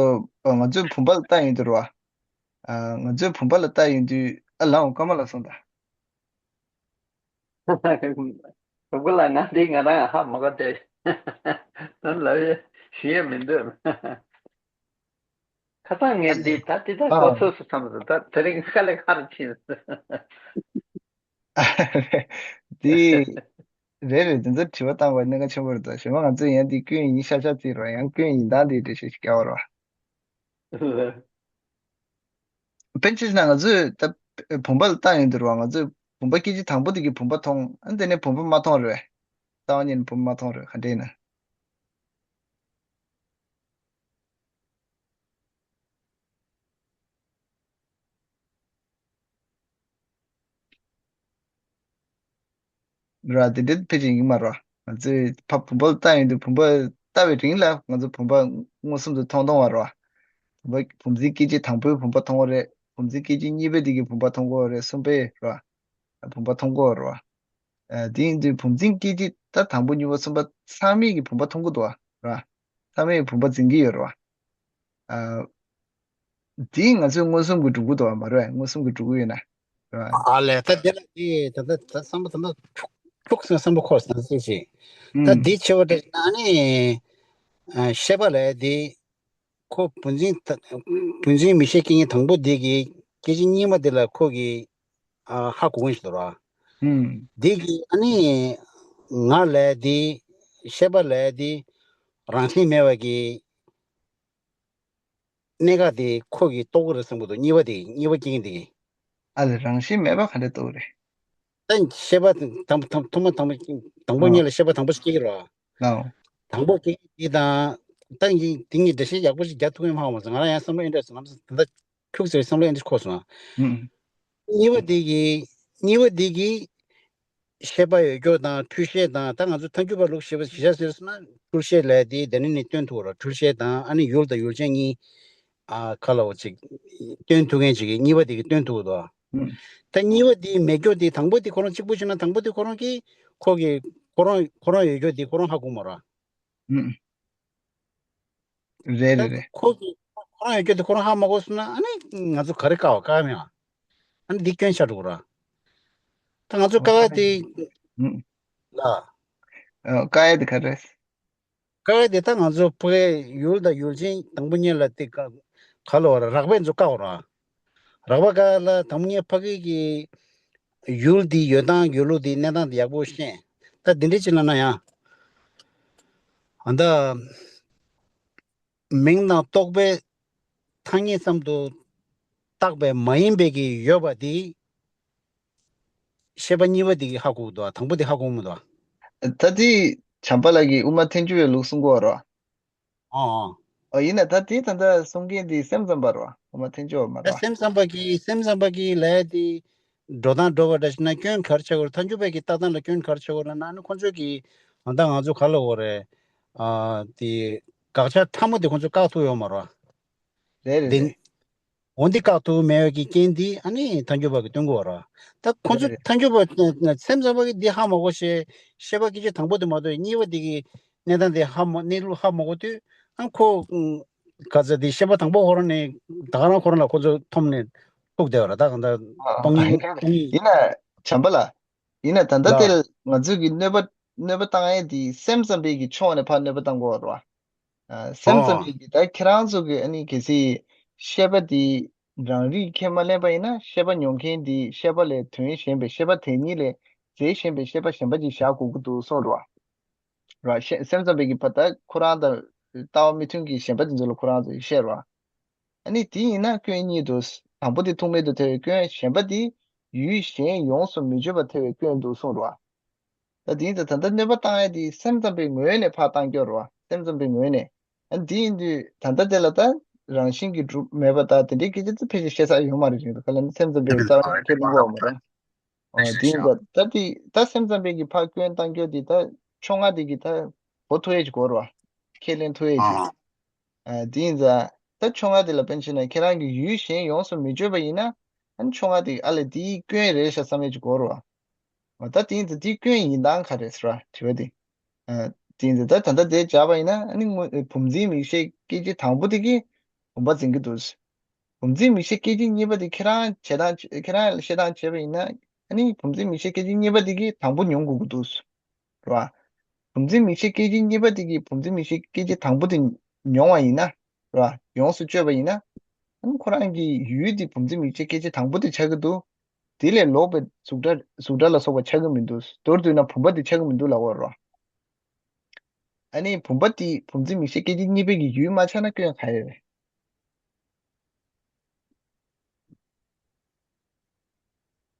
ང་ཚོའི་བུམ་པ་ལ་ལྟ་ཡོང་དུས་ར། ང་ཚོའི་བུམ་པ་ལ་ལྟ་ཡོང་དུས་ཨ་ལའང་ཀརྨ་ལགས་གསུངས་དང་། གྲོགས་པོ་ལགས། ང་འདི་ང་རང་ཧ་མ་གོ་སྟེ། ད་ལབ་ཡ་ཞུ་ཡ་མི་འདུག་ཁ་སང་ངས་འདི་ད་དེ་ད་ཨ་གོ་ཚོད་སུ་བསམ་སོང་། ད་དེ་རིང་དཀའ་ལས་ཁག་ཕྱིན། འདི་རེད་རེད། དེ་ཚོ་དྲི་བ་བཏང་བ་གནད་འགག་ཆེན་པོ་རེད། ད་གཞན་པ་ང་ཚོས་ཡང་འདི་སྐྱོན་ཡིན་ཤག་ཤག་བརྩིས་རོགས། ཡང་སྐྱོན་ཡིན་སྟངས་དེ་འགྲེལ་བཤད་ཞིག་རྒྱག་རོགས། དཔེར་ན་ཆ་བཞག་ན་ང་ཚོས་ད་བུམ་པ་ལ་བལྟ་ཡོང་དུས་རེད་བ། ང་ཚོས་བུམ་པ་སྐད་ཅིག་དང་པོ་དེ་གི་བུམ་པ་མཐོང་། ཨ་ནི་དེ་ནས་བུམ་པ་མ་མཐོང་རེད་བས། རྩ་བ་ཉིད་ནས་བུམ་པ་མ་མཐོང་རེད། ག་འདྲ་ཡིན་ན། ར། དེ་འདྲ་ཕལ་ཆེར་ཡིན་མ་རེད། ང་ཚོས་ཕ་བུམ་པ་ལ་བལྟ་ཡོང་དུས་བུམ་པ་ལྟ་བའི་རིང་ལ་ང་ཚོ་བུམ་པ་མངོན་སུམ་དུ་མཐོང་མཐོང་བ་རེད། བུམ་པ་བུམ་འཛིན་སྐད་ཅིག་དང་པོའི་བུམ་པ་མཐོང་གི་རེད། བུམ་འཛིན་སྐད་ཅིག་གཉིས་པའི་དེ་གི་བུམ་པ་མཐོང་གི་རེད། གསུམ་པའི་རེད། བུམ་པ་མཐོང་གི་རེད། ཨ། དེ་ཡིན་དུས་བུམ་འཛིན་སྐད་ཅིག་ད་དང་པོ་གཉིས་པ་གསུམ་པ་ཚང་མས་ཀྱི་བུམ་པ་མཐོང་གི་འདུག་བ། ར། ཚང་མས་བུམ་པ་འཛིན་གྱི་ཡོད་རེད་བ། ཨ། དེ་ང་ཚོའི་མངོན་སུམ་གྱིས་སྒྲུབ་ཀྱི་འདུག་བ་མ་རེད། མངོན་སུམ་གྱིས་སྒྲུབ་ཀྱི་ཡོད་ན། རེད་བ། ཨ་ལས། ད་དེ་ལ་དེ་ད་ད་ད་བསམ་པ་ད་ད་འཁྱུག་འཁྱུག་སེ་བསམ་པ་འཁོར་སོང་ཟེར་ཞིག་ད་ཨུམ། དེ་ཆེ་བ་འདྲ་ན་ནི། ཨ། ཤེས་པ་ལས་དེ། ཁོ་བུམ་འཛིན་ད་བུམ་འཛིན་མིག་ཤེས་སྐད་གཉིས་དང་པོ་དེ་གི་སྐད་ཅིག་གཉིས་མ་དེ་ལ་ཁོ་གི། ཨ། ཧ་གོ་མཁན་ཞིག་འདུག་ར། ཨུམ། དེ་གི་ཨ་ནི་ང་ལས་དེ་ཤེས་པ་ལས་དེ་རང་བཞིན་མེད་པ་གི་གནད་འགག་དེ་ཁོ་གིས་རྟོགས་ཀྱི་རེད་བསམ་གྱི་འདུག་གཉིས་པ་དེ་གཉིས་པ་སྐྱེ་མཁན་དེ་གིས། ཨ་ལས། རང་བཞིན་མེད་པ་ག་འདྲ་རྟོགས་རེད། ད་ཤེས་པ་དང་དང་ཐོག་མ་དང་པོ་དང་པོ་ཨ། གཉིས་ལ་ཤེས་པ་དང་པོ་སྐྱེ་གི་རེད་བ། ཨ། དང་པོ་སྐྱེ་གི་དེ་དང་། ད་ཡིན་དེ་གཉིས་འགྲེལ་བཤད་ཡག་པོ་ཞིག་རྒྱག་ཐུབ་མཁན་མ་ཡོང་བ་ཟེར། ང་རང་ཡང་བསམ་བློ་ཨེ་འདྲ་སོང་། ང་ཚོ་ད་ལྟ་ཁྱུག་ཙམ་བསམ་བློ་ཨེ་འདྲ་འཁོར་སོང་། ཨུམ། གཉིས་པ་དེ་གིས་གཉིས་པ་དེ་གིས་ཤེས་པ་ཡོད་རྒྱུ་དང་འཁྲུལ་ཤེས་དང་། ད་ང་ཚོ་ཐལ་འགྱུར་བ་ལུགས་ཤེས་པ་གཞི་བཞག་ཟེར་སོང་ན་འཁྲུལ་ཤེས་ལས་དེ་དེ་ནས་ནི་སྟོན་ཐུབ་ར། འཁྲུལ་ཤེས་དང་ཨ་ནི་ཡུལ་དང་ཡུལ་ཅན་གཉིས། ཨ། ག་ལ་འོ་ཅིག་སྟོན་ཐུབ་མཁན་ཅིག་གིས་གཉིས་པ་དེ་གིས་སྟོན་ཐུབ་འདུག་ཨུམ། ད་གཉིས་པ་དེ་མེད་རྒྱུ་དེ་དང་པོ་དེ་ཁོ་རང་གཅིག་པུ་བྱས་ན་དང་པོ་དེ་ཁོ་རང་གིས་ཁོ་གི་ཁོ་རང་ཁོ་རང་ཡོད་རྒྱུ་དེ་ཁོ་རང་ཧ་གོ་མ་ར། ཨུམ། རེད་རེད་ད་རེད། ཁོ་གི་ཁོ་རང་ཡོད་རྒྱུ་དེ་ཁོ་རང་ཧ་མ་གོ་སོང་ན་ཨ་ནི་ང་ཚོ་ག་རེ་བཀག་པ། བཀག་མེད་ཨ། ཨ་ནི་འདི་སྐྱོན་ཆགས་འགྲོ་གི་ར། ད་ང་ཚོ་བཀག་ཡ་དེ་ཨུམ། ལ། ཨ། བཀག་ཡ་དེ་ག་རེ་རེད། བཀག་ཡ་དེ་ད་ང་ཚོ་ཕ་གིའི་ཡུལ་དང་ཡུལ་ཅན་དང་པོ་གཉིས་ལ་དེ་ག་ག་ལ་བ་ར། རགས་པས་ཚོ་བཀག་ར། རགས་པ་བཀག་ལ་དང་པོ་གཉིས་ཕ་གི་གི་ཡུལ་འདི་ཡོད་སྟངས་ཡོད་ལུགས་འདི་གནས་སྟངས་འདི་ཡག་པོ་ཤེས། ད་འདི་འདྲ་ཅིག་ལབ་ན་ཡང་། ཨ། ད་མིང་དང་རྟོག་པའི་ཐ་སྙད་ཙམ་དུ་བཏགས་པའི་མ་ཡིན་པའི་གི་ཡོད་པ་འདི། ཤེས་པ་གཉིས་པ་དེ་གིས་ཧ་གོ་གི་འདུག་དང་པོ་དེ་ཧ་གོ་མི་འདུག་ད་དེ་བྱམས་པ་ལགས་ཀྱིས་དབུ་མ་ཐལ་འགྱུར་བའི་ལུགས་གསུང་གི་ཡོད་རེད་བ། ཨོ་ཨོ། ཨོ། ཡིན་ན་ད་དེ་ད་ལྟ་གསུང་མཁན་དེ་སེམས་ཙམ་པ་རེད་བ། དབུ་མ་ཐལ་འགྱུར་བ་མ་ད་རེད་བ། སེམས་ཙམ་པ་གིས་སེམས་ཙམ་པ་གིས་ལབ་ཡ་དེ་འགྲོ་སྟངས་འགྲོ་བ་འདྲ་ཞིག་ན་སྐྱོན་ག་རེ་ཆགས་ཀྱི་རེད། ཐལ་འགྱུར་བ་གི་ལྟ་སྟངས་ལ་སྐྱོན་ག་རེ་ཆགས་ཀྱི་རེད་ལབ་ན། ཨ་ནི་ཁོང་ཚོས་ཀྱིས་ད་ལྟ་ང་ཚོ་ག་ལ་འོ་རེད། ཨ། དེ་དགག་བྱ་ཕྲ་མོ་དེ་ཁོང་ཚོས་བཀག་ཐུབ་ཡོད་མ་རེད་བ། རེད་རེད་དེ་རེད། འོ་འདི་བཀག་ཐུབ་མེད་པའི་གི་རྐྱེན་འདི་ཨ་ནི་ཐལ་འགྱུར་བ་གིས་སྟོན་གྱི་ཡོད་རེད། ད་ཁོང་རེད་ཚོ་རེད། ཐལ་འགྱུར་བ་སེམས་ཙམ་པ་གིས་འདི་ཧ་མ་གོ་ཤེས། ཤེས་པ་སྐད་ཅིག་དང་པོ་དེ་མ་གཏོགས་གཉིས་པ་དེ་གི་གནས་སྟངས་དེ་ཧ་མ་གནས་ལུགས་ཧ་མ་གོ་དུས། ཨ། ཁོ་ག་ཚོད་དེ་ཤེས་པ་དང་པོ་ཁོ་རང་ནས་ད་ག་རང་ཁོ་རང་ལ་ཁོ་ཚོ་འཐོམ་ནས་ཐུག་བསྡད་པ་རེད། ད་གང་ལྟར་ཨ། སྟོང་ཉིད་སྟོང་ཉིད། ཡིན་ན་བྱམས་པ་ལགས། ཡིན་ན་ད་ལྟ་ལ། དེར་ང་ཚོས་ཀྱི་གནོད་པ་གནོད་པ་བཏང་ཡས་དེ་སེམས་ཙམ་པའི་གི་ཕྱོགས་ནས་ཕར་གནོད་པ་བཏང་གི་ཡོད་རེད་བ། ཨ། སེམས་ཙམ་ཨོ། པའི་གི་ད་ཁྱེད་རང་ཚོ་གི་ཨ་ནི་གལ་སྲིད་ཤེས་པ་དེ་རང་རིག་ཁས་མ་ལེན་པ་ཡིན་ན། ཤེས་པ་མྱོང་མཁན་དེ་ཤེས་པ་ལས་དོན་གཞན་པའི་ཤེས་པ་དེ་ཉིད་ལས་རྫས་གཞན་པའི་ཤེས་པ་གཞན་པ་ཅིག་བཞག་དགོས་ཀྱི་འདུག་གསུངས་རེད་བ། རེད་བ། ཤེས་སེམས་ཙམ་པའི་གི་ཕར་ད་ཁོ་རང་དང་ལྟ་བ་མི་མཐུན་གྱི་གཞན་པ་དེ་ཚོ་ལ་ཁོ་རང་ཚོ་བཤད་རེད་བ། ཨ་ནི་དེ་ཡིན་ན་སྐྱོན་གཉིས་འདུག་དང་པོ་དེ་ཐུག་མེད་དུ་ཐལ་བའི་སྐྱོན། གཞན་པ་དེ་ཡུལ་གཞན་ཡོངས་སུ་མི་གཅོད་པར་ཐལ་བའི་སྐྱོན་འདུག་གསུངས་རེད་བ། ད་དེ་ཡིན་ཙང་ད་ལྟ་གནོད་པ་བཏང་ཡ་དེ་སེམས་ཙམ་པའི་ངོས་ནས་ཕར་བཏང་རྒྱུ་རེད་བ། སེམས་ཙམ་པའི་ངོས་ནས། ཨ། དེ་ཡིན་དུས་ད་ལྟ་དེ་ལ་ད་རང་བཞིན་གྱིས་གྲུབ་མེད་པ་ད་དེ་འདྲའི་སྐད་ཆ་ཚོ་ཕལ་ཆེར་བཤད་ས་ཡོད་མ་རེད། རེད་འདུག་ག་ལ་ནི་སེམས་ཙམ་པའི་རྩ་བ་ནས་ཁས་ལེན་གྱི་ཡོད་མ་རེད། ཨོ། དེ་ཡིན་ཙང་ད་དེ་ད་སེམས་ཙམ་པའི་གི་ཕར་སྐྱོན་བཏང་རྒྱུ་དེ་ད་ཕྱོགས་སྔ་དེ་གི་ད་གོ་ཐུབ་ཡས་ཅིག་དགོས་རེད་བ། ཁས་ལེན་ཐུབ་ཡས་ཅིག་ཨ། དེ་ཡིན་ཙང་ད་ཕྱོགས་སྔ་དེ་ལ་དཔེར་ན་ཆ་བཞག་ན་ཁྱེད་རང་གི་ཡུལ་གཞན་ཡོངས་སུ་མི་གཅོད་པ་ཡིན་ན། ཨ་ནི་ཕྱོགས་སྔ་དེ་ཨ་ལས་དེའི་སྐྱོན་རེད་ཤག་བསམ་ཡས་ཅིག་དགོས་རེད་བ། ཨ། ད་དེ་ཡིན་ཙང་དེའི་སྐྱོན་ཡིན་སྟངས་ག་རེ་རེད་ཟེར་བ་དྲི་བ་དེ། ཨ། དེ་ཡིན་ཙང་ད་ད་ལྟ་དེ་བཞག་པ་ཡིན་ན། ཨ་ནི་དངོས་བུམ་འཛིན་མིག་ཤེས་སྐད་ཅིག་དང་པོ་དེ་གིས་བུམ་པ་འཛིན་གྱི་འདུག་བུམ་འཛིན་མིག་ཤེས་སྐད་ཅིག་གཉིས་པ་དེ་ཁྱེད་རང་བྱེད་སྟངས་ཁྱེད་རང་བཤད་སྟངས་བྱས་པ་ཡིན་ན། ཨ་ནི་བུམ་འཛིན་མིག་ཤེས་སྐད་ཅིག་གཉིས་པ་དེ་གིས་དང་པོ་མྱོང་དགོས་ཀྱི་འདུག་རེད་བ། བུམ་འཛིན་མིག་ཤེས་སྐད་ཅིག་གཉིས་པ་དེ་གིས་བུམ་འཛིན་མིག་ཤེས་སྐད་ཅིག་དང་པོ་དེ་མྱོང་བ་ཡིན་ན། རེད་བ། ཡོངས་སུ་གཅོད་པ་ཡིན་ན། ཨ་ནི་ཁོ་རང་གི་ཡུལ་དེ་བུམ་འཛིན་མིག་ཤེས་སྐད་ཅིག་དང་པོ་དེ་ཆགས་ཀྱི་འདུག་དེ་ལས་ལོག་པའི་གཟུགས་སྒྲ་གཟུགས་སྒྲ་ལ་སོགས་པ་ཆགས་ཀྱི་མི་འདུག་མདོར་བསྡུས་ན་བུམ་པ་དེ་ཆགས་ཀྱི་མི་འདུག་ལབ་པ་རེད་བ། ཨ་ནི་བུམ་པ་དེ་བུམ་འཛིན་མིག་ཤེས་སྐད་ཅིག་གཉིས་པའི་གི་ཡུལ་མ་ཆགས་ན་སྐྱོན་ག་རེ་རེད།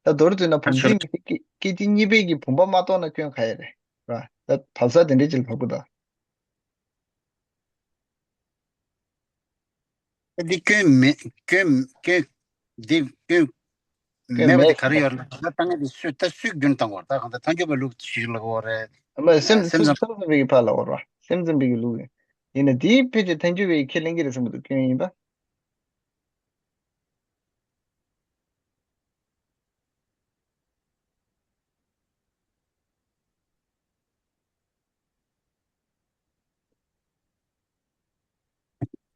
ད་མདོར་བསྡུས་ན་ཨ་བུམ་ཚུར། འཛིན་མིག་ཤེས་སྐད་སྐད་ཅིག་གཉིས་པའི་གི་བུམ་པ་མ་རྟོགས་ན་སྐྱོན་ག་རེ་རེད། ར། ད་བབས་ས་དེ་འདྲའི་ཅིག་ལ་བབས་ཀྱི་འདུག་ཨ་འདི་སྐྱོན་མེད་སྐྱོན་སྐྱོན། འདི་སྐྱོན་སྐྱོན་མེད་པ་མེད་དེ་ག་རེ་ཡོད་རེད། ད་ལྟ་ངས་འདི་སུས་ད་སུས་རྒྱུན་བཏང་བར་ད་གང་ལྟར་ཐལ་འགྱུར་བའི་ལུགས་ཤིག་ལ་གོ་རེད། མ་སེམས་སེམས་སེམས་ཙམ། སེམས་ཙམ་པའི་གི་ཕར་ལ་གོ་ར། སེམས་ཙམ་པའི་གི་ལུགས་ཡིན་ན་དེའི་ཕལ་ཆེར་ཐལ་འགྱུར་བའི་ཁས་ལེན་གྱི་རེད་བསམ་གྱི་འདུག་སྐྱོན་ཡིན་པ།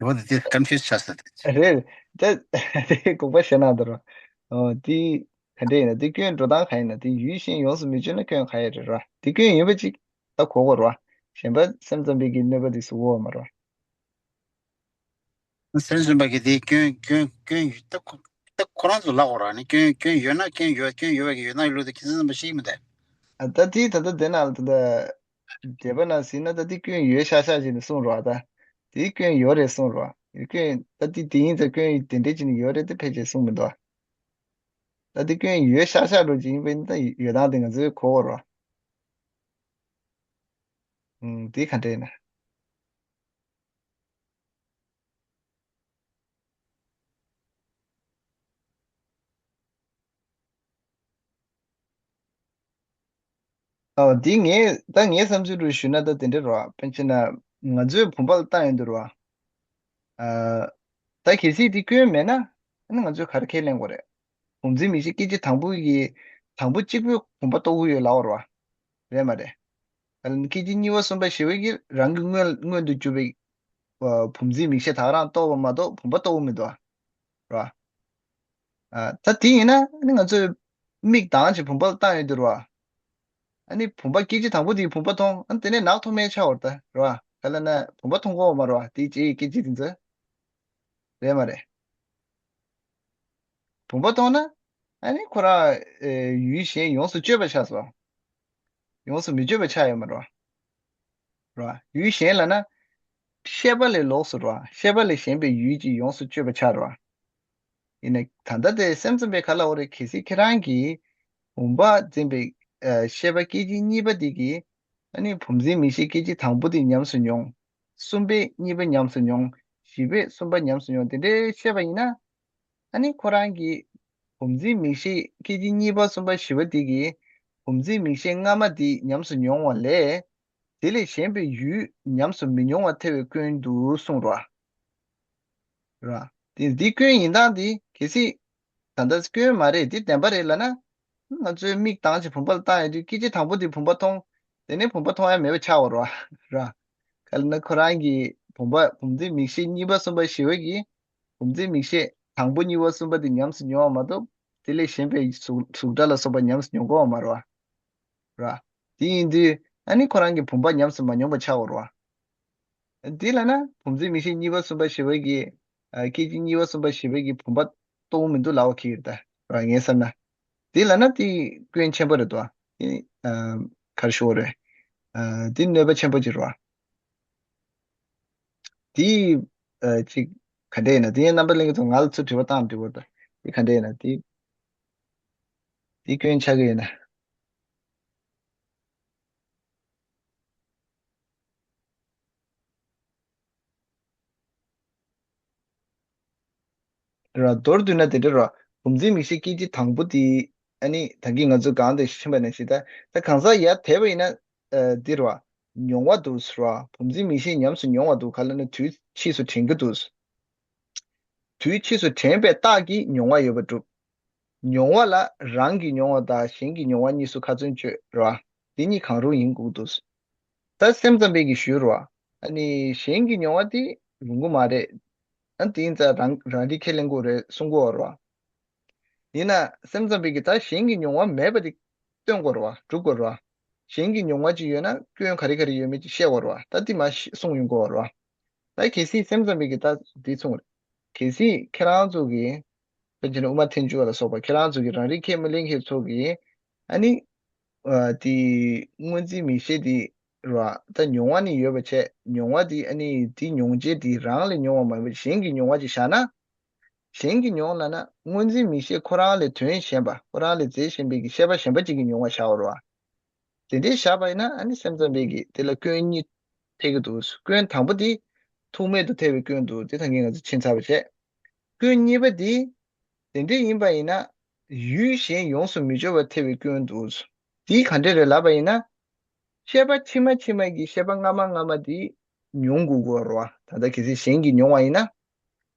འོ་དེ་ཀོན་ཕིའུ་སི་ཆགས་ས་དེ། རེད། ད་དེ་དགོངས་པ་བཞེས་གནང་དང་ར། ཨོ་དེ་ག་འདྲ་ཡིན་ན་དེ་སྐྱོན་འགྲོ་སྟངས་ག་ཡིན་ན་དེ་ཡུལ་གཞན་ཡོངས་སུ་མི་གཅོད་ན་སྐྱོན་ག་ཡི་རེད་ར། དེ་སྐྱོན་ཡིན་པ་ཅིག་ད་གོ་དགོས་ར། གཞན་པ་སེམས་ཙམ་པའི་གི་གནོད་པ་དེ་གཟུགས་པོ་མ་ར། སེམས་ཙམ་པ་གི་དེ་སྐྱོན་སྐྱོན་སྐྱོན་ཡོད་ད་ཁོ་ད་ཁོ་རང་ཚོ་ལབ་དགོས་ར་ནི་སྐྱོན་སྐྱོན་ཡོད་ན་སྐྱོན་ཡོད་སྐྱོན་ཡོད་པ་གི་ཡོད་ན་ཡོད་ལུགས་དེ་ཁྱེད་སེམས་ཙམ་པ་ཤེས་ཀྱི་མི་འདུག་ཨ་ད་དེ་ད་ལྟ་དེ་ན་ད་ལྟ་འགྲེལ་པ་ན་ཟིན་ན་ད་དེ་སྐྱོན་ཡོད་ཤག་ཤག་ཅིག་ནས་གསུངས་རོགས་ཨ་ད། དེ་སྐྱོན་ཡོད་རེད་གསུངས་རོགས་ཨ། སྐྱོན་ད་དེ་དེ་ཡིན་ཙང་སྐྱོན་དེ་འདྲས་ཅིག་ནས་ཡོད་རེད་དེ་ཕལ་ཆེར་གསུངས་མི་འདུག་ཨ། ད་དེ་སྐྱོན་ཡོད་ཤག་ཤག་འགྲོ་ཅིག་ཡིན་པ་ཡིན་ན་ད་ཡོད་སྟངས་དེ་ང་ཚོས་གོ་དགོས་རོགས་ཨ། ཨུམ་དེ་ག་འདྲས་ཡིན་ན། ཨོ་འདི་ངས་ད་ངའི་བསམ་ཚུལ་རུ་ཞུས་ན་ད་དེ་འདྲ་རེད་བ། དཔེར་ན་ང་ཚོས་བུམ་པ་ལ་བལྟས་ཡོང་དུས་རེད་བ། ཨ་ད་གལ་སྲིད་འདི་སྐྱོན་མེད་ན་ཨ་ནི་ང་ཚོས་ག་རེ་ཁས་ལེན་དགོས་རེད། བུམ་འཛིན་མིག་ཤེས་སྐད་ཅིག་དང་པོ་གི་དང་པོ་གཅིག་པུས་བུམ་པ་རྟོགས་ཀྱི་ཡོད་ལབ་པ་རེད་བ། རེད་མ་རེད། ཨ་ནི་སྐད་ཅིག་གཉིས་པ་གསུམ་པ་བཞི་པ་གིས་རང་གི་མངོན་མངོན་དུ་གྱུར་པའི་ཨ་བུམ་འཛིན་མིག་ཤེས་ད་ག་རང་རྟོགས་པ་མ་གཏོགས་བུམ་པ་རྟོགས་ཀྱི་མི་འདུག་ཨ། རེད་བ། ཨ་ད་དེ་ཡིན་ན་ཨ་ནི་ང་ཚོས་མིག་གདངས་ཀྱིས་བུམ་པ་ལ་བལྟས་ཡོང་དུས་རེད་བ། ཨ་ནི་བུམ་པ་སྐད་ཅིག་དང་པོ་དེས་བུམ་པ་མཐོང་ཨ་ནི་དེ་ནས་ནག་མཐོང་མེད་ཆགས་པ་རེད་ད་རེད་བ། ག་ལབ་ན་བུམ་པ་མཐོང་གི་ཡོད་མ་རེད་བ་དེའི་རྗེས་ཀྱི་སྐད་ཅིག་དེ་ཚོ། རེད་མ་རེད། བུམ་པ་མཐོང་ན་ཨ་ནི་ཁོ་རང་ཨེ་ཡུལ་གཞན་ཡོངས་སུ་གཅོད་པ་ཆགས་སོང་། ཡོངས་སུ་མི་གཅོད་པ་ཆགས་ཡོད་མ་རེད་བ། རེད་བ། ཡུལ་གཞན་ལབ་ན་ཤེས་པ་ལས་ལོགས་སུ་རེད་བ། ཤེས་པ་ལས་གཞན་པའི་ཡུལ་གྱིས་ཡོངས་སུ་གཅོད་པ་ཆགས་རེད་བ། ཡིན་ནའི་ད་ལྟ་དེ་སེམས་ཙམ་པས་ག་ལབ་དགོས་རེད། གལ་སྲིད་ཁྱེད་རང་གིས་བུམ་པ་འཛིན་པའི་ཨ་ཤེས་པ་སྐད་ཅིག་གཉིས་པ་དེ་གིས་ཨ་ནི་བུམ་འཛིན་མིག་ཤེས་སྐད་ཅིག་དང་པོ་དེ་ཉམས་སུ་མྱོང་། གསུམ་པས་གཉིས་པ་ཉམས་སུ་མྱོང་། བཞི་པས་གསུམ་པ་ཉམས་སུ་མྱོང་དེ་འདྲའི་བཤད་པ་ཡིན་ན། ཨ་ནི་ཁོ་རང་གིས་བུམ་འཛིན་མིག་ཤེས་སྐད་ཅིག་གཉིས་པ་གསུམ་པ་བཞི་པ་དེ་གིས་བུམ་འཛིན་མིག་ཤེས་སྔ་མ་དེ་ཉམས་སུ་མྱོང་བ་ལས། དེ་ལས་གཞན་པའི་ཡུལ་ཉམས་སུ་མི་མྱོང་བར་ཐལ་བའི་སྐྱོན་དུ་གསུངས་རོ། ར། དེ་འདི་སྐྱོན་ཡིན་སྟངས་དེ་གལ་སྲིད་ད་ལྟ་སྐྱོན་མ་རེད་འདི་བདེན་པ་རེད་ལབ་ན། ང་ཚོའི་མིག་གདངས་ཀྱིས་བུམ་པ་ལ་བལྟས་ཡོང་དུས་སྐད་ཅིག་དང་པོ་དེ་བུམ་པ་མཐོང་། དེ་ནས་བུམ་པ་མཐོང་ཡ་མེད་པ་ཆགས་པ་རེད་བ། ར། ག་ལབ་ན་ཁོ་རང་གིས་བུམ་པ་བུམ་འཛིན་མིག་ཤེས་གཉིས་པ་གསུམ་པ་བཞི་པ་གིས་བུམ་འཛིན་མིག་ཤེས་དང་པོ་གཉིས་པ་གསུམ་པ་དེ་ཉམས་སུ་མྱོང་བ་མ་གཏོགས་དེ་ལས་གཞན་པའི་གཟུགས་གཟུགས་སྒྲ་ལ་སོགས་པ་ཉམས་སུ་མྱོང་གི་ཡོད་མ་རེད་བ། ར། དེ་ཡིན་དུས་ཨ་ནི་ཁོ་རང་གིས་བུམ་པ་ཉམས་སུ་མ་མྱོང་པ་ཆགས་པ་རེད་བ། དེ་ལབ་ན་བུམ་འཛིན་མིག་ཤེས་གཉིས་པ་གསུམ་པ་བཞི་པ་གིས་ཨ་སྐད་ཅིག་གཉིས་པ་གསུམ་པ་བཞི་པ་གིས་བུམ་པ་རྟོགས་མི་འདུག་ལབ་པ་གི་ཡོད་ད་ར་ངས་བསམ་ན། དེ་ལབ་ན་དེ་སྐྱོན་ཆེན་པོ་རེད་དོ། དེ་ཨ་ག་རེ་ཞུ་དགོས་རེད། ཨ་དེ་གནོད་པ་ཆེན་པོ་ཅིག་རེད་བ། དེ་ཨ་ཅིག་ག་འདྲ་ཡིན་ན་དེ་རྣམ་པ་གླིང་གི་ཚོ་ང་ལ་ཚུར་དྲི་བ་བཏང་དྲི་བ་དང་དེ་ག་འདྲ་ཡིན་ན་དེ་དེ་སྐྱོན་ཆགས་ཀྱི་ཡོད་ན། ར་མདོར་བསྡུས་ན་དེ་འདྲ་ར། བུམ་འཛིན་མིག་ཤེས་སྐད་ཅིག་དང་པོ་དེ་ཨ་ནི་ད་གིན་ང་ཚོ་གང་དུ་ཕྱིན་པ་ནང་བཞིན་ད་ད་གང་ཟག་ཡར་དེད་པ་ཡིན་ན་ཨ་འདི་ར་མྱོང་བ་འདུག་ཟེར་བ། བུམ་འཛིན་མིག་ཤེས་ཉམས་སུ་མྱོང་བ་འདུག་ག་ལབ་ན་དུས་ཕྱིས་སུ་དྲན་གྱི་འདུག་དུས་ཕྱིས་སུ་དྲན་པའི་རྟགས་ཀྱིས་མྱོང་བ་ཡོད་པ་གྲུབ། མྱོང་བ་ལ་རང་གིས་མྱོང་བ་དང་གཞན་གྱིས་མྱོང་བ་གཉིས་སུ་ཁ་ཚོན་གཅོད་ར། དེ་གཉིས་གང་རུང་ཡིན་དགོས་འདུག་ད་སེམས་ཙམ་པས་ཀྱིས་ཞུས་རོ། ཨ་ནི་གཞན་གྱིས་མྱོང་བ་དེ་རུང་གི་མ་རེད། ཨ་དེ་ཡིན་ཙང་རང་རང་རིག་ཁས་ལེན་དགོས་རེད་གསུང་གི་ཡོད་རོ། ཡིན་ན་སེམས་ཙམ་པའི་གི་ད་གཞན་གྱི་མྱོང་བ་མེད་པ་དེ་སྟོན་དགོས་རེད་བ། སྒྲུབ་དགོས་རེད་བ། གཞན་གྱི་མྱོང་བ་ཅིག་ཡོད་ན་སྐྱོན་ག་རེ་ག་རེ་ཡོད་མེད་ཅིག་བཤད་དགོས་རེད་བ། ད་དེ་མ་གཞི་གསུངས་ཡོང་དགོས་རེད་བ། ད་གལ་སྲིད་སེམས་ཙམ་པའི་གི་ད་དེ་གསུངས་རེད། གལ་སྲིད་ཁྱེད་རང་ཚོ་གི་ཕལ་ཆེར་དབུ་མ་ཐལ་འགྱུར་བ་ལ་སོགས་པ་ཁྱེད་རང་ཚོ་གི་རང་རིག་ཁས་མི་ལེན་མཁན་ཚོ་གི་ཨ་ནི་ཨ་དེ་སྔོ་འཛིན་མིག་ཤེས་དེ་ར་ད་མྱོང་བ་ནི་ཡོད་པ་བྱས། མྱོང་བ་དེ་ཨ་ནི་དེ་མྱོང་བྱེད་དེ་རང་ལས་མྱོང་བ་མ་ཡིན་པར་གཞན་གྱིས་མྱོང་བ་ཅིག་བཞག་ན། གཞན་གྱིས་མྱོང་ལབ་ན་སྔོ་འཛིན་མིག་ཤེས་ཁོ་རང་ལས་ཐོན་བཞིན་པ། ཁོ་རང་ལས་མཛེས་བཞིན་པའི་གི་ཤེས་པ་གཞན་པ་ཅིག་གིས་མྱོང་བ་བཞག་པ་རེད་བ། དེ་འདྲའི་བཞག་པ་ཡིན་ན་ཨ་ནི་སེམས་ཙམ་པའི་གི་དེ་ལ་སྐྱོན་གཉིས་ཐེབས་ཀྱི་འདུག། སྐྱོན་དང་པོ་དེ་ཐུག་མེད་དུ་ཐལ་བའི་སྐྱོན་འདུག། དེ་ད་གིན་ང་ཚོ་ཕྱིན་ཚར་བ་བྱས། སྐྱོན་གཉིས་པ་དེ་དེ་འདྲ་ཡིན་པ་ཡིན་ན་ཡུལ་གཞན་ཡོངས་སུ་མི་སྦྱོར་བར་ཐལ་བའི་སྐྱོན་འདུག། དེ་ག་འདྲ་རེད་ལབ་པ་ཡིན་ན། ཤེས་པ་ཕྱི་མ་ཕྱི་མ་གི་ཤེས་པ་སྔ་མ་སྔ་མ་དེ་མྱོང་དགོས་ཀྱི་ཡོད་རེད་བ། ད་ལྟ་གལ་སྲིད་གཞན་གྱིས་མྱོང་བ་ཡིན་ན།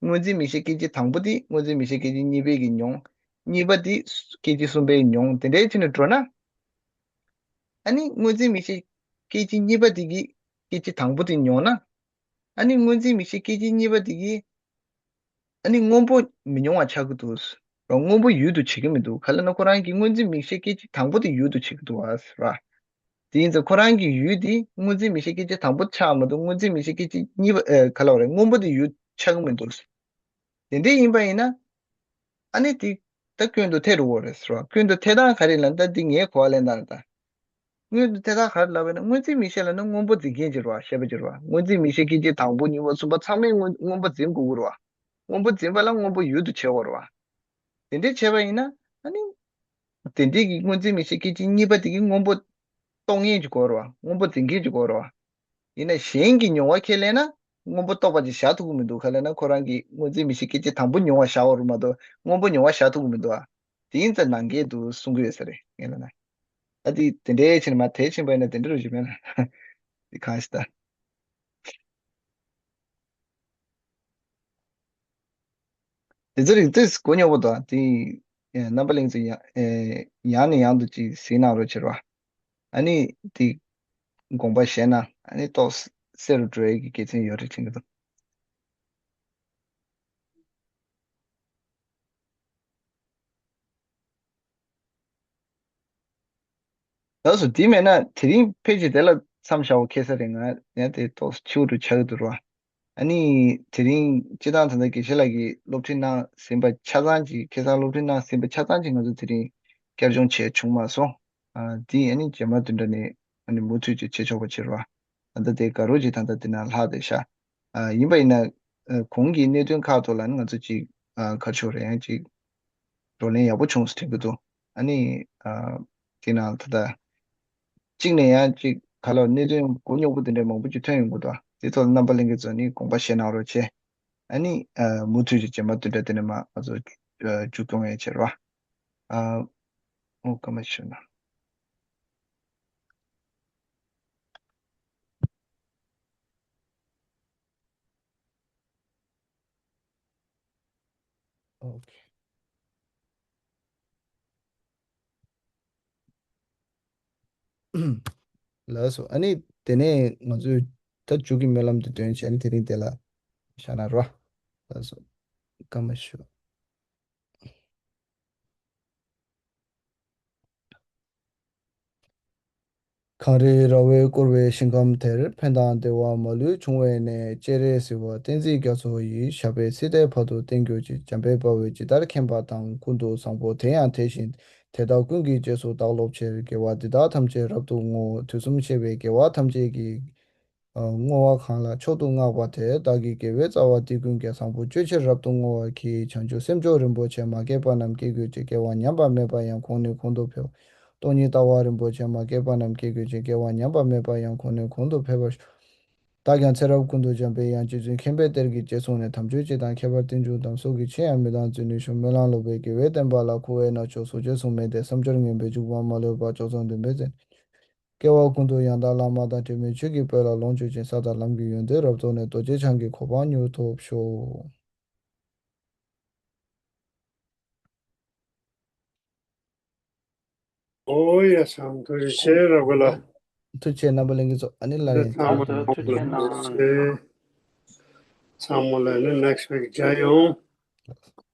སྔོ་འཛིན་མིག་ཤེས་སྐད་ཅིག་དང་པོ་དེ་སྔོ་འཛིན་མིག་ཤེས་སྐད་ཅིག་གཉིས་པའི་གི་མྱོང་། གཉིས་པ་དེ་སྐད་ཅིག་གསུམ་པའི་མྱོང་། དེ་འདྲའི་ཕྱིར་ནས་འགྲོ་ན། ཨ་ནི་སྔོ་འཛིན་མིག་ཤེས་སྐད་ཅིག་གཉིས་པ་དེ་གི་སྐད་ཅིག་དང་པོ་དེ་མྱོང་ན། ཨ་ནི་སྔོ་འཛིན་མིག་ཤེས་སྐད་ཅིག་གཉིས་པ་དེ་གི་ཨ་ནི་སྔོན་པོ་མི་མྱོང་བ་ཆགས་ཀྱི་འདུག་ར། སྔོན་པོ་ཡུལ་དུ་བྱེད་ཀྱི་མི་འདུག། ག་ལབ་ན་ཁོ་རང་གི་སྔོ་འཛིན་མིག་ཤེས་སྐད་ཅིག་དང་པོ་དེ་ཡུལ་དུ་བྱེད་ཀྱི་འདུག་བ་ར། དེ་ཡིན་ཙང་ཁོ་རང་གི་ཡུལ་དེ་སྔོ་འཛིན་མིག་ཤེས་སྐད་ཅིག་དང་པོ་ཆགས་མི་འདུག། སྔོ་འཛིན་མིག་ཤེས་སྐད་ཅིག་གཉིས་པ་ཨེ་ག་ལབ་རེད། སྔོན་པོ་དེ་ཡུལ་ཆགས་ཀྱི་མི་འདུག། དེ་འདྲ་ཡིན་པ་ཡིན་ན། ཨ་ནི་དེ་ད་སྐྱོན་དུ་ཐལ་འགྲོ་གི་རེད་ཟེར་བ། སྐྱོན་དུ་ཐལ་སྟངས་ག་རེ་ལབ་ན། ད་འདི་ངའི་གོ་བ་ལེན་སྟངས་རེད་ད། སྔོན་དུ་དེ་དག་ག་རེ་ལབ་པ་ཡིན་ན། སྔོ་འཛིན་མིག་ཤེས་ལབ་ན་སྔོན་པོ་འཛིན་མཁན་ཅིག་རེད་བ། ཤེས་པ་ཅིག་རེད་བ། སྔོ་འཛིན་མིག་ཤེས་སྐད་ཅིག་དང་པོ་གཉིས་པ་གསུམ་པ་ཚང་མས་སྔོན་སྔོན་པོ་འཛིན་དགོས་ཀྱི་རེད་བ། སྔོན་པོ་འཛིན་པ་ལ་སྔོན་པོ་ཡུལ་དུ་བྱེད་དགོས་རེད་བ། དེ་འདྲའི་བྱས་པ་ཡིན་ན་ཨ་ནི། དེ་འདྲའི་གི་སྔོ་འཛིན་མིག་ཤེས་སྐད་ཅིག་གཉིས་པ་དེ་གིས་སྔོན་པོ་རྟོགས་མཁན་ཅིག་དགོས་རེད་བ། སྔོན་པོ་འཛིན་མཁན་ཅིག་དགོས་རེད་བ། ཡིན་ན་གཞན་གྱི་མྱོང་བ་ཁས་ལེན་ན་སྔོན་པོ་རྟོགས་པ་ཅིག་བཞག་ཐུབ་ཀྱི་མི་འདུག། ག་ལབ་ན་ཁོ་རང་གི་སྔོ་འཛིན་མིག་ཤེས་སྐད་ཅིག་དང་པོ་མྱོང་བ་བཞག་པ་རེད་མ་གཏོགས་སྔོན་པོ་མྱོང་བ་བཞག་ཐུབ་ཀྱི་མི་འདུག་ཨ། དེ་ཡིན་ཙང་ནང་འགལ་འདུག་གསུང་གི་ཡོད་ས་རེད། ངས་ལབ་ན། ཨ་དེ་དེ་འདྲའི་ཕྱིར་མ་དེ་ཕྱིན་པ་ཡིན་ན་དེ་འདྲ་རུ་ཞིག་མེད་ན། དེ་གང་ཞིག་ད། དེ་ཚོ་རིགས་ཏོག་ཙམ་གོ་མྱོང་པོ་དང་དེ། ཨེ་རྣམ་པ་གླིང་ཚོ་ཡང་ཨེ་ཡང་ནས་ཡང་དུ་ཅིག་གཟིགས་གནང་རོགས་བྱེད་རོགས། ཨ་ནི་དེ་དགོངས་པ་བཞེས་ན་ཨ་ནི་ཏོག་ཙམ་གསལ་རུ་འགྲོ་ཡས་ཀྱི་དགེ་མཚན་ཡོད་རེད་དྲན་གྱི་འདུག། ལགས་སོ། དེ་མེད་ན་དེ་རིང་ཕལ་ཆེར་དེ་ལ་མཚམས་བཞག་པ་ཁེལ་ས་རེད། ང་ཡང་དེ་ཏོག་ཙམ་འཕྱི་བོ་འདྲ་ཆགས་ཀྱི་འདུག་ར། ཨ་ནི་དེ་རིང་སྤྱིར་བཏང་ད་ལྟ་དགེ་བཤེས་ལགས་ཀྱིས་སློབ་ཁྲིད་གནང་ཟིན་པ་ཆ་ཚང་ཅིག། ཁ་སང་སློབ་ཁྲིད་གནང་ཟིན་པ་ཆ་ཚང་ཅིག་ང་ཚོ་དེ་རིང་བསྐྱར་སྦྱོང་བྱས་བྱུང་མ་སོང་། ཨ་དེ་ཨ་ནི་རྗེས་མ་བདུན་ཕྲག་ནས་ཨ་ནི་མུ་མཐུད་ཅིག་བྱེད་ཆོག་པ་བྱེད་རོགས། ད་ལྟ་དེ་དགའ་རོགས་ཅིག་ད་ལྟ་དེ་ན་ལྷག་བསྡད་ཤག། ཨ་ཡིན་པ་ཡིན་ན་ཨ་གོང་གི་གནད་དོན་ཁག་ཐོག་ལ་ནི་ང་ཚོ་ཅིག་ཨ་ག་རེ་ཞུ་དགོས་རེད། ཡང་ཅིག་བགྲོ་གླེང་ཡག་པོ་བྱུང་སོང་དྲན་གྱི་འདུག། ཨ་ནི་ཨ་དེ་ནང་ད་ལྟ་གཅིག་ནས་ཡང་ཅིག་ག་ལ་གནད་དོན་གོ་མྱོང་པོ་དེ་འདྲ་མང་པོ་ཅིག་ཐོན་ཡོང་གི་འདུག། དེ་ཐོག་ལ་རྣམ་པ་ལྷན་རྒྱས་ཚོ་ནི་དགོངས་པ་བཞེས་གནང་རོགས་བྱས། ཨ་ནི་ཨ་མུ་མཐུད་ཀྱི་རྗེས་མ་དེ་འདྲ་དེ་ནས་མ་ང་ཚོ་ཨ་མཇུག་སྐྱོང་ཡས་བྱེད་རོགས། ཨ་ཨོ་སྐར་མ་ཞུ་ན། ཨོ་ཁེ། ལགས་སོ། ཨ་ནི་དེ་ནས་ང་ཚོས་ད་མཇུག་གི་སྨོན་ལམ་དེ་འདོན་བྱས་ནས་དེ་རིང་དེ་ལ་བཞག་ན་རོ། ལགས་སོ། སྐར་མ་ཞུ། གངས་རིའི་ར་བས་བསྐོར་བའི་ཞིང་ཁམས་དེར། ཕན་དང་བདེ་བ་མ་ལུས་འབྱུང་བའི་གནས། སྤྱན་རས་གཟིགས་དབང་བསྟན་འཛིན་རྒྱ་མཚོ་ཡི། ཞབས་པད་སྲིད་མཐའི་བར་དུ་བརྟན་གྱུར་ཅིག། འཇམ་དཔལ་དཔའ་བོས་ཇི་ལྟར་མཁྱེན་པ་དང་། ཀུན་ཏུ་བཟང་པོ་དེ་ཡང་དེ་བཞིན་ཏེ། དེ་དག་ཀུན་གྱི་རྗེས་སུ་བདག་སློབ་ཕྱིར། དགེ་བ་འདི་དག་ཐམས་ཅད་རབ་ཏུ་བསྔོ། དུས་གསུམ་གཤེགས་པའི་རྒྱལ་བ་ཐམས་ཅད་ཀྱིས། བསྔོ་བ་གང་ལ་མཆོག་ཏུ་བསྔགས་པ་དེ། བདག་གི་དགེ་བའི་རྩ་བ་འདི་ཀུན་ཀྱང་། བཟང་པོ་སྤྱོད་ཕྱིར་རབ་ཏུ་བསྔོ་བར་བགྱི། བྱང་ཆུབ་སེམས་མཆོག་རིན་པོ་ཆེ། མ་སྐྱེས་པ་རྣམས་སྐྱེ་གྱུར་ཅིག། སྐྱེ་བ་ཉམས་པ་མེད་པ་ཡང་། གོང་ནས་གོང་དུ་འཕེལ་བ། སྟོང་ཉིད་ལྟ་བ་རིན་པོ་ཆེ། མ་སྐྱེས་པ་རྣམས་སྐྱེ་གྱུར་ཅིག། སྐྱེ་བ་ཉམས་པ་མེད་པ་ཡང་། གོང་ནས་གོང་དུ་འཕེལ་བར་ཤོག། བདག་ཀྱང་ཚེ་རབས་ཀུན་ཏུ་འཇམ་པའི་དབྱངས། རྗེ་བཙུན་མཁྱེན་པའི་གཏེར་གྱི་རྗེས་བཟུང་ནས། དམ་ཆོས་སྤྱི་དང་ཁྱད་པར་རྟེན་འབྱུང་དང་། སྲོག་གི་ཕྱིར་ཡང་མི་གཏང་བརྩོན་ནུས་ཤོག། སྨོན་ལམ་ལོག་པའི་དགེ་བས་བསྟན་པ་ལ། འཁོར་བའི་རྣལ་འབྱོར་གཟུགས་ཅན་གསུམ་མེད་དེ། བསམ་སྦྱོར་ངན་པའི་འཇུག་པ་མ་ལུས་པ། སྤྱོད་བཟང་འདུན་པའི་བརྩེ། སྐྱེ་བ་ཀུན་ཏུ་ཡང་དག་བླ་མ་དང་། དྲི་མེད་ཆོས་ཀྱི་དཔལ་ལ་ལོངས་སྤྱོད་ཅིང་། ས་དང་ལམ་གྱི་ཡོན་ཏན་རབ་རྟོགས་ནས། རྡོ་རྗེ་འཆང་གི་གོ་འཕང་མྱུར་ཐོབ་ཤོག། ཨོ་ཡ་ཚང་། ཐུགས་རྗེ་ཆེ་རབ་དགའ་ལགས། ཐུགས་རྗེ་ཆེ་རྣམ་པ་ལྷན་རྒྱས་ཚོ། ཨ་ནི་སླར་ཡང་ཚང་མ་ལ་ཐུགས་རྗེ་ཆེ་གནང་། ཚང་མ་ལ་ནི་next week མཇལ་ཡོང་།